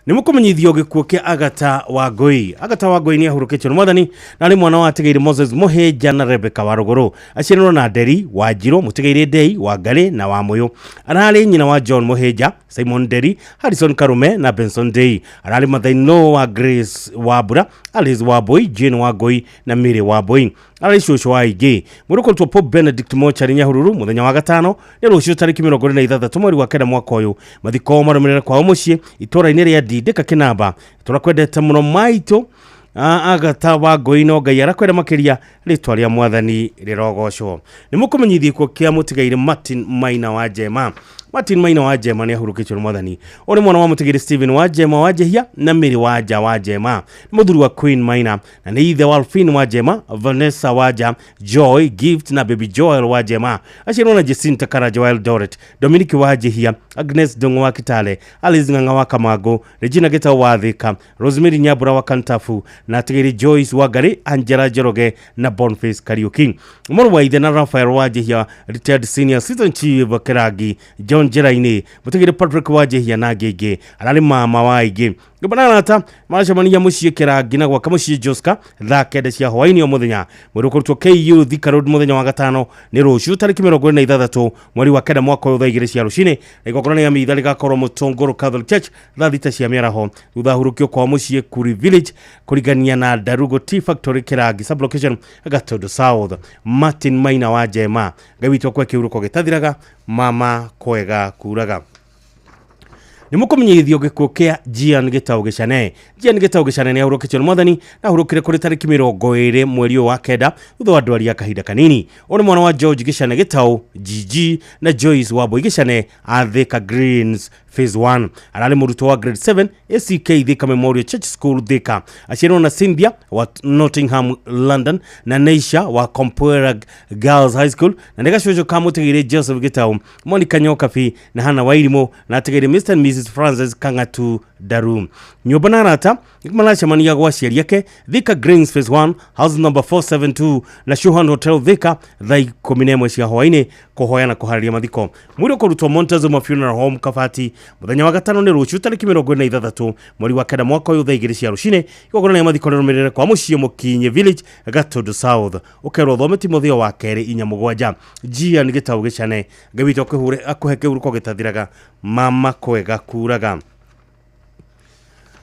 Nĩ mũkũmenyithio gĩkuũ kĩa Agatha Wangui. Agatha Wangui nĩ ahurũkĩtio nĩ mwathani na arĩ mwana wa atigĩire Moses Mũhĩnja na Rebecca wa Rũgũrũ. Aciarirwo na Nderi Wanjirũ, mũtigĩire Ndei wa Ngarĩ na wa Mũyũ. Ararĩ nyina wa John Mũhĩnja, Simon Nderi, Harrison Karume na Benson Ndei. Ararĩ mother-in-law wa Grace Wambura, Alice Wambui, Jane Wangui na Mary Wambui. Ararĩ cũcũ wa aingĩ. Mwĩrĩ ũkũrutwo Pope Benedict Mortuary Nyahururu mũthenya wa gatano nĩ rũciũ tarĩki 26 mweri wa 9 mwaka ũyũ. Mathiko marũmĩrĩre kwao mũciĩ itũũra-inĩ rĩa Ndindĩka Kĩnamba. Tũrakwendete mũno maitũ. Agata wa ngoi no Ngai arakwenda makiria ritwa ria Mwathani rirogocwo. Ni mukumenyithie kuo kia mutigaire Martin Maina wa Njema. Martin Maina wa Njema ni ahurukitwo ni Mwathani. Uri mwana wa mutigaire Stephen wa Njema wa Njehia na Mary wa Nja wa Njema. Ni muthuri wa Queen Maina na ni ithe wa Alfin wa Njema, Vanessa wa Nja, Joy Gift na Baby Joel wa Njema. Aciarwo na Jacinta Karaja wa Eldoret, Dominic wa Njehia, Agnes Ndung'u wa Kitale, Alice Ng'ang'a wa Kamango, Regina Gitau wa Thika, Rosemary Nyambura wa Kantafu na atigĩri Joyce Wangari, Angela Njoroge na Boniface Kariuki. Mũrũ wa ithe na Raphael wa Njehia, retired senior assistant chief Kirangi, John Njeraini, mũtigĩri Patrick wa Njehia na angĩ aingĩ. Ararĩ mama wa aingĩ. Nyũmba na arata maracemania mũciĩ Kĩrangi na gwaka mũciĩ Joska thaa 9 cia hwaĩ-inĩ o mũthenya. Mwĩrĩ ũkũrutwo KU Thika Road mũthenya wa gatano nĩ rũciũ tarĩki 26 mweri wa 9 mwaka ũyũ thaa 2 cia rũcinĩ. Na igongona rĩa mitha rĩgakorwo Mũtũngũrũ Catholic Church thaa 6 cia mĩaraho. Thutha hurũkio kwa mũciĩ Kuri Village kũringania na Ndarugo Tea Factory Kĩrangi sublocation Gatundu South. Martin Maina wa Njema, Ngai witũ akwe kĩhurũko gĩtathiraga, mama kwega kuraga. Nĩ mũkũmenyithio gĩkuũ kĩa Gian Gĩtaũ Gĩcane. Gian Gĩtaũ Gĩcane nĩ ahurũkĩtio nĩ Mwathani na ahurũkire kũrĩ tarĩki 20 mweri ũyũ wa 9 thutha wa ndwari ya kahinda kanini. Ũyũ nĩ mwana wa George Gĩcane Gĩtaũ GG na Joyce Wambui Gĩcane a Thika Greens Phase 1. Ararĩ mũrutwo wa grade 7 ACK Thika Memorial Church School Thika. Aciarirwo na Cynthia wa Nottingham London na Neisha wa Compuera Girls High School na nĩ gacũcũ ka mũtigĩrĩ Joseph Gĩtaũ, Monica Nyokabi na Hannah Wairimũ na atigĩrĩ Mr and Mrs Francis Kang'atu Daru. Nyũmba na arata maracemania gwa aciari ake Thika Greens Phase 1 house number 472 na Shuhan Hotel Thika thaa 11 cia hwaĩ-inĩ kũhoya na kũharĩria mathiko. Mwĩrĩ ũkũrutwo Montezuma Funeral Home Kabati mũthenya wa gatano nĩ rũciũ tarĩki 26 mweri wa 9 mwaka ũyũ thaa 2 cia rũcinĩ. Igongona rĩa mathiko rĩrũmĩrĩre kwa mũciĩ Mũkinyi Village Gatundu South. Ũkerwo thome Timotheo wa kerĩ 4:7. Gian Gĩtaũ Gĩcane, Ngai witũ akũhe kĩhurũko gĩtathiraga, mama kwega kuraga.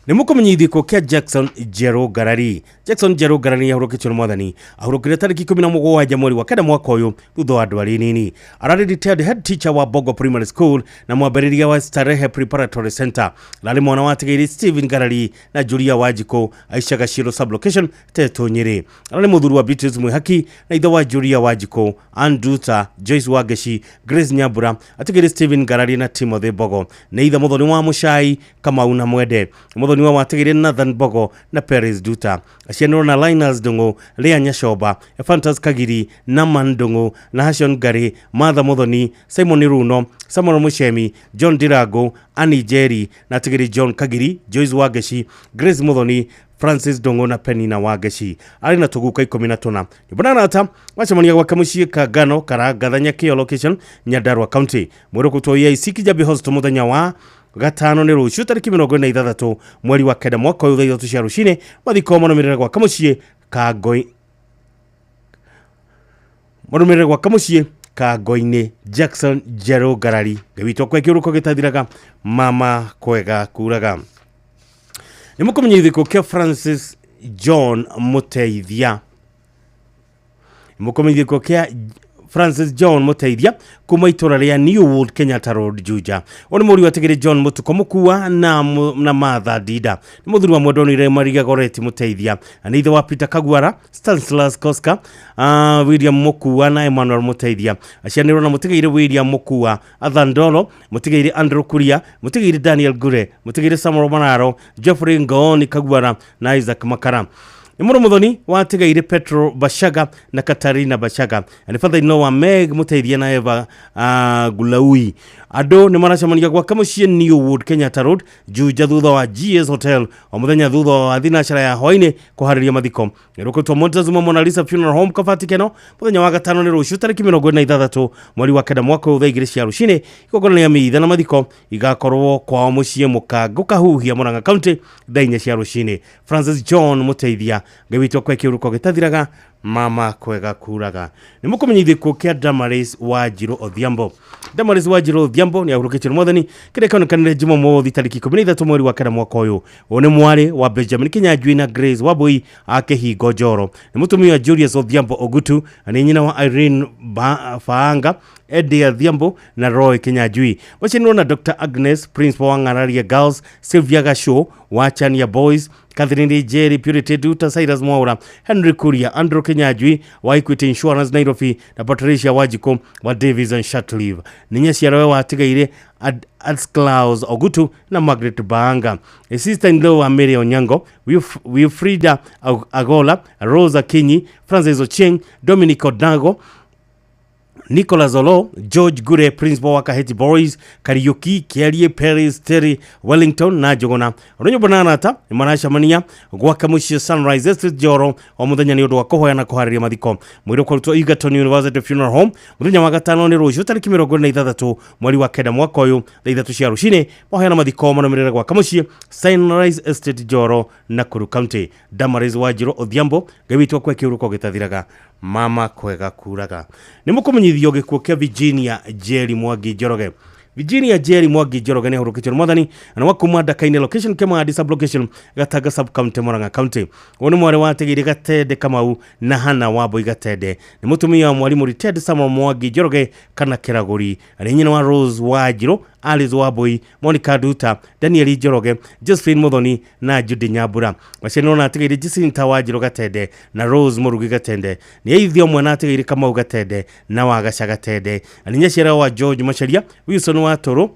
Nĩ mũkũmenyithio gĩkuũ kĩa Jackson Njerũ Ngarari. Jackson Njerũ Ngarari nĩ ahurũkĩtio nĩ Mwathani. Ahurũkire tarĩki 17 mweri wa 9 mwaka ũyũ thutha wa ndwari nini. Ararĩ retired head teacher wa Bogo Primary School na mwambĩrĩria wa Starehe Preparatory Center. Ararĩ mwana wa atigĩrĩ Stephen Ngarari na Julia Wanjikũ Aisha Gaciro sublocation Tetũ Nyĩrĩ. Ararĩ mũthuri wa Beatrice Mwĩhaki na ithe wa Julia Wanjikũ, Ann Duta, Joyce Wangeci, Grace Nyambura, atigĩrĩ Stephen Ngarari na Timothy Bogo. Nĩ ithe mũthoni wa Mũcai Kamau na Mwende. Mũthoni wa watigĩrĩ Nathan Bogo na Peris Duta. Aciarirwo na Linus Ndung'u, Lea Nyacoba, Ephantus Kagiri, Naman Ndung'u, Nahashon Ngari, Martha Muthoni, Simon Runo, Samuel Muchemi, John Dirago, Annie Jerry na atigĩrĩ John Kagiri, Joyce Wangeci, Grace Muthoni, Francis Ndung'u na Penina Wangeci. Arĩ na tũguka 14. Nyũmba na arata macemania gwake mũciĩ Kangano Karangathanya Kĩo location Nyandarua County. Mwĩrĩ ũkũrutwo EIC Kijabi Hospital mũthenya wa gatano nĩ rũciũ tarĩki 26 mweri wa 9 mwaka ũyũ thaa 3 cia rũcinĩ. Mathiko marũmĩrĩre gwaka mũciĩ Kangoi marũmĩrĩre gwaka mũciĩ Kangoinĩ. Jackson Njerũ Ngarari, Ngai witũ akũhe kĩhurũko gĩtathiraga, mama kwega kuraga. Nĩ mũkũmenyithio gĩkuũ kĩa Francis John Mũteithia. Nĩ mũkũmenyithio gĩkuũ kĩa Francis John Mũteithia kuma itũra rĩa New World Kenyatta Road Juja. Ũyũ nĩ mũriũ atigĩrĩ John Mũtukũ Mũkua na Martha Ndinda. Nĩ mũthuri wa mwendwa Maria Goreti Mũteithia. Na nĩ ithe wa Peter Kaguara, Stanislas Koska, William Mũkua na Emmanuel Mũteithia. Aciaranĩirwo na mũtigĩire William Mũkua, Arthur Ndolo, mũtigĩire Andrew Kuria, mũtigĩire Daniel Ngure, mũtigĩire Samuel Mararo, Geoffrey Ngooni Kaguara na Isaac Makara. Nĩ mũrũ mũthoni wa atigaire Petro Bashaga na Katarina Bashaga. Na nĩ father-in-law wa Meg Mũteithia na Eva Gulaui. Andũ nĩ maracemania gwake mũciĩ New Wood Kenyatta Road Juja thutha wa GS Hotel o mũthenya thutha wa thinacara ya hwaĩ-inĩ kũharĩria mathiko. Ĩrũkĩtwo Montezuma Mona Lisa Funeral Home Kabati Keno mũthenya wa gatano nĩ rũciũ tarĩki 26 mweri wa 9 mwaka ũyũ thaa 2 cia rũcinĩ. Igongona rĩa mitha na mathiko igakorwo kwao mũciĩ Mũkango Kahuhia Murang'a County thaa 4 cia rũcinĩ. Francis John Mũteithia, Ngai witũ akũhe kĩhurũko gĩtathiraga, Mama kwega kuraga. Nĩ mũkũmenyithio gĩkuũ kĩa Damaris Wanjirũ Odhiambo. Damaris Wanjirũ Odhiambo nĩ ahurũkĩtio nĩ mwathani kĩrĩa kĩonekanire Jumamothi tarĩki 13 mweri wa kenda mwaka ũyũ. Ũyũ nĩ mwarĩ wa Benjamin Kinyanjui na Grace Wambui a Kĩhingo Njoro. Nĩ mũtumia wa Julius Odhiambo Ogutu na nĩ nyina wa Irene Faanga, Eddie Adhiambo na Roy Kinyanjui. Macianirwo na Dr. Agnes, Principal wa Ng'araria Girls, Sylvia Gasho wa Chania Boys, Catherine Jerry, Purity Duta, Cyrus Mwaura, Henry Kuria, Andrew Kinyanjui wa Equity Insurance Nairobi na Patricia Wajiko wa Davis and Shirtliff. Nĩ nyaciarawe wa atigaire Adsclaus Ogutu na Margaret Baanga. A sister-in-law wa Mary Onyango, Wilfrida Agola, Rosa Kinyi, Francis Ochieng, Dominic Odago, Nicolas Olo, George Gure, Principal wa Kaheti Boys, Kariuki, Kiarie, Paris, Terry, Wellington na Njuguna. Rũnyũmba na arata nĩ maracemania gwaka mũciĩ Sunrise Estate Njoro o mũthenya nĩ ũndũ wa kũhoya na kũharĩria mathiko. Mwĩrĩ ũkũrutwo Egerton University Funeral Home mũthenya wa gatano nĩ rũciũ tarĩki 26 mweri wa kenda mwaka ũyũ thaa 3 cia rũcinĩ. Mahoya na mathiko marũmĩrĩre gwaka mũciĩ Sunrise Estate Njoro, Nakuru County. Damaris Wanjirũ Odhiambo, Ngai witũ akue kĩhuruko gĩtathiraga. Mama kwega kuraga. Nĩ mũkũmenyithio gĩkuũ kĩa Virginia Jerry Mwangi Njoroge. Virginia Jerry Mwangi Njoroge nĩ ahurũkĩtio nĩ mwathani na wa kuma Ndakaine location Kemadi sub location Gatanga sub county Murang'a county. Ũyũ nĩ mwarĩ wa Atigĩrĩ Gatende Kamau na Hana Wambui Gatende. Nĩ mũtumia wa mwarimũ retired Samuel Mwangi Njoroge kana Kĩragũri. Arĩ nyina wa Rose Wanjirũ, Alice Wambui, Monica Duta, Daniel Njoroge, Josephine Muthoni na Judy Nyambura. Macianirwo na Atigĩrĩ Jacinta Wanjirũ Gatende na Rose Mũrugi Gatende. Nĩ aithio ũmwe na Atigĩrĩ Kamau Gatende na Wagaca Gatende. Arĩ nyaciara wa George Macharia, Wilson wa Tũrũ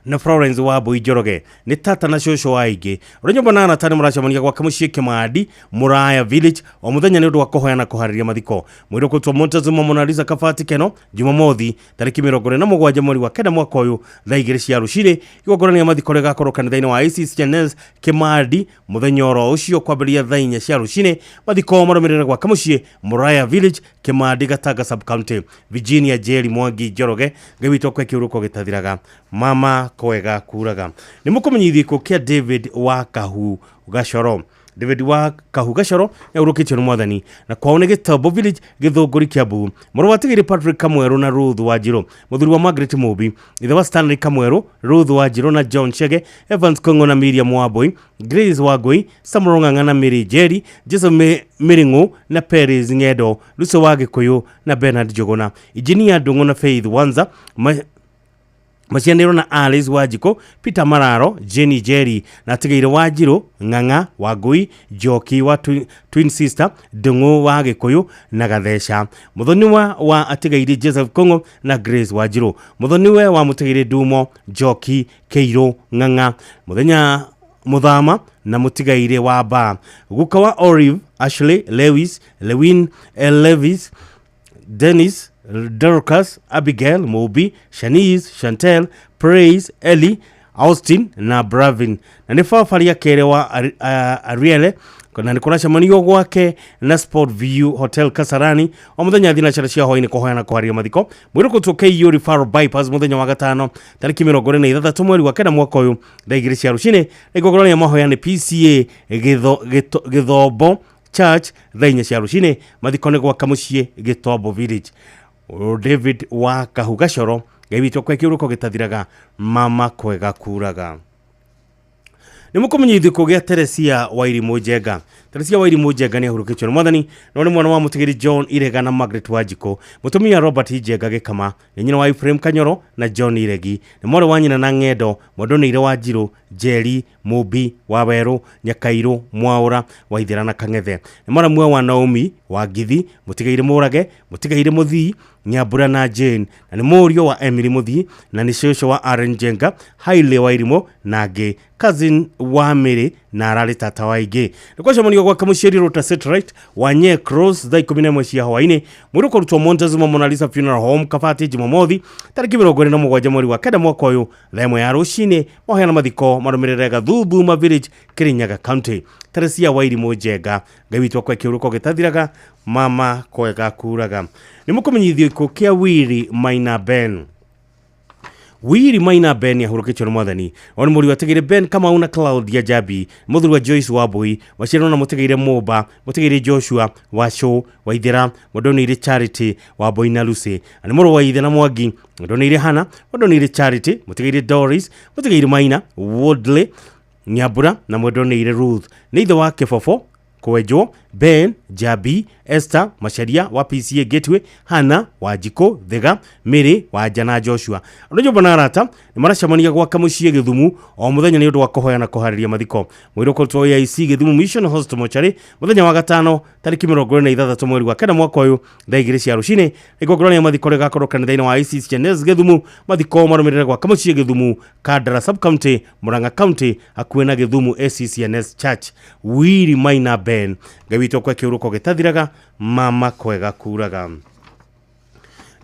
na Florence Wambui Njoroge. Nĩ tata na cũcũ wa aingĩ. Rũnyũmba na arata nĩ mũracemania gwake mũciĩ Kĩmandi Mũraya Village o mũthenya nĩ ũndũ wa kũhoya na kũharĩria mathiko. Mwĩrĩ ũkũrutwo Montezuma Monalisa Kabati Keno Jumamothi tarĩki 47 mweri wa kenda mwaka ũyũ thaa 2 cia rũcinĩ. Igongona rĩa mathiko rĩgakorwo kanitha-inĩ wa ACCNS Kĩmandi mũthenya oro ũcio kwambĩrĩria thaa 4 cia rũcinĩ. Mathiko marũmĩrĩre gwake mũciĩ Mũraya Village Kĩmandi Gatanga sub county. Virginia Jerry Mwangi Njoroge, Ngai witũ akue kĩhuruko gĩtathiraga. Mama kwega kuraga. Nĩ mũkũmenyithio gĩkuũ kĩa David wa Kahu Gacoro. David wa Kahu Gacoro nĩ ahurũkĩtio nĩ mwathani na kwao nĩ Gĩtombo Village Gĩthũngũri Kiambu. Mũrũ wa Tigiri Patrick Kamwerũ na Ruth Wanjirũ, mũthuri wa Margaret Mũmbi, ithe wa Stanley Kamwerũ, Ruth Wanjirũ na John Chege, Evans Kong'o na Miriam Wambui, Grace Wangui, Samuel Ng'ang'a na Mary Njeri, Jason Mĩrĩng'ũ na Peris Ng'endo, Lucy wa Gĩkũyũ na Bernard Njũgũna, Engineer Ndung'u na Faith Wanza, macianĩrwo na Alice Wanjikũ, Peter Mararo, Jenny Jerry na Atigĩire Wanjirũ, Ng'ang'a Wangui, Njoki wa Twin Sister, Ndung'u wa Gĩkũyũ na Gatheca. Mũthoniwa wa Atigĩire Joseph Kong'o na Grace Wanjirũ. Mũthoniwe wa Mũtigĩire Ndumo, Njoki, Kĩirũ, Ng'ang'a. Mũthenya Mũthama na Mũtigaire wa Ba. Guka wa Olive, Ashley, Lewis, Lewin, Levis, Dennis, Dorcas, Abigail, Mobi, Shanice, Chantel, Praise, Ellie, Austin na Bravin. Na nĩ baba rĩa kerĩ wa Ariele na nĩ kũracemanio gwake na Sport View Hotel Kasarani o mũthenya thinacara cia hwaĩ-inĩ kũhoya na kũharĩria mathiko. Mwĩrĩ kũrutwo KU Referral Bypass mũthenya wa gatano tarĩki 26 mweri wa kenda mwaka ũyũ thaa 2 cia rũcinĩ na igongona rĩa mahoya nĩ PCA Gĩthombo Church thaa 4 cia rũcinĩ. Mathiko nĩ gwaka mũciĩ Gĩtombo Village. David wa Kahu Gacoro, Ngai witũ akue kĩhuruko gĩtathiraga. Mama kwega kuraga. Nĩ mũkũmenyithio gĩkuũ gĩa Teresia Wairimũ Njenga. Teresia Wairimũ Njenga nĩ ahurũkĩtio nĩ mwathani no nĩ mwana wa Mũtigĩri John Irega na Margaret Wanjikũ. Mũtumia Robert Njenga Gĩkama nĩ nyina wa Ephraim Kanyoro na John Iregi. Nĩ mwarĩ wa nyina na Ng'endo Mwendonĩire Wanjirũ, Njeri, Mũmbi, Wawerũ, Nyakairũ, Mwaũra, Waithera na Kang'ethe. Nĩ mwaramua wa Naomi wa Ngithi, Mũtigairĩ Mũrage, Mũtigairĩ Mũthii, Nyambura na Jane, na nĩ mũriũ wa Emily Mũthii na nĩ cũcũ wa Aaron Njenga, Hailey Wairimũ na angĩ, cousin wa Mary na ararĩ tata wa aingĩ. Nĩ kwacemanio gwake mũciĩ Rota Satellite wa Nye Cross thaa 11 cia hwaĩ-inĩ. Mwĩrĩ ũkũrutwo Montezuma Monalisa Funeral Home Kabati Jumamothi tarĩki 27 mweri wa kenda mwaka ũyũ thaa 1 ya rũcinĩ. Mahoya na mathiko marũmĩrĩre Gathuthuma Village Kirinyaga County. Teresia Wairimũ Njenga, Ngai witũ akue kĩhuruko gĩtathiraga. Mama kwega kuraga. Nĩ mũkũmenyithio gĩkuũ kĩa Willy Maina Ben. Wiri Maina Ben ahurũkĩtio nĩ mwathani. Ona mũriũ atigĩire Ben Kamau na Claudia Jabi, mũthuri wa Joyce Wambui, waciarwo na mũtigĩire Mũmba, mũtigĩire Joshua Wachũ Waithera, mwendonĩire Charity Wambui na Lucy. Na nĩ mũrũ wa ithe na Mwangi, mwendonĩire Hannah, mwendonĩire Charity, mũtigĩire Doris, mũtigĩire Maina, Woodley, Nyambura na mwendonĩire Ruth. Nĩ ithe wa Kĩbobo Kwenjwo, Ben, Jabi, Esther, Macharia wa PCA Gateway, Hannah, Wanjikũ, Thiga, Mary, Wanja na Joshua. Andũ nyũmba na arata nĩ maracemania gwaka mũciĩ Gĩthumu o mũthenya nĩ ũndũ wa kũhoya na kũharĩria mathiko. Mwĩrĩ ũkoretwo AIC Gĩthumu Mission Hospital Mortuary mũthenya wa gatano tarĩki 26 mweri wa kenda mwaka ũyũ thaa 2 cia rũcinĩ. Igongona rĩa mathiko rĩgakorwo kanitha-inĩ wa ICCNS Gĩthumu. Mathiko marũmĩrĩre gwaka mũciĩ Gĩthumu, Kandara Sub-County, Murang'a County, hakuhĩ na Gĩthumu ACCNS Church. Wiri Maina Ben, Ngai witũ akwe kĩhurũko gĩtathiraga, mama kwega kuraga.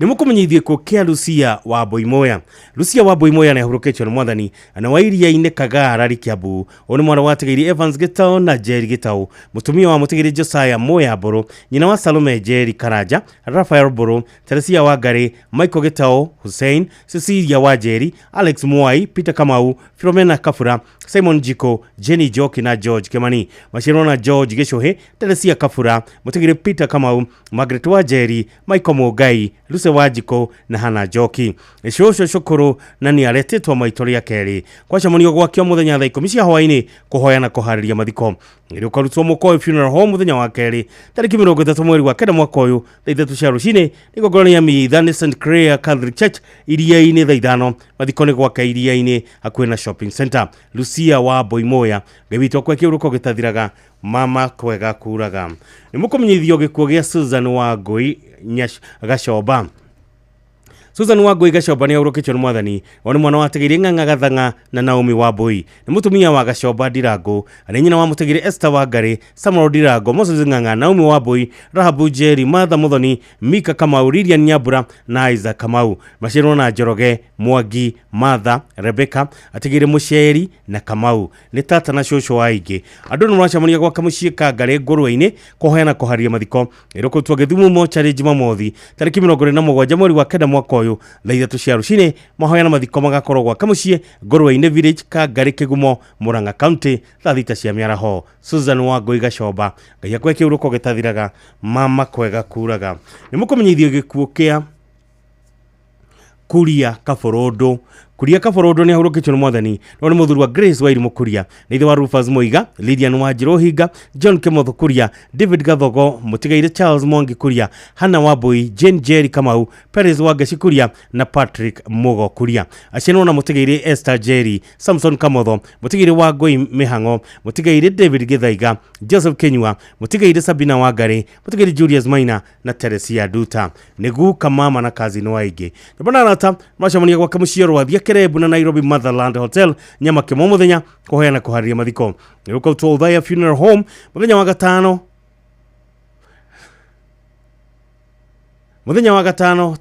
Nĩ mũkũmenyithio gĩkuũ kĩa Lucia wa Boimoya. Lucia wa Boimoya nĩ ahurũkĩtio nĩ mwathani na wa iria-inĩ Kagara Kiambu. Ũyũ nĩ mwana wa Tigiri Evans Gĩtaũ na Jerry Gĩtaũ, mũtumia wa Mũtigiri Josiah Moya Mbũrũ, nyina wa Salome Jerry Karanja, Raphael Mbũrũ, Teresia Wangari, Michael Gĩtaũ, Hussein, Cecilia Wanjeri, Alex Mwai, Peter Kamau, Philomena Kabura, Simon Jiko, Jenny Njoki na George Kimani. Maciarwo na George Gĩcũhĩ, Teresia Kabura, Mũtigiri Peter Kamau, Margaret Wanjeri, Michael Mũngai, Lucy Wanjikũ na Hannah Njoki. Cũcũ cũkũrũ na nĩ aretĩtwo maitũ rĩa kerĩ. Kwacemanio gwake o mũthenya thaa 10 cia hwaĩ-inĩ kũhoya na kũharĩria mathiko. Nĩ ũkarutwo Mũkoĩ Funeral Home mũthenya wa kerĩ tarĩki 30 mweri wa kenda mwaka ũyũ thaa 3 cia rũcinĩ. Igongona rĩa mitha nĩ St Clair Catholic Church iria-inĩ thaa 5. Mathiko nĩ gwake iria-inĩ hakuhĩ na shopping center. Lucia wa Boimoya, Ngai witũ akwe kĩhurũko gĩtathiraga, mama kwega kuraga. Nĩ mũkũmenyithio gĩkuũ gĩa Susan Wangũi Gacomba. Susan Wangũi Gacomba nĩ ahurũkĩtio nĩ mwathani. O nĩ mwana wa Tigiri Ng'ang'a Gathang'a na Naomi Wambui. Nĩ mũtumia wa Gacomba Ndirango, arĩ nyina wa Mũtigiri Esther Wangari, Samuel Ndirango, Moses Ng'ang'a, Naomi Wambui, Rahabu Njeri, Martha Muthoni, Mika Kamau, Lilian Nyambura na Isaac Kamau. Maciarwo na Njoroge, Mwangi, Martha, Rebecca, atigire Mũceri na Kamau. Nĩ tata na cũcũ wa aingĩ. Andũ nĩ maracemania gwaka mũciĩ Kangarĩ Ngũrwe-inĩ kũhoya na kũharĩria mathiko. Ĩrũkũtwo Gĩthumo mocarĩ Jumamothi tarĩki 27 mweri wa kenda mwaka ũyũ thaa 3 cia rũcinĩ. Mahoya na mathiko magakorwo gwaka mũciĩ Ngũrwe-inĩ Village, Kangarĩ Kĩgumo, Murang'a County thaa 6 cia mĩaraho. Susan Wangũi Gacomba, Ngai akwe kĩhurũko gĩtathiraga, mama kwega kuraga. Nĩ mũkũmenyithio gĩkuũ kĩa Kuria Kabũrũndũ. Kuria Kabũrũndũ nĩ ahurũkĩtio nĩ mwathani. No nĩ mũthuri wa Grace Wairimũ Kuria, nĩ ithe wa Rufus Muiga, Lilian Wanjirũ Hinga, John Kĩmotho Kuria, David Gathogo, Mũtigaire Charles Mwangi Kuria, Hannah Wambui, Jane Jerry Kamau, Perez Wangeci Kuria na Patrick Mugo Kuria. Aciarwo na Mũtigaire Esther Jerry, Samson Kamotho, Mũtigaire Wangũi Mĩhang'o, Mũtigaire David Gĩthaiga, Joseph Kinyua, Mũtigaire Sabina Wangari, Mũtigaire Julius Maina na Teresia Nduta. Nĩ guka mama na cousin wa aingĩ. Nyũmba na arata macemania gwake mũciĩ Rwathia Kerebu na Nairobi Motherland Hotel nyama kĩmwe mũthenya kũhoya na kũharĩria mathiko. Nĩ rũkautwo Uthaya Funeral Home mũthenya wa gatano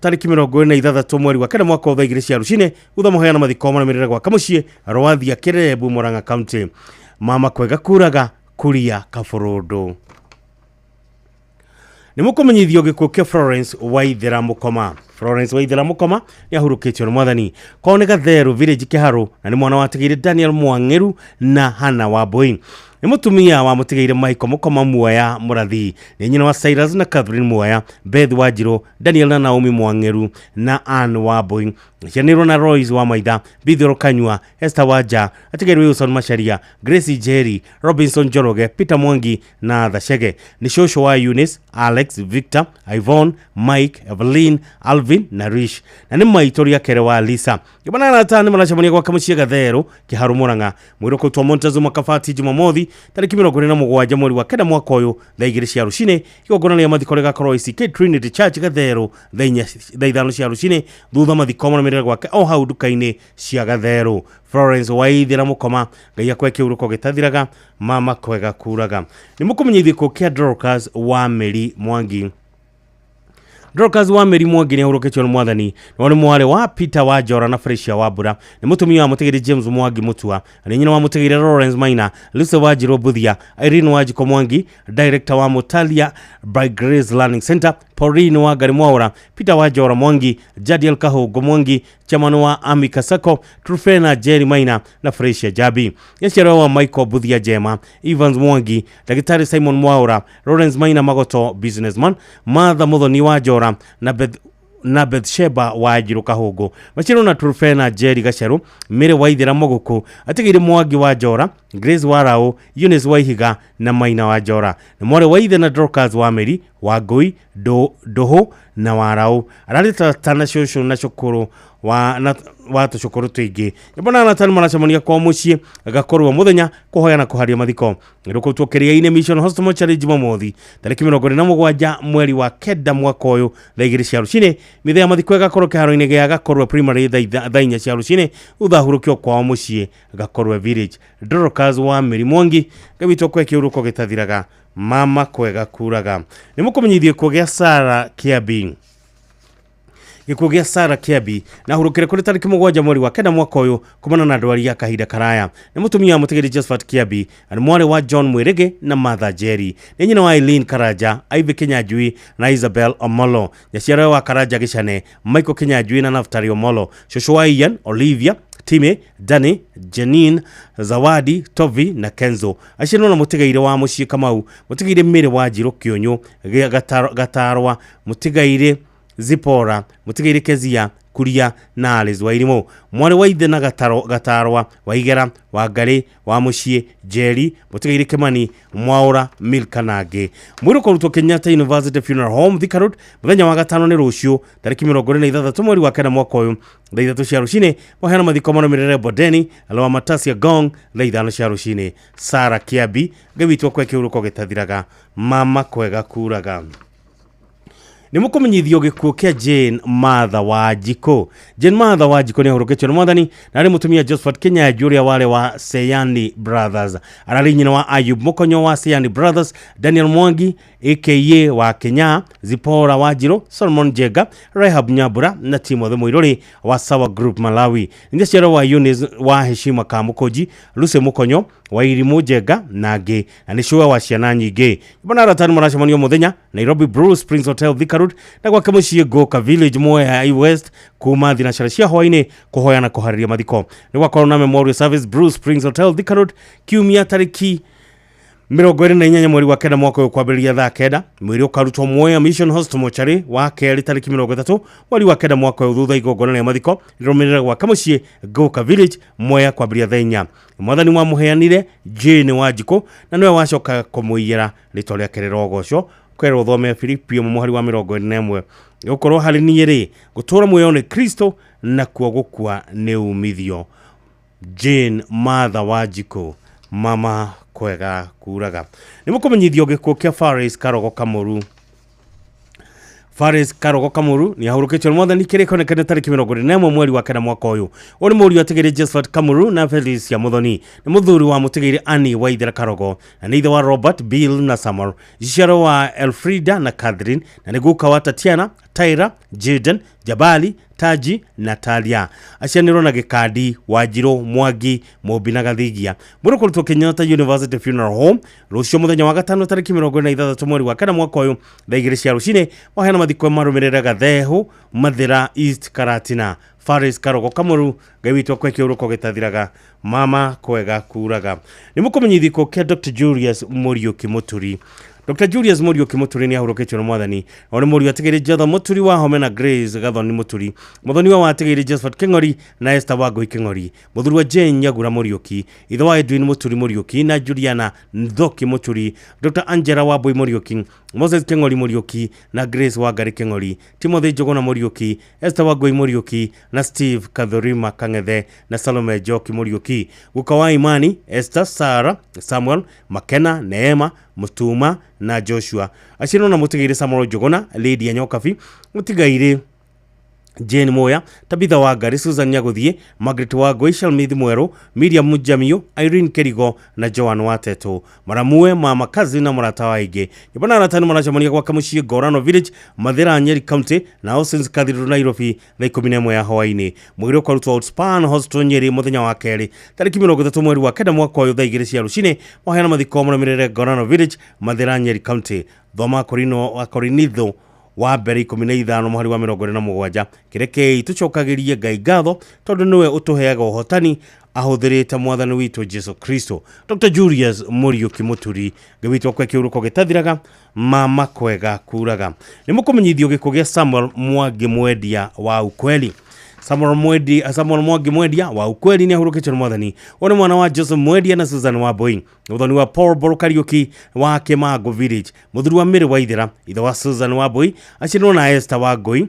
tarĩki 26 mweri wa kenda mwaka wa thaa 2 cia rũcinĩ thutha mũhoya na mathiko marũmĩrĩre gwaka mũciĩ Rwathia Kerebu Murang'a County. Mama kwega kuraga Kuria Kabũrũndũ. Nĩ mũkũmenyithio gĩkuũ kĩa Florence Waithera Mũkoma. Florence Waithera Mũkoma nĩ ahurũkĩtio nĩ mwathani. Kwao nĩ Gatheru Village Kĩharũ na nĩ mwana wa Tigiri Daniel Mwang'eru na Hannah Wambui. Nĩ mũtumia wa Mũtigaire Michael Mũkoma Muoya Mũrathi. Nĩ nyina wa Cyrus na Catherine Muoya, Beth Wanjirũ, Daniel na Naomi Mwang'eru na Ann Wambui. Cianĩrwo na Royce wa Maitha, Bithoro Kanyua, Esther Wanja, Atigaire Wilson Macharia, Grace Jerry, Robinson Njoroge, Peter Mwangi na Thachege. Nĩ cũcũ wa Eunice, Alex, Victor, Yvonne, Mike, Evelyn, Alvin na Rish. Na nĩ maitũ rĩa kerĩ wa Lisa. Nyũmba na arata nĩ maracemania gwaka mũciĩ Gatheru, Kĩharũ Murang'a. Mwĩrĩ ũkũrutwo Montezuma Kabati Jumamothi tarĩki 27 mweri wa kenda mwaka ũyũ thaa 2 cia rũcinĩ. Igongona rĩa mathiko rĩgakorwo ICK Trinity Church Gatheru thaa 5 cia rũcinĩ thutha mathiko marũmĩrĩre gwake o hau nduka-inĩ cia Gatheru. Florence Waithera Mũkoma, Ngai akwe kĩhurũko gĩtathiraga, mama kwega kuraga. Nĩ mũkũmenyithio gĩkuũ kĩa Dorcas wa Mary Mwangi. Dorcas wa Mary Mwangi nĩ ahurũkĩtio nĩ mwathani. No nĩ mwarĩ wa Peter wa Njora na Felicia wa Mbura. Nĩ mũtumia wa Mũtigĩri James Mwangi Mutua. Nĩ nyina wa Mũtigĩri Lawrence Maina, Lucy Wanjirũ Mbuthia, Irene Wanjikũ Mwangi, director wa Mutalia by Grace Learning Center, Pauline Wangari Mwaura, Peter Wajora Mwangi, Jadiel Kahogo Mwangi, chairman wa Amika Sacco, Trufena Jerry Maina na Fresh Jabi. Nyaciaro wa Michael Buthia Jema, Evans Mwangi, Daktari Simon Mwaura, Lawrence Maina Magoto businessman, Martha Muthoni wa Njora na Beth na Bethsheba wa Njiru Kahũngũ. Macirwo na Trufena Jerry Gacheru, Mary Waithera Mũgũkũ, atigĩire Mwangi wa Njora, Grace Warao, Eunice Waihiga na Maina wa Njora. Na mwarĩ wa ithe na Dorcas wa Meri, wa Ngũi, Ndũhũ na Warao. Ararĩ tata na cũcũ na cũkũrũ wa na wa tũcũkũrũ tũingĩ. Nyambo na Nathan maracemania kwa mũciĩ gakorwo mũthenya kũhoya na kũharia mathiko. Rũkũtwo Kĩrĩa-inĩ Mission Hospital Mortuary Jumamothi tarĩki 27 mweri wa 9 mwaka ũyũ thaa 2 cia rũcinĩ. Mĩthenya ya mathiko ĩgakorwo kĩharo-inĩ gĩa Gakorwe Primary thaa 4 cia rũcinĩ, thutha hurũkio kwao mũciĩ Gakorwe Village. Dorcas wa Meri Mwangi gawitwo kwe kĩũrũko gĩtathiraga mama kwega kuraga. Nĩ mũkũmenyithio gĩkuũ gĩa Sarah Kĩambi. Gĩkuũ gĩa Sarah Kĩambi na hurũkire kũrĩ tarĩki 7 mweri wa 9 mwaka ũyũ kumana na ndwari ya kahinda karaya. Nĩ mũtumia wa mũtigĩri Josephat Kĩambi na nĩ mwarĩ wa John Mwĩrĩgĩ na Martha Njeri. Nĩ nyina wa Eileen Karanja, Ivy Kinyanjui na Isabel Omolo. Nyaciara wa Karanja Gĩcane, Michael Kinyanjui na Naftali Omolo. Cũcũ wa Ian, Olivia, Time, Danny, Janine, Zawadi, Tovi na Kenzo. Aciarwo na mũtigaire wa mũciĩ Kamau, mũtigaire Mary wa Njirũ Kĩũnyũ, Gatarwa, mũtigaire Zipora, mũtigaire Kezia, Kuria na Alice Wairimũ. Mwarĩ wa ithe na Gatarwa, Waigera, Wangarĩ, wa mũciĩ, Njeri, mũtigaire Kimani, Mwaura, Milka na angĩ. Mwĩrĩ ũkarutwo Kenyatta University Funeral Home, Thika Road, mũthenya wa gatano nĩ rũciũ, tarĩki 26 mweri wa 9 mwaka ũyũ, thaa 3 cia rũcinĩ. Waheana mathiko marũmĩrĩre Bondeni, Lower Matasia Gong, thaa 5 cia rũcinĩ. Sarah Kĩambi, Ngai witũ kwe kĩhurũko gĩtathiraga, mama kwega kuraga. Nĩ mũkũmenyithio gĩkuũ kĩa Jane Martha Wanjikũ. Jane Martha Wanjikũ nĩ ahurũkĩtio nĩ mwathani na arĩ mũtumia Josephat Kinyanjui ũrĩa warĩ wa Seyani Brothers. Ararĩ nyina wa Ayub Mũkonyo wa Seyani Brothers, Daniel Mwangi aka wa Kenya, Zipora Wanjirũ, Solomon Njenga, Rehab Nyambura na Timothy Mũirũrĩ wa Sawa Group Malawi. Nĩ ciaro wa Eunice wa Heshima Kamũkũnji, Lucy Mũkonyo wa Irimũ Njenga na angĩ, na nĩ cũwe wa ciana nyingĩ. Mbona aratani maracemanio mũthenya Nairobi Bruce Prince Hotel Thika Road na gwake mũciĩ Ngũka Village Mwea West kuma thinacara cia hwaĩ-inĩ kũhoya na kũharĩria mathiko. Nĩ gwakorwo na Memorial Service Bruce Springs Hotel Thika Road kiumia tarĩki 28 mweri wa 9 mwaka ũyũ kwambĩrĩria thaa 9. Mwĩrĩ ũkarutwo Mwea Mission Hospital Mortuary wa kerĩ tarĩki 30 mweri wa 9 mwaka ũyũ thutha igongona rĩa mathiko rĩrũmĩrĩre gwake mũciĩ Ngũka Village Mwea kwambĩrĩria thaa 4. Mwathani wamũheanire Jane Wanjikũ na nĩwe wacoka kũmũiyĩra rĩtwa rĩake rĩrogocwo. Kwerwo thome Filipio mũhari wa 41. Gũkorwo harĩ niĩ rĩ, gũtũũra muoyo nĩ Kristo nakuo gũkua nĩ umithio. Jane Martha Wanjikũ, mama kwega kuraga. Nĩ mũkũmenyithio gĩkuũ kĩa Faris Karogo Kamuru. Faris Karogo Kamuru nĩ ahurũkĩtio nĩ mwathani kĩrĩko nĩ tarĩki 21 mweri wa 9 mwaka ũyũ. Ũyũ nĩ mũriũ atigĩire Josephat Kamuru na Felicia Muthoni. Nĩ mũthuri wa mũtigĩire Annie Waithera Karogo na nĩ ithe wa Robert, Bill na Samuel. Njiaro wa Elfrida na Catherine na nĩ guka wa Tatiana, Tyra, Jaden, Jabali, Taji na Talia. Acianĩrwo na Gĩkandi, Wanjirũ, Mwangi, Mũmbi na Gathigia. Mwĩrĩ ũkũrutwo Kenyatta University Funeral Home rũciũ mũthenya wa gatano tarĩki 26 mweri wa 9 mwaka ũyũ thaa 2 cia rũcinĩ. Waheana mathiko marũmĩrĩre Gathehu, Mathĩra East Karatina. Faris Karogo Kamuru, Ngai witũ kwe kĩũrũko gĩtathiraga, mama kwega kuraga. Nĩ mũkũmenyithio gĩkuũ kĩa Dr. Julius Mũriũki Mũturi. Dr. Julius Mũriũki Mũturi nĩ ahurũkĩtio nĩ mwathani. O nĩ mũriũ atigĩire Jotha Mũturi wa Home na Grace Gathoni Mũturi. Mũthoni wa atigĩire Josephat Kĩng'ori na Esther Wangũi Kĩng'ori. Mũthuri wa Jane Nyagura Mũriũki, ithe wa Edwin Mũturi Mũriũki na Juliana Nthoki Mũturi, Dr. Angela Wambui Mũriũki, Moses Kĩng'ori Mũriũki na Grace Wangari Kĩng'ori, Timothy Njũgũna Mũriũki, Esther Wangũi Mũriũki na Steve Kathurima Kang'ethe na Salome Njoki Mũriũki. Guka wa Imani, Esther, Sarah, Samuel, Makena, Neema, Mutuma na Joshua. Aciarwo na mũtigĩire Samuel Njũgũna, Lydia Nyokabi, mũtigaire Jane Moya, Tabitha Wangari, Susan Nyaguthie, Margaret Wangui, Shalmith Mwerũ, Miriam Mujamio, Irene Kerigo na Joan Watetu. Maramue, mama kazi na mũrata wa aingĩ. Nyũmba na arata nĩ maracemania gwaka mũciĩ Ngorano Village, Mathĩra, Nyeri County na Austin Cathedral Nairobi thaa 11 ya hwaĩ-inĩ. Mwĩrĩ ũkarutwo Outspan Hospital Nyeri mũthenya wa kerĩ tarĩki 30 mweri wa 9 mwaka ũyũ thaa 2 cia rũcinĩ. Waheana mathiko marũmĩrĩre Ngorano Village, Mathĩra, Nyeri County. Thoma Korinitho Wa mbere 15 mũhari wa 27. Kĩrekei tũcokagĩrie Ngai ngatho tondũ nĩwe ũtũheaga ũhotani ahũthĩrĩte mwathani witũ Jesu Kristo. Dr. Julius Muriuki Muturi, Ngai witũ akwe kĩũrũko gĩtathiraga, mama kwega kuraga. Nĩ mũkũmenyithio gĩkuũ gĩa Samuel Mwangi Mwendia wa Ukweli. Samuel Mwangi Mwendia wa Ukweli nĩ ahurũkĩtio nĩ mwathani. Ũyũ nĩ mwana wa Joseph Mwendia na Susan Wambui, mũthoni wa Paul Mburu Kariuki wa Kĩmango Village, mũthuri wa Mary Waithera, ithe wa Susan Wambui, aciarirwo na Esther Wangui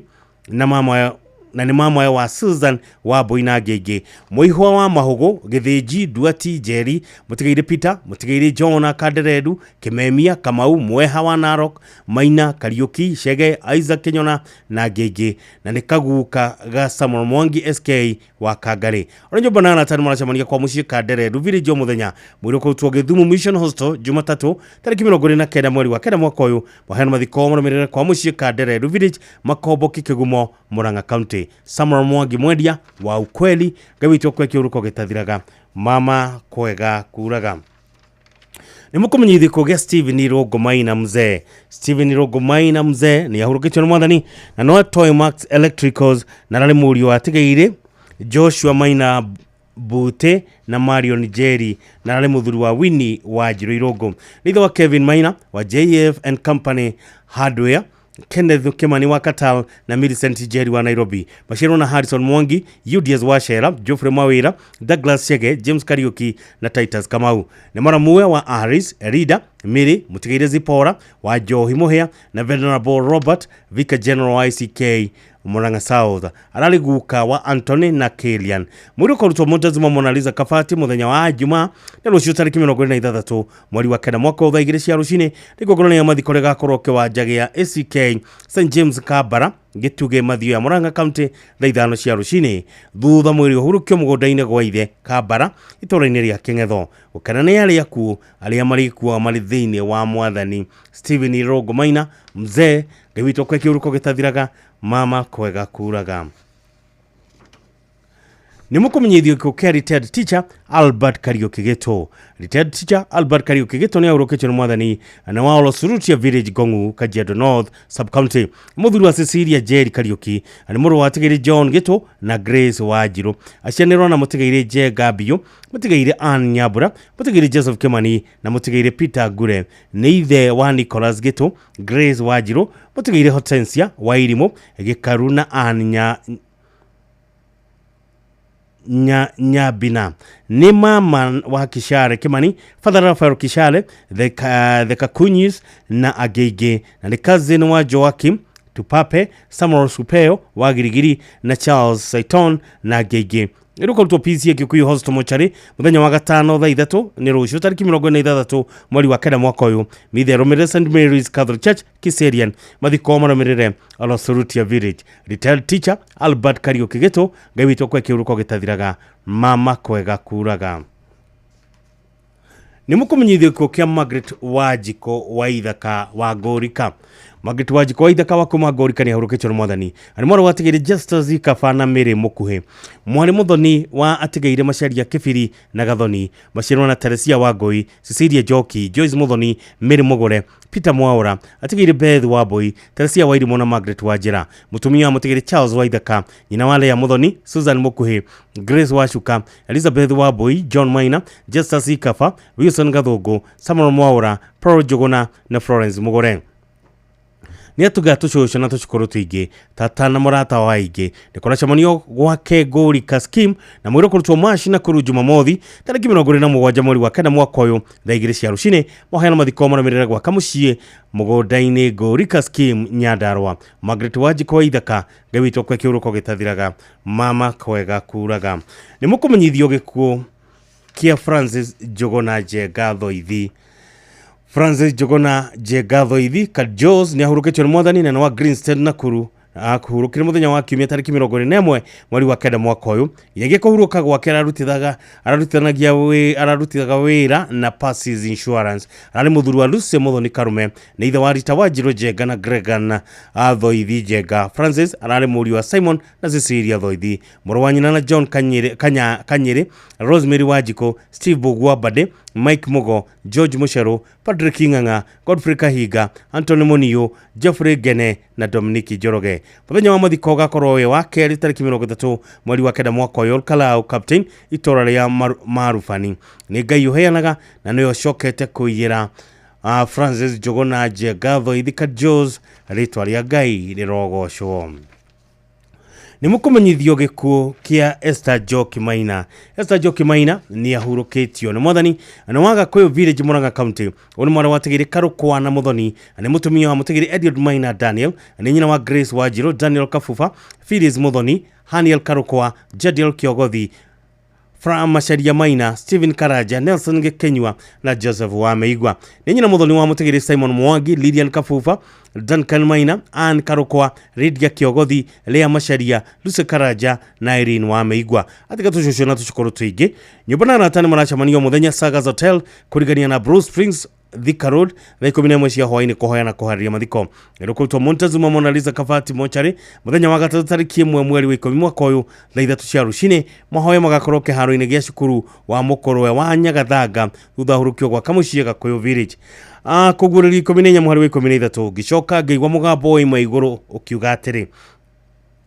na mama na nĩ mama wa Susan Wambui na angĩ aingĩ. Mũihwa wa Mahũgũ, Gĩthĩnji, Nduati, Njeri, Mũtigairĩ Peter, Mũtigairĩ John Kanderendu, Kĩmemia, Kamau, Mweha wa Narok, Maina, Kariuki, Chege, Isaac Kĩnyona na angĩ aingĩ. Na nĩ kaguka ga Samuel Mwangi SK wa Kangarĩ. Ona nyũmba na arata nĩ maracemania kwa mũciĩ Kanderendu Village o mũthenya. Mwĩrĩ ũkũrutwo Gĩthumo Mission Hostel Jumatatũ tarĩki 29 mweri wa kenda mwaka ũyũ. Maheano mathiko marũmĩrĩre kwa mũciĩ Kanderendu Village, Makomboki, Kĩgumo, Murang'a County. Samuel Mwangi Mwendia wa Ukweli, Ngai witũ akwe kĩũrũko gĩtathiraga, mama kwega kuraga. Nĩ mũkũmenyithio gĩkuũ gĩa Stephen Irũngũ Maina mzee. Stephen Irũngũ Maina mzee nĩ ahurũkĩtio nĩ mwathani na no Toy Max Electricals na ararĩ mũriũ wa Atigaire Joshua Maina Bute na Marion Jerry na ararĩ mũthuri wa Winnie wa Njirũ Irũngũ. Nĩ ithe wa Kevin Maina wa JF and Company Hardware, Kenneth Kimani wa Katal na Millicent Jerry wa Nairobi. Maciarwo na Harrison Mwangi, UDS wa Shera, Geoffrey Mawira, Douglas Chege, James Kariuki na Titus Kamau. Nĩ maramuwe wa Aris, Rida, Miri, Mũtigaire Zipora wa Njohi Mũhĩa na Venerable Robert, Vicar General wa ICK Murang'a South. Ararĩ guka wa Anthony na Kilian. Mwĩrĩ ũkarutwo Montezuma Mona Lisa Kabati mũthenya wa Jumaa na rũciũ tarĩki 26 mweri wa kenda mwaka wa thaa igĩrĩ cia rũcinĩ. Rĩgongona rĩa mathiko rĩgakorwo kĩwanja gĩa ACK St James Kabara Gĩtugĩ Mathioya Murang'a County thaa 5 cia rũcinĩ. Thutha mwĩrĩ ũhurũkio mũgũnda-inĩ gwa ithe Kabara itũũra-inĩ rĩa Kĩng'etho. Gũkena nĩ arĩa akuũ arĩa marĩkuaga marĩ thĩinĩ wa mwathani. Stephen Irũngũ Maina mzee, Ngai witũ akwe kĩũrũko gĩtathiraga, mama kwega kuraga. Nĩ mũkũmenyithio gĩkuũ kĩa retired teacher Albert Kariuki Gĩtũ. Retired teacher Albert Kariuki Gĩtũ nĩ ahurũkĩtio nĩ mwathani na wa Olosurutia Village, Gongu, Kajiado North Sub-County. Mũthuri wa Cecilia Jerry Kariuki na nĩ mũrũ wa Atigaire John Gĩtũ na Grace Wanjirũ. Acianĩrwo na Mũtigaire Njenga Mbiũ, Mũtigaire Ann Nyambura, Mũtigaire Joseph Kimani na Mũtigaire Peter Ngure. Nĩ ithe wa Nicholas Gĩtũ, Grace Wanjirũ, Mũtigaire Hortensia Wairimũ, Gĩkaru na Ann Nyabina. Nĩ mama wa Kishare Kimani, Father Rafael Kishare, the Kakunyis na angĩ na nĩ cousin wa Joakim Tupape, Samuel Supeo wa Girigiri na Charles Saiton na angĩ. Ĩrũkarutwo PCA Kikuyu Hospital Mochari mũthenya wa gatano thaa 3 nĩ rũciũ tarĩki 26 mweri wa kenda mwaka ũyũ. Mithe ĩrũmĩrĩre St Mary's Catholic Church Kiserian. Mathiko marũmĩrĩre Olosurutia Village. Retired teacher Albert Kariuki Gĩtũ, Ngai witũ akwe kĩũrũko gĩtathiraga, mama kwega kuraga. Nĩ mũkũmenyithio gĩkuũ kĩa Margaret Wanjikũ wa Ithaka wa Ngũrika. Margaret Wanjikũ wa Ithaka wa kuma Ngũrika nĩ ahurũkĩtio nĩ mwathani. Na nĩ mwarĩ wa Atigaire Justus Kaba na Mary Mũkuhĩ. Mwarĩ mũthoni wa Atigaire Macharia Kĩbiri na Gathoni. Maciarwo na Teresia Wangũi, Cecilia Njoki, Joyce Mũthoni, Mary Mũgũre, Peter Mwaũra, Atigaire Beth Wambui, Teresia Wairimũ na Margaret Wanjĩra. Mũtumia wa Mũtigaire Charles Waithaka, nyina wa Leah Mũthoni, Susan Mũkuhĩ, Grace Wacuka, Elizabeth Wambui, John Maina, Justus Kaba, Wilson Gathũngũ, Samuel Mwaũra, Paul Njũgũna na Florence Mũgũre. Nĩ atuga tũcũcũ na tũcukũrũ tũingĩ, tata na mũrata wa aingĩ. Nĩ kũracemanio gwake Ngũrika Scheme na mwĩrĩ ũkũrutwo Machi na Nakuru Jumamothi tarĩki 27 mweri wa kenda mwaka ũyũ thaa 2 cia rũcinĩ. Maheano mathiko marũmĩrĩre gwaka mũciĩ mũgũnda-inĩ Ngũrika Scheme Nyandarua. Margaret Wanjikũ wa Ithaka, Ngai witũ akwe kĩũrũko gĩtathiraga, mama kwega kuraga. Nĩ mũkũmenyithio gĩkuũ kĩa Francis Njũgũna Njenga Thoithi. Francis Njũgũna Njenga Thoithi Kajos nĩ ahurũkĩtio nĩ mwathani na wa Greenstead Nakuru. Akũhurũkire mũthenya wa kiumia tarĩki 21 mweri wa kenda mwaka ũyũ. Nginyagia kũhurũka gwake ararutithaga wĩra na Passes Insurance. Ararĩ mũthuri wa Lucy Mũthoni Karume na ithe wa Rita Wanjirũ Njenga na Gregan Thoithi Njenga. Francis ararĩ mũriũ wa Simon na Cecilia Thoithi, mũrũ wa nyina na John Kanyĩrĩ, Rosemary Wanjikũ, Steve Bugua Bade, Mike Mugo, George Mucheru, Patrick Ng'ang'a, Godfrey Kahiga, Anthony Muniu, Geoffrey Gene na na Dominic Njoroge. Mũthenya wa mathiko ũgakorwo wĩ wa kerĩ tarĩki 30 mweri wa 9 mwaka ũyũ, Olkalau Captain, itũra rĩa Marubani. Nĩ Ngai ũheanaga na nĩwe ũcokete kũiyĩra Francis Njũgũna Njenga Thoithika Jos, rĩtwa rĩa Ngai rĩrogocwo. Nĩ mũkũmenyithio gĩkuũ kĩa Esther Njoki Maina. Esther Njoki Maina nĩ ahurũkĩtio nĩ mwathani na wa Gakũyũ Village, Murang'a County. Ũyũ nĩ mwana wa Tigiri Karũkwa na Mũthoni, nĩ mũtumia wa Mũtigiri Edward Maina Daniel, nĩ nyina wa Grace Wanjirũ, Daniel Kabuba, Phyllis Mũthoni, Haniel Karũkwa, Jadiel Kĩogothi, Fra Macharia Maina, Stephen Karaja, Nelson Gĩkenyua na Joseph Wameigwa. Nĩ nyina Mũthoni wa Mũtigiri Simon Mwangi, Lilian Kabuba, Duncan Maina, Ann Karũkwa, Lydia Kĩogothi, Lea Macharia, Lucy Karaja na Irene Wameigwa. Atiga tũcũcũ na tũcũkũrũ tũingĩ. Nyũmba na arata nĩ maracemanio mũthenya Sagas Hotel kũrigania na Blue Springs, Thika Road, thaa 11 cia hwaĩ-inĩ kũhoya na kũharĩria mathiko. Ĩrũkũrutwo Montezuma Mona Lisa Kabati mochari mũthenya wa gatatũ tarĩki 1 mweri wa 10 mwaka ũyũ thaa 3 cia rũcinĩ. Mahoya magakorwo kĩharo-inĩ gĩa cukuru wa Mũkũrwe wa Nyagathanga thutha hurũkio gwa Kamũciĩ Gakũyũ Village. Kũguũrĩrio 14 mũhari wa 13 ngĩcoka ngĩigua mũgambo woima igũrũ ũkiuga atĩrĩ,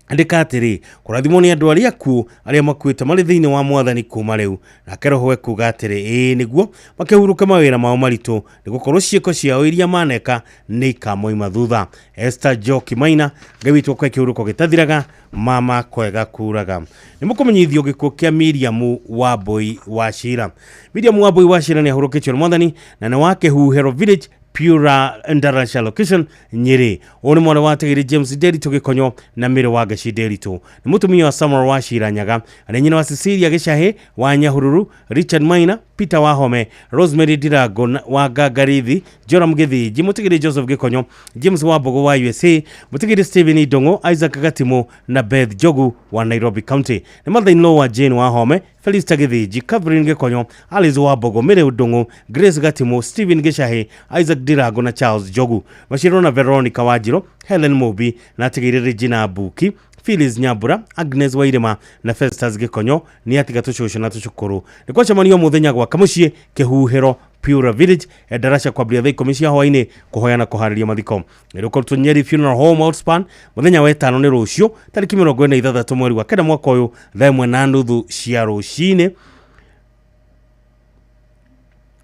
andĩka atĩrĩ, kũrathimwo nĩ andũ arĩa akuũ arĩa makuĩte marĩ thĩinĩ wa mwathani kuma rĩu. Nake roho ekuga atĩrĩ, ĩĩ nĩguo makĩhurũke mawĩra mao maritũ, nĩgũkorwo ciĩko ciao iria maneka nĩ ikamoima thutha. Esther Njoki Maina, Ngai witũ akwe kĩhurũko gĩtathiraga, mama kwega kuraga. Nĩ mũkũmenyithio gĩkuũ kĩa Miriam Wambui Wachira. Miriam Wambui Wachira nĩ ahurũkĩtio nĩ mwathani na nĩ wa Kĩhuhĩro Village, Pura Ndarasha location, Nyeri. Ũyũ nĩ mwana wa Tegeri James Nderitu Gĩkonyo na Mĩrĩ wa Ngeci Nderitu. Nĩ mũtumia wa Samuel Wachira Nyaga, na nyina wa Cecilia Gĩcahi wa Nyahururu, Richard Maina, Peter Wahome, Rosemary Ndirango wa Ngangarithi, Joram Gĩthinji, Mũtigiri Joseph Gĩkonyo, James Wambogo wa USA, Mũtigiri Stephen Ndong'o, Isaac Gatimo na Beth Njogu wa Nairobi County. Nĩ mother-in-law wa Jane Wahome, Felista Gĩthinji, Catherine Gĩkonyo, Alice Wambogo, Mary Ndong'o, Grace Gatimo, Stephen Gĩcahi, Isaac Ndirango na Charles Njogu. Maciarwo na Veronica Wanjirũ, Helen Mũmbi na atigĩrĩre Regina Mbuki, Phyllis Nyambura, Agnes Wairima na Festus Gĩkonyo. Nĩ atiga tũcũcũ na tũcũkũrũ. Nĩ kwacemanio mũthenya gwa Kamũciĩ Kĩhuhĩro Pura Village, Ndarasha kwambĩrĩria thaa 10 cia hwaĩ-inĩ kũhoya na kũharĩria mathiko. Ĩrũkũrutwo Nyeri Funeral Home Outspan mũthenya wa ĩtano nĩ rũciũ tarĩki 46 mweri wa 9 mwaka ũyũ thaa 1:30 cia rũcinĩ.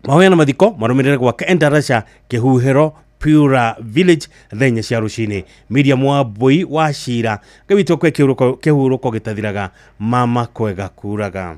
Mahoya na mathiko marũmĩrĩre gwake Ndarasha Kĩhuhĩro Pura Village thaa 4 cia rũcinĩ. Miriam Wambui Wachira, Ngai witũ akwe kĩhurũko gĩtathiraga, mama kwega kuraga.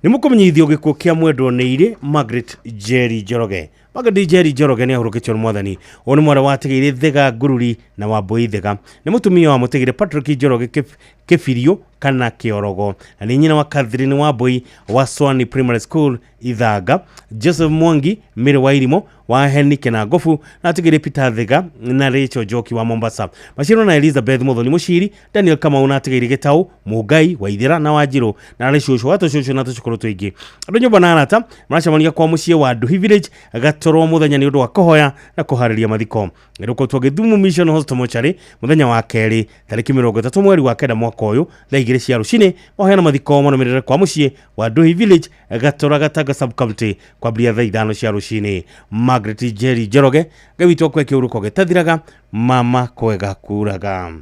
Nĩ mũkũmenyithio gĩkuũ kĩa mwendwo nĩ irĩ Margaret Njeri Njoroge. Margaret Njeri Njoroge nĩ ahurũkĩtio nĩ mwathani. Ũyũ nĩ mwana wa Tigiri Thega Ngururi na Wambui Thega. Nĩ mũtumia wa Mũtigiri Patrick Njoroge Kĩbirio kana Kĩorogo. Na nĩ nyina wa Catherine Wambui wa Swani Primary School Ithanga, Joseph Mwangi Mĩrĩ wa Irimo wa Heni Kĩnangobu na Tigiri Peter Thega na Rachel Njoki wa Mombasa. Maciarwo na Elizabeth Muthoni Mũciri, Daniel Kamau na Tigiri Gĩtau, Mũngai Waithĩra na Wanjirũ na arĩ cũcũ wa tũcũcũ na tũcũkũrũ tũingĩ. Andũ nyũmba na arata maracemania kwa mũciĩ wa Nduhi Village Gatorwo mũthenya nĩ ũndũ wa kũhoya na kũharĩria mathiko. Ĩrũkũtwo Gĩthumo Mission Hospital Mortuary mũthenya wa kerĩ tarĩki 30 mweri wa 9 mwaka ũyũ thaa 2 cia rũcinĩ. Mahoya na mathiko marũmĩrĩre kwa mũciĩ wa Nduhi Village Gatora Gatanga Sub County kwambĩrĩria thaa 5 cia rũcinĩ. Margaret Njeri Njoroge, Ngai witũ akwe kĩhurũko gĩtathiraga, mama kwega kuraga.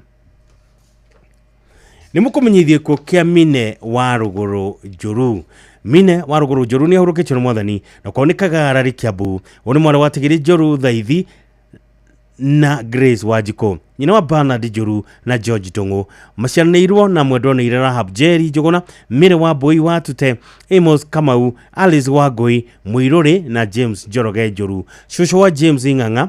Nĩ mũkũmenyithio gĩkuũ kĩa Mine wa Rũgũrũ Njũru. Mine wa Rũgũrũ Njũru nĩ ahurũkĩtio nĩ mwathani na kwao nĩ Kagara Kĩambu. Ũyũ nĩ mwana wa Tigiri Njũru Thaithi na Grace Wanjikũ, nyina wa Bernard Njũru na George Ndung'u. Maciaranĩirwo na mwendwa nĩ Rahab Njeri Njũgũna, Mary Wambui wa Tute, Amos Kamau, Alice Wangui Mũirũrĩ na James Njoroge Njũru. Cũcũ wa James Ng'ang'a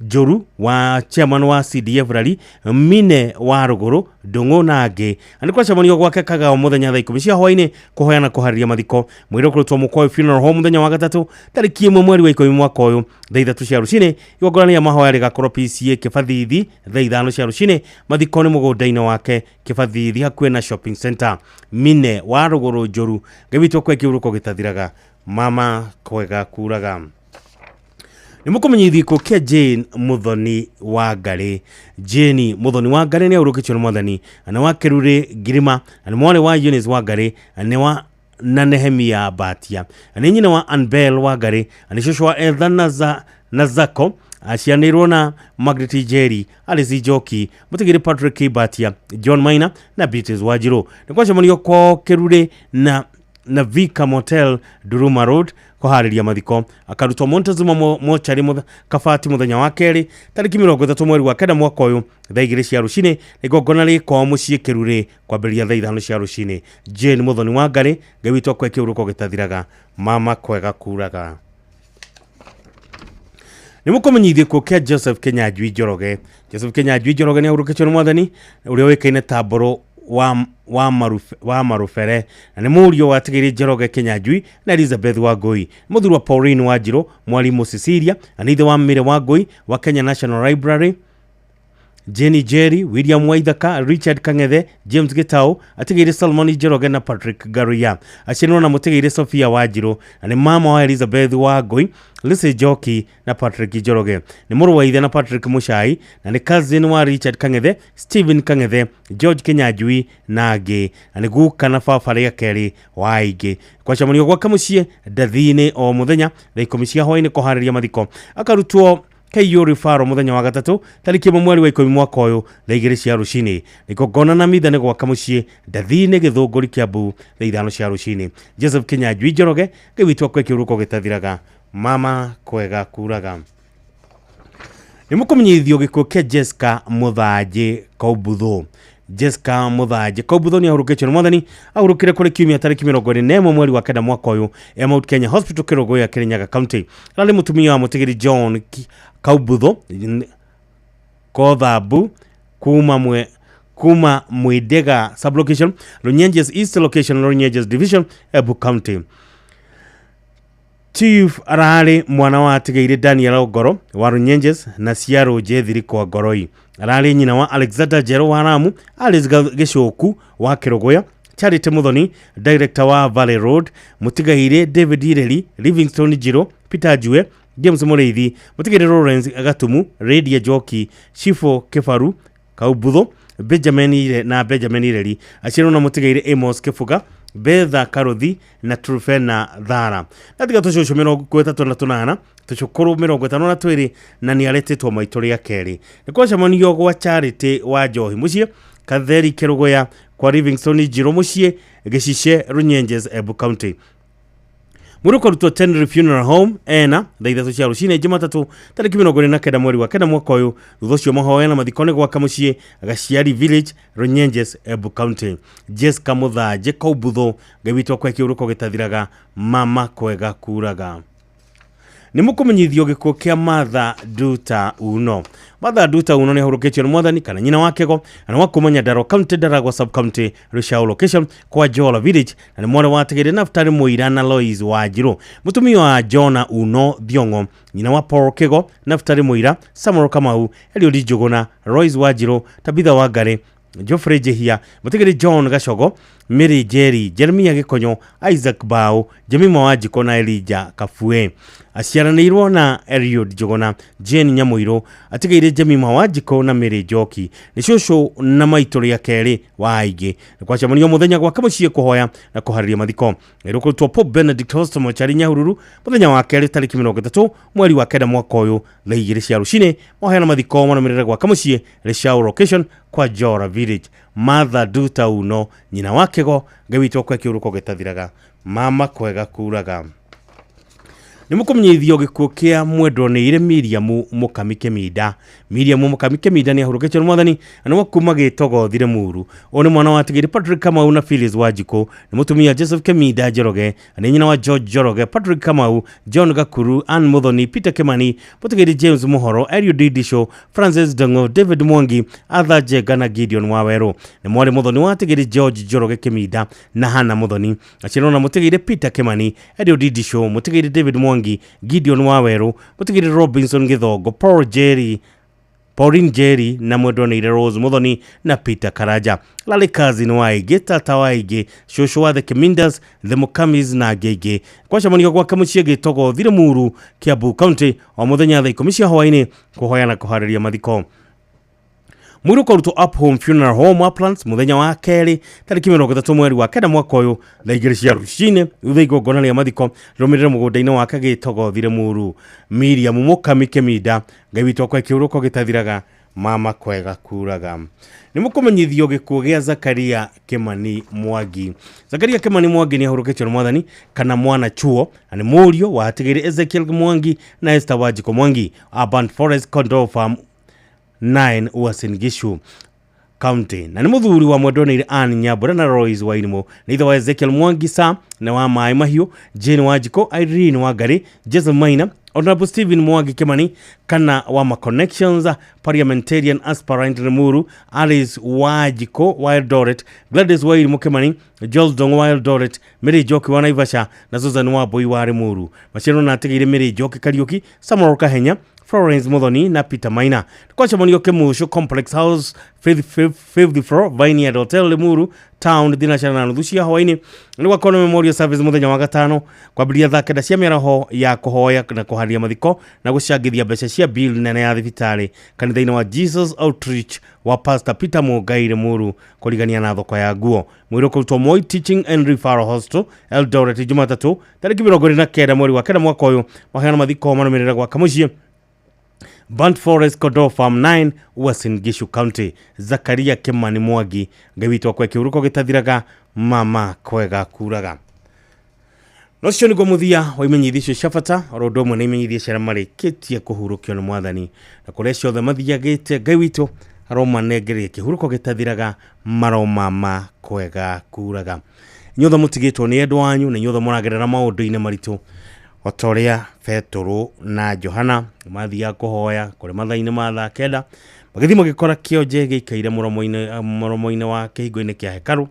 Njũru wa chairman wa CDF Rally, Mine wa Rũgũrũ Ndung'u na angĩ. Na nĩ kwacemanio gwake Kagao mũthenya thaa 10 cia hwaĩ-inĩ kũhoya na kũharĩria mathiko. Mwĩrĩ ũkũrutwo Mũkwaũ Funeral Home mũthenya wa gatatũ tarĩki 1 mweri wa 10 mwaka ũyũ thaa 3 cia rũcinĩ. Igongona rĩa mahoya rĩgakorwo PCA Kĩbathithi thaa 5 cia rũcinĩ. Mathiko nĩ mũgũnda-inĩ wake Kĩbathithi hakuhĩ na shopping center. Mine wa Rũgũrũ Njũru, Ngai witũ akwe kĩhurũko gĩtathiraga, mama kwega kuraga. Nĩ mũkũmenyithio gĩkuũ kĩa Jane Muthoni wa Ngarĩ. Jane Muthoni wa Ngarĩ nĩ ahurũkĩtio nĩ mwathani na wa Kĩrurĩ Ngirima na nĩ mwarĩ wa Eunice wa Ngarĩ na wa na Nehemia Batia na nĩ nyina wa Anbel wa Ngarĩ na nĩ cũcũ wa Ethan Nazako Acianĩirwo na Margaret Njeri, Alice Njoki, Mũtigĩrĩ Patrick Kibatia, John Maina na Beatrice Wanjiru. Nĩ kwacemanio kwao Kĩrurĩ na Vika Motel, Duruma Road, kũharĩria mathiko. Akarutwo Montezuma mochari Kabati mũthenya wa kerĩ tarĩki 30 mweri wa 9 mwaka ũyũ thaa 2 cia rũcinĩ, na igongona rĩ kwao mũciĩ Kĩrurĩ kwambĩrĩria thaa 5 cia rũcinĩ. Jane Muthoni wa Ngarĩ, Ngai witũ akwe kĩhurũko gĩtathiraga, mama kwega kuraga. Nĩ mũkũmenyithio gĩkuũ kĩa Joseph Kinyanjui Njoroge. Joseph Kinyanjui Njoroge nĩ ahurũkĩtio nĩ mwathani ũrĩa ũĩkaine ta Mbũrũ wa Marubere, na nĩ mũriũ wa Tigiri Njoroge Kinyanjui na Elizabeth Wangui, mũthuri wa Pauline Wanjiru, mwarimũ Cecilia, na nĩ ithe wa Mary Wangui wa Kenya National Library, Jenny Jerry, William Waithaka, Richard Kang'ethe, James Gitau, atigĩire Solomon Njoroge na Patrick Garuya. Aciarirwo na mũtigĩire Sophia Wanjiru, na nĩ mama wa Elizabeth Wangui, Lucy Njoki na Patrick Njoroge. Nĩ mũrũ wa ithe na Patrick Muchai, na nĩ cousin wa Richard Kang'ethe, Stephen Kang'ethe, George Kinyanjui na angĩ, na nĩ guka na baba rĩa kerĩ wa aingĩ. Kwacemanio gwake mũciĩ Ndathi-inĩ o mũthenya thaa 10 cia hwaĩ-inĩ kũharĩria mathiko. Akarutwo KU Rifaro mũthenya wa gatatũ tarĩki 1 mweri wa 10 mwaka ũyũ thaa 2 cia rũcinĩ. Igongona na mitha nĩ gwaka mũciĩ Ndathi-inĩ Gĩthũngũri Kĩambu thaa 5 cia rũcinĩ. Joseph Kinyanjui Njoroge, Ngai witũ akwe kĩhurũko gĩtathiraga, mama kwega kuraga. Nĩ mũkũmenyithio gĩkuũ kĩa Jessica Mũthanjĩ Kaumbutho. Jessica Mũthanjĩ Kaumbutho nĩ ahurũkĩtio nĩ mwathani, ahurũkire kũrĩ kiumia tarĩki 21 mweri wa 9 mwaka ũyũ e Mount Kenya Hospital Kĩrũngũya Kĩrĩnyaga County. Ararĩ mũtumia wa mũtigĩri John Kaumbutho Kothambu kuma Mwidega sublocation, Runyenjes East location, Runyenjes division, Embu County. Chief ararĩ mwana wa atigĩire Daniel Ongoro wa Runyenjes na Ciarũ Njethiri kwa Ngoroi. Ararĩ nyina wa Alexander Njerũ wa Ramu, Alice Gĩcũku wa Kĩrũgũya, Charity Muthoni, director wa Valley Road, Mũtigairĩ David Ireri, Livingstone Njirũ, Peter Njue, James Mũrĩithi, Mũtigairĩ Lawrence Gatumu, Radia Njoki, Shifo Kĩbaru Kaumbutho, Benjamin Ire na Benjamin Ireri. Aciarwo na Mũtigairĩ Amos Kĩbuga, Betha Karuthi na Trufena Thara. Natiga tũcũcũ 38, tũcũkũrũ 52 na nĩ aretĩtwo maitũ rĩa kerĩ. Nĩ kwacemanio gwa Charity wa Njohi mũciĩ Katheri Kĩrũgũya kwa Livingstone Njirũ mũciĩ Gĩcice Runyenjes Embu County. Mwĩrĩ ũkarutwo Tenry Funeral Home ena thaa 3 cia rũcinĩ Jumatatũ tarĩki 29 mweri wa 9 mwaka ũyũ. Thutha ũcio mahoya na mathiko nĩ gwaka mũciĩ Gaciari Village, Runyenjes, Embu County. Jessica Mũthanjĩ Kaumbutho, Ngai witũ akwe kĩhurũko gĩtathiraga, mama kwega kuraga. Nĩ mũkũmenyithio gĩkuũ kĩa Martha Nduta Uno. Martha Nduta Uno nĩ ahurũkĩtio nĩ mwathani kana nyina wa Kĩgo, na nĩ wa kuma Nyandarua County, Ndaragwa sub county, Rushau location kwa Jola village, na nĩ mwarĩ wa Tigĩrĩ Naftali Mũira na Lois Wanjiru. Mũtumia wa Jona Uno Thiong'o, nyina wa Paul Kĩgo, Naftali Mũira, Samuel Kamau, Eliud Njũgũna, Lois Wanjiru, Tabitha Wangari, Geoffrey Njihia, Mũtigĩrĩ John Gacogo, Mary Njeri, Jeremia Gĩkonyo, Isaac Bao, Jemima Wanjikũ na Elijah Kabue. Aciaranĩirwo na Eliud Njũgũna, Jane Nyamũirũ, atigĩire Jemima Wanjikũ na Mary Njoki. Nĩ cũcũ na maitũ rĩa kerĩ wa aingĩ. Nĩ kwacemanio mũthenya gwake mũciĩ kũhoya na kũharĩria mathiko. Nĩ kũrutwo Pope Benedict Hospital Mochari Nyahururu mũthenya wa kerĩ tarĩki 30 mweri wa 9 mwaka ũyũ thaa 2 cia rũcinĩ. Mahoya na mathiko marũmĩrĩre gwake mũciĩ Rĩcaũ location kwa Jora village. Martha Nduta Uno, nyina wa Kĩgo, Ngai witũ akwe kĩhurũko gĩtathiraga, mama kwega kuraga. Nĩ mũkũmenyithio gĩkuũ kĩa mwendwo nĩ ire Miriam Mũkami Kĩminda. Miriam Mũkami Kĩminda nĩ ahurũkĩtio nĩ mwathani na nĩ wa kuma Gĩtogo Thire Muru. Ũyũ nĩ mwana wa Tigĩrĩ Patrick Kamau na Phyllis Wanjikũ. Nĩ mũtumia Joseph Kĩminda Njoroge, na nĩ nyina wa George Njoroge, Patrick Kamau, John Gakuru, Ann Muthoni, Peter Kimani, Mũtigĩrĩ James Muhoro, Eliud Ndisho, Francis Ndung'u, David Mwangi, Arthur Njenga na Gideon Wawerũ. Nĩ mwarĩ Muthoni wa Tigĩrĩ George Njoroge Kĩminda na Hannah Muthoni. Aciarwo na Mũtigĩrĩ Peter Kimani, Eliud Ndisho, Mũtigĩrĩ David Mwangi, Gideon Wawerũ, Mũtigĩrĩ Robinson Gĩthongo, Paul Jerry, Pauline Jerry na mwendwa nĩ Rose Muthoni na Peter Karanja. Larry cousin wa aingĩ, tata wa aingĩ, cũcũ wa the Kimindas, the Mukamis na angĩ aingĩ. Kwacemanio gwake mũciĩ Gĩtogo Thire Muru, Kiambu County o mũthenya thaa 10 cia hwaĩ-inĩ kũhoya na kũharĩria mathiko. Mwĩrĩ ũkarutwo Up Home Funeral Home Uplands mũthenya wa kerĩ tarĩki 30 mweri wa 9 mwaka ũyũ thaa 2 cia rũcinĩ, thutha igongona rĩa mathiko rĩrũmĩrĩre mũgũnda-inĩ wake Gĩtogothire Muru. Miriam Mũkami Kĩminda, Ngai witũ akwa kĩũrũko gĩtathiraga, mama kwega kuraga. Nĩ mũkũmenyithio gĩkuũ gĩa Zakaria Kimani Mwangi. Zakaria Kimani Mwangi nĩ ahurũkĩtio nĩ Mwathani kana mwana chuo, na nĩ mũriũ wa hatigĩrĩ Ezekiel Mwangi na Esther Wanjikũ Mwangi, Urban Forest Control Farm 9 Uasin Gishu County, na nĩ mũthuri wa mwendoneire Ann Nyambura na Royce Wairimu, nĩ ithe wa Ezekiel Mwangi sa na wa Maĩ Mahiũ, Jane Wanjikũ, Irene Wangari, Jason Maina, Honorable Stephen Mwangi Kimani kana wa Ma Connections, Parliamentarian Aspirant Limuru, Alice Wanjikũ wa Eldoret, Gladys Wairimu Kimani, Joel Dong wa Eldoret, Mary Njoki wa Naivasha na Susan Wambui wa Limuru. Maciaro na atigĩire Mary Njoki Kariuki, Samuel Kahenya, Florence Muthoni na Peter Maina. Kwacemanio Kĩmũcũ Complex House, fifth floor, Vineyard Hotel, Limuru Town, thinacara na nuthu cia hwaĩ-inĩ. Nĩ gwakorwo na memorial service mũthenya wa gatano kwambĩrĩria thaa 9 cia mĩaraho ya kũhoya na kũharĩria mathiko na gũcangithia mbeca cia bill nene ya thibitarĩ kanitha-inĩ wa Jesus Outreach wa Pastor Peter Mũngai Limuru, kũrigania na thoko ya nguo. Mwĩrĩ ũkũrutwo Moi Teaching and Referral Hospital Eldoret Jumatatũ tarĩki 29 mweri wa 9 mwaka ũyũ. Maheano mathiko marũmĩrĩra gwaka mũciĩ Burnt Forest Kodo Farm 9 Uasin Gishu County. Zakaria Kimani Mwangi, Ngai witũ akwe kĩhuruko gĩtathiraga, mama kwega kuraga. No cio nĩguo mũthia wa imenyithia icio cia bata, oro ũndũ ũmwe na imenyithia cia arĩa marĩkĩtie kũhurũkio nĩ Mwathani na kũrĩa ciothe mathiagĩte, Ngai witũ aromanengeria kĩhuruko gĩtathiraga, maromama kwega kuraga. Inyuothe mũtigĩtwo nĩ endwa anyu na inyuothe mũragerera maũndũ-inĩ maritũ o ta ũrĩa Petũrũ na Johana mathiaga kũhoya kũrĩ mathaa-inĩ ma thaa 9, magĩthiĩ magĩkora kĩonje gĩikaire mũromo-inĩ wa kĩhingo-inĩ kĩa hekarũ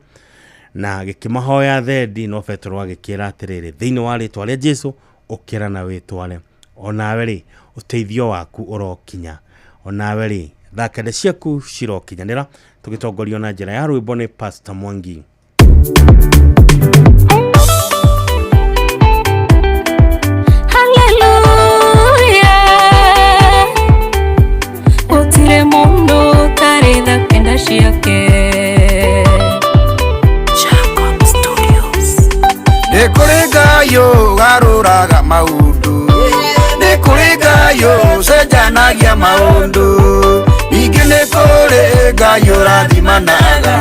na gĩkĩmahoya thendi, no Petũrũ agĩkĩra atĩrĩrĩ, thĩinĩ wa rĩtwa rĩa Jesũ ũkĩra na wĩtware, onawe rĩ ũteithio waku ũrokinya, onawe rĩ thaa 9 ciaku cirokinyanĩra. Tũgĩtongorio na njĩra ya rwĩmbo nĩ Pastor Mwangi. Hallelujah. Gũtirĩ mũndũ ũtarĩ tha kenda ciake. Nĩ kũrĩ Ngai ũgarũraga maũndũ, nĩ kũrĩ Ngai ũcenjanagia maũndũ, ningĩ nĩ kũrĩ Ngai ũrathimanaga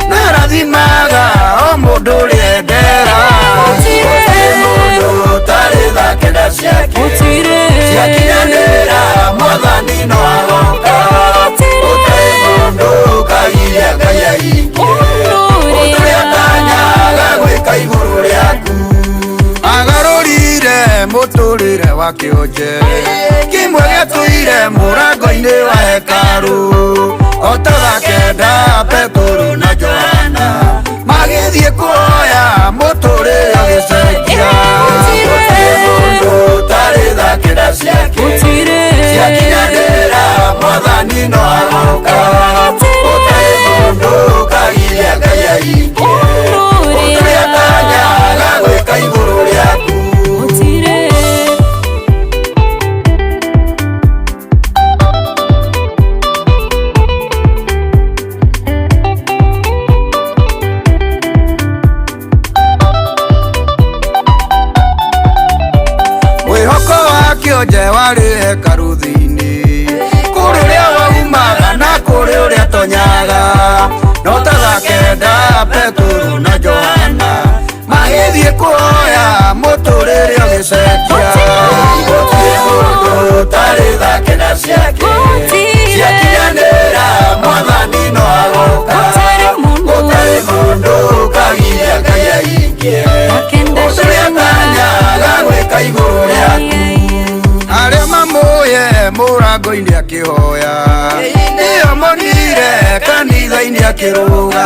na arathimaga o mũndũ ũrĩa endera. Gũtirĩ mũndũ ũtarĩ tha kenda ciake, ciakinyanĩra Mwathani no agoka. Gũtirĩ mũndũ ũkagiria Ngai ahingie ũrĩa atanyaga gwĩka igũrũ rĩaku. Agarũrire mũtũrĩre wa kĩonje kĩmwe gĩatũire mũrango-inĩ wa hekarũ, o ta thaa 9 Petũrũ na Johana magĩthiĩ kuoya mũtũrĩre ũgĩcenjia. Gũtirĩ mũndũ ũtarĩ tha kenda ciake, ciakinyanĩra Mwathani no agoka. Gũtirĩ mũndũ ũkagiria Ngai ahingie ũrĩa atanyaga gwĩka igũrũ rĩaku. Mwĩhoko wa kĩonje warĩ hekarũ thĩinĩ, kũrĩ ũrĩa waumaga na kũrĩ ũrĩa tonyaga, no ta thaa 9 Petũrũ na Johana magĩthiĩ kuoya mũtũrĩre ũgĩcenjia. Gũtirĩ mũndũ ũtarĩ tha kenda ciake, ciakinyanĩra Mwathani no agoka. Gũtirĩ mũndũ ũkagiria Ngai ahingie ũrĩa atanyaga gwĩka igũrũ rĩaku. Arĩa mamũũĩ mũrango-inĩ akĩhoya, nĩo monire kanitha-inĩ akĩrũga.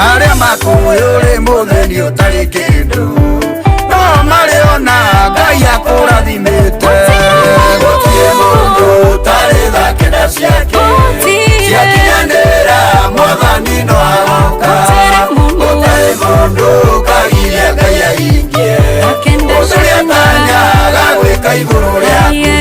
Arĩa makũĩ ũrĩ mũthĩni ũtarĩ kĩndũ, no marĩona Ngai akũrathimĩte. Gũtirĩ mũndũ ũtarĩ tha kenda ciake, ciakinyanĩra Mwathani no agoka. Gũtirĩ mũndũ ũkagiria Ngai ahingie ũrĩa atanyaga gwĩka igũrũ rĩaku.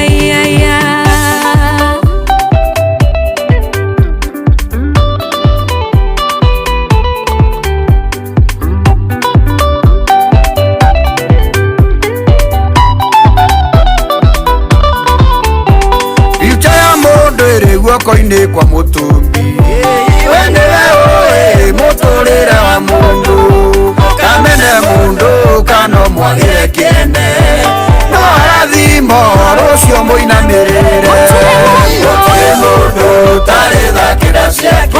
Guoko-inĩ kwa mũtũmbi. We nĩwe ũĩ mũtũrĩre wa mũndũ, kamene mũndũ kana mwagĩre kĩene, no arathimo rũciũ mũinamĩrĩre. Gũtirĩ mũndũ ũtarĩ tha kĩrĩa ciake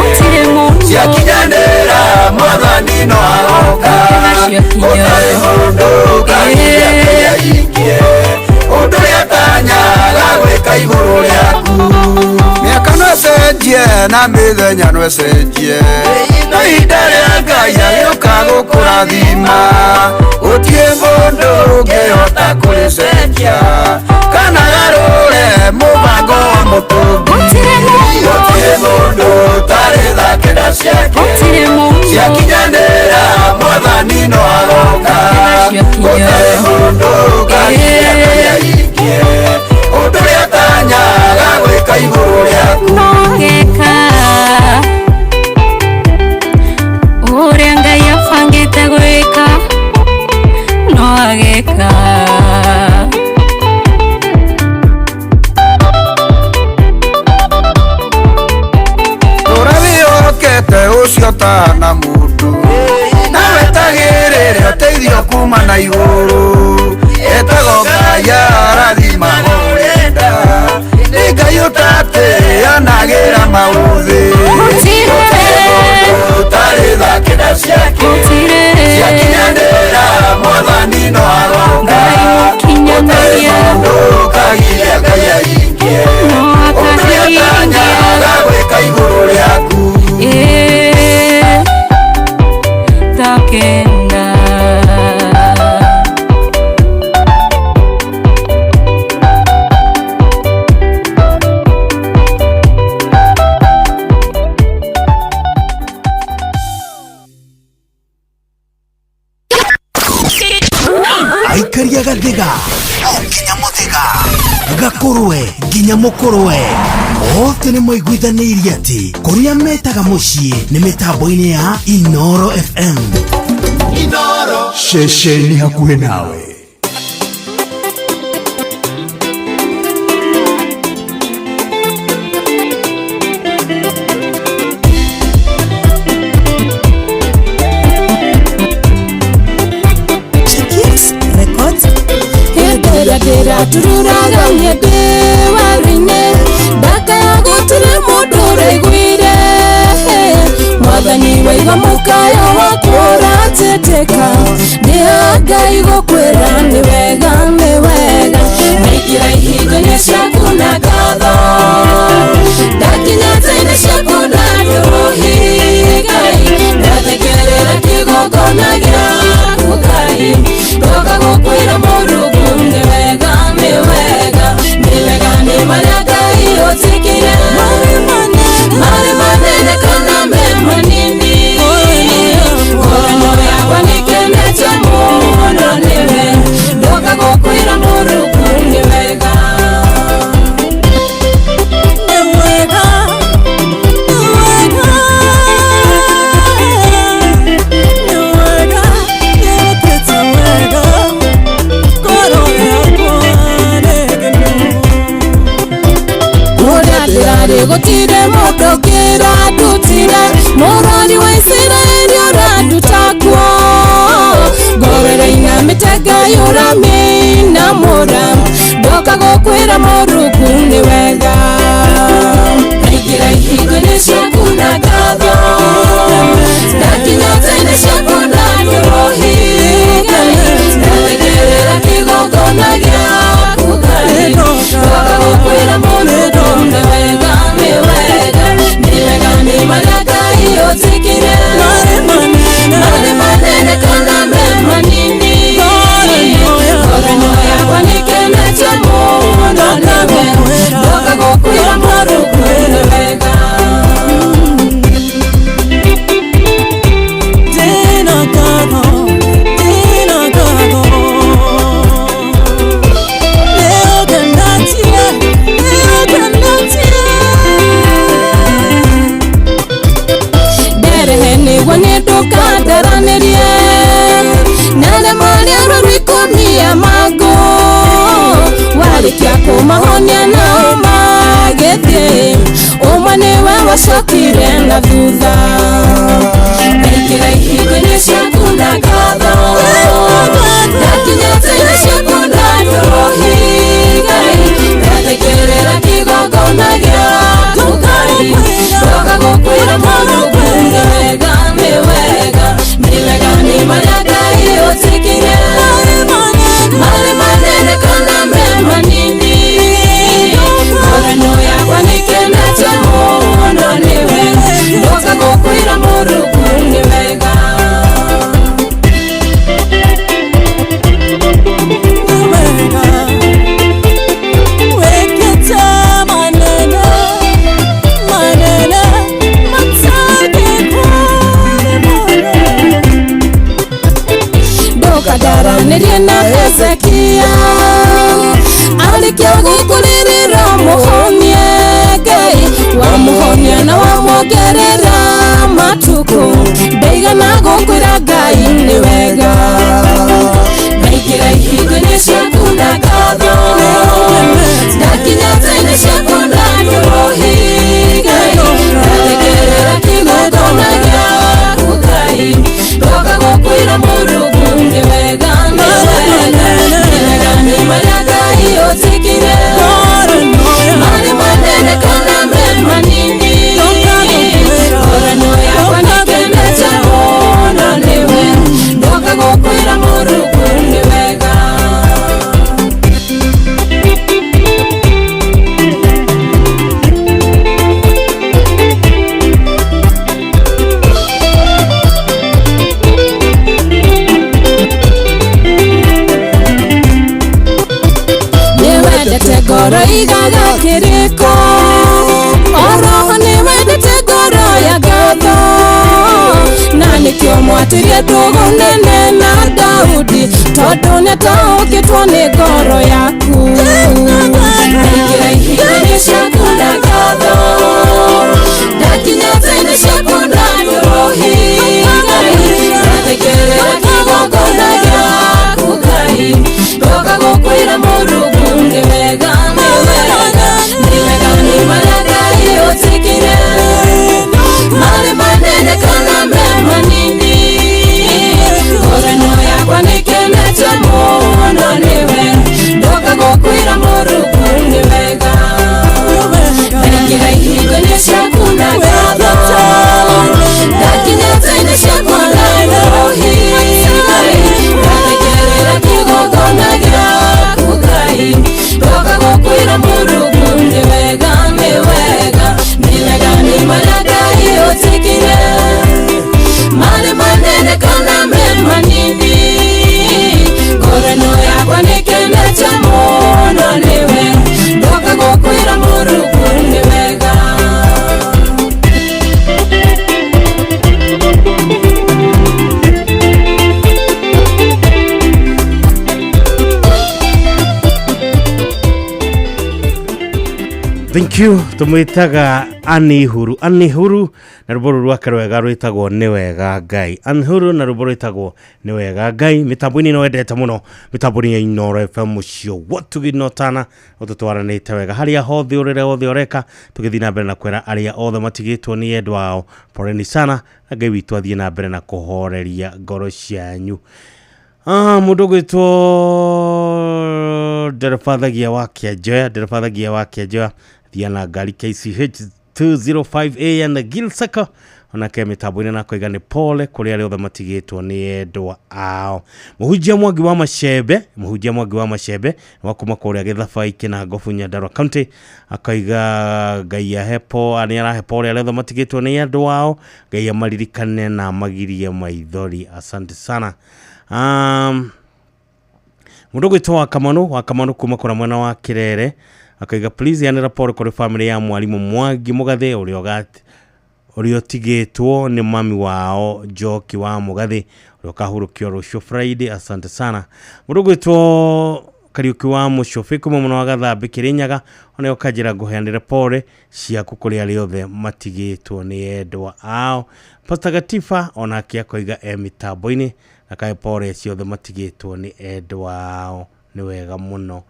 ciakinyanĩra, mwathani no agoka. Gũtarĩ mũndũ ũkagiria kĩrĩa ahingie, ũndũ ũrĩa atanyaga gwĩka igũrũ rĩaku. Mĩaka no ĩcenjie na mĩthenya no ĩcenjie, no ihinda rĩa Ngai agĩũka gũkũrathima, gũtirĩ mũndũ ũngĩhota kũrĩcenjia kana garũre mũbango wa mũtũmbi. Gũtirĩ mũndũ ũtarĩ tha kĩrĩa ciake ciakinyanĩra, mwathani no agoka. Gũtarĩ mũndũ ũkagiria kĩrĩa ahingie, ũndũ ũrĩa atanyaga gwĩka igũrũ rĩaku. No geka ũrĩa Ngai abangĩte gwĩka, no ageka. Rora wĩhokete ũcio ũtahana mũndũ, na wetagĩrĩre ũteithio kuma na igũrũ. Etagwo Ngai arathimaga ũrenda, nĩ Ngai ũtateanagĩra maũthĩ. Gũtirĩ mũndũ ũtarĩ tha kĩrĩa ciake ciakinyanĩra, mwathani no agoka. Gũtarĩ mũndũ ũkagiria Ngai ahingie, ũndũ ũrĩa atanyaga gwĩka igũrũ rĩaku. Takenda aikaria gathiga o nginya muthiga gakurwe nginya mukurwe othe nĩ maiguithanĩirie atĩ kũrĩa metaga mũciĩ nĩ mĩtambo-inĩ ya Inoro FM. Inoro ceceni hakuhĩ nawe. Ndĩratururaga nyende waru-inĩ, ndakaya gũtirĩ mũndũ ũraiguire. Mwathani waiga mũkayo wakwa ũrateteka, ndĩha Ngai gũkwĩra nĩ wega nĩ wega. Ndaingĩra ihingo-inĩ ciaku na ngatho, ndakinya nja-inĩ ciaku na ndũrũhi Ngai, ndathekerera kĩgongona gĩaku Ngai, ndoka gũkwĩra Mũrungu nĩ wega nĩ wega nĩ wega nĩ marĩa Ngai ũnjĩkĩire, marĩ manene kana me manini. Ngoro yakwa nĩkenete mũno nĩwe, ndoka gũkwĩra Mũrungu nĩ wega. Nĩ wega, nĩ wega, nĩ wega, nĩwĩkĩte wega, ngoro yakwa nĩ ngenu. Kũrĩa ndĩrarĩ gũtirĩ mũndũ ũngĩrandutire, mũrori wa Isiraeli ũranduta kuo. Ngoro ĩrainamĩte Ngai ũramĩinamũra, ndoka gũkwĩra Mũrungu nĩ wega. Ndaingĩra ihingo-inĩ ciaku na ngatho, ndakinya nja-inĩ ciaku na ndũrũhi Ngai, ndathekerera kĩgongona gĩaku Ngai, ndoka gũkwĩra Mũrungu nĩ wega nĩ wega nĩ wega nĩ marĩa Ngai ũnjĩkĩire, marĩ manene kana me manini. Ngoro yakwa nĩkenete mũno nĩwe, ndoka gũkwĩra Mũrungu nĩ wega. Ndĩna ngatho, ndĩna ngatho, nĩũngenetie, nĩũngenetie. Nderehe nĩguo niĩ ndũkandaranĩrie na arĩa marĩ arwaru ikũmi a mangũ, warĩkia kũmahonia nao magĩthiĩ. Ũmwe nĩwe wacokire na thutha. Ndaingĩra ihingo-inĩ ciaku na ngatho, ndakinya nja-inĩ ciaku na ndũrũhi Ngai, ndathekerera kĩgongona gĩaku Ngai, ndoka gũkwĩra Mũrungu nĩ wega, nĩ wega, nĩ wega, nĩ marĩa Ngai ũnjĩkĩire, marĩ manene kana me manini, ngoro yakwa nĩkenete mũno nĩwe, ndoka gũkwĩra Mũrungu nĩ wega. Ndokandaranĩrie na Hezekia, arĩkia gũkũrĩrĩra mũhonie Ngai, wamũhonia na wamwongerera matukũ, ndaigana gũkwĩra Ngai nĩ wega. Ndaingĩra ihingo-inĩ ciaku na ngatho, ndakinya nja-inĩ ciaku na ndũrũhi Ngai, ndathekerera kĩgongona gĩaku Ngai, ndoka gũkwĩra Mũrungu nĩ wega, nĩ wega, nĩ wega, nĩ marĩa Ngai ũnjĩkĩire, marĩ manene kana me manini, ngoro yakwa nĩkenete mũno nĩwe, ndoka gũkwĩra Mũrungu nĩ wega. Nĩwendete ngoro igaga kĩrĩko, oroho nĩwendete ngoro ya ngatho, na nĩkĩo mwatĩrie ndũgũ nene na Daudi, tondũ nĩataũkĩtwo nĩ ngoro yaku. Ndaingĩra ihingo-inĩ ciaku na ngatho, ndakinya nja-inĩ ciaku na ndũrũhi Ngai, ndathekerera kĩgongona gĩaku Ngai, ndoka gũkwĩra Mũrungu nĩ wega, nĩ wega, nĩ wega, nĩ marĩa Ngai ũnjĩkĩire, marĩ manene kana me manini, ngoro yakwa nĩkenete mũno nĩwe, ndoka gũkwĩra Mũrungu nĩ wega. Ndaingĩra ihingo-inĩ ciaku na ngatho, ndakinya nja-inĩ ciaku na ndũrũhi Ngai, ndathekerera kĩgongona gĩaku Ngai, ndoka gũkwĩra Mũrungu nĩ wega, nĩ wega, nĩ wega, nĩ marĩa Ngai ũnjĩkĩire, marĩ manene kana me manini, ngoro yakwa nĩkenete mũno nĩwe, ndoka gũkwĩra Mũrungu nĩ wega. Thank you. Tumwitaga Annie Huru. Annie Huru na rwĩmbo rũrũ rwake rwega rwĩtagwo nĩ wega Ngai. Annie Huru na rwĩmbo rwĩtagwo nĩ wega Ngai. Mĩtambo-inĩ ĩno wendete mũno, mĩtambo-inĩ ya Inooro FM mũciĩ wotugino tana ũtũtwaranĩte wega harĩa hothe ũrĩre hothe ũreka, tũgĩthiĩ na mbere na kwĩra arĩa othe matigĩtwo nĩ endwa ao poleni sana, na Ngai witũ athiĩ na mbere na kũhoreria ngoro cianyu. Mũndũ ũgwĩtwo nderebathagia wa Kĩanjoya, nderebathagia wa Kĩanjoya thia na ngari KCH 205A na Gilsaka onake mĩtambo-inĩ na koiga nĩ pole kũrĩ arĩa othe matigĩtwo nĩ endwa ao. Mũhunjia Mwangi wa Macembe, mũhunjia Mwangi wa Macembe wa kuma kũrĩa Gĩthabai Kĩnangobu Nyandarua County akoiga Ngai ahe nĩ arahe pole arĩa othe matigĩtwo nĩ endwa ao, Ngai amaririkane na amagirie maithori. Asante sana. Mũndũ ũgwĩtwo wa Kamanu kuma kũrĩa mwena wa Kĩrere akaiga please yanĩra pole kũrĩ family ya mwarimũ Mwangi Mũgathe ũrĩa ũtigĩtwo nĩ mami wao Njoki wa Mũgathe ũrĩa ũkahurũkio rũciũ Friday. Asante sana. Mũndũ ũgwĩtwo Kariuki wa Mũcũbĩ kuma mwena wa Gathambĩ Kĩrĩnyaga ona ũkanjĩra ngũheanĩre pole ciaku kũrĩ arĩa othe matigĩtwo nĩ endwa ao. Pastor Gatifa onake akoiga e mĩtambo-inĩ akahe pole ciothe matigĩtwo nĩ endwa ao. Nĩ wega mũno.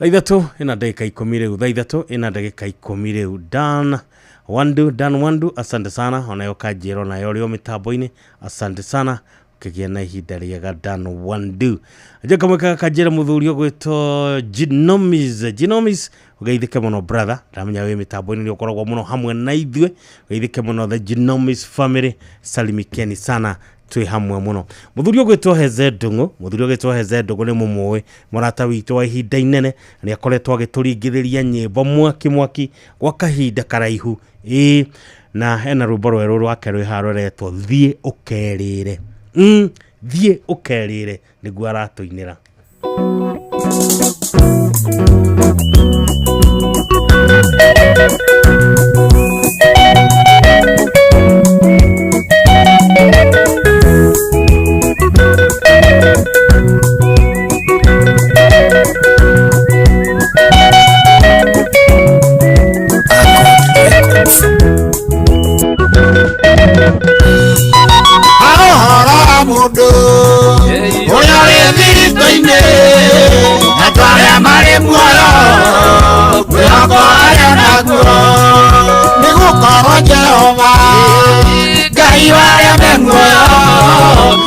Thaa 3 ina ndagĩka 10 rĩu, thaa 3 ina ndagĩka 10 rĩu. Dan Wandu, Dan Wandu, asante sana, onayo kanjĩra onayo ũrĩ o mĩtambo-inĩ, asante sana, ũkĩgĩa na ihinda rĩega Dan Wandu. Nje kamwe kanjĩra mũthuri ũgwĩtwo Genomis, Genomis, ũgeithĩke mũno brother, ndamenya wĩ mĩtambo-inĩ nĩ ũkoragwo mũno hamwe na ithuĩ, ũgeithĩke mũno the Genomis family, salimikeni sana, twĩ hamwe mũno. Mũthuri ũgwĩtwo Heze Ndung'u, mũthuri ũgwĩtwo Heze Ndung'u nĩ mũmũĩ, mũrata witũ wa ihinda inene, nĩ akoretwo agĩtũringithĩria nyĩmbo mwaki mwaki gwa kahinda karaihu, ĩĩ, na hena rwĩmbo rwerũ rwake rwĩ haha rũretwo Thiĩ Ũkerĩre. Thiĩ Ũkerĩre nĩguo aratũinĩra. Ũhoro wa mũndũ ũrĩa ũrĩ thiritũ-inĩ, andũ arĩa marĩ muoyo mwĩhoko arĩa naguo nĩ gũkorwo Jehova Ngai wa arĩa me muoyo,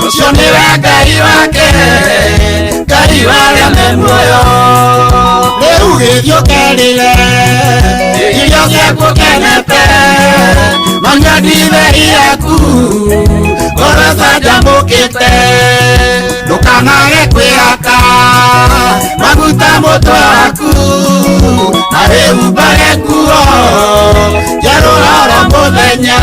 ũcio nĩwe Ngai wake, Ngai wa arĩa me muoyo. Rĩu gĩthiĩ ũkerĩre irio ciaku ũkenete, manyua ndibei yaku ngoro canjamũkĩte, ndũkanage kwĩhaka maguta mũtwe waku na wĩhumbage nguo njerũ oro mũthenya.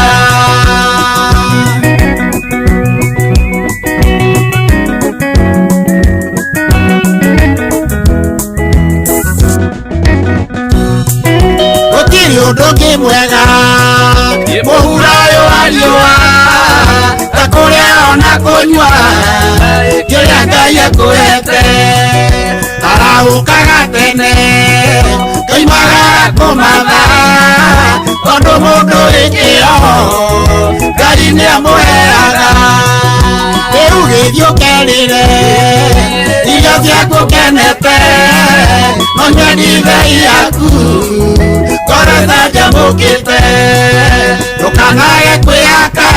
Gũtirĩ ũndũ ũngĩ mwega mũhuro ũyũ wa riũa ta kũrĩa ona kũnyua kĩrĩa Ngai akũhete. Arahũkaga tene koimaga kũmatha, tondũ mũndũ wĩ kĩo Ngai nĩamũheaga. Rĩu gĩthiĩ ũkerĩre irio ciaku ũkenete, no nyua ndibei yaku ngoro canjamũkĩte, ndũkanage kwĩhaka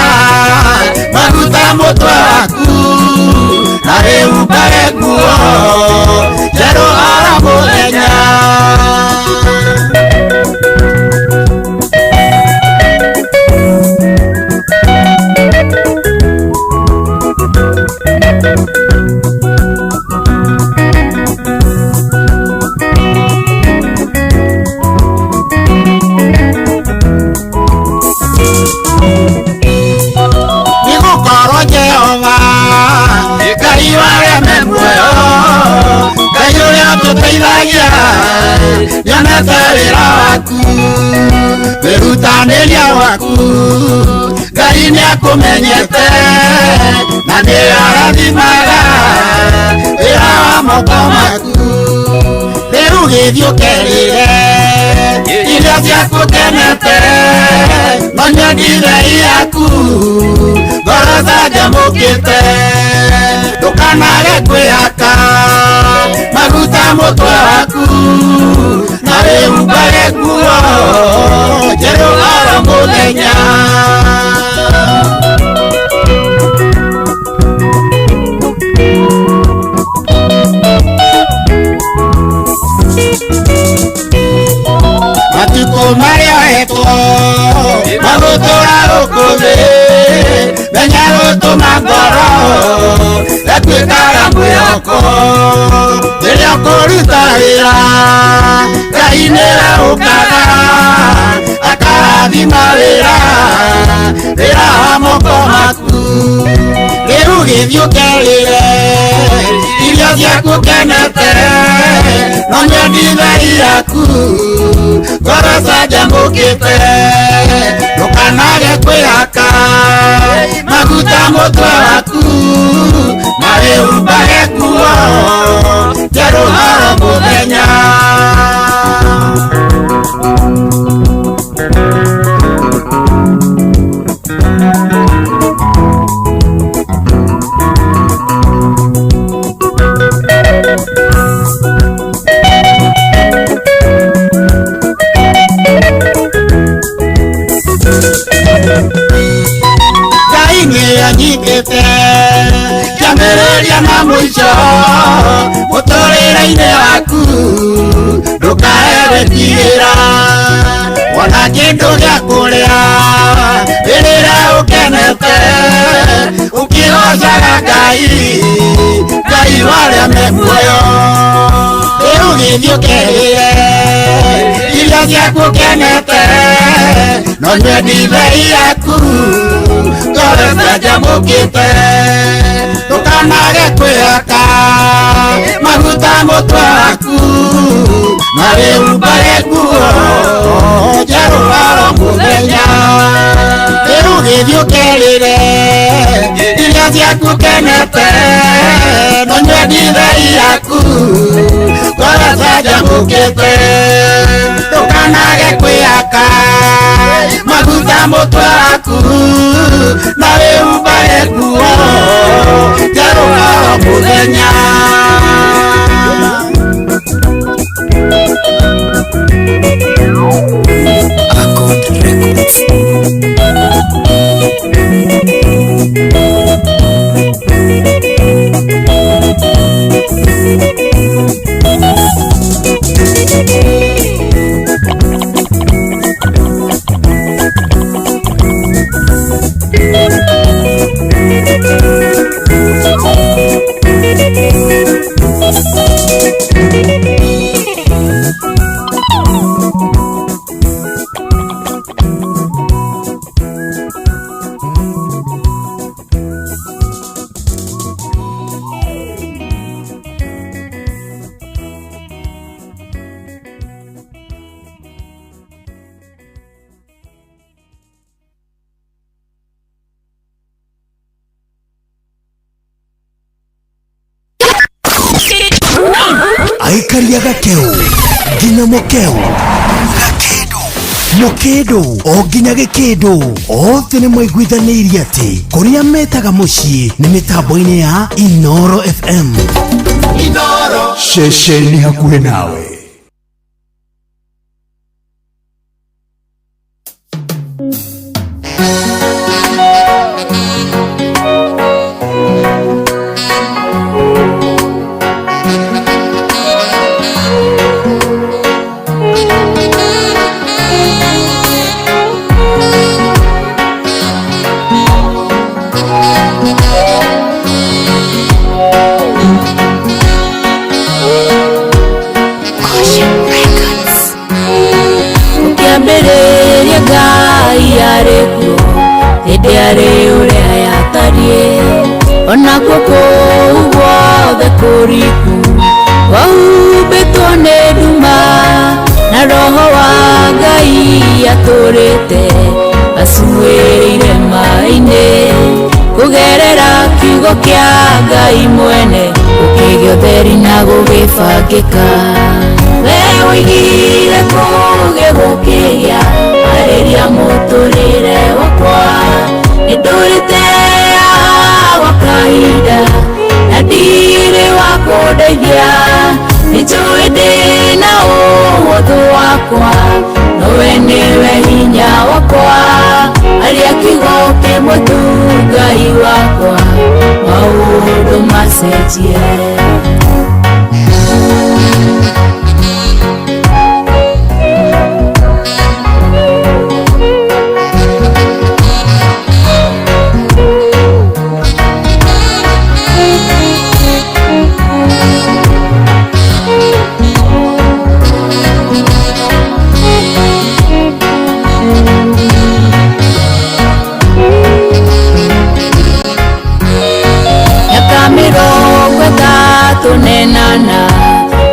maguta mũtwe waku na wĩhumbage nguo njerũ oro mũthenya. Nĩgũkorwo Jehova Ngai wa arĩa me muoyo, Ngai ũrĩa ũtũteithagia, nĩonete wĩra waku, wĩrutanĩria waku, Ngai nĩakũmenyete na nĩarathimaga wĩra wa moko maku. Rĩu gĩthiĩ ũkerĩre irio ciaku ũkenete, no nyua ndibei yaku ngoro canjamũkĩte, ndũkanage kwĩhaka maguta mũtwe waku na wĩhumbage nguo njerũ oro mũthenya. Matukũ marĩa ũhetwo magũtũra gũkũ thĩ, menya gũtũma ngoro ĩtuĩkaga mwĩhoko. Rĩrĩa ũkũruta wĩra Ngai nĩwe ũkaga akarathima wĩra, wĩra wa moko maku. Rĩu gĩthiĩ ũkerĩre irio ciaku ũkenete, no nyua ndibei yaku ngoro canjamũkĩte, ndũkanage kwĩhaka maguta mũtwe waku na wĩhumbage nguo njerũ oro mũthenya. abangĩte kĩambĩrĩria na mũico mũtũrĩre-inĩ waku ndũkae gwĩtigĩra wona kĩndũ gĩa kũrĩa rĩrĩa ũkenete ũkĩgocaga Ngai Ngai warĩa me muoyo rĩu gĩthiĩ ũkerĩre irio ciaku ũkenete no nyue ndibei yaku ngoro canjamũkĩte ndũkanage kwĩhaka maguta mũtwe waku na wĩhumbage nguo njerũ oro mũthenya rĩu gĩthiĩ ũkerĩre irio ciaku ũkenete no nyue ndibei yaku ngoro canjamũkĩte ndũkanage kwĩhaka maguta mũtwe waku na wĩhumbage nguo njerũ oro mũthenya. Accord Records. Aikaria gakeu nginya mukeu gakindu mukindu o nginya gikindu othe nĩ maiguithanĩirie atĩ kũrĩa metaga mũciĩ nĩ mĩtambo-inĩ ya Inoro FM. Inoro ceceni hakuhĩ nawe. Gũgĩbangĩka we ũigire kũgĩ gũkĩgĩa arĩria mũtũrĩre wakwa nĩndũrĩte gwa kahinda na ndirĩ wa kũndeithia nĩnjũĩ ndĩna ũhũthũ wakwa nowe nĩwe hinya wakwa arĩa kiugo kĩmwe tu Ngai wakwa maũndũ macenjie.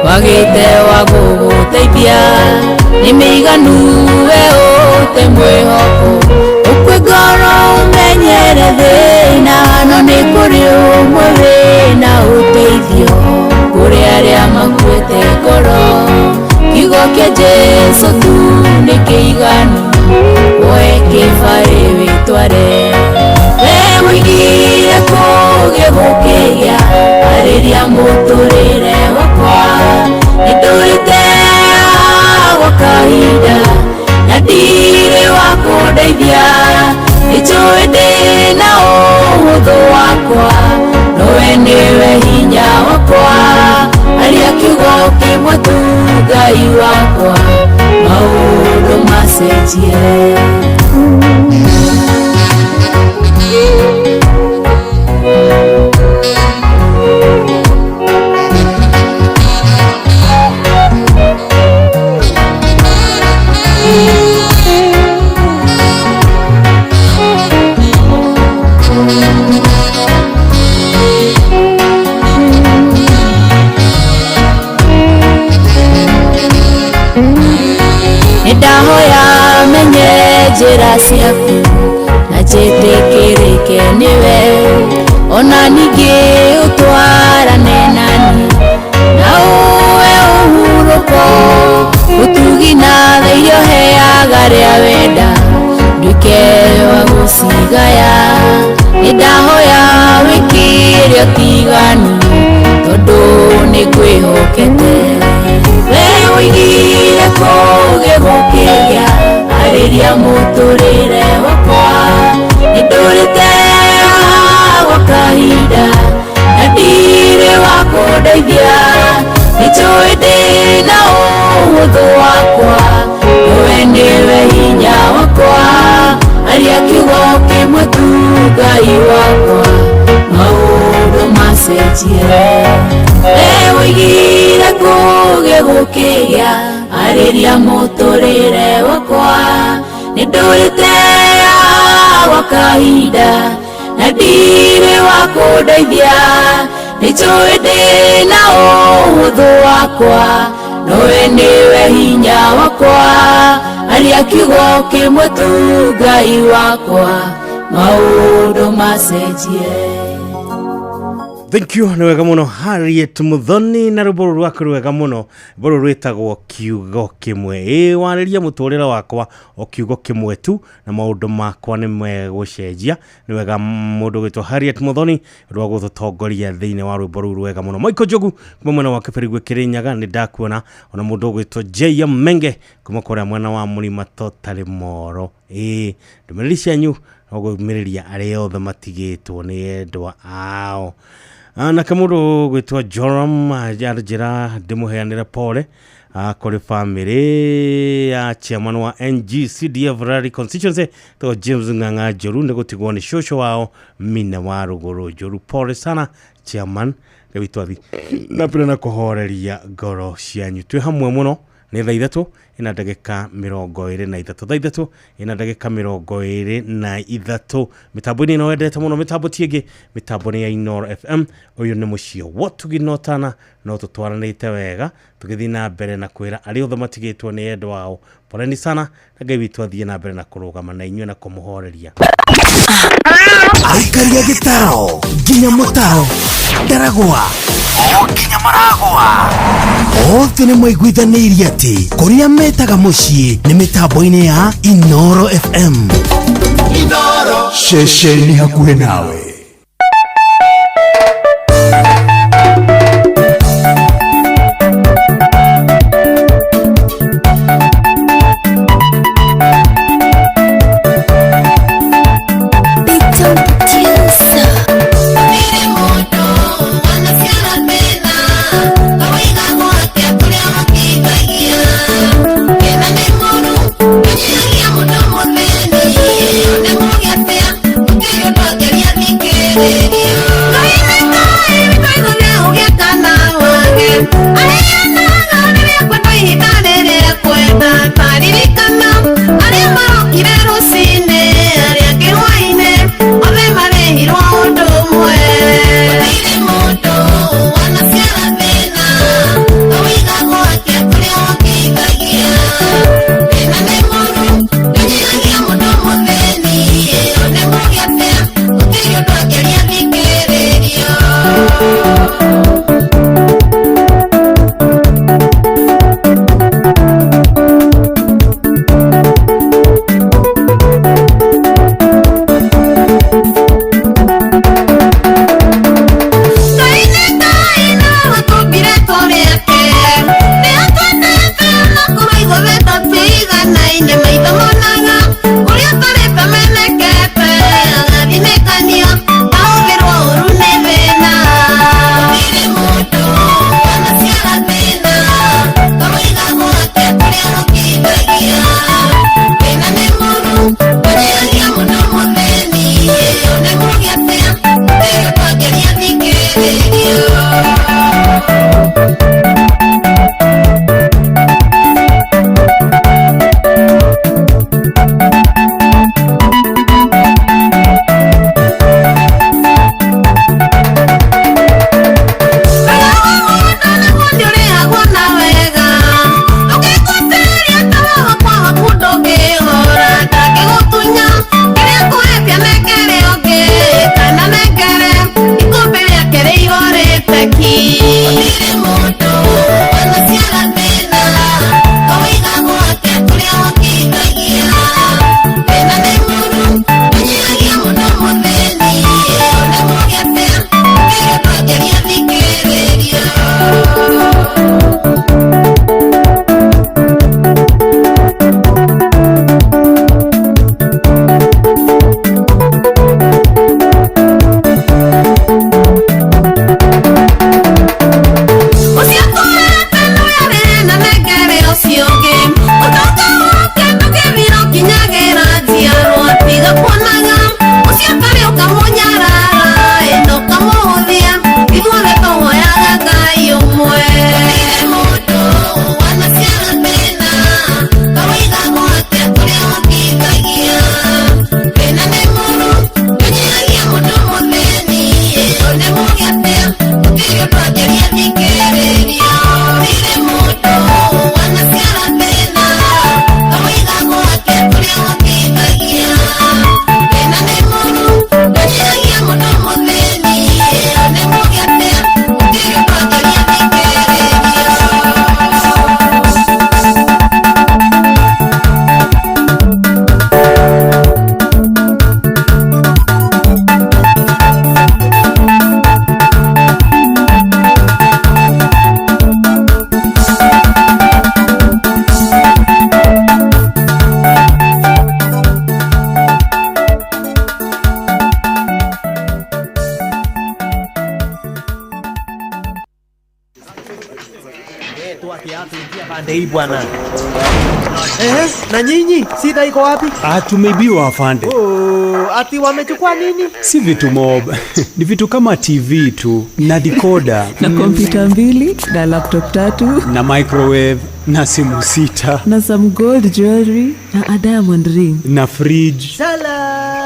Wagĩte wa gũgũteithia nĩ mĩiganu we ũte mwĩhoko ũkue ngoro ũmenyere thĩna no nĩ kũrĩ ũmwe wĩna ũteithio kũrĩ arĩa makuĩte ngoro kiugo kĩa Jesũ tu nĩ kĩiganu woe kĩbarĩ wĩtware we ũigire kũgĩ gũkĩgĩa arĩria mũtũrĩre wakwa nĩndũrĩte gwa kahinda na ndirĩ wa kũndeithia nĩnjũĩ ndĩna ũhũthũ ũhũthũ wakwa nowe nĩwe hinya wakwa aria kiugo kĩmwe tu Ngai wakwa maũndũ macenjie. Nĩndahoya menye njĩra ciaku na njĩtĩkĩrĩke nĩwe ona ningĩ ũtwarane nani na ũwe ũhurũko ũtugi na tha iria ũheaga arĩa wenda nduĩke wa gũcigaya. Nĩndahoya wĩkĩre ũtiganu tondũ nĩngwĩhokete we ũigire kũgĩ gũkĩgĩa arĩria mũtũrĩre wakwa nĩndũrĩte gwa kahinda na ndirĩ wa kũndeithia nĩnjũĩ ndĩna ũhũthũ wakwa nowe nĩwe hinya wakwa aria kiugo kĩmwe tu Ngai wakwa maũndũ macenjie. We ũigire kũgĩ gũkĩgĩa arĩria mũtũrĩre wakwa nĩndũrĩte gwa kahinda na ndirĩ wa kũndeithia nĩnjũĩ ndĩna ũhũthũ wakwa nowe nĩwe hinya wakwa aria kiugo kĩmwe tu Ngai wakwa maũndũ macenjie. Thank you nĩ wega mũno Harriet Muthoni na rwĩmbo rũrũ rwaku rwega mũno rwĩmbo rũrũ rwĩtagwo kiugo kĩmwe. Ĩĩ warĩria mũtũrĩre wakwa o kiugo kĩmwe tu na maũndũ makwa nĩ megũcenjia. Nĩ wega mũndũ gwĩtwo Harriet Muthoni rwa gũtũtongoria thĩinĩ wa rwĩmbo rũu rwega mũno. Michael Njogu kuma mwena wa Kĩbĩrĩgwe Kĩrĩnyaga nĩ ndakuona, ona mũndũ ũgwĩtwo JM Menge kuma kũrĩa mwena wa Mũrima Totally Moro. Ĩĩ ndũmĩrĩri cianyu no gũmĩrĩria arĩa othe matigĩtwo nĩ endwa ao. Nake mũndũ gwĩtwo Joram anjĩra ndĩmũheanĩre pole kũrĩ famĩlĩ ya chairman wa NGCDF Rally constituency to James Ng'ang'a Njoru nĩ gũtigwo nĩ cũcũ wao Mina wa Rũgũrũ Njoru. Pole sana chairman, rĩu twathi na mbere na kũhoreria ngoro cianyu. Twĩ hamwe mũno nĩ thaa ithatũ ina ndagĩka 23, thaa ithatũ ina ndagĩka 23. Mĩtambo-inĩ ĩno wendete mũno, mĩtambo ti ĩngĩ, mĩtambo nĩ ya Inooro FM. Ũyũ nĩ mũciĩ wotugi notana no tũtwaranĩte wega tũgĩthiĩ na mbere na kwĩra arĩa othe matigĩtwo nĩ endwa ao poleni sana, na Ngai witũ athiĩ na mbere na kũrũgama na inyuĩ na kũmũhoreria. Aikaria gĩtaro nginya mũtaro ndaragwa o nginya maragwa othe nĩ maiguithanĩirie atĩ kũrĩa metaga mũciĩ nĩ mĩtambo-inĩ ya Inooro FM. Inooro ceceni hakuhĩ nawe. Maitho monaga ũrĩa tũrĩte menekete, agathinĩkania. Pande hii bwana. Ehe, na nyinyi shida iko wapi? Ah, tumeibiwa afande. Oh, ati wamechukua nini? Si vitu mob. Ni vitu kama TV tu na decoder na kompyuta mbili na laptop tatu na microwave na simu sita na some gold jewelry na a diamond ring na fridge. Salale.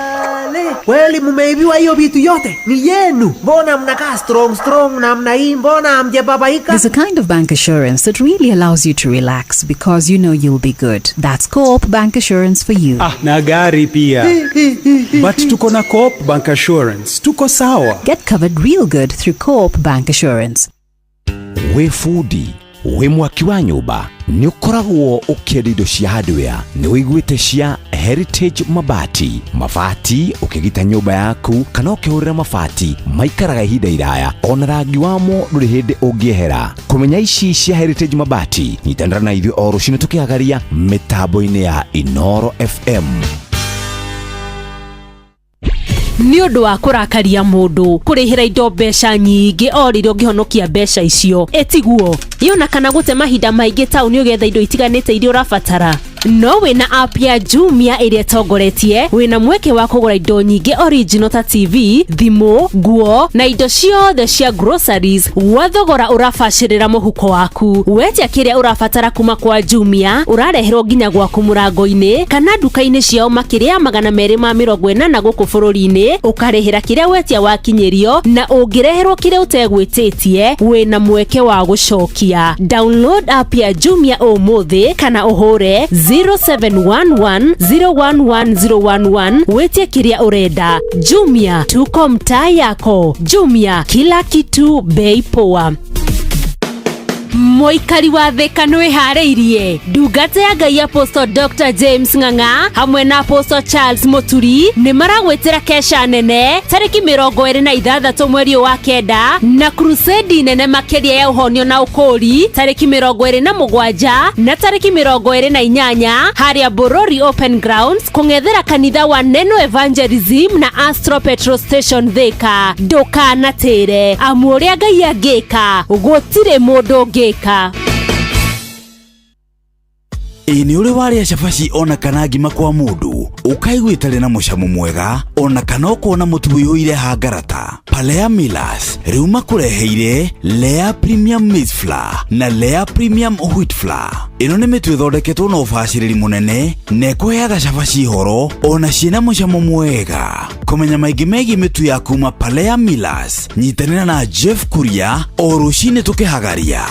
Kweli mumeibiwa hiyo vitu yote? Ni yenu. Mbona mnakaa strong strong namna hii? Mbona hamjababaika? There's a kind of bank assurance that really allows you to relax because you know you'll be good. That's Co-op Bank Assurance for you. Ah, na gari pia. But tuko na Co-op Bank Assurance. Tuko sawa. Get covered real good through Co-op Bank Assurance. Wĩ bundi wĩ mwaki wa nyũmba nĩ ũkoragwo ũkĩenda indo cia hardware nĩ wĩiguĩte cia Heritage Mabati. Mabati ũkĩgita nyũmba yaku kana ũkĩhũrĩra mabati maikaraga ihinda iraya ona rangi wamo ndũrĩ hĩndĩ ũngĩehera. Kũmenya ici cia Heritage Mabati, nyitanĩra na ithuĩ o rũcinĩ tũkĩhagaria mĩtambo-inĩ ya Inoro FM. Nĩ ũndũ wa kũrakaria mũndũ kũrĩhĩra indo mbeca nyingĩ o rĩrĩa ũngĩhonokia mbeca icio ĩtiguo yona kana gũte mahinda maingĩ taũni ũgetha indo itiganĩte iria ũrabatara. No wĩna app ya Jumia ĩrĩa ĩtongoretie wĩna mweke wa kũgũra indo nyingĩ original ta TV, thimũ, nguo na indo ciothe cia groceries gwa thogora ũrabacĩrĩra mũhuko waku. Wetia kĩrĩa ũrabatara kuma kwa Jumia ũrareherwo nginya gwaku mũrango-inĩ kana nduka-inĩ ciao makĩria ya 280 gũkũ bũrũri-inĩ, ũkarĩhĩra kĩrĩa wetia wakinyĩrio na ũngĩreherwo kĩrĩa ũtegwĩtĩtie wĩna mweke wa gũcokia. Download app ya Jumia ũmũthĩ kana ũhũre 0711 011011 wetie kĩrĩa ũrenda. Jumia, tuko mtaa yako. Jumia, kila kitu bei poa. Mũikari wa Thĩka nĩwĩharĩirie. Ndungata ya Ngai Apostle Dr. James Ng'ang'a hamwe na Apostle Charles Mũturi nĩ maragwĩtĩra kesha nene tarĩki 26 mweri wa 9 na crusade nene makĩria ya ũhonio na ũkũũri tarĩki 27 na tarĩki 28 harĩa Borori Open Grounds kũng'ethera kanitha wa Neno Evangelism na Astro Petrol Station Thĩka. Ndũkanatĩre amu ũrĩa Ngai angĩka gũtirĩ mũndũ ũngĩka. Ĩ nĩ ũrĩ warĩa cabaci ona kana ngima kwa mũndũ ũkaigua ĩtarĩ na mũcamo mwega ona kana ũkona mũtu ũiyũire hangarata? Palea Millers rĩu makũreheire Lea Premium Maize Flour na Lea Premium Wheat Flour. Ĩno nĩ mĩtu ĩthondeketwo na ũbacĩrĩri mũnene na ĩkũheaga cabaci horo ona ciĩna mũcamo mwega. Kũmenya maingĩ megiĩ mĩtu ya kuma Palea Millers, nyitanĩra na Jeff Kuria o rũcinĩ tũkĩhagaria.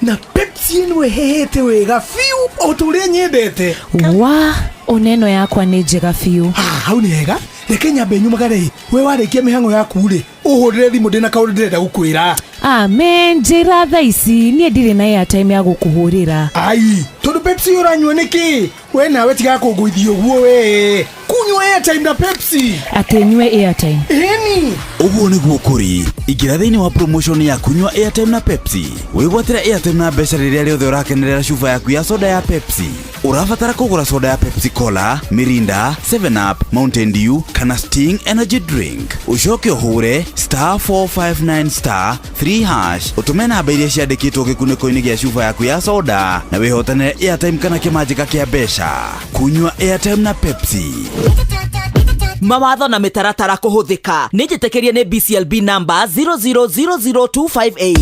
Na Pepsi ĩno ĩhehete wega biũ o ta ũrĩa nyendete. Wa oneno yakwa nĩ njega biũ. Hau nĩ hega. Reke nyambe nyumagare. We warĩkia mĩhang'o yaku rĩ, ũhũrĩre thimũ ndĩna kaũndũ ndĩrenda gũkwĩra. Amen, njĩra thaa ici niĩ ndirĩ na airtime ya gũkũhũrĩra. Ai, tondũ Pepsi ũranyua nĩkĩ? We nawe tiga kũngũithia ũguo we. Kunyua airtime na Pepsi. Atĩ nyue airtime. Ĩni. Ũguo nĩguo kũrĩ. Ingĩra thĩinĩ wa promotion ya kunyua airtime na Pepsi. Wĩgwatĩre airtime na mbeca rĩrĩa rĩothe ũrakenerera cuba yaku ya soda ya Pepsi. Ũrabatara kũgũra soda ya Pepsi Cola, Mirinda, 7 Up, Mountain Dew kana Sting Energy Drink. Ũcoke ũhũre *459 *3# ũtũme namba iria ciandĩkĩtwo gĩkunĩko-inĩ gĩa cuba yaku ya soda na wĩhotanĩre airtime kana kĩmanjĩka kĩa mbeca. Kunyua airtime na Pepsi. Mawatho na mĩtaratara kũhũthĩka nĩ njĩtĩkĩrie nĩ BCLB number 0000258.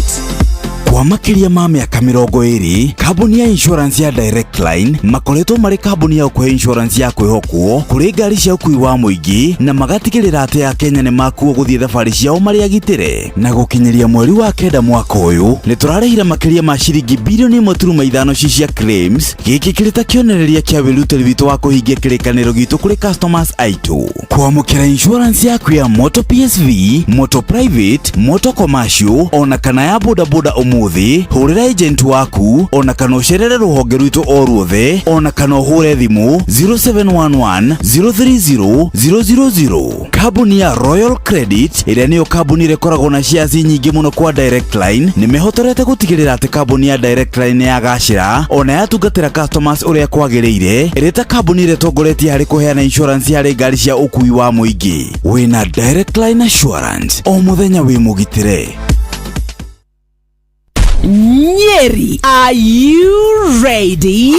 Kwa makĩria ma mĩaka 20, kambuni ya insurance ya Direct Line makoretwo marĩ kambuni ya ũkũhe insurance ya kwĩhokwo kũrĩ ngari cia ũkui wa mũingĩ na magatigĩrĩra atĩ Akenya nĩ makuo gũthiĩ thabarĩ ciao marĩ agitĩre. Na gũkinyĩria mweri wa 9 mwaka ũyũ nĩ tũrarĩhire makĩria ma ciringi bilioni 1.5 ci cia claims. Gĩkĩ kĩrĩ ta kĩonereria kĩa wĩrutĩri witũ wa kũhingia kĩrĩkanĩro gitũ kũrĩ customers aitũ. Kwamũkĩra insurance yaku ya moto PSV, moto private, moto commercial ona kana ya bodaboda ũmũthĩ, hũrĩra agent waku ona kana ũcerere rũhonge rwitũ o ruothe ona kana ũhũre thimũ 0711 030 000. Kambuni ya Royal Credit ĩrĩa nĩyo kambuni ĩrĩa ĩkoragwo na shares nyingĩ mũno kwa Direct Line nĩ mehotorete gũtigĩrĩra atĩ kambuni ya Direct Line nĩ yagacĩra ona yatungatĩra customers ũrĩa kwagĩrĩire, ĩrĩ ta kambuni ĩrĩa ĩtongoretie harĩ kũheana insurance harĩ ngari cia ũkui wa mũingĩ. Wĩna Direct Line Assurance o mũthenya wĩ mũgitĩre. Nyeri, are you ready?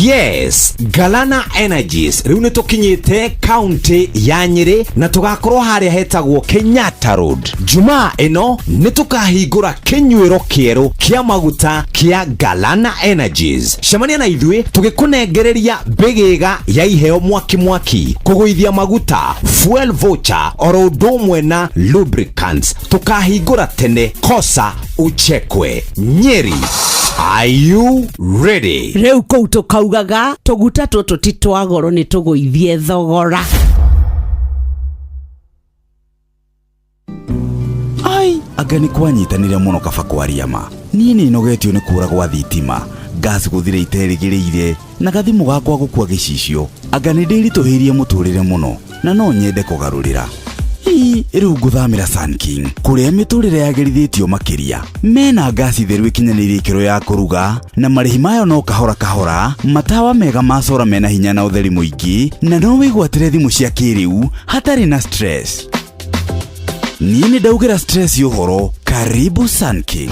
Yes, Galana Energies rĩu nĩ tũkinyĩte kaunti ya Nyĩrĩ na tũgakorwo harĩa hetagwo Kenyatta Road. Jumaa ĩno nĩ tũkahingũra kĩnyuĩro kĩerũ kĩa maguta kĩa Galana Energies. Cemania na ithuĩ tũgĩkũnengereria mbĩgĩga ya iheo mwaki mwaki, kũgũithia maguta, fuel voucher oro ũndũ ũmwe na lubricants. Tũkahingũra tene kosa uchekwe. Nyeri, are you ready? Rĩu kũu tũkaugaga tũguta tũtũ ti twa goro nĩ tũgũithie thogora. Ai, anga nĩ kwanyitanĩre mũno kaba kwaria ma. Niĩ nĩ nogetio nĩ kũra gwa thitima, gas gũthira iterĩgĩrĩire na gathimũ gakwa gũkua gĩcicio. Anga nĩ ndĩritũhĩirie mũtũrĩre mũno na no nyende kũgarũrĩra. Ii, rĩu ngũthamĩra Sun King kũrĩa mĩtũrĩre yagĩrithĩtio makĩria. Mena ngasi theru ĩkinyanĩirie ikĩro ya kũruga na marĩhi mayo no kahora kahora, matawa mega ma cora mena hinya na ũtheri mũingĩ, na no wĩgwatĩre thimũ cia kĩrĩu hatarĩ na stress. Niĩ nĩ ndaugĩra stress ũhoro. Karibu Sun King.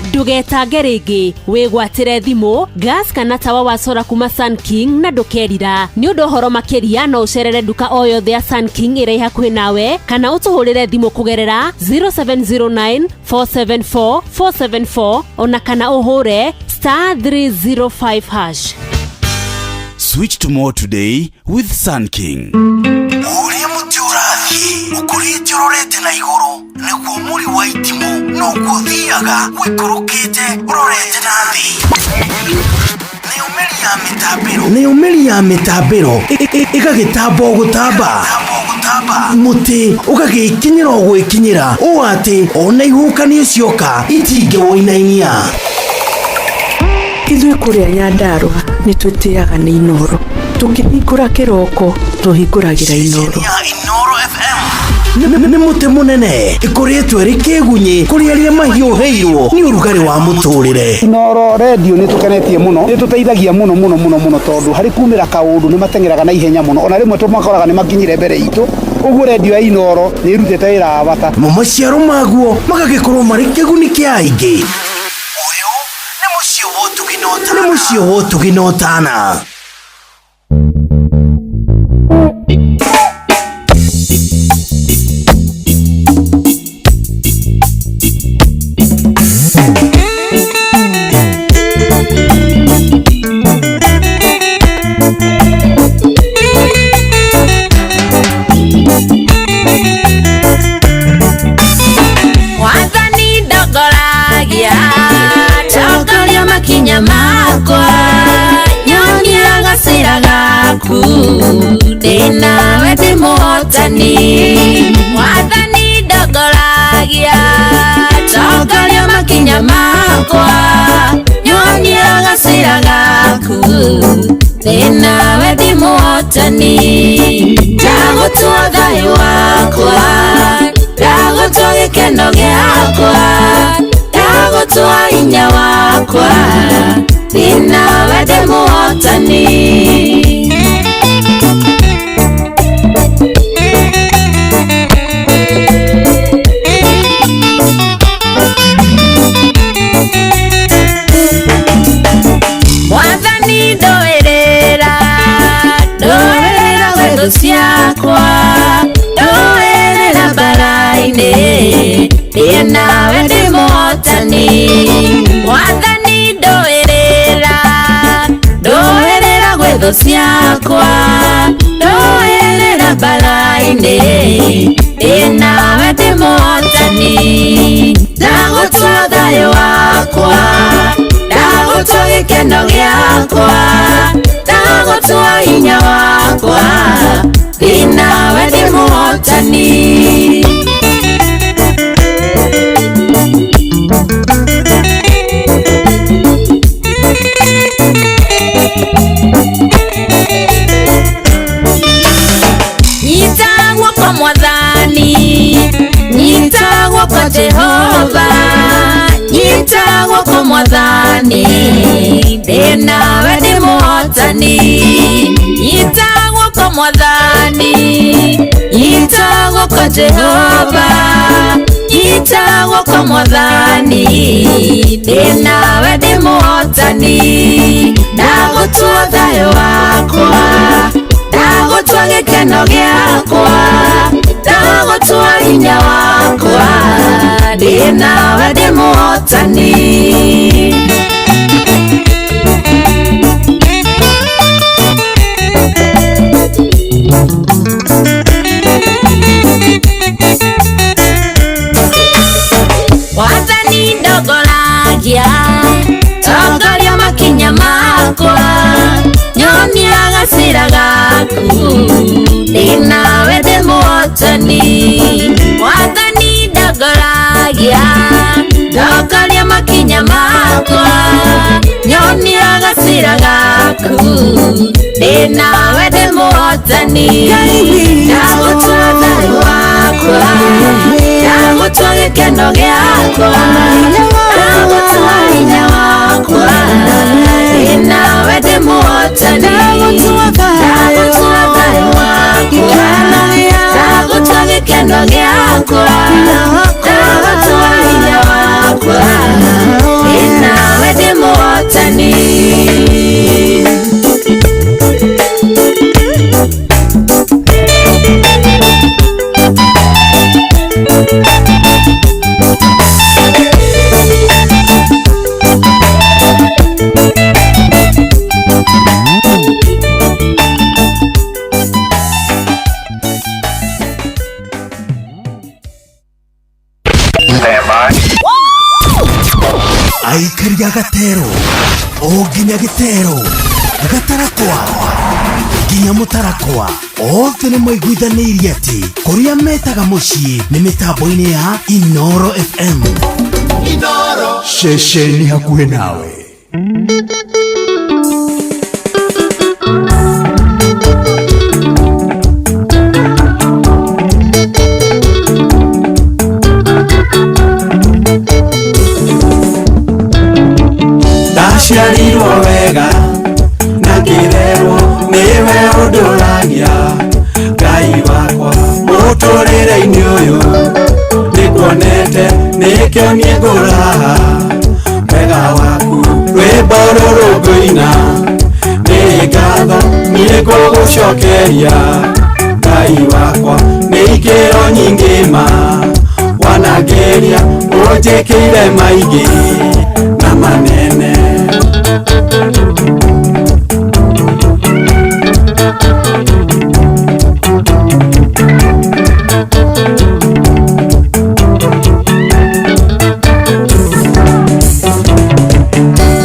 Ndũgetange rĩngĩ, wĩgwatĩre thimũ, gas kana tawa wa sora kuma Sun King na ndũkerira. Nĩ ũndũ ũhoro makĩria no ũcerere nduka o yothe ya Sun King ĩrĩa ĩ hakuhĩ nawe kana ũtũhũrĩre thimũ kũgerera 0709 474 474 ona kana ũhũre *305 hash. Switch to more today with Sun King. Ũrĩa mũtĩ ũrathiĩ ũkũrĩte ũrorete na igũrũ nĩguo mũri wa itimũ noguo ũthiaga ũikũrũkĩte ũrorete na thĩ. Nayo mĩri ya mĩtambĩro ĩgagĩtamba o gũtamba, mũtĩ ũgagĩkinyĩra o gwĩkinyĩra ũũ atĩ ona ihuhũkanio cioka itingĩwũinainia. Ithuĩ kũrĩa Nyandarũa nĩ twĩtĩaga nĩ Inoro, tũkĩhingũra kĩroko tũhingũragĩra Inoro. Nĩ mũtĩ mũnene ĩkũrĩtwo ĩrĩ kĩgunyĩ kũrĩ arĩa mahiũhĩirwo nĩ ũrugarĩ wa mũtũrĩre. Inoro redio nĩ tũkenetie mũno, nĩ tũteithagia mũno mũno mũno mũno tondũ harĩ kumĩra kaũndũ nĩ mateng'eraga na ihenya mũno, ona rĩmwe tũmakoraga nĩ makinyire mbere itũ. Ũguo redio ya Inoro nĩ ĩrutĩte wĩra wa bata. Mo maciaro maguo magagĩkorwo marĩ kĩguni kĩa aingĩ. Ũyũ nĩ mũciĩ wa ũtugi na ũtana. Nĩ mũciĩ wa ũtugi na ũtana. Wathani ndongoragia, tongoria makinya makwa, nyonia gacĩra gaku, ndĩ nawe ndĩ mũhotani. Wathani ndongoragia, tongoria makinya makwa, nyonia gacĩra gaku, ndĩ nawe ndĩ mũhotani. Ndagũtua thayũ wakwa, ndagũtua gĩkeno gĩakwa, ndagũtua hinya wakwa, ndĩ nawe ndĩ mũhotani. Mwathani ndũĩrĩra, ndũĩrĩra gwĩ thũ ciakwa, ndũĩrĩra mbara-inĩ, ndĩ nawe ndĩ mũhotani. Mwathani ndũĩrĩra, ndũĩrĩra gwĩ thũ ciakwa, ndũĩrĩra mbara-inĩ, ndĩ nawe ndĩ mũhotani. Ndagũtua thayũ wakwa, ndagũtua gĩkeno gĩakwa, ndagũtua hinya wakwa, ndĩ nawe ndĩ mũhotani. Nyita guoko Mwathani, nyita guoko Jehova, nyita guoko Mwathani, ndĩ nawe ndĩ mũhotani. Nyita guoko Mwathani, nyita guoko Jehova, Nyita guoko mwathani ndĩ nawe ndĩ mũhotani ndagũtua thayũ wakwa ndagũtua gĩkeno gĩakwa ndagũtua hinya wakwa ndĩ nawe ndĩ mũhotani. Wathani ndongoragia tongoria makinya makwa nyonia gacĩra gaku ndĩ nawe ndĩ mũhotani. Wathani ndongoragia tongoria makinya makwa nyonia gacĩra gaku ndĩ nawe ndĩ mũhotani. Ndagũtua thayũ wakwa ndagũtua gĩkeno gĩakwa ndagũtua hinya wakwa ndĩ nawe ndĩ mũhotani. Ndagũtua thayũ wakwa ndagũtua gĩkeno gĩakwa ndagũtua hinya wakwa ndĩ nawe ndĩ mũhotani. Aikaria gatero o nginya gĩtero gatarakwa nginya mũtarakwa othe nĩ maiguithanĩirie atĩ kũrĩa metaga mũciĩ nĩ mĩtambo-inĩ ya Inoro FM. Inoro ceceni hakuhĩ nawe. Ndaciarirwo wega na ngĩrerwo nĩwe ũndũragia Ngai wakwa mũtũrĩre-inĩ ũyũ nĩnguonete nĩkĩo niĩ ngũraha wega waku rwĩmbo rũrũ ngũina nĩ ngatho niĩ ngũgũcokeria Ngai wakwa nĩ ikĩro nyingĩ ma wanangĩria ũnjĩkĩire maingĩ na manene.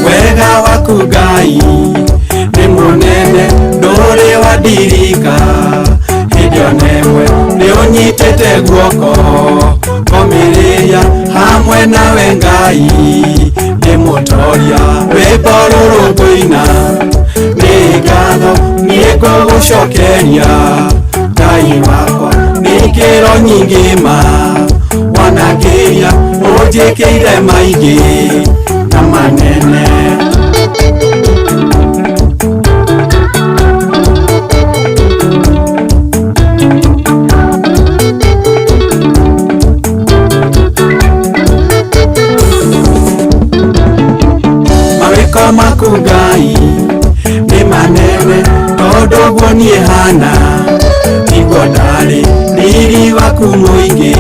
Wega waku Ngai nĩ mũnene ndũrĩ wandirika hĩndĩ ona ĩmwe nĩ ũnyitĩte guoko ngomĩrĩria hamwe nawe Ngai ndĩ mũtoria rwĩmbo rũrũ ngũina nĩ ngatho niĩ ngũgũcokeria Ngai wakwa nĩ ikĩro nyingĩ ma wanangĩria ũnjĩkĩire maingĩ na manene. Mawĩko maku Ngai nĩ manene tondũ ũguo niĩ hana nĩguo ndarĩ riri waku mũingĩ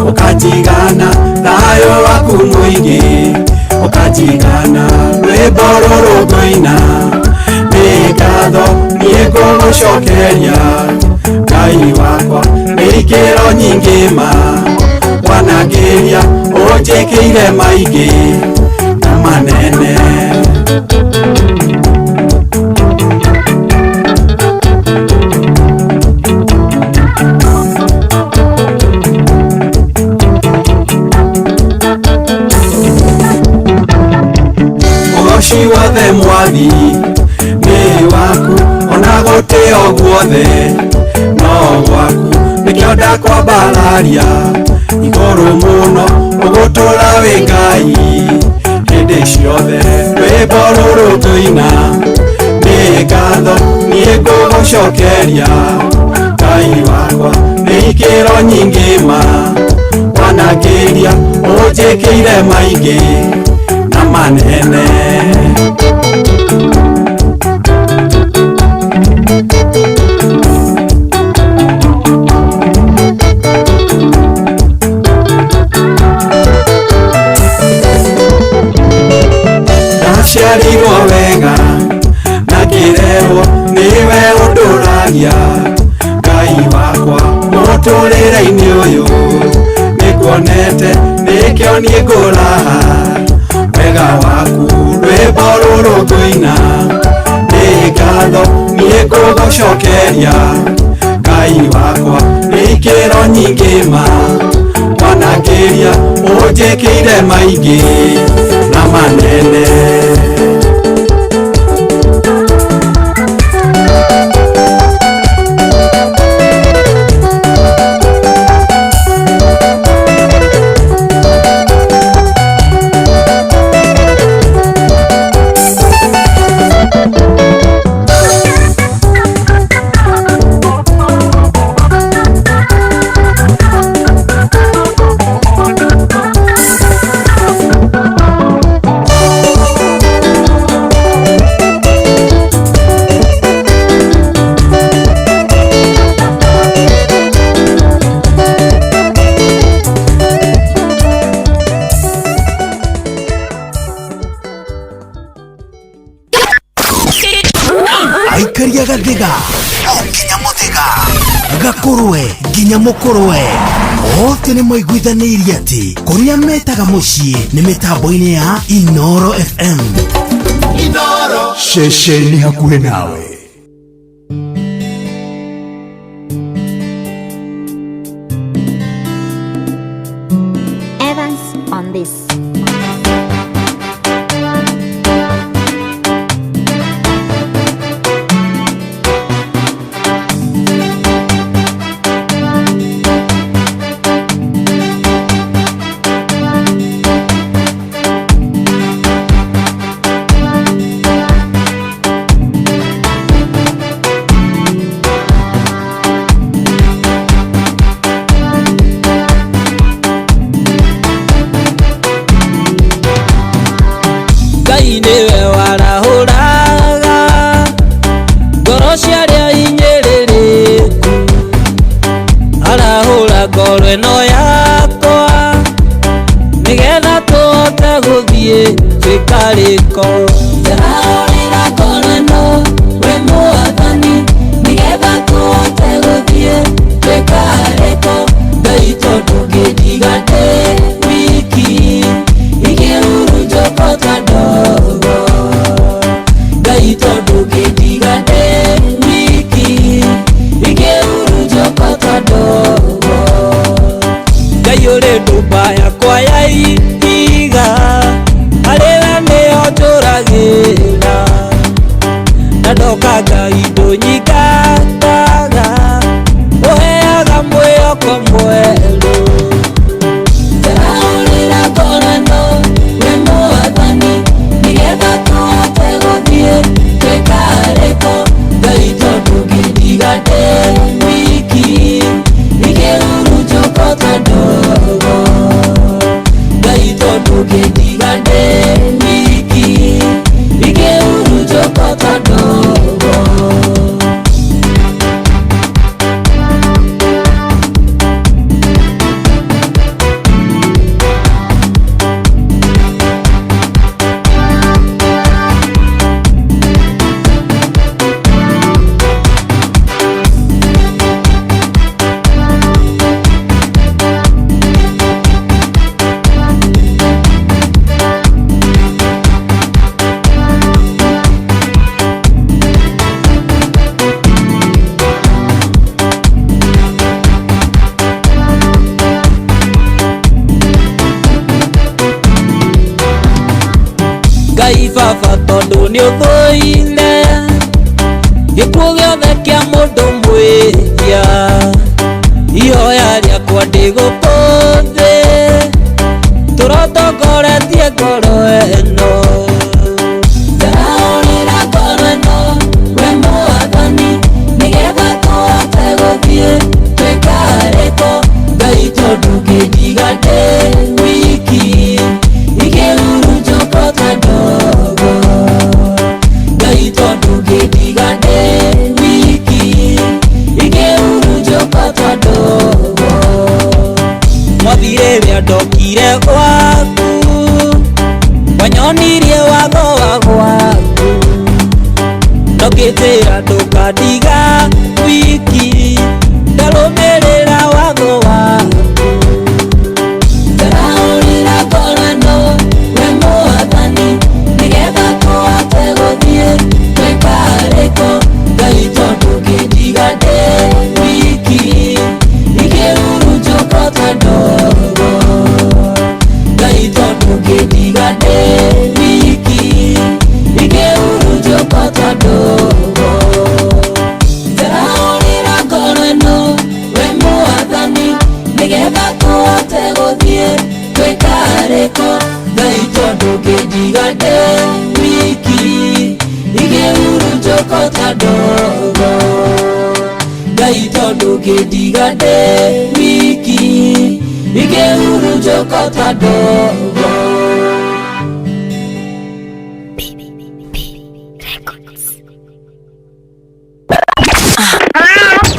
ũkanjigana thayũ waku mũingĩ ũkanjigana rwĩmbo rũrũ ngũina nĩ ngatho niĩ ngũgũcokeria Ngai wakwa nĩ ikĩro nyingĩ ma wanangĩria ũnjĩkĩire maingĩ na manene. Ũgoci wothe mwathi nĩ waku ona gũtĩo guothe no gwaku nĩkĩo ndakwambararia igũrũ mũno ũgũtũra wĩ Ngai hĩndĩ ciothe rwĩmbo rũrũ ngũina nĩ ngatho niĩ ngũgũcokeria Ngai wakwa nĩ ikĩro nyingĩ ma wana Mwanakĩria ũnjĩkĩire maingĩ na manene. Ndaciarirwo wega na ngĩrerwo nĩwe ũndũragia Ngai wakwa mũtũrĩre-inĩ ũyũ nĩnguonete nĩkĩo niĩ ngũraha wega waku rwĩmbo rũrũ ngũina nĩ ngatho niĩ ngũgũcokeria Ngai wakwa nĩ ikĩro nyingĩ ma Mwanakĩria ũnjĩkĩire maingĩ na manene. Aikaria gathiga o nginya muthiga gakurwe nginya mukurwe othe nĩ maiguithanĩirie atĩ kũrĩa metaga mũciĩ nĩ mĩtambo-inĩ ya Inoro FM. Inoro ceceni hakuhĩ nawe. Evans on this. Ngai nĩwe warahũraga ngoro cia arĩa hinyĩrĩrĩku, arahũra ngoro ĩno yakwa nĩgetha tũhote gũthiĩ twĩkarĩko. Ndarahũrĩra ngoro ĩno wĩ Mwathani nĩgetha tũhote gũthiĩ twĩkarĩko. Ngai tondũ ngĩndiga ndĩ wiki ingĩhurunjũka ta ndogo. Ngai tondũ ngĩndiga ndĩ wiki ingĩhurunjũka ta ndogo. Ngai ũrĩ ndũmba yakwa ya ihiga, harĩ we nĩho njũragĩra, na ndoka Ngai ndũnyingataga, ũheaga mwĩhoko mwerũ. Ndarahũrĩra ngoro ĩno wĩ Mwathani nĩgetha tũhote gũthiĩ twĩkarĩko. Ngai tondũ ngĩndiga ndĩ wiki ingĩhurunjũka ta ndogo. Ngai tondũ ngĩndiga ndĩ wiki ingĩhurunjũka ta ndogo. Ngai baba tondũ nĩũthũire gĩkuũ gĩothe kĩa mũndũ mwĩhia, ihoya rĩakwa ndĩgũkũ thĩ tũrotongoretie ngoro ĩno. Ndarahũrĩra ngoro ĩno wĩ Mwathani nĩgetha tũhote gũthiĩ twĩkarĩko. Ngai tondũ ngĩndiga ndĩ Ndokire gwaku wanyonirie watho wa gwaku ndokĩtĩra ndũkandiga wiki ndarũmĩrĩra watho waku Ndaraũrĩra ngoro ĩno we mwathani nĩgetha tũhote gũthiĩ twĩkarĩko Ngai tondũ ngĩndiga ndĩ wiki ingĩhurunjũka ta ndogo Ngai tondũ ngĩndiga ndĩ wiki ingĩhurunjũka ta ndogo Ndaraũrĩra ngoro ĩno we mwathani nĩgetha tũhote gũthiĩ twĩkarĩko Ngai tondũ ngĩndiga ndĩ wiki ingĩhurunjũka ta ndogo Ngai tondũ ngĩndiga ndĩ wiki ingĩhurunjũka ta ndogo.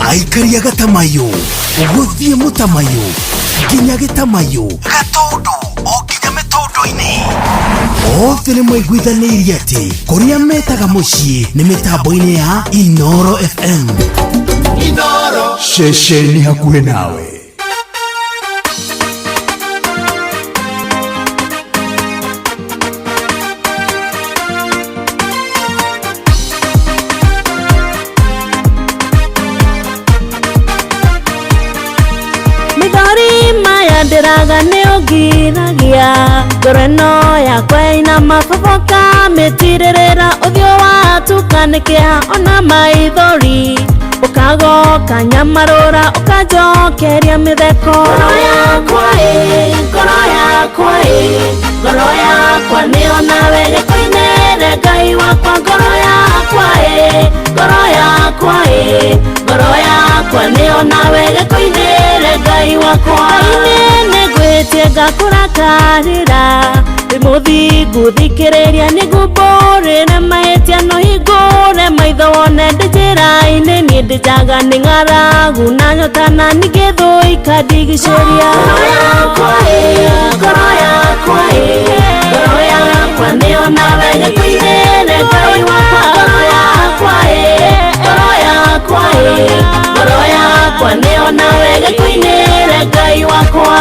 Aikaria gatamayo gũthiĩ mũtamayo nginya gĩtamayo gatũndũ o nginya mĩtũndũ-inĩ othe nĩ maiguithanĩirie atĩ kũrĩa metaga mũciĩ nĩ mĩtambo-inĩ ya Inoro FM. Inoro ceceni hakuhĩ nawe. Mithori maya ndĩraga nĩ ũngiragia ngoro ĩno yakwa ĩna maboboka mĩtirĩrĩra ũthiũ watuka nĩ kĩeha ona maithori ũkagoka nyamarũra ũkanjokeria mĩtheko. Ngoro yakwa ĩ, ngoro yakwa ĩ, ngoro yakwa nĩyo nawe gĩkũinĩre Ngai wakwa. Ngoro yakwa ĩ, ngoro yakwa ĩ, ngoro yakwa nĩyo nawe gĩkũinĩre Ngai wakwa. Ngai nĩngwĩtie ngakũrakarĩra wĩ mũthingu thikĩrĩria nĩngumbũrĩre mahĩtia no hingũre maitho wone ndĩ njĩra-inĩ niĩ ndĩnjaga nĩ ng'aragu na nyota na ningĩ thũ ikandigicĩria. Ngoro yakwa ĩ, ngoro yakwa ĩ, ngoro yakwa nĩyo nawe gĩkũinĩre Ngai wakwa. Ngoro yakwa ĩ, ngoro yakwa ĩ, ngoro yakwa nĩyo nawe gĩkũinĩre Ngai wakwa.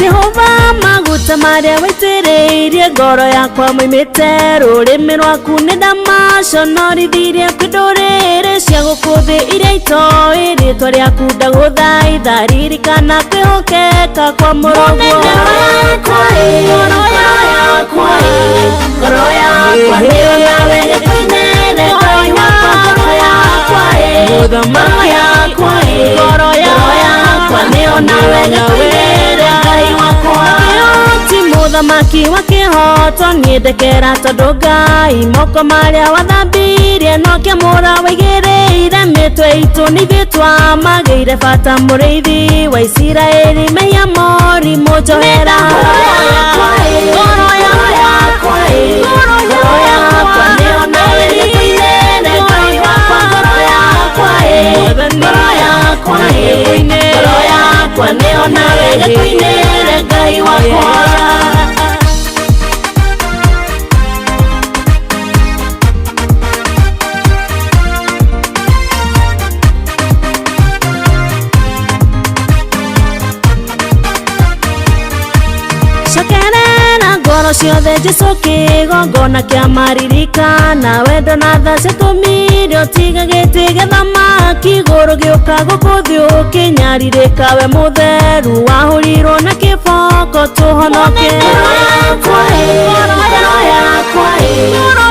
Jehova maguta marĩa waitĩrĩirie ngoro yakwa moimĩte rũrĩmĩ rwaku nĩ ndamaconorithirie kwĩ ndũrĩrĩ cia gũkũ thĩ iria itoĩ rĩtwa rĩaku ndagũthaitha ririkana kwĩhokeka kwa mũrũguo. Ngoro yakwa ĩ, ngoro yakwa ĩ, ngoro yakwa nĩyo nawe gĩkũinĩre Ngai wakwa. Ngoro yakwa ĩ, ngoro yakwa ĩ, ngoro yakwa nĩyo nawe gĩkũinĩre Ngai wakwa. Ti mũthamaki wa kĩhoto niĩ ndekera tondũ Ngai moko marĩa wathambirie no kĩamũra waigĩrĩire mĩtwe itũ nĩ ithuĩ twamagĩire bata mũrĩithi wa Isiraeli mehia morimũ njohera. Ngoro yakwa ĩ, ngoro yakwa ĩ, ngoro yakwa nĩyo nawe gĩkũinĩre Ngai wakwa. Ngoro yakwa ĩ, ngoro yakwa ĩ, ngoro yakwa nĩyo nawe gĩkũinĩre Ngai wakwa. Cokerera ngoro ciothe Jesũ kĩgongona kĩa maririkana wendo na tha ciatũmire ũtige gĩtĩ gĩa thamaki igũrũ gĩũka gũkũ thĩ ũkĩnyarirĩka we mũtheru wahũrirwo na kĩboko tũhonoke. Ngoro yakwa ĩ, ngoro yakwa ĩ, ngoro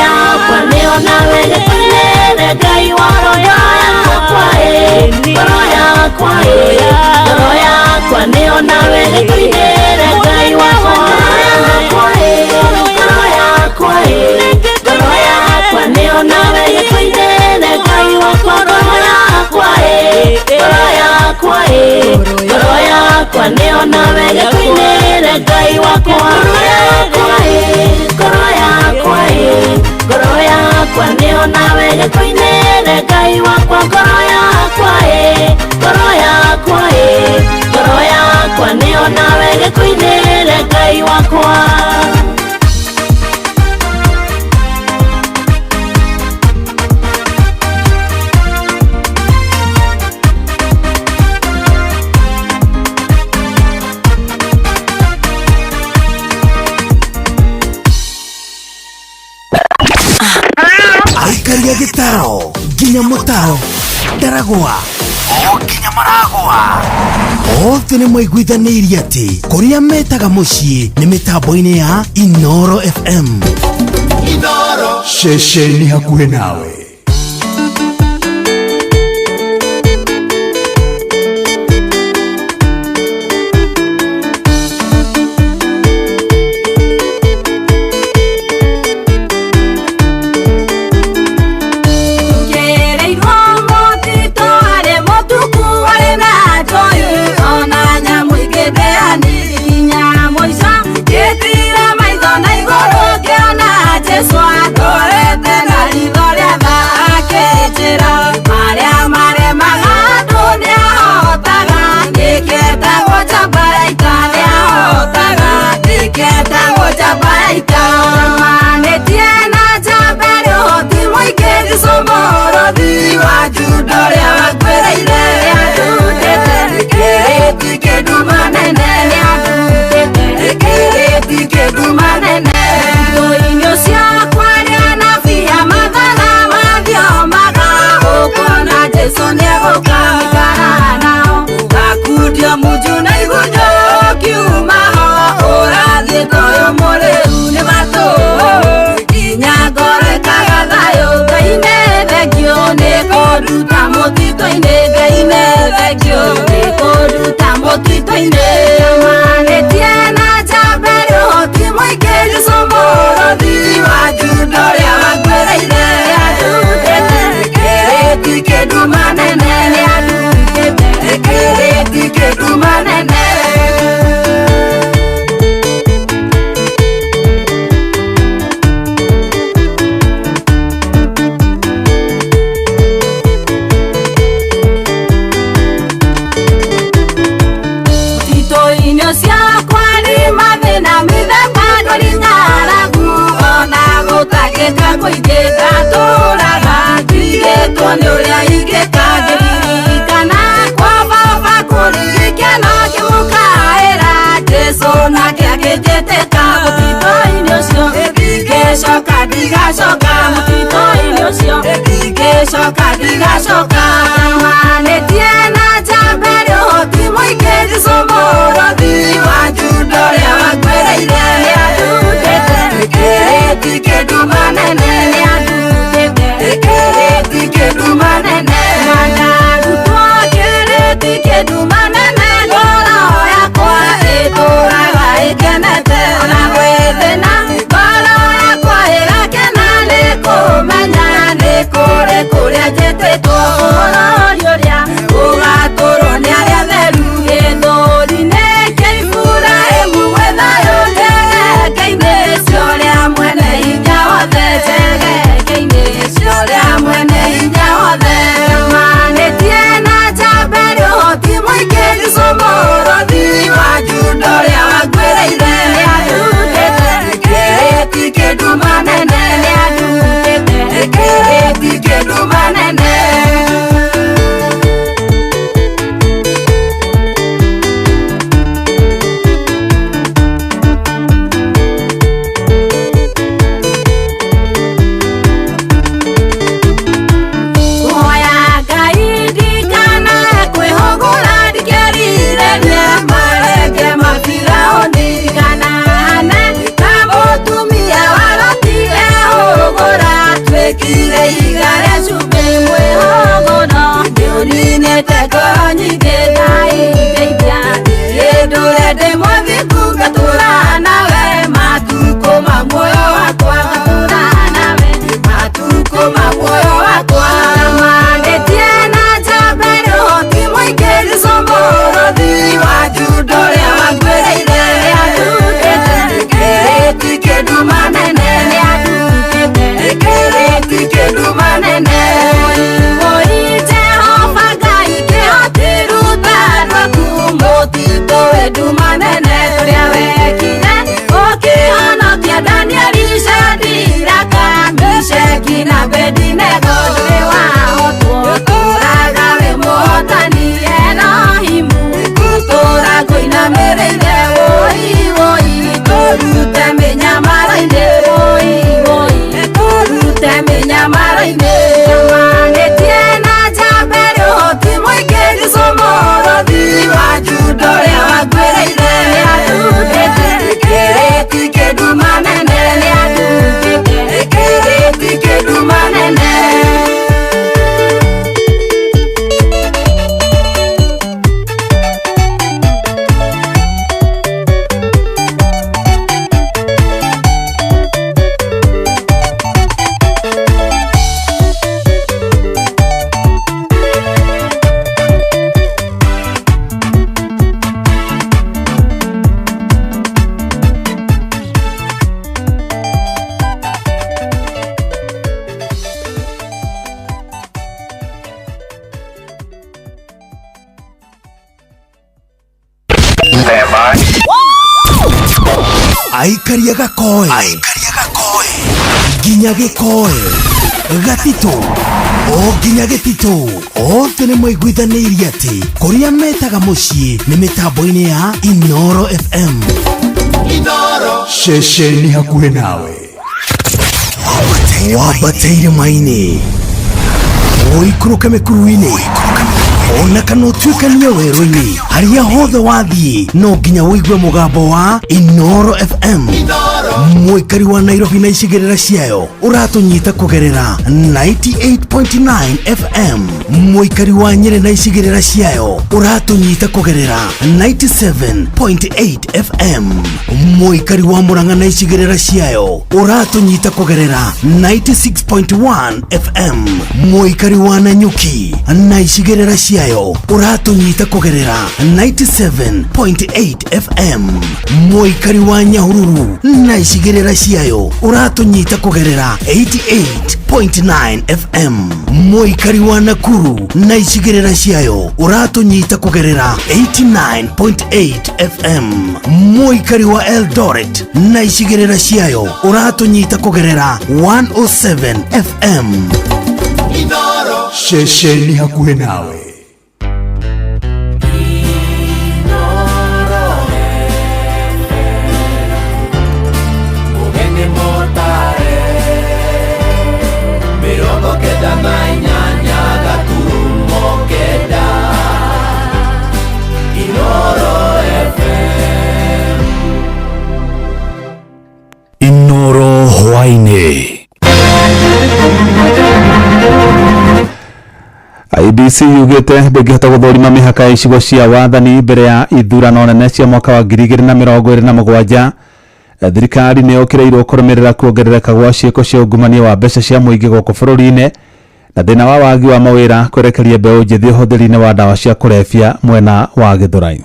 yakwa nĩyo nawe gĩkũinĩre Ngai wakwa. Ngoro yakwa ĩ, ngoro yakwa ĩ, ngoro yakwa nĩyo nawe gĩkũinĩre Ngai wakwa. Ngoro yakwa ĩ, ngoro yakwa ĩ, ngoro yakwa nĩyo nawe gĩkũinĩre Ngai wakwa. Ngoro yakwa ĩ, ngoro yakwa ĩ, ngoro yakwa nĩyo nawe gĩkũinĩre gĩkũinĩre Ngai wakwa. Ngoro yakwa ĩ, ngoro yakwa ĩ, ngoro yakwa nĩyo nawe gĩkũinĩre Ngai wakwa. Ngoro yakwa ĩ, ngoro yakwa ĩ, ngoro yakwa nĩyo nawe gĩkũinĩre Ngai wakwa. Aikaria gĩtaro nginya mũtaro ndaragwa o nginya maragwa othe nĩ maiguithanĩirie atĩ kũrĩa metaga mũciĩ nĩ mĩtambo-inĩ ya Inoro FM. Inoro ceceni hakuhĩ nawe. Ngereirwo mũtitũ arĩ mũtuku arĩ na njũĩ ona nyamũ ingĩ ndĩani nyamũ icio ngĩtiira maitho na igũrũ ngĩona Jesũ atũrĩte na ritho rĩa tha akĩnjĩra marĩa maremaga andũ nĩahotaga nĩketagwo njamba ya ita nĩahotaga nĩketagwo njamba ya ita njamanĩtie na njamba ĩrĩ ũhoti mũingĩ Jesũ mũrũthi wa Juda ũrĩa wakuĩrĩire nĩandutĩte kĩrĩti kĩnduma nene nĩandutĩte kĩrĩti kĩnduma nene thũ-inĩ ũcio kwarĩ anabii a mathana mathiomaga ũkuona Jesũ nĩegũka ikara nao gakundio munju na igunyũ ũkiuma ho ũrathiĩ toyũ mũrĩu nĩ matũ nginya ngoro ĩkaga thayũ. Ngai nĩ thengio nĩ kũnduta mũtitũ-inĩ Ngai nĩ thengio nĩ kũnduta mũtitũ-inĩ njamanĩtie na njamba ĩrĩ ũhoti mũingĩ Jesũ mũrũthi wa Juda ũrĩa wakuĩrĩire nĩandutĩte kĩrĩti kĩnduma nene nĩandutĩte kĩrĩti kĩnduma nene. Mũtitũ-inĩ ũcio kwarĩ mathĩna mĩthemba ndwari ng'aragu ona gũtangĩka kũingĩ ndatũraga ndigĩtwo nĩ ũrĩa ingĩka ngĩririkana kwa baba kũrĩ gĩkeno ngĩmũkaĩra Jesũ nake akĩnjĩtĩka mũtitũ-inĩ ũcio ndingĩcoka ndigacoka mũtitũ-inĩ ũcio ndingĩcoka ndigacoka njamanĩtie na njamba ĩrĩ ũhoti mũingĩ Jesũ mũrũthi wa Juda ũrĩa wakuĩrĩire nĩandutĩte kĩrĩti kĩnduma nene nĩandutĩte kĩrĩti kĩnduma nene mandarutwo kĩrĩti kĩnduma nene ngoro yakwa ĩtũraga ĩkenete ona gwĩ thĩna ngoro yakwa ĩgakena nĩ kũmenya nĩ kũrĩ kũrĩa njĩtĩtwo bũrũri ũrĩa ũgatũrwo nĩ arĩa atheru gĩthũri-inĩ kĩa Iburahĩmu gwĩ thayũ njegeke-inĩ cia ũrĩa mwene hinya wothe njegeke Aikaria gakoe nginya gĩkoe gatitũ o nginya gĩtitũ othe nĩ maiguithanĩirie atĩ kũrĩa metaga mũciĩ nĩ mĩtambo-inĩ ya Inoro FM. Inoro ceceni hakuhĩ nawe. Wambate irĩma-inĩ, ũikũrũke mĩkuru-inĩ, ona kana ũtuĩkanie werũ-inĩ, harĩa hothe wathiĩ no nginya ũigue mũgambo wa Inoro FM. Mũikari wa Nairobi na icigĩrĩra ciayo ũratũnyita kũgerera 98.9 FM. Mũikari wa Nyĩrĩ na icigĩrĩra ciayo ũratũnyita kũgerera 97.8 FM. Mũikari wa Murang'a na icigĩrĩra ciayo ũratũnyita kũgerera 96.1 FM. Mũikari wa Nanyuki na icigĩrĩra ciayo ũratũnyita kũgerera 97.8 FM. Mũikari wa Nyahururu na icigĩrĩra ciayo ũratũnyita kũgerera 88.9 FM. Mũikari wa Nakuru na icigĩrĩra ciayo ũratũnyita kũgerera 89.8 FM. Mũikari wa Eldoret na icigĩrĩra ciayo ũratũnyita kũgerera 107 FM. Inoro ceceni hakuhĩ nawe. Mugeni motare 98 gaturumo 9 Inoro FM. Inoro hwaĩ-inĩ. IEBC yugĩte ndĩngĩhota gũthũrima mĩhaka ya icigo cia wathani mbere ya ithurano nene cia mwaka wa 2027. Thirikari nĩ yũkĩrĩirwo kũrũmĩrĩra kuongerereka gwa ciĩko cia ungumania wa mbeca cia mũingĩ gũkũ bũrũri-inĩ na thĩna wa wagi wa mawĩra kwerekeria mbeũ njĩthĩ ũhũthĩri-inĩ wa ndawa cia kũrebia mwena wa Gĩthũrai.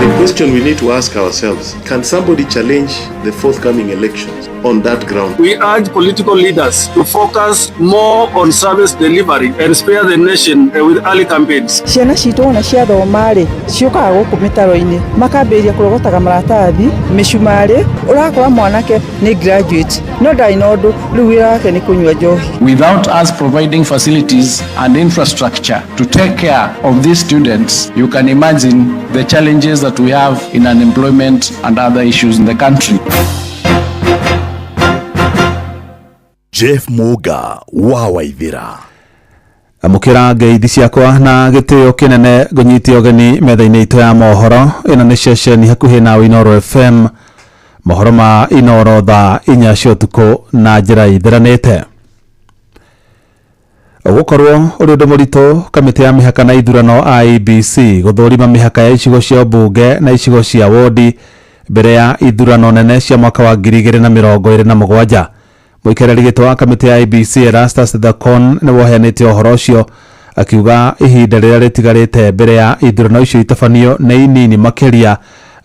The question we need to ask ourselves, can somebody challenge the forthcoming elections on that ground? We urge political leaders to focus more on service delivery and spare the nation with early campaigns. Ciana citũ ona ciathoma rĩ, ciũkaga gũkũ mĩtaro-inĩ makambĩrĩria kũrogotaga maratathi mĩcumarĩ. Ũrakora mwanake nĩ graduate no ndarĩ na ũndũ, rĩu wĩra wake nĩ kũnyua njohi. Without us providing facilities and infrastructure to take care of these students, you can imagine the challenges that we have in unemployment and other issues in the country. Jeff Muga wa Waithira. Amũkĩra ngeithi ciakwa na gĩtĩo kĩnene ngũnyite ũgeni metha-inĩ itũ ya mohoro. Ĩno nĩ ceceni hakuhĩ na Inoro FM. Mohoro ma Inoro thaa 4 cia ũtukũ na njĩra itheranĩte. Ũgũkorwo ũrĩ ũndũ mũritũ kamĩtĩ ya mĩhaka na ithurano IEBC gũthũrima mĩhaka ya icigo cia ũmbunge na icigo cia wodi mbere ya ithurano nene cia mwaka wa 2027. Mũikarĩri gĩtĩ wa kamĩtĩ ya IEBC Erastus Thakon nĩwe ũheanĩte ũhoro ũcio akiuga ihinda rĩrĩa rĩtigarĩte mbere ya ithurano icio itabanio nĩ inini makĩria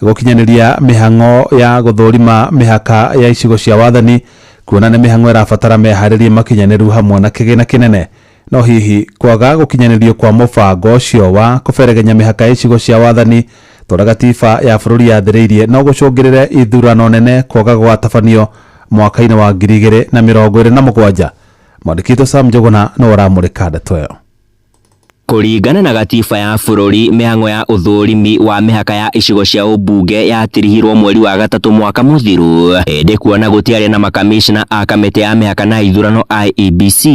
gũkinyanĩria mĩhang'o ya gũthũrima mĩhaka ya icigo cia wathani, kuona nĩ mĩhang'o ĩrabatara meharĩrie makinyanĩru hamwe na kĩgĩna kĩnene. No hihi kwaga gũkinyanĩrio kwa mũbango ũcio wa kũberegenya mĩhaka ya icigo cia wathani tondũ gatiba ya bũrũri yathĩrĩirie no gũcũngĩrĩre ithurano nene kwaga gwatabanio mwaka-inĩ wa 2027. Mwandĩki witũ Sam Njuguna nĩwe ũramũrĩka ndeto ĩyo. Kũringana na gatiba ya bũrũri, mĩhang'o ya ũthũrimi wa mĩhaka ya icigo cia ũmbunge yatirihirwo mweri wa 3 mwaka mũthiru, ĩndĩ kuona gũtiarĩ na makamishna a kamĩtĩ ya mĩhaka na ithurano IEBC,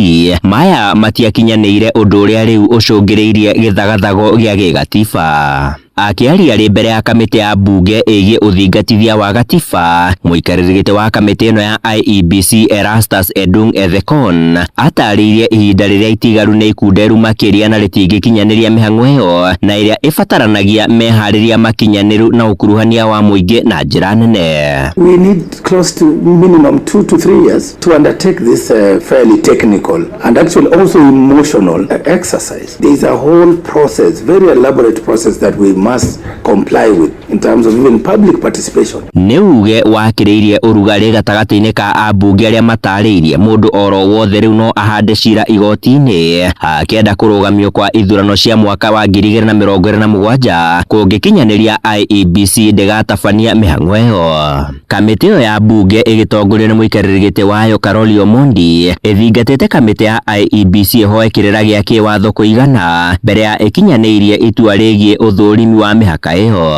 maya matiakinyanĩire ũndũ ũrĩa rĩu ũcũngĩrĩirie gĩthagathago gĩa gĩgatiba. Akĩaria arĩ mbere ya kamĩtĩ ya mbunge ĩgiĩ ũthingatithia wa gatiba, mũikarĩri gĩtĩ wa kamĩtĩ ĩno ya IEBC Erastus Edung Ethekon atarĩirie ihinda rĩrĩa itigaru nĩ ikunderu makĩria na rĩtingĩkinyanĩria mĩhang'o ĩyo na ĩrĩa ĩbataranagia meharĩria makinyanĩru na ũkuruhania wa mũingĩ na njĩra nene. We need close to minimum 2 to 3 years to undertake this fairly technical and actually also emotional exercise. There is a whole process, very elaborate process that we must must comply with in terms of even public participation. Nĩ uge wakĩrĩirie ũrugarĩ gatagatĩ-inĩ ka ambunge arĩa matarĩirie mũndũ oro wothe rĩu no ahande cira igoti-inĩ akĩenda kũrũgamio kwa ithurano cia mwaka wa 2027 kũngĩkinyanĩria IEBC ndĩgatabania mĩhang'o ĩyo. Kamĩtĩ ĩyo ya mbunge ĩgĩtongorio nĩ mũikarĩri gĩtĩ wayo Caroli Omondi ĩthingatĩte kamĩtĩ ya IEBC ĩhoe kĩrĩra gĩa kĩwatho kũigana mbere ya ĩkinyanĩirie itua rĩgiĩ ũthũrimi wa mĩhaka ĩyo.